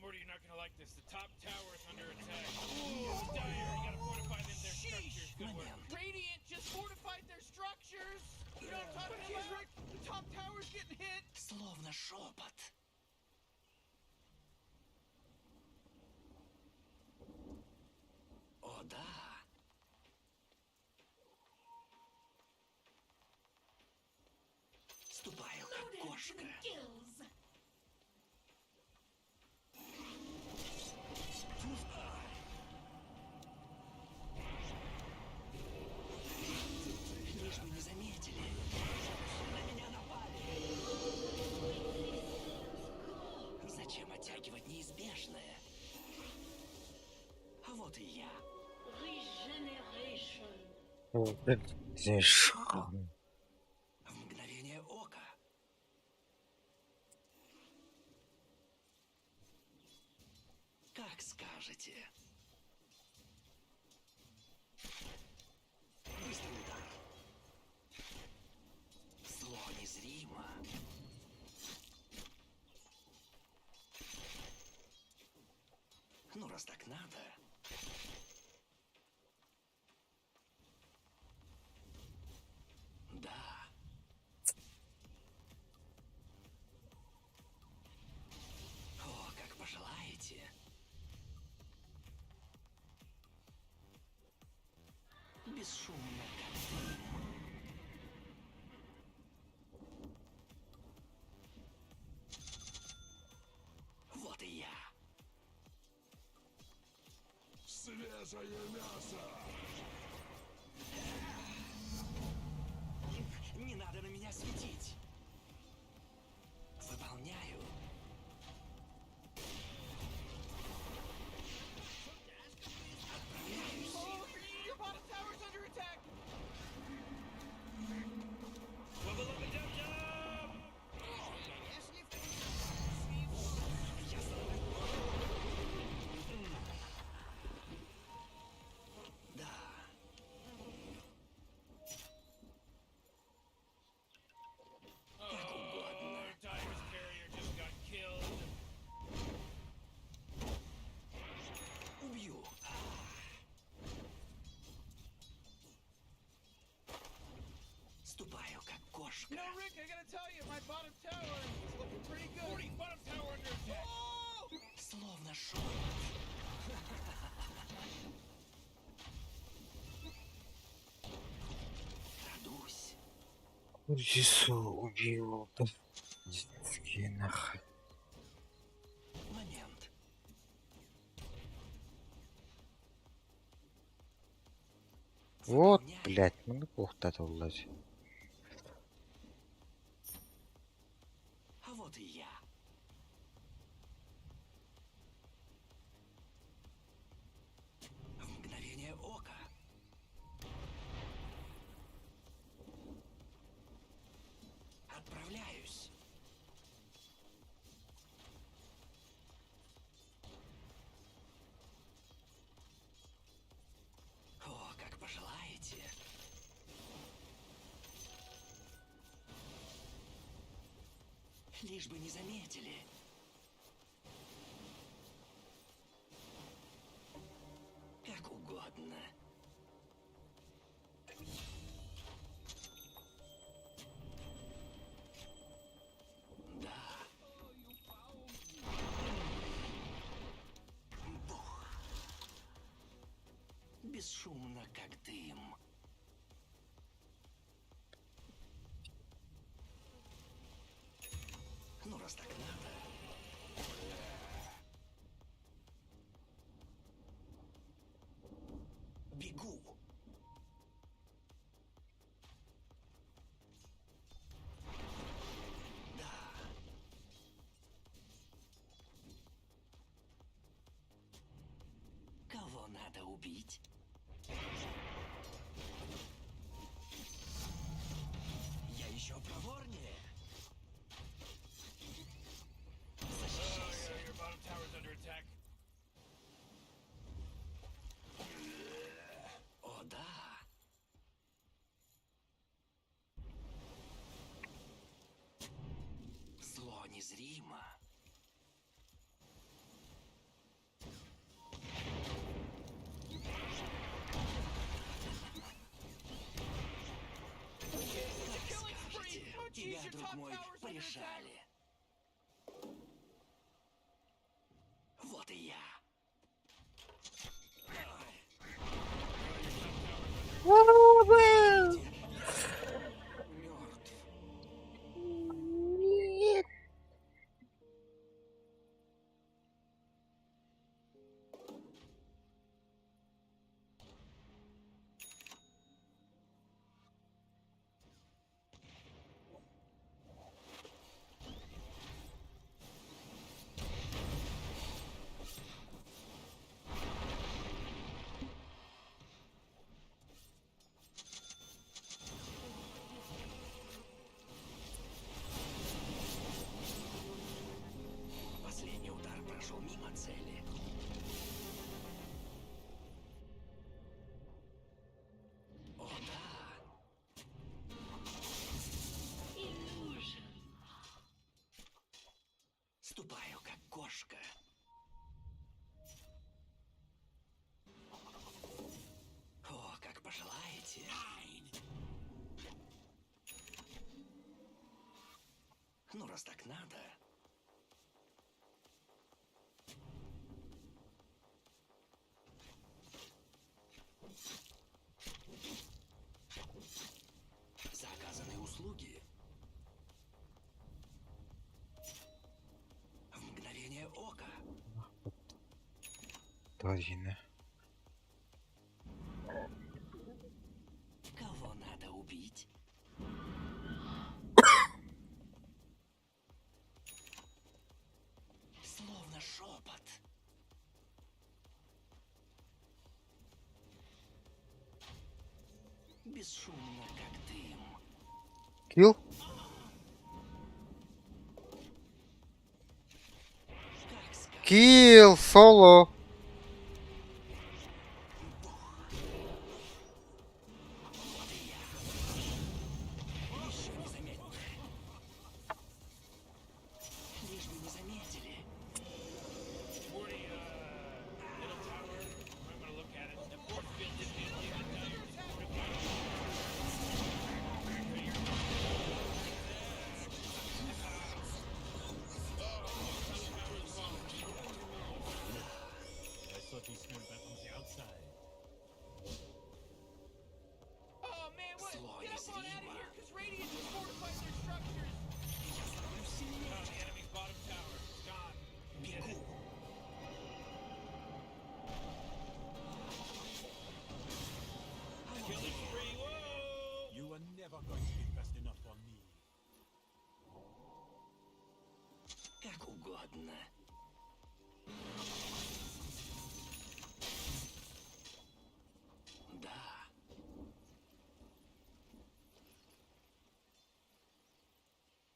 Morty, you're not gonna like this. The top tower is under attack. Ooh, Dire, you gotta fortify them their structures. Good work. Radiant just fortified their structures. You know what I'm talking about? The top tower's getting hit. Словно шепот. О, да. Ступаю, как кошка. Лишь бы не заметили. На меня напали. Зачем оттягивать неизбежное? А вот и я. О, блядь, здесь В мгновение ока. Как скажете. Быстрый удар. Зло незримо. Ну, раз так надо. Да. О, как пожелаете. Бесшумно, как дым. Вот и я. Свежее мясо! Не надо на меня светить. Выполняю. Отправляюсь. Your bottom tower's under attack! Я становлюсь... Да. Как угодно. Dire's carrier just got killed. Убью. Ступаю, как кошка. No, Rick, I gotta tell you, my bottom tower is looking pretty good. 40, bottom tower under attack. Словно шепот. Крадусь. Курицу убил. Детские нахуй. Момент. Вот, Выполняю. блядь, ну плохо-то влазь. А вот и я. В мгновение ока. Отправляюсь. О, как пожелаете. Лишь бы не заметили. Как угодно. Да. Бух. Бесшумно, как дым. Ну, раз так надо. Незримо. Тебя, друг мой, порешали. Вот и я. Последний удар прошел мимо цели. О, да. Ступаю, как кошка. О, как пожелаете. Ну, раз так надо. За оказанные услуги. В мгновение ока. Тварина. Кого надо убить? Словно шепот. Бесшумно, как дым. Килл? Килл, соло. Еще не заметили. Лишь бы не заметили. I thought he smelled that on the outside. Oh man, what? Зло Get up on out of незримо. here, cause Radiant just fortified their structures. Я становлюсь сильнее. The enemy's bottom tower is gone. Бегу. Killing spree. Whoa! You are never going to be fast enough for me. Как угодно. Да.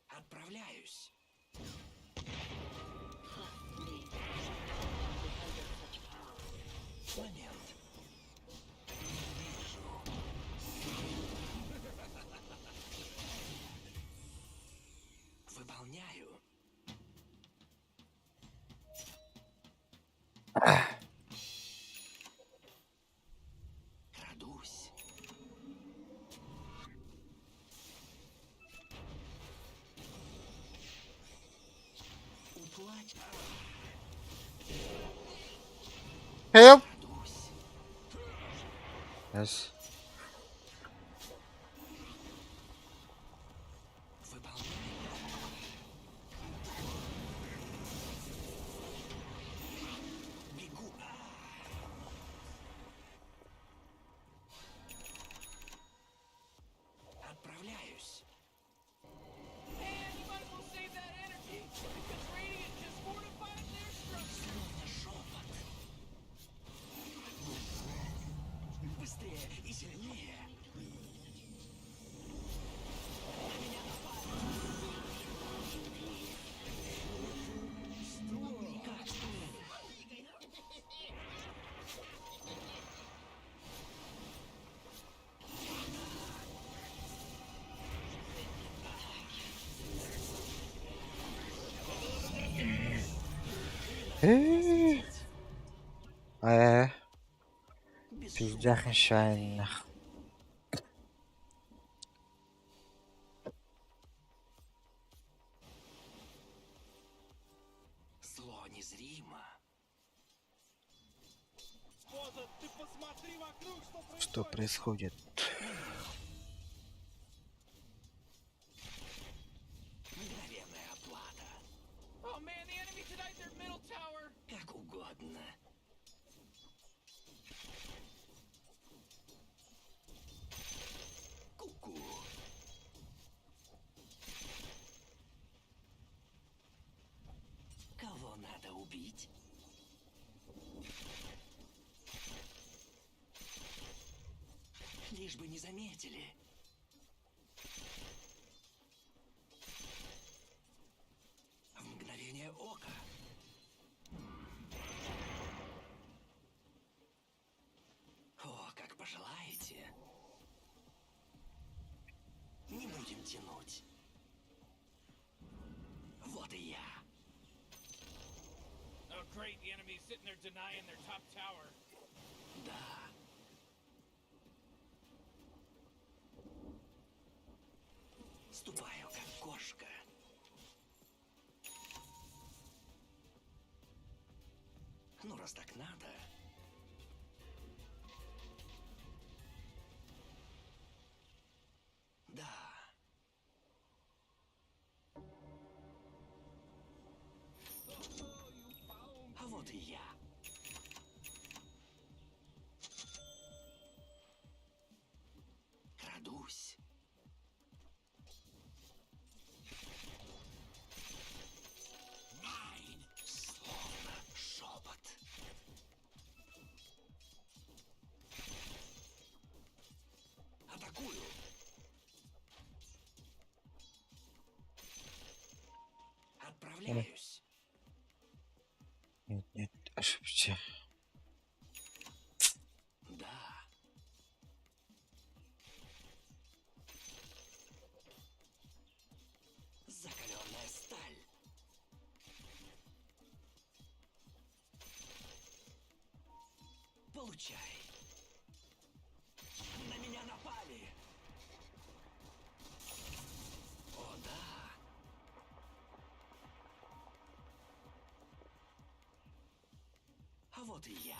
Отправляюсь. Момент. Вижу. Выполняю. Крадусь. Уплачь. Help. Yes. Бегу. Отправляюсь. Man, you might as well save that energy because Radiant just fortified their structures. Словно шепот. Быстрее. Э, э, пиздях нечаянных. Зло незримо. Что происходит? Мгновенная оплата. Oh man, the enemy denied their middle tower. Как угодно. Ку-ку. Кого надо убить? Лишь бы не заметили. В мгновение ока. О, как пожелаете. Не будем тянуть. Вот и я. Oh great, the enemy's sitting there denying their top tower. Да. Ступаю, как кошка. Ну, раз так надо. Да. А вот и я. Крадусь. Словно шепот. Атакую. Отправляюсь. Нет, нет, ошибся. Да. Закаленная сталь. Получай. На меня напали. О, да. А вот и я.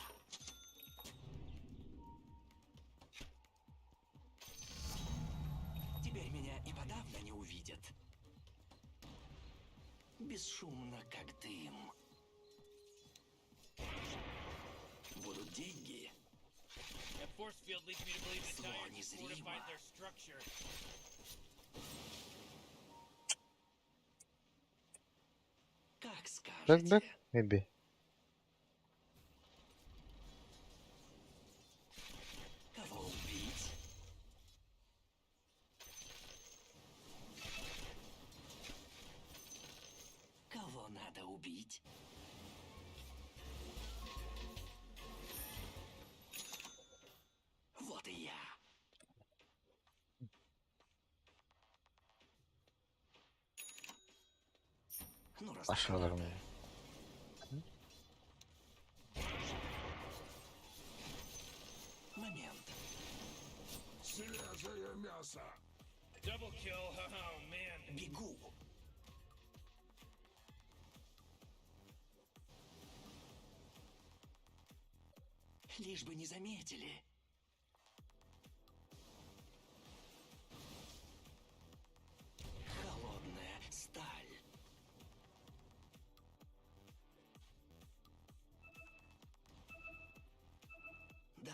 Теперь меня и подавно не увидят. Бесшумно, как дым. Будут деньги. That force field leads me to believe the Зло Dire just незримо. fortified their structure. Как Back, back, скажете. maybe. Кого убить? Кого надо убить? Вот и я. Ну, раз так Пошел надо. нормально. Момент. Свежее мясо. Double kill. Oh man. Бегу. Лишь бы не заметили. Холодная сталь. Да.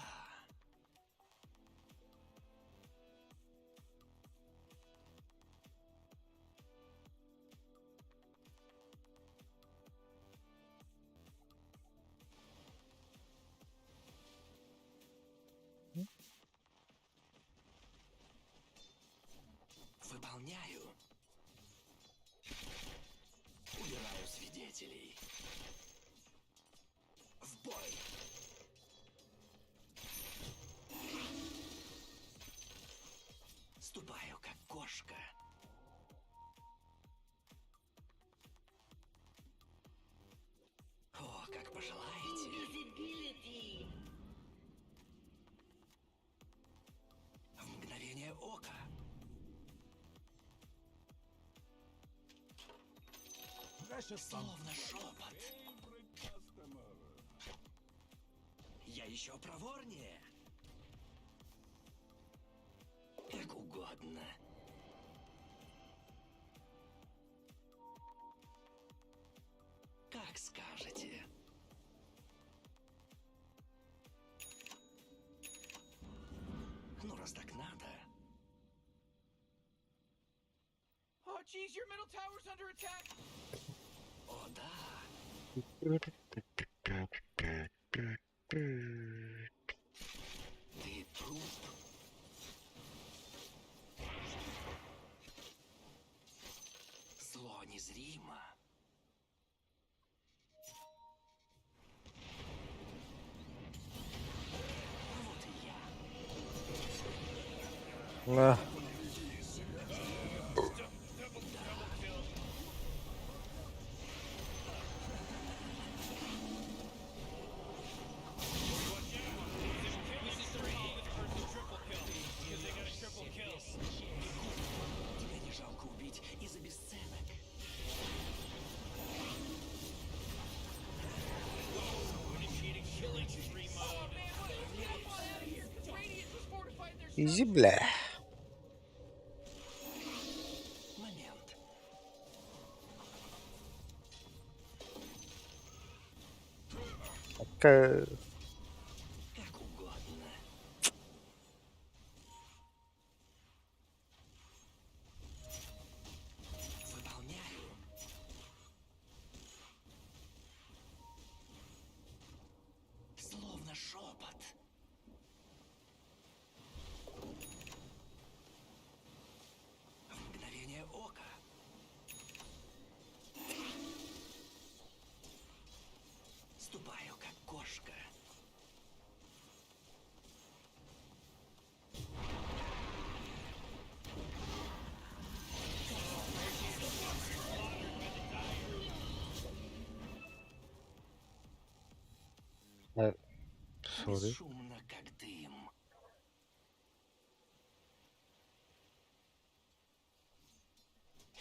Выполняю. Убираю свидетелей. В бой. Ступаю, как кошка. О, Словно шепот. Я еще проворнее. Как угодно. Как скажете. Ну, раз так надо. Oh, jeez, your middle tower's under attack. О, да. Ты труп. Зло незримо. Вот и я. На. Тебя не жалко убить и за бесценок. Изи, бля. Момент. К- Как угодно. Выполняю. Словно шепот. В мгновение ока. Ступаю, как кошка. Сори. Бесшумно, как дым.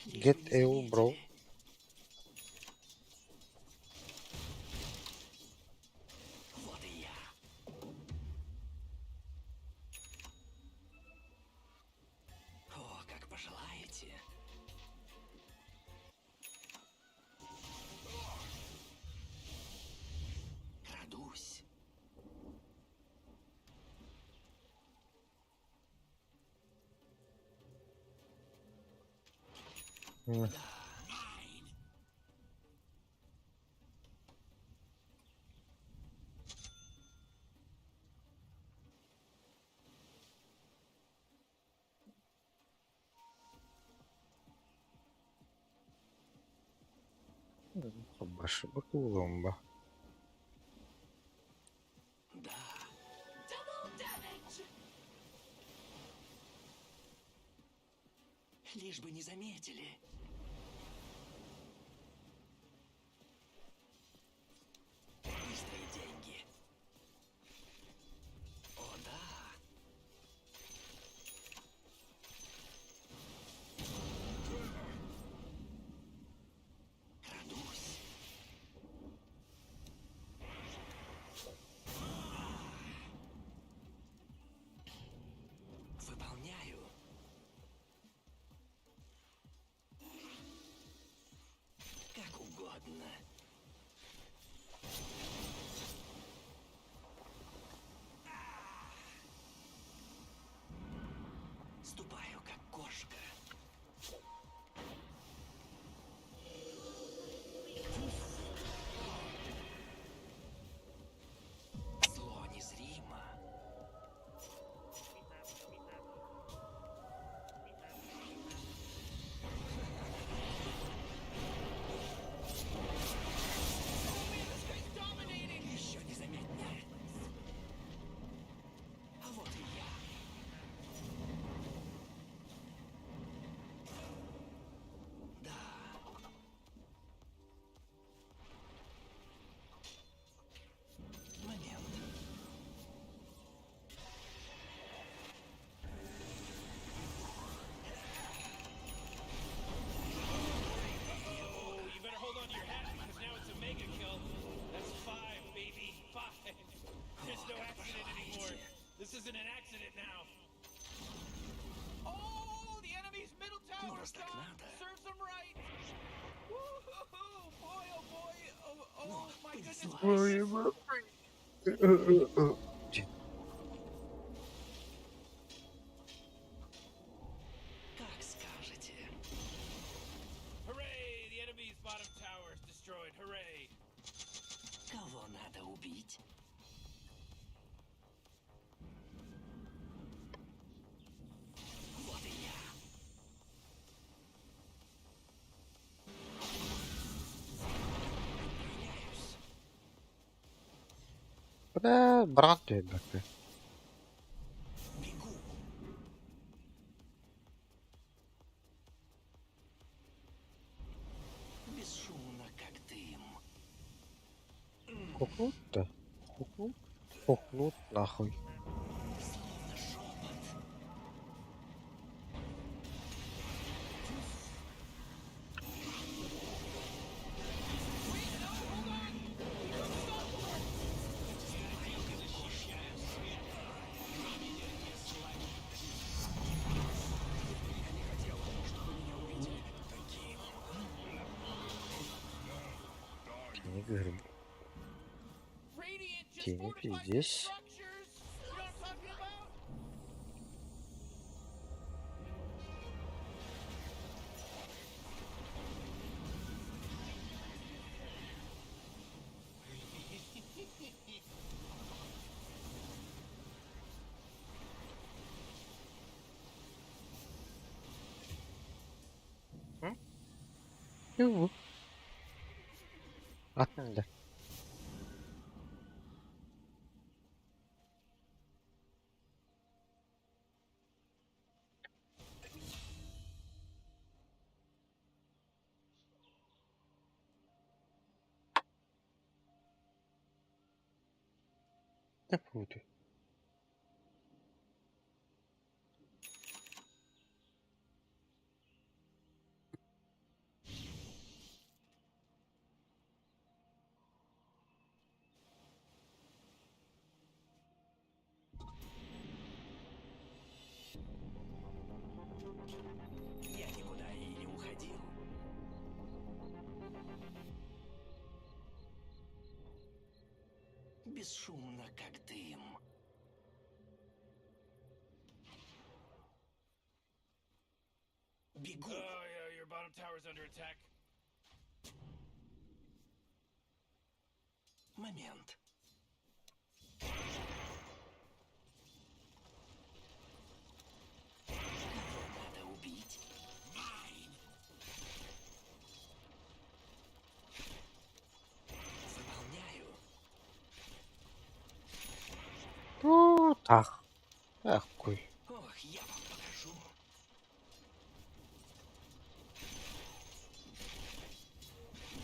Get ill, bro. Вот и я. О, как пожелаете. Крадусь. М. Башибакулумба. Лишь бы не заметили. Быстрые деньги. О, да. Крадусь. Выполняю. Как угодно. Ступаю, как кошка. Зло незримо. Еще незаметнее. А вот и я. Как скажете. Hooray! The enemy's bottom tower is destroyed. Hooray! Кого надо убить? Вот и я. Отправляюсь. Бля, бырах түһэрбэккэ. Бегу. Бесшумно, как дым. Хохлут да? Хохлут? Хохлут нахуй. Словно шепот. Кини кыһыр. Radiant just Кини fortified their пиздец. structures. You know what I'm talking about? Юу? Атын да. Дэ пүүтүй. Я никуда и не уходил. Бесшумно, как дым. Бегу. Oh yeah, your bottom tower's under attack. Момент. Кого надо убить? Выполняю. Туу таах. Аахгүй. Ох, я вам покажу.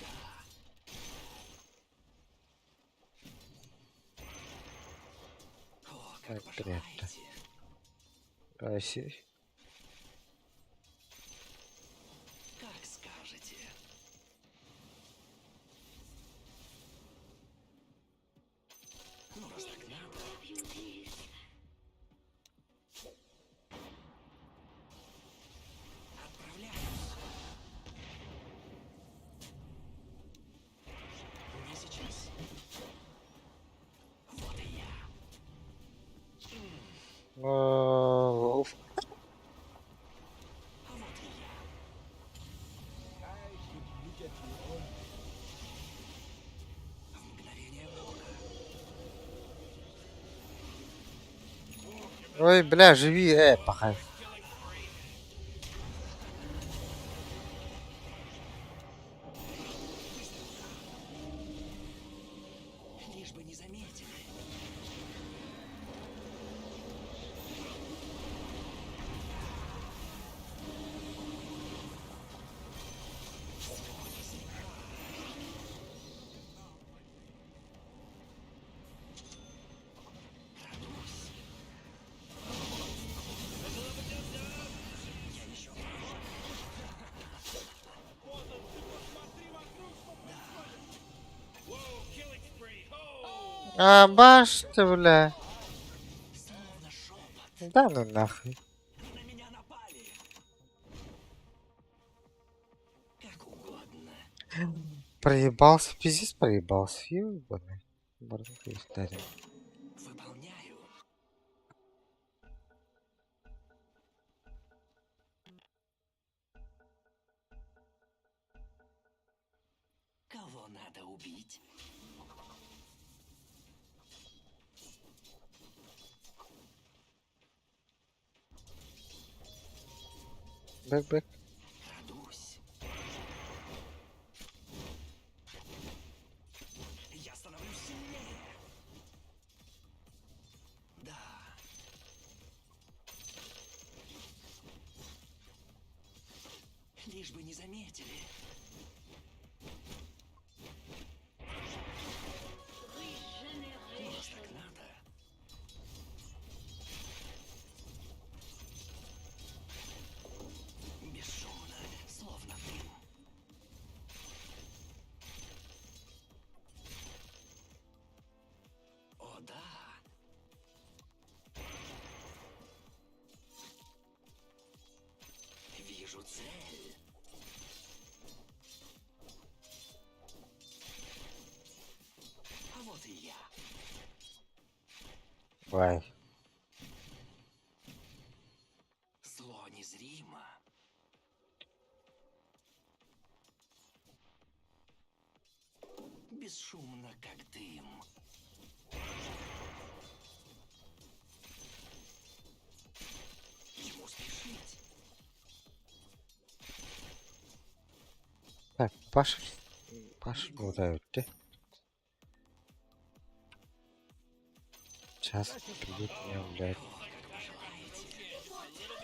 Да. О, как Так, приятно. пожелаете. Айси. Как скажете. Ну, раз так надо. Отправляюсь. Не сейчас. Вот и я. Оо, А вот и я. В мгновение ока. Ой, бля, живи, пахай. Лишь бы не заметили. Крадусь. Я еще Whoa, killing spree. Oh! А, башта, бля. Словно шепот. Да ну нахуй. На меня напали. Как угодно. Проебался, пиздец проебался, ебаный. Баран кыыстарым. Кого надо убить? Бэк бэк. Крадусь. Я становлюсь сильнее. Да. Лишь бы не заметили. Ну, раз так надо. Бесшумно, словно дым. О, да. Вижу цель. А вот и я. Бай. Зло незримо. Бесшумно, как дым. Чему спешить? Так, Паш. Паш буолла Сейчас придут меня, блядь.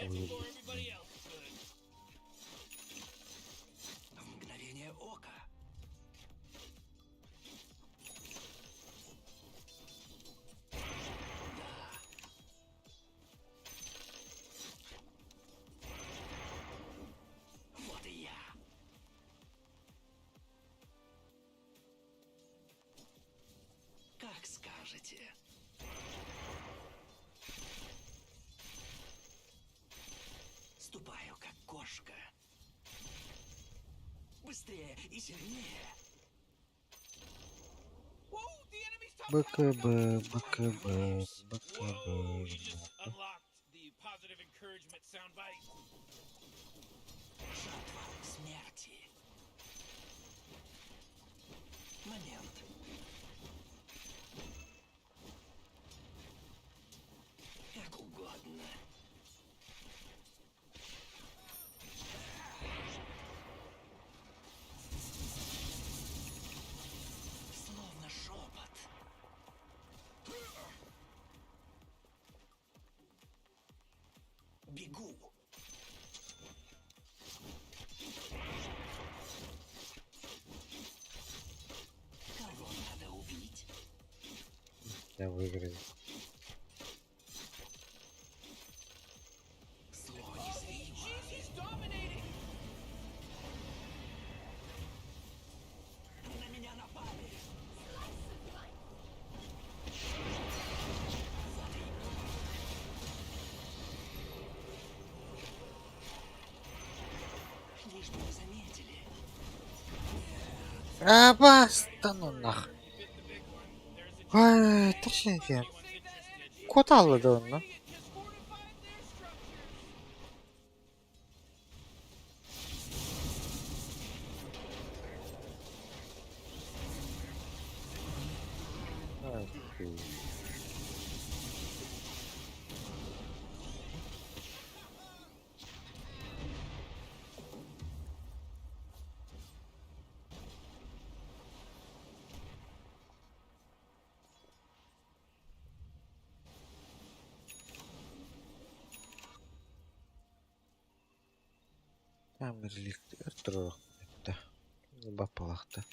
Выебут. В мгновение ока. Да. Вот и я. Как скажете. Ступаю, как кошка. Быстрее и сильнее. БКБ, БКБ, БКБ. Unlocked the positive encouragement soundbite. Жатва смерти. Момент. Как угодно. Словно шепот. Бегу. Кого надо убить? Я выиграю. Зло незримо. На меня напали. Вот и Лишь бы не заметили. А, баста, ну нах. Ой, точно. Куда да онно? Ай, хуй. Там реликт это. Бапалахта.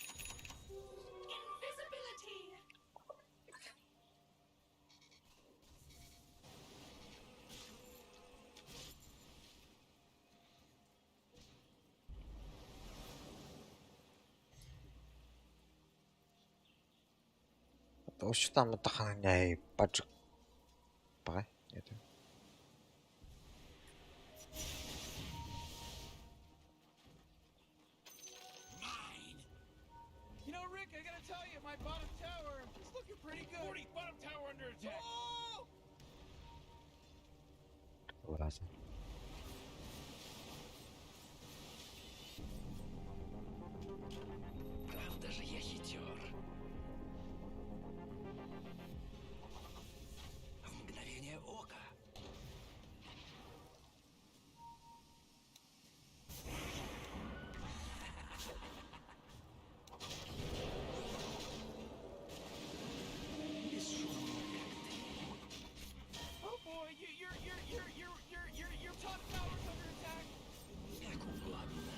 Что там таханяй паджик. Пора. Это. Pretty good. 40, bottom tower under attack. Oh! Ураза. Правда же я хитер. В мгновение ока. Бесшумно, как ты. Oh boy, you, your your your your your your your top tower's under attack. Как угодно.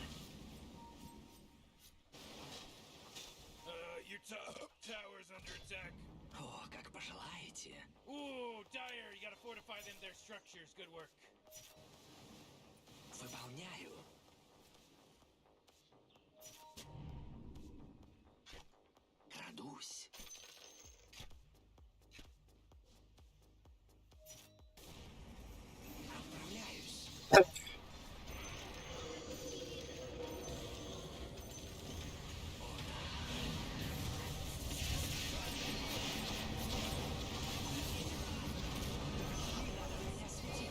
Your top tower's under attack. О, как пожелаете. Ooh, Dire, you gotta fortify them their structures. Good work. Выполняю. Крадусь. Отправляюсь. Не надо меня светить.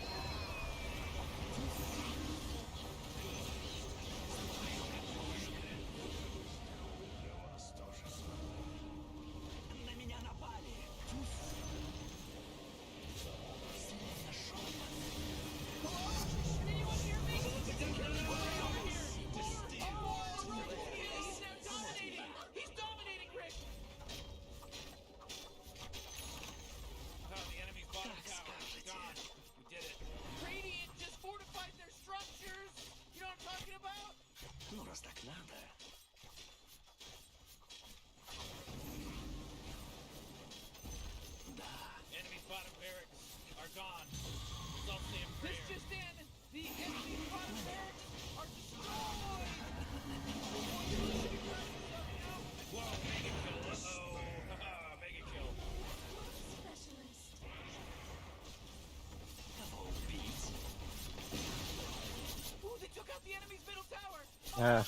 На меня напали. Словно шепот. He's now dominating. He's dominating, Rick. the enemy's bottom Как tower is скажете. gone. We did it. Radiant just fortified their structures. You know what I'm talking about? Ну, раз так надо. Да, Enemy's bottom barracks are gone. Let's all say a prayer. This just in: the enemy's bottom barracks are destroyed. Whoa, mega kill! Uh-oh, haha, mega kill. Specialist. кого убить? Ooh, they took out the enemy's middle tower. Э,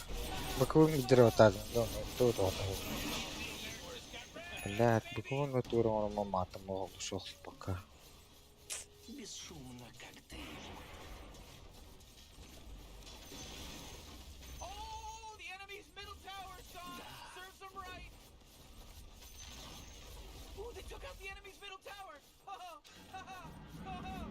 Быковым гидроотадом, да, тут вот. Блядь, быковым натуром матом ушел пока. Бесшумно, как ты. Oh, the enemy's middle tower's gone. Serves them right. Ooh, they took out the enemy's middle tower. Ha ha ha ha ha.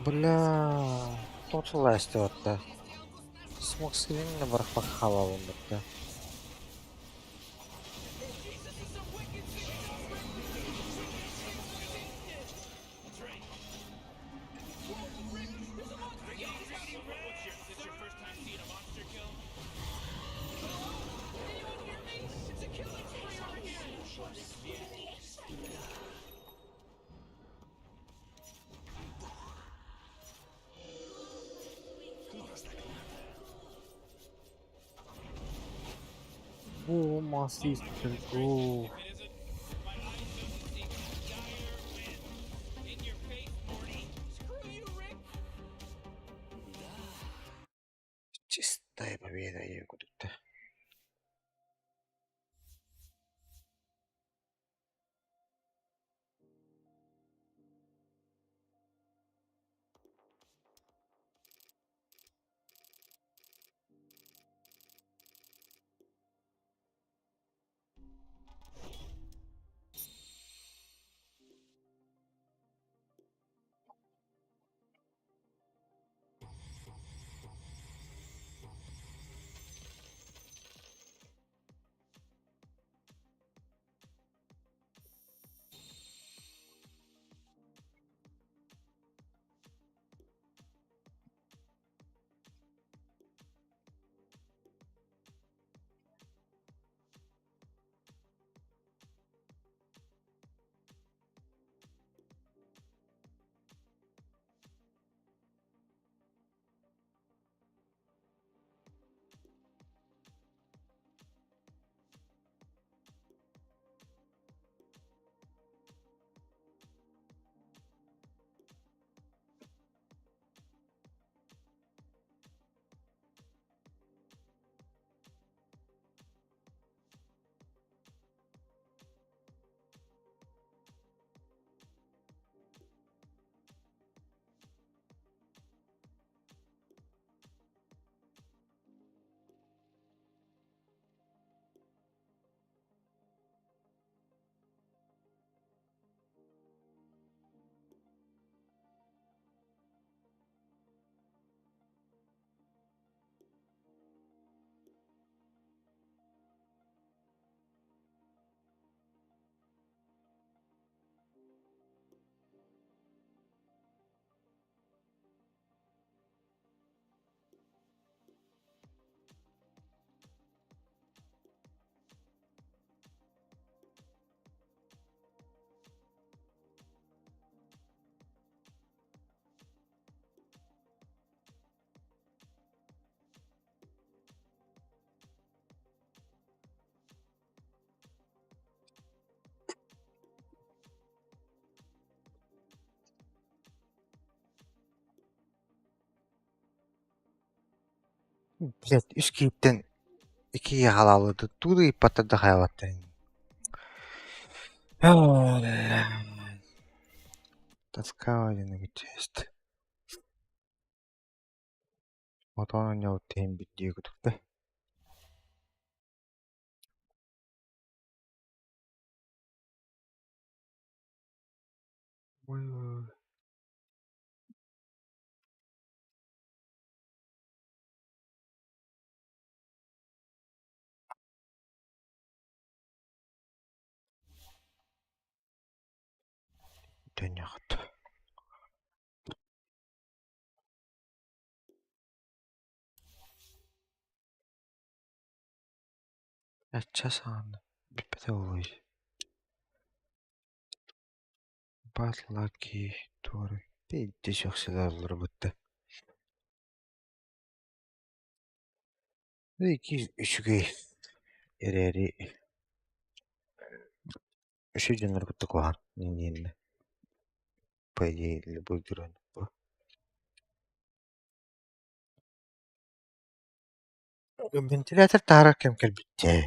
Бля, тут власти вот да. Смог скрин на барахпахала да. What's your, is this your first time seeing a monster kill? It's a killing spree over here. Ну, раз так надо. О, массистер, го. It isn't. My eyes don't see. Dire wins. In your face, Morty. Screw you, Rick. Чистая победа, я куда-то. Блядь, үс киһиттэн икки киһи халаалыыта тугу да ыйыппаттар да хайаабаттар Тоска один честь. Отон оонньообут иһин дии кутукта. Ой, Төннөхөт. Ачча саҕана бүппэтэ буолуой Батлаки туора биирдэ сөхсөлөр Икки үчүгэй эрээри үчүгэй дьоннору кытта куһаҕан иннинэ по идее любой герой Вентилятор таһаарар кэм кэлбит дии.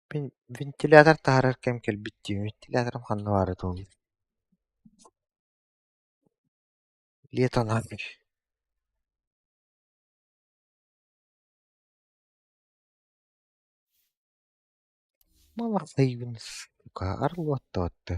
Мин вентилятор таһаарар кэм кэлбит дии, вентиляторым ханна баара буолуой? Лето нахуй. Малахайбын сука, арыллыбаттабатта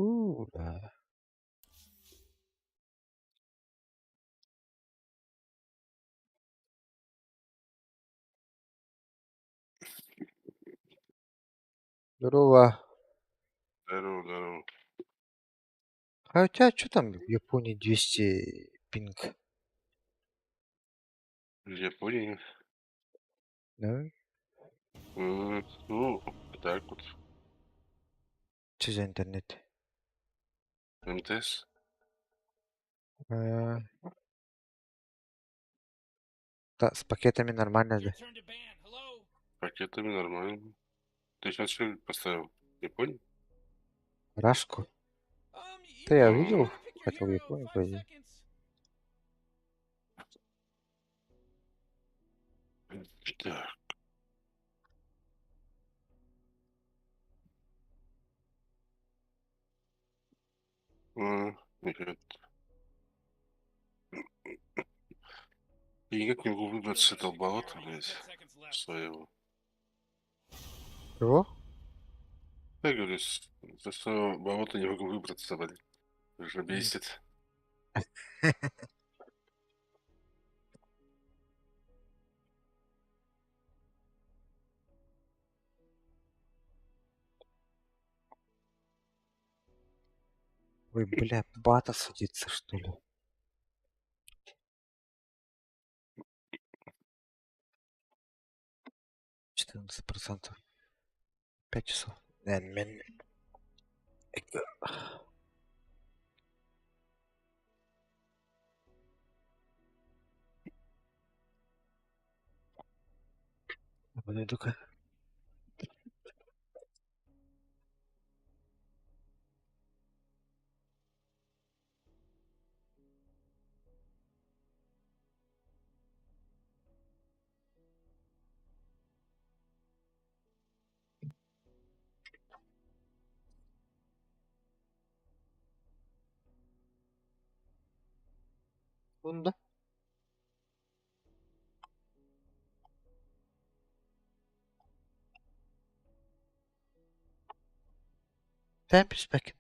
Да. Здорово. Здорово, здорово. А у тебя что там в Японии 200 пинг? В Японии? Да? Ну, так вот. Что за интернет? МТС. А, да, с пакетами нормально, да? Пакетами нормально. Ты сейчас что поставил? Японию? Рашку? Да я видел, хотел в Японию пойти. Так. Нет. Я никак не могу выбраться с этого болота, блядь, своего. Чего? Я говорю, со своего болота не могу выбраться, блядь. Уже бесит. Ой, бля, бата садится, что ли? 14%. 5 часов. Не, мен... Подойду-ка. Bunda. Tempest back.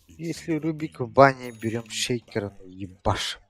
Если Рубик в бане, берем шейкера, ну ебашим.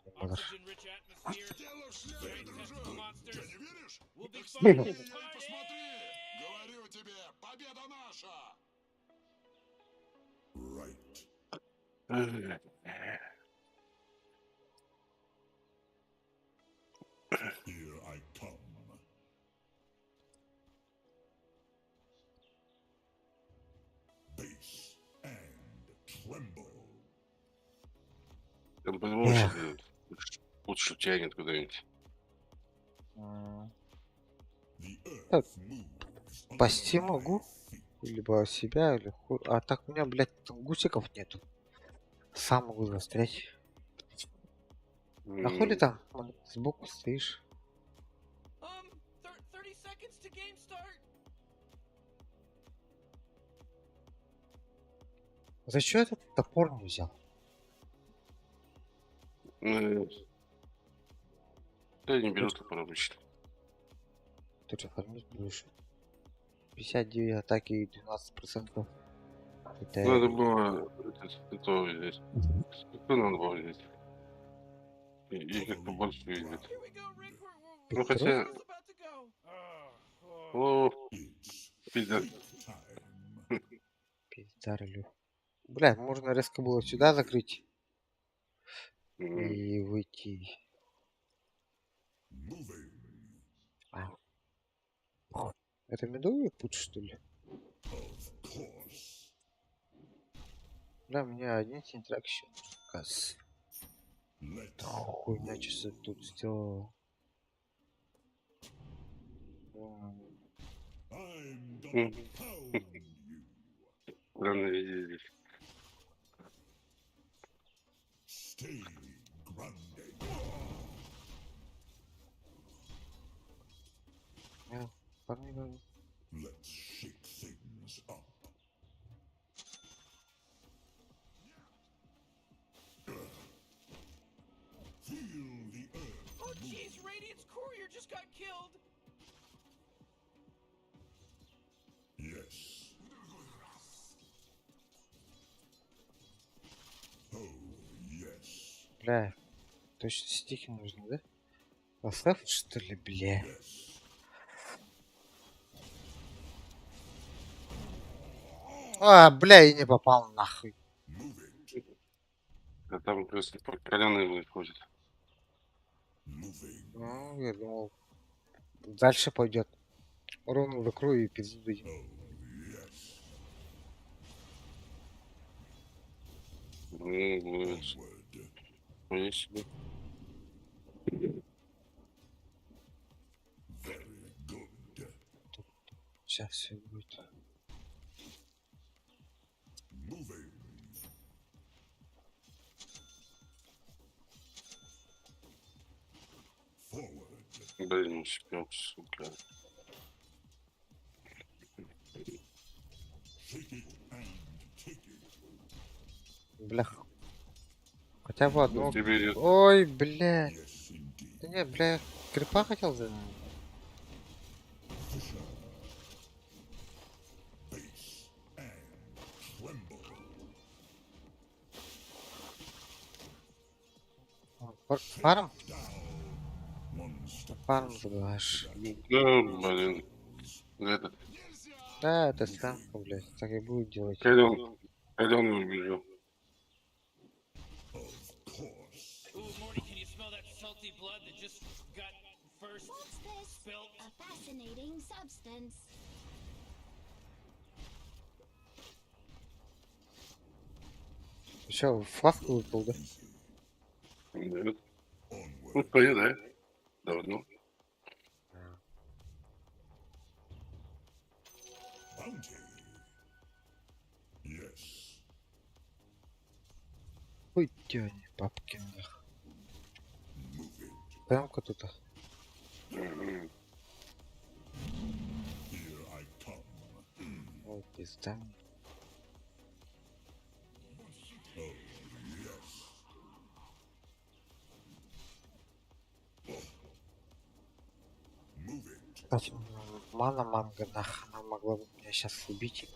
Он по-любому Эх. сейчас лучше тянет куда-нибудь. Так, пасти могу. Либо себя, или хуй. А так у меня, блядь, там гусиков нету. Сам могу застрять. А хули там? Вон, сбоку стоишь. 30 seconds to game start. Зачем этот топор не взял? Ну, да, не берут топор обычно. Ты же фармить будешь. 59 атаки и 12%. Это... Надо было этого взять. Что надо было взять? И как побольше взять. Ну хотя... О, пиздец. Пизда, Бля, можно резко было сюда закрыть. И выйти. А. Это медовый путь, что ли? Да, у меня один синтрак еще. Кас. Хуйня что тут сделала. Странно видеть здесь. Не, парни, парни. Let's shake things up. Feel the earth. Oh jeez, Radiant's courier just got killed. Yes. Oh, yes. Бля, точно стихи нужны, да? Поставь, что ли, бля? А, бля, я не попал нахуй. А там просто каленый будет ходит. Ну, я думал, дальше пойдет. Ровно закрою и пизду дадим. Ну, будет. Хуя себе. Сейчас все будет. Блин, успел, сука. Бля. Хотя бы одну. Тебе идет. Ой, бля. Да нет, бля, крипа хотел за... Base and tremble. Фарм? One step Фарм забываешь. Да, блин. Этот. Да, это самка, блядь, так и будет делать. Когда он убежал? Ooh, Morty, can you smell that salty blood that just got first What's this? spilt? A fascinating substance. Еще фласку выпал, да? Нет. Ну, твои, да? Давно. Bounty. Yes. Хуй те они, бабки нах. Прямка тут. Мгм. Here I come. Ой, пизда. Oh, yes. Move it. Кстати, мана манга нах, она могла бы меня сейчас убить.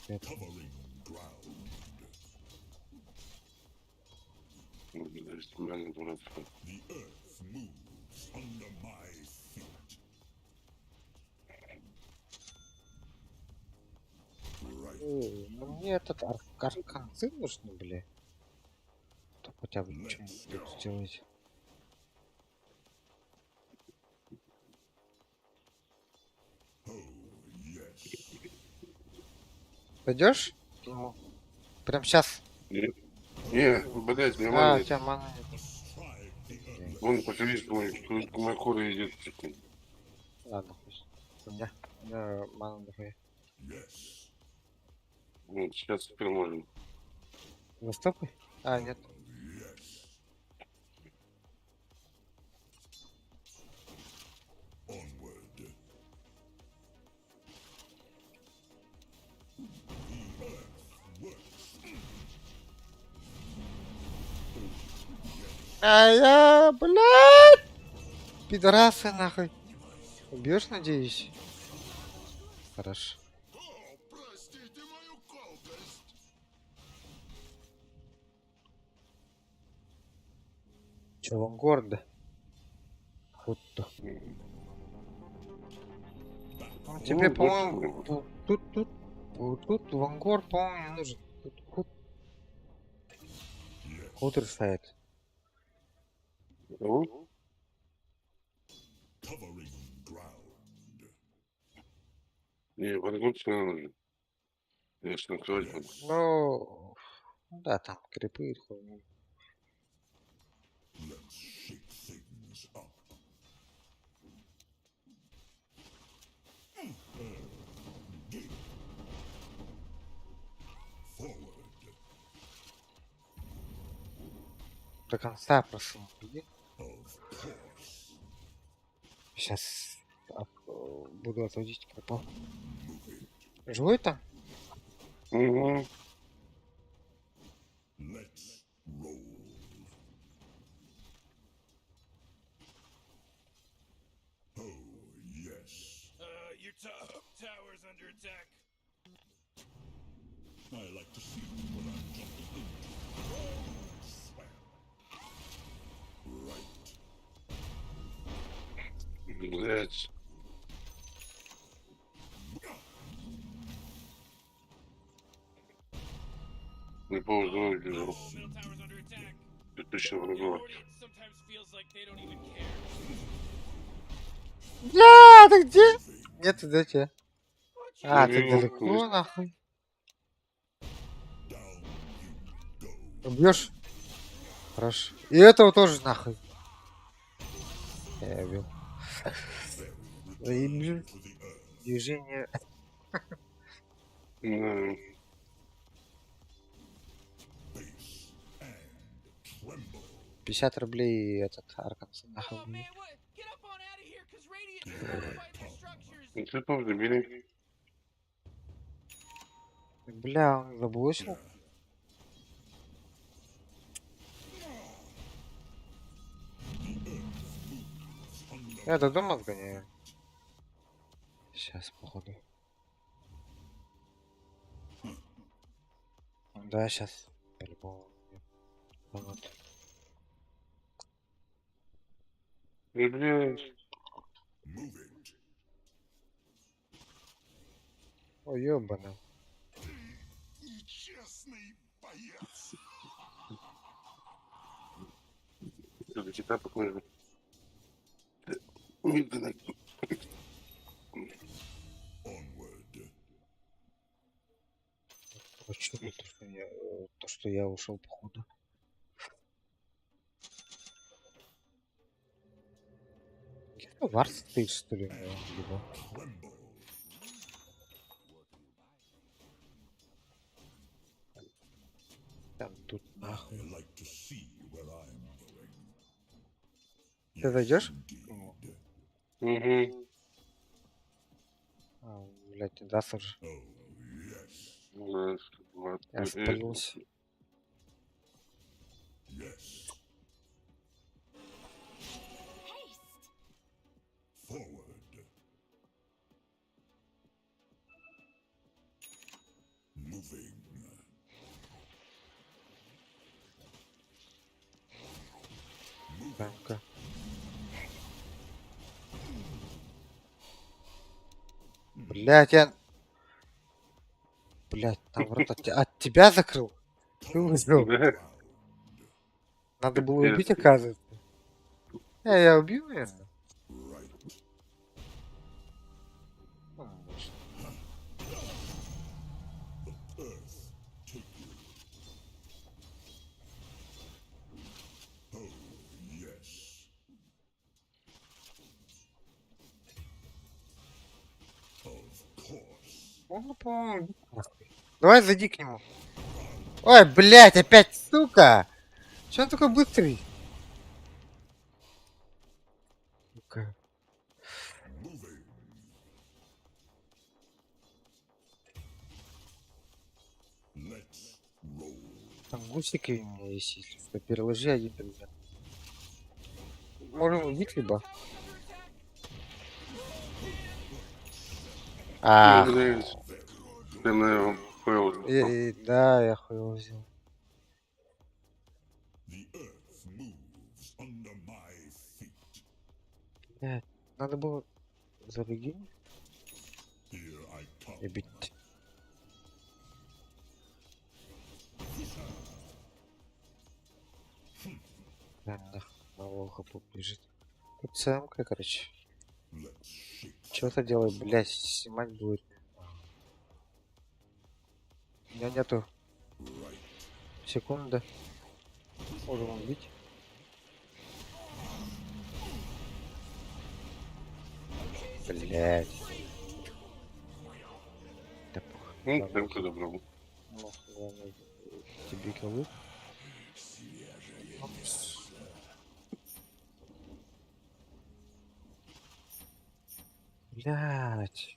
Это. Covering ground. Ну, блядь, меня дурацкая. The earth moves under my feet. Right. Ой, ну мне этот арканцы нужны, бля. То хотя бы что-нибудь тут сделать. Oh, yes. Пойдешь к нему? Прям сейчас. Не, не, блядь, у меня А, мана у нет. тебя мана нет. Astride the earth. Вон, покажи, мой, моя кура идет. Ладно, пусть. У меня мана дохуя. Yes. Вот, сейчас теперь можем. Застопай? А, нет. Yes. Onward. The earth works. А я, блядь! Пидорасы, нахуй. Убьешь, надеюсь? Хорошо. Простите мою колкость. Че, Вангорда? Вот-то. Ну, тебе, Ну, по-моему, больше тут, вот тут Вангор, по-моему, не нужен. Тут худ, худ решает. Кого? Covering ground. Не, Вангор все нужен. Я ж накрывать буду. Ну, да, там крипы и хуйня. Let's shake things up. Dig. Forward. До конца просто беги. Of course. Сейчас буду отводить крипов. Живой там? Угу. Let's roll. Oh, yes. Your top tower's under attack. I like to see what I'm jumping into. Swam. Right. Блядь. Не повезло, убежал. Middle tower's under attack. Точно врагов. Morty, it sometimes feels like they don't even care. Бля, ты где? Нет, ты где? А, ты Убил. далеко, нахуй. Убьешь? Хорошо. И этого тоже нахуй. Я убил. Заебли. Движение. Да. 50 рублей этот Арканс нахуй. Man, what? Get up on out of here, cause Radiant is fortified their structures. Ну, цветов забили. Бля, он заблочил. Я до дома сгоняю. Сейчас, походу. Да, сейчас. По-любому. Вот. Блядь. Ой, ёбана. Нечестный боец. Все-таки тапок нужен. Медленно. А чё тут то, что я, то, что я ушел, походу. Где-то вард стоит, что ли, у него, либо? Там тут нахуй. I like to see where I'm going. Ты зайдешь? Угу. А, блядь, не даст уже. Раз, два, Я три. спалился. Yes. Forward. Moving. Рамка. Блядь, я... Блядь, наоборот, от тебя закрыл? Ты узнал. Да. Надо было убить, Пиздец. оказывается. Я убью, наверное. Ну, может. Earth, take you. Oh, yes. Of course. Ну, по-моему, нахуй. Давай зайди к нему. Ой, блядь, опять, сука! Чё он такой быстрый? Сука. Moving. Let's roll. Там гусики у меня есть, если что, переложи один тогда. Можем убить либо. А, Блядь. Ты на его хуёво да, я хуево взял. The earth moves under my feet. Блядь, надо было зарегин Here I come. и бить. Да, нахуй, на лоха побежит. Тут ЦМК, короче. Let's shake Чё-то делай, блядь, снимать будет. У меня нету. Секунда. Можем убить. Блядь. Да похуй. Ну, Ладно, ЦМК забрал. ну, главное, тебе килы. Опс. Блядь.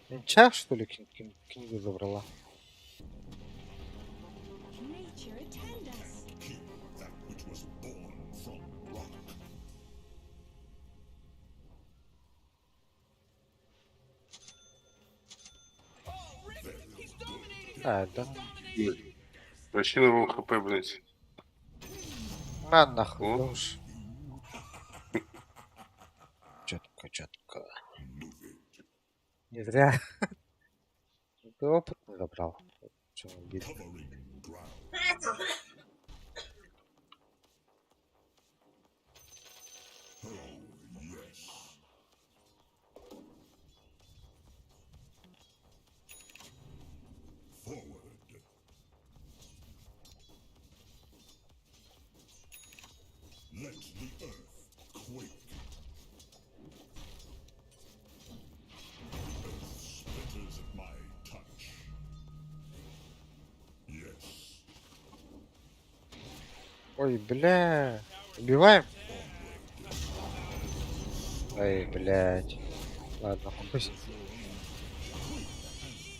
Инча, что ли, книгу забрала? Nature attend us. Keep that which was born from rock. А, да. Вообще на его хп, блядь. На нахуй, О. да уж. Четко, четко. Не зря. Ты опыт не забрал. Чем убили? Covering ground. Oh, yes. Forward. Let the earth quake. The earth splinters at my touch. Yes. Ой, бля. Убиваем? Ой, блядь. Ладно, хуй.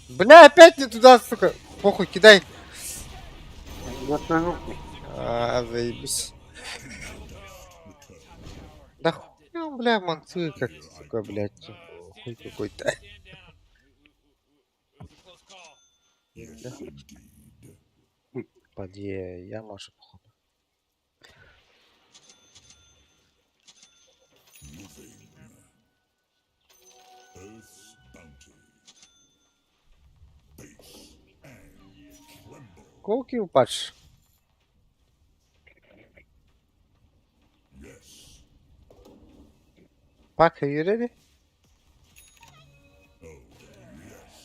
Бля, опять не туда, сука. Похуй, кидай. Я скажу. А, заебись. Да хуй он, бля, манцует, как, сука, блядь, хуй какой-то. Да? Поди, я, Маша, походу. Earth's bounty. Base and tremble. Колкий патч. Yes. Pack, are you ready? Oh, yes.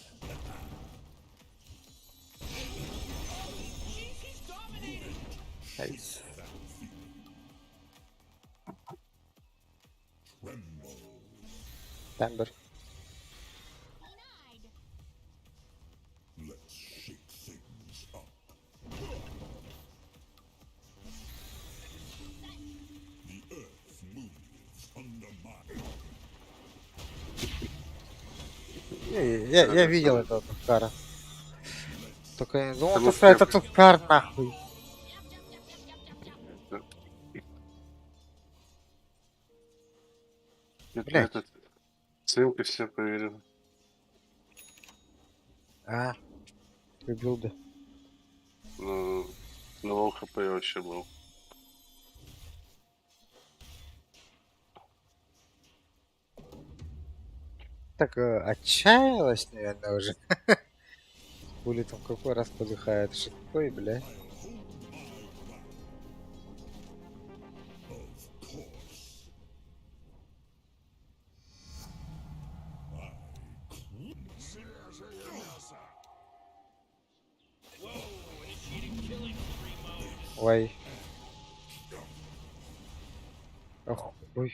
Nice. Tremble. Timber. Let's shake things up. The earth moves under my Я видел этого Тупкара. Только я не думал, Там что это Тупкар нахуй. Это Блядь. этот. Ссылка все проверила. А, любил да. Ну, на low HP вообще был. Так отчаялась, наверное, уже. Хули там какой раз подыхает. Что такое, бля? Of course. Whoa, initiating killing spree mode. Ой. Ох, ой.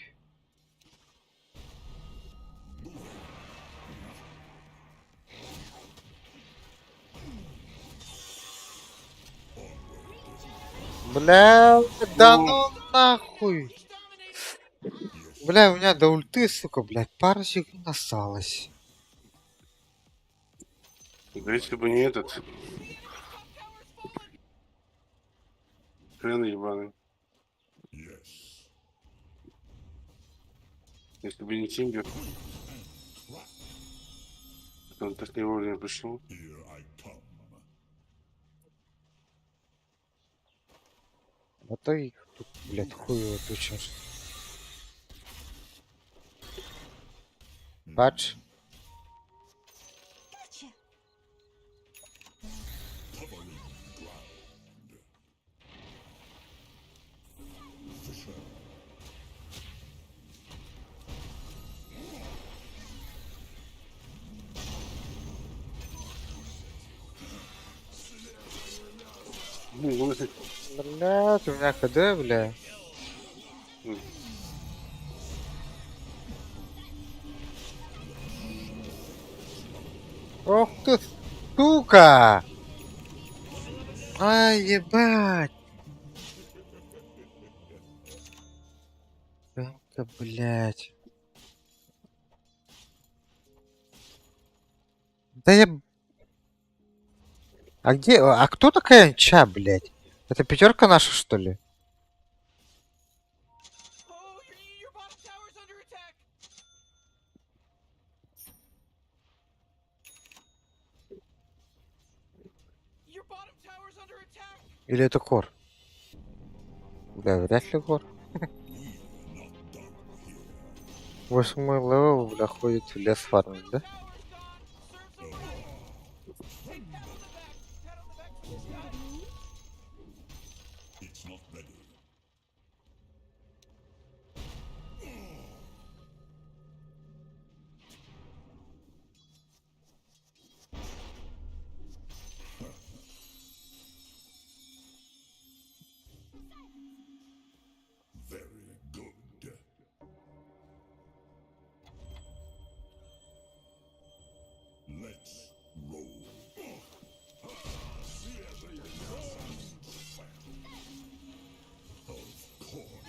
Бля, да ну нахуй. Бля, у меня до ульты, сука, блядь, пару секунд осталось. Да если бы не этот. Хрен ебаный. Yes. Если бы не Тимбер. Он так не вовремя пришел. Here I come. А то и тут, блядь, хуй его тучишь. Патч. Covering ground. Fisher. Ну, Блядь, у меня КД, бля. Ох ты, сука! Ай, ебать! Сука, блядь. Да я... А где... А кто такая Ча, блядь? Это пятерка наша, что ли? Oh, your bottom tower's under attack. Your bottom tower's under attack. Или это Кор? Да, вряд ли Кор. We're not done here. Восьмой level, бля, ходит в лес фармить, да? Tower's gone. Serves them right. Hey, pat on the back. Pat on the back for this guy. It's not ready. Very good. Let's roll. Of course.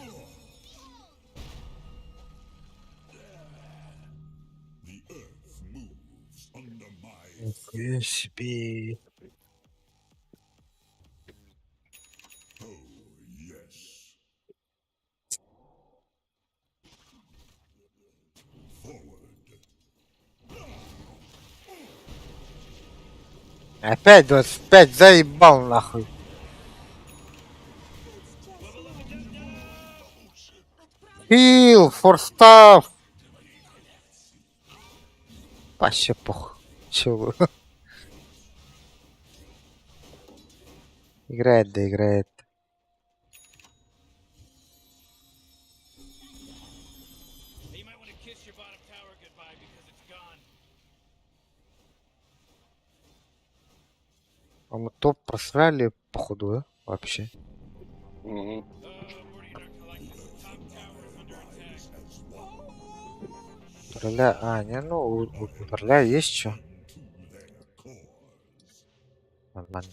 The earth moves under my Нихуя себе. Oh, yes. Опять 25, заебал нахуй. Хил, форстав. Вообще пох. Чего? Играет, да играет. А мы топ просрали, походу, да? Вообще. Угу. Тролля... А, не, ну, у тролля есть что. Нормально.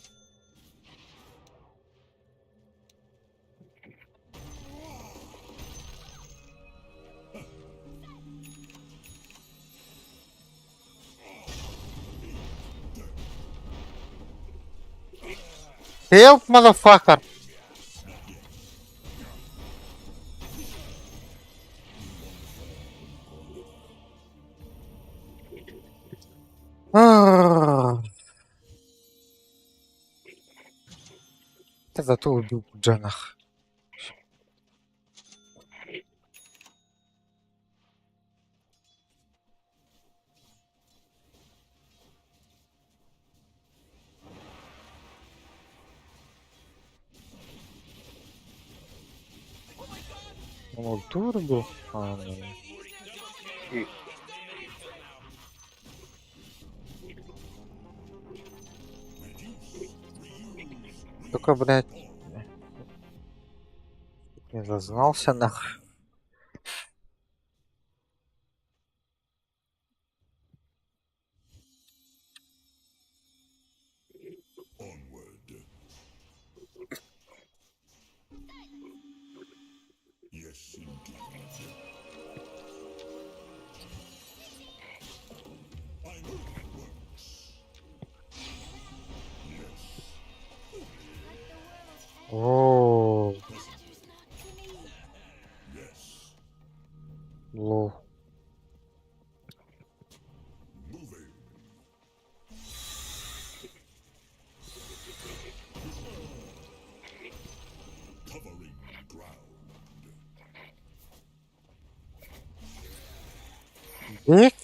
Help, motherfucker! А. Да зато убил Джанах. Он ульту врубил? А, не. Только, блядь, не зазнался нахуй. О, лол. Бек?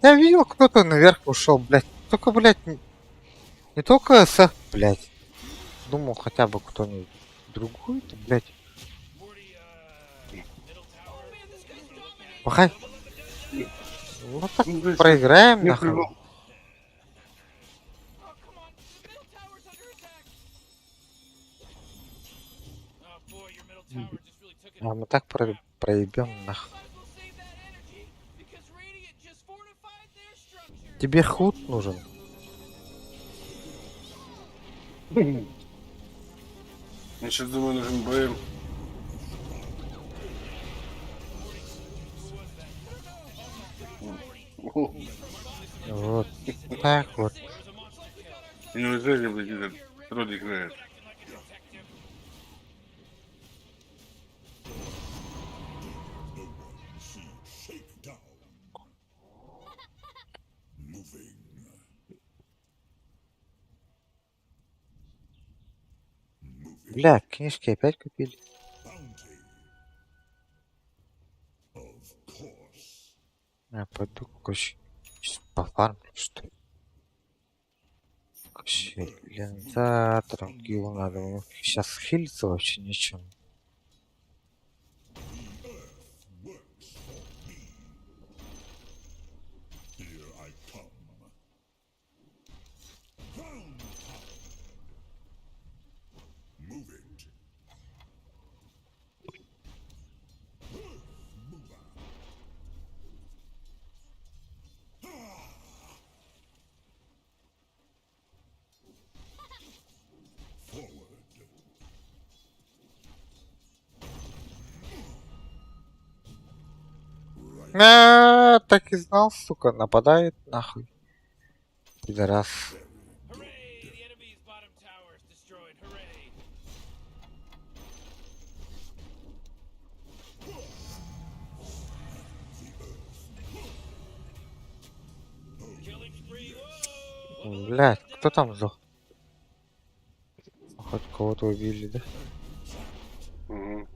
Я видел, кто-то наверх ушел, блядь. Только, блядь, не только СФ, блядь. Думал, хотя бы кто-нибудь другой-то, блядь. Пахай. Вот так проиграем, нахуй. А мы так проебем, нахуй. Тебе худ нужен? Я сейчас думаю, нужен БМ. Вот так вот. Неужели, блядь, этот тролль играет? Бля, книжки опять купили. Я пойду, короче, пофармлю, что ли. Короче, лента, транквилл надо. Сейчас хилиться вообще нечем. А, так и знал, сука, нападает нахуй. Пидорас. Блядь, кто там сдох? Хоть кого-то убили, да? Угу.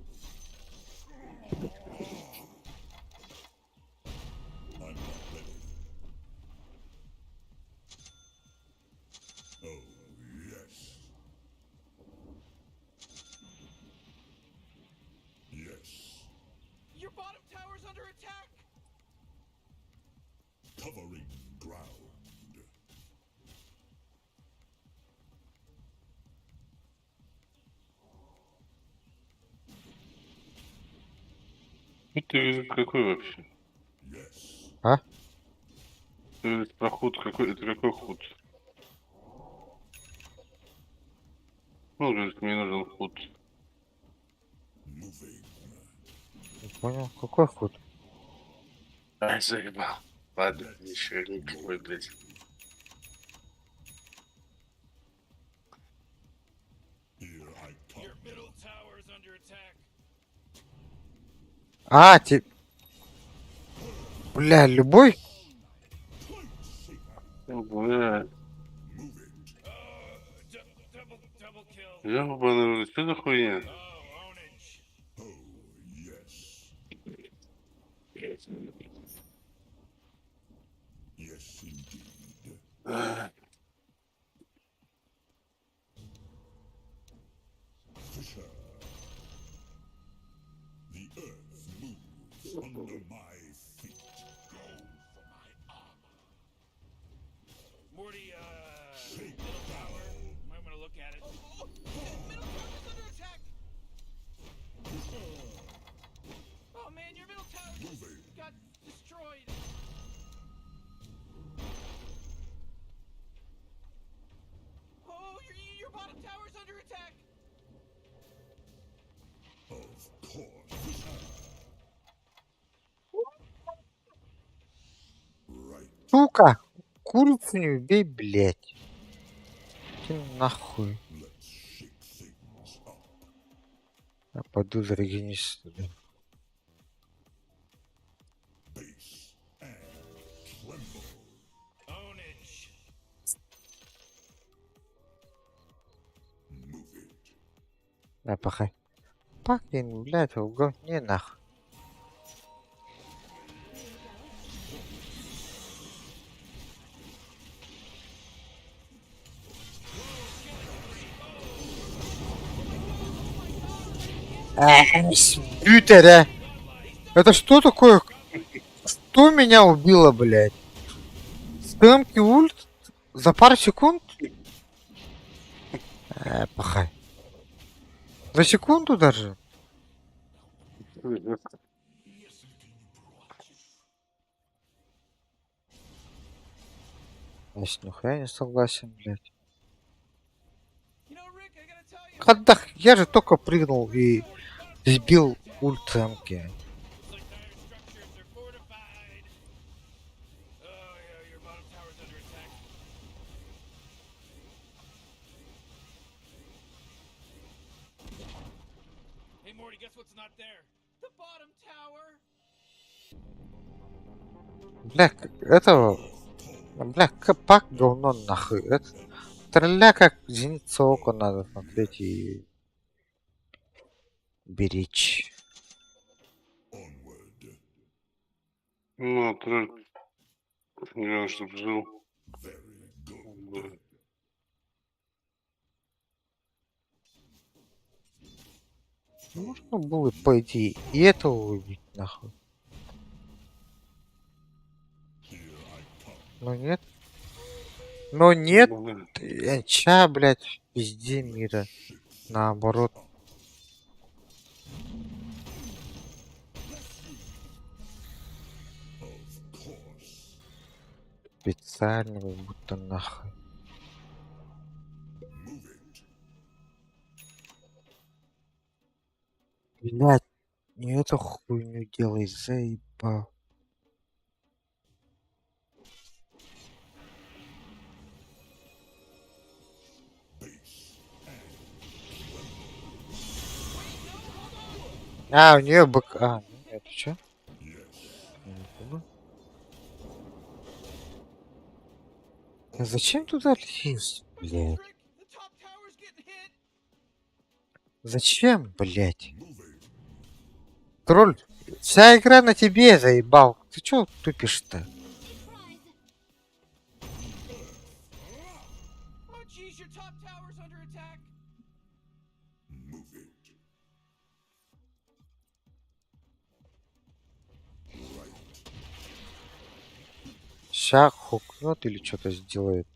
I'm not ready. Oh, yes. Yes. Your bottom tower's under attack. Covering ground. Ну ты какой вообще? Yes. А? Ты говоришь, проход какой? Это какой ход? Ну, говорит, мне нужен ход. Moving. Не понял, какой ход? Ай, заебал. Ладно, еще никакой, блядь. Here I come. Your middle tower's under attack. А, те... Бля, любой? Ну, Бля, Move it. Double, double kill. ебаный, что за хуйня? Oh, ownage. Oh, yes. Yes, indeed. Ах, Fisher. The earth moves under my feet. Go for my armor. Morty, Shake middle tower. down. Might want to look at it. Oh, middle tower's under attack. Oh man, your middle tower just Moving. got destroyed. Oh, your bottom tower's under attack. Of course. Fisher. Right. Сука! Курицу не убей, блядь. Ты нахуй. Let's shake things up. Я пойду зарегенись туда. Base and tremble. Ownage. Move it. На, пахай. Пакин, блядь, в говне нахуй. Бютер, Это что такое? Что меня убило, блядь? Стэмки ульт? За пару секунд? Пахай. За секунду даже? Если ты не против. Я с нихуя не согласен, блядь. You know, Rick, I gotta tell you. Когда я же только прыгнул и сбил ульт Сэмки. Looks like dire structures are fortified. Oh yeah, your bottom tower's under attack. Hey Morty, guess what's not there? The bottom tower. Бля, этого... Бля, пак говно нахуй. Это тролля как зеница ока надо смотреть и беречь. Onward. Ну, тролль. Главное, чтоб жил. Very good. Бля. Можно было пойти и этого убить нахуй. Here I come. Но нет. Но нет. Бля. Ча, блядь, в пизде мира. Наоборот. Of course. Специально как будто нахуй. Move it. Блядь, не эту хуйню делай, заебал. Base and А, у нее бык. А, ну, это чё? yes. Я не понял. Зачем туда лезть, блядь? Зачем, блядь? Тролль, вся игра на тебе, заебал. Ты чё тупишь-то? Ща хукнет или что-то сделает.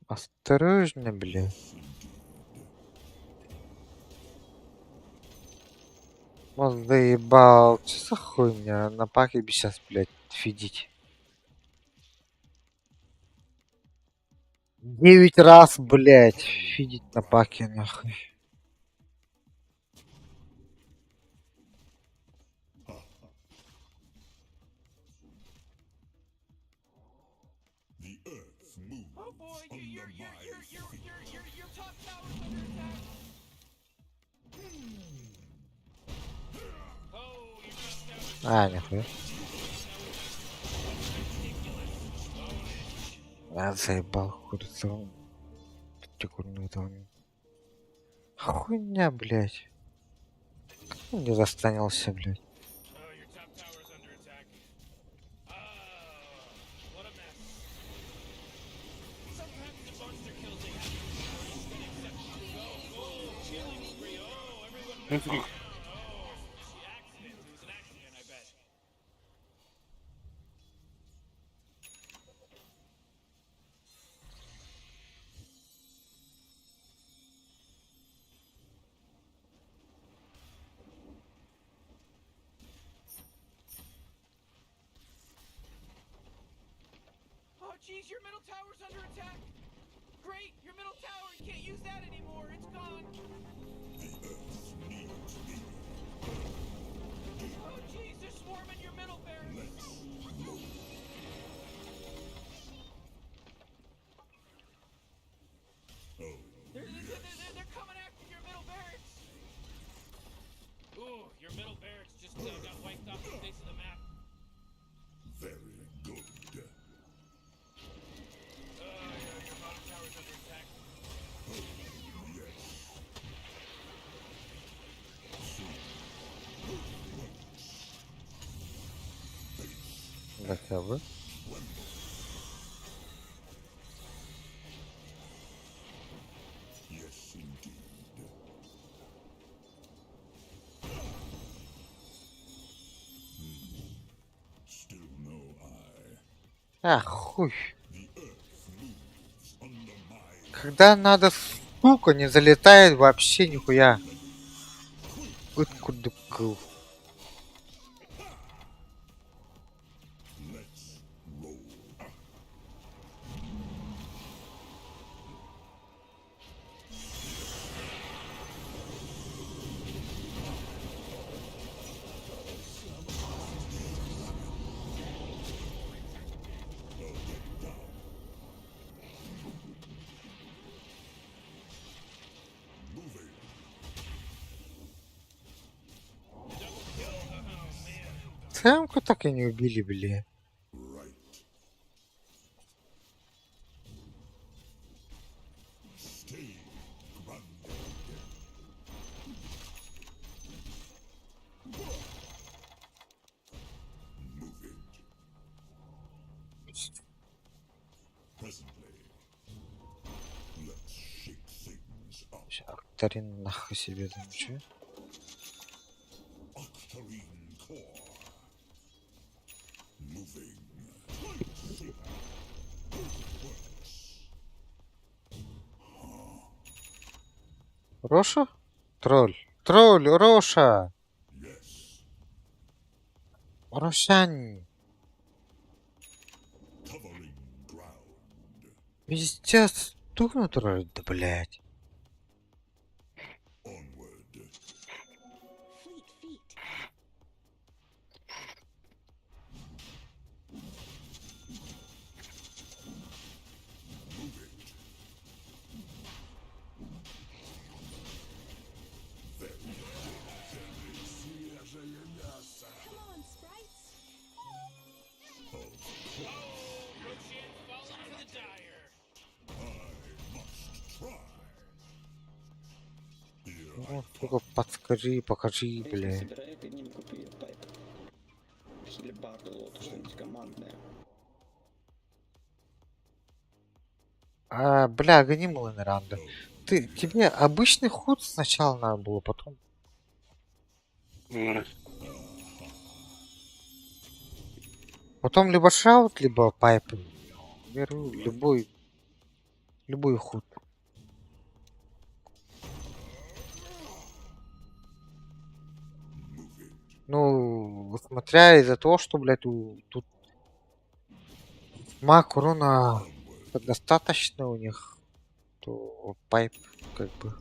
Осторожно, блядь. Он заебал. Что за хуйня? На паке сейчас, блядь, фидить. 9 раз, блядь, фидить на паке, нахуй. А, нихуя. А, заебал, курица. Там. Хуйня, блядь. Как он не застанился, блядь? Oh jeez, your middle tower's under attack. Great, your middle tower, you can't use that anymore. It's gone. Oh jeez, they're swarming your middle barracks. They're coming after your middle barracks. Ooh, your middle barracks just got wiped off the face of the map. Very good. Oh, your bottom tower's under attack. Yes. БКБ. Yes, indeed. Still no eye. А, хуй. Когда надо, сука, не залетает вообще нихуя. Кудыкул. Сэмку так и не убили, бля. Stay grounded. Move it. Presently. Let's shake things up. Ща Октарин нахуй себе замучу. Octarine core. Moving. Works. Роша? Тролль. Тролль, Роша! Yes. Рошань! Covering ground. Пиздец, тухну тролль, да блять. Onward. Fleet feet. Move it. Very good. Свежее мясо. Come on, sprites. Ну, сука, подскажи, покажи, Если бля. собирай, ты не купи pipe. Хелебарду, лоту, что-нибудь командное. А, бля, гони Миранда. Ты, тебе обычный худ сначала надо было, потом. Потом либо shroud, либо pipe. Беру любой, любой худ. Ну, смотря из-за того, что, блядь, тут маг урона достаточно у них, то pipe как бы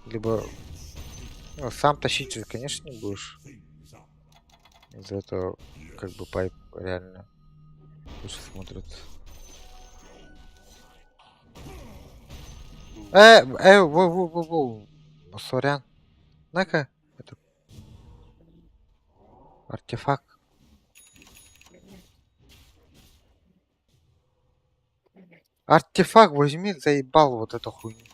либо, ну, сам тащить же, конечно, не будешь. Из-за этого как бы pipe реально лучше смотрится. Воу, воу, воу, воу. Сорян. На-ка, это артефакт. Артефакт возьми, заебал вот эту хуйню.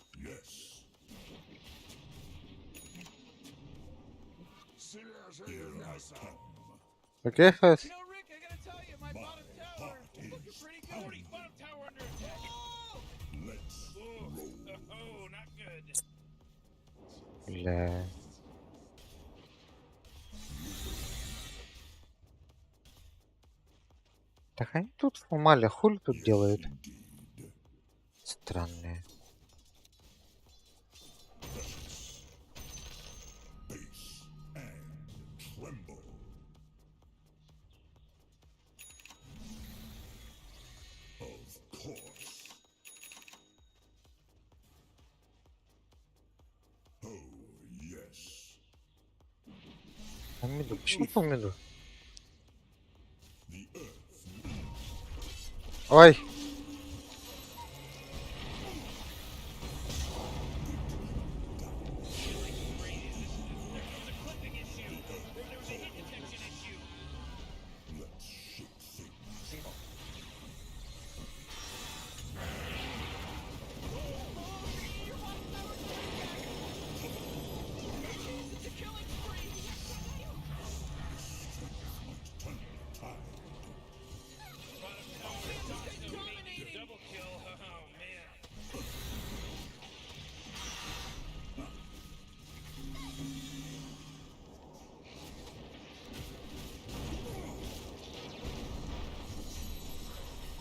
Окей, Фэс? Бля. Так они тут сломали, хули тут делают? Странные. По миду. Почему по миду? Ой!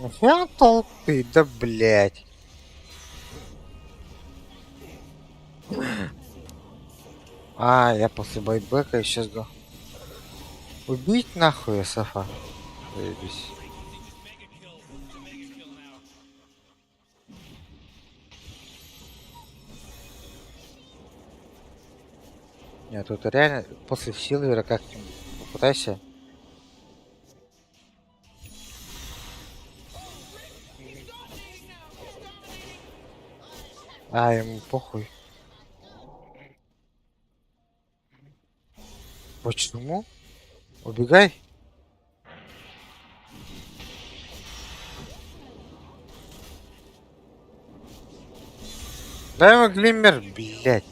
Нахуя толпы, да блять. А, я после байбека сейчас го. Убить нахуй Сафа. Заебись. Нет, тут реально после Силвера как-нибудь попытайся. А, ему похуй. Почему? Убегай. Дай ему glimmer, блять.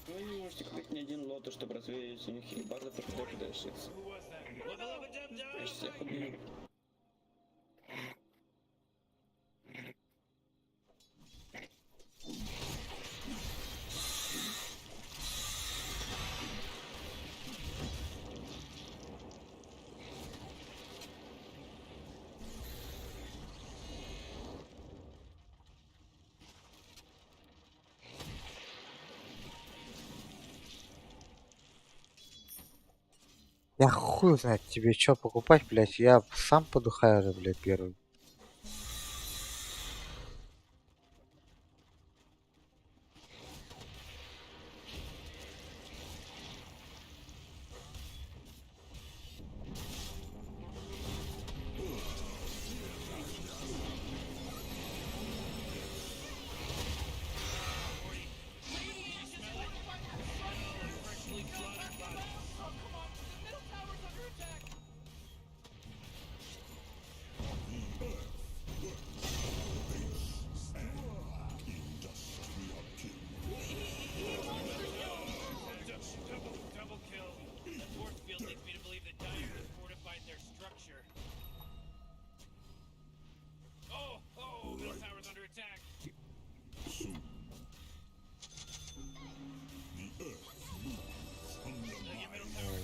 Вы не можете купить ни один лоту, чтобы развеять у них хелебарда, потому что ДШХ. Я сейчас всех убью. Я хуй знает тебе что покупать, блять. Я сам подыхаю же, блядь, первый.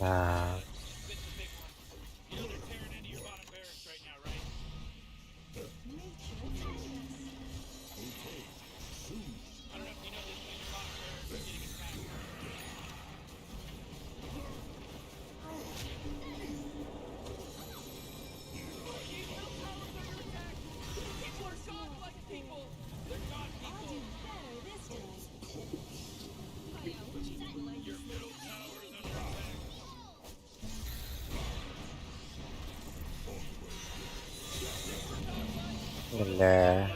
Да. Бля.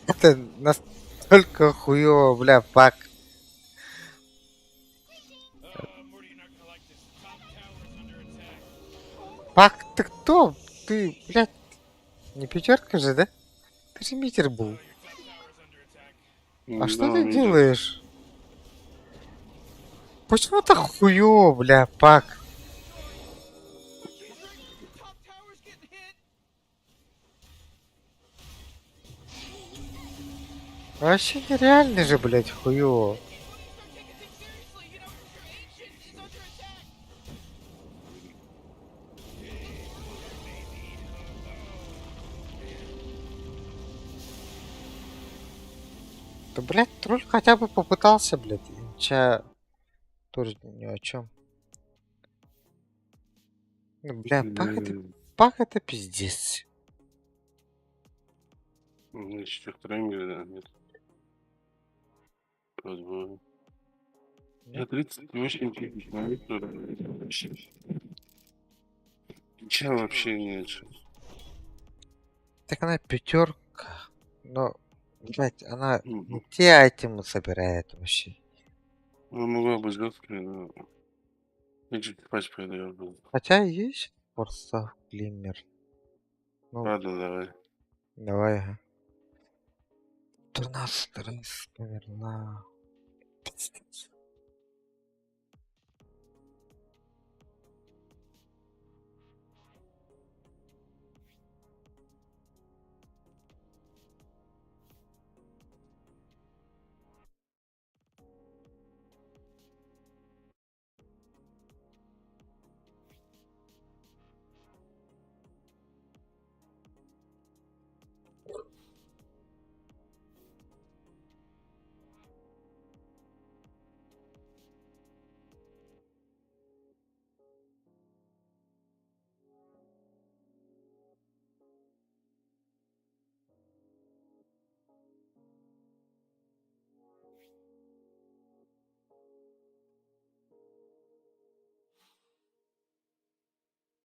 Это настолько хуёво, бля, пак. Пак, ты кто? Ты, блядь, не пятерка же, да? Ты же митер был. А что Да, ты мидер. делаешь? Почему так хуёво, бля, пак? Вообще нереально же, блядь, хуёво. Да, блядь, тролль хотя бы попытался, блядь. Ча тоже ни о чем. Ну, бля, пах это пиздец. Ну, еще втроем или да, нет. Подбой. Я 38 тысяч, ну, это Ничего вообще не Так она пятерка, но, блядь, она не те айтемы собирает вообще. Ну, могла быть жесткая, но... Я чуть спать пойду, я был. Хотя есть Форсав Глиммер. Ну, Ладно, давай. Давай, ага. 13 раз померла. Пиздец.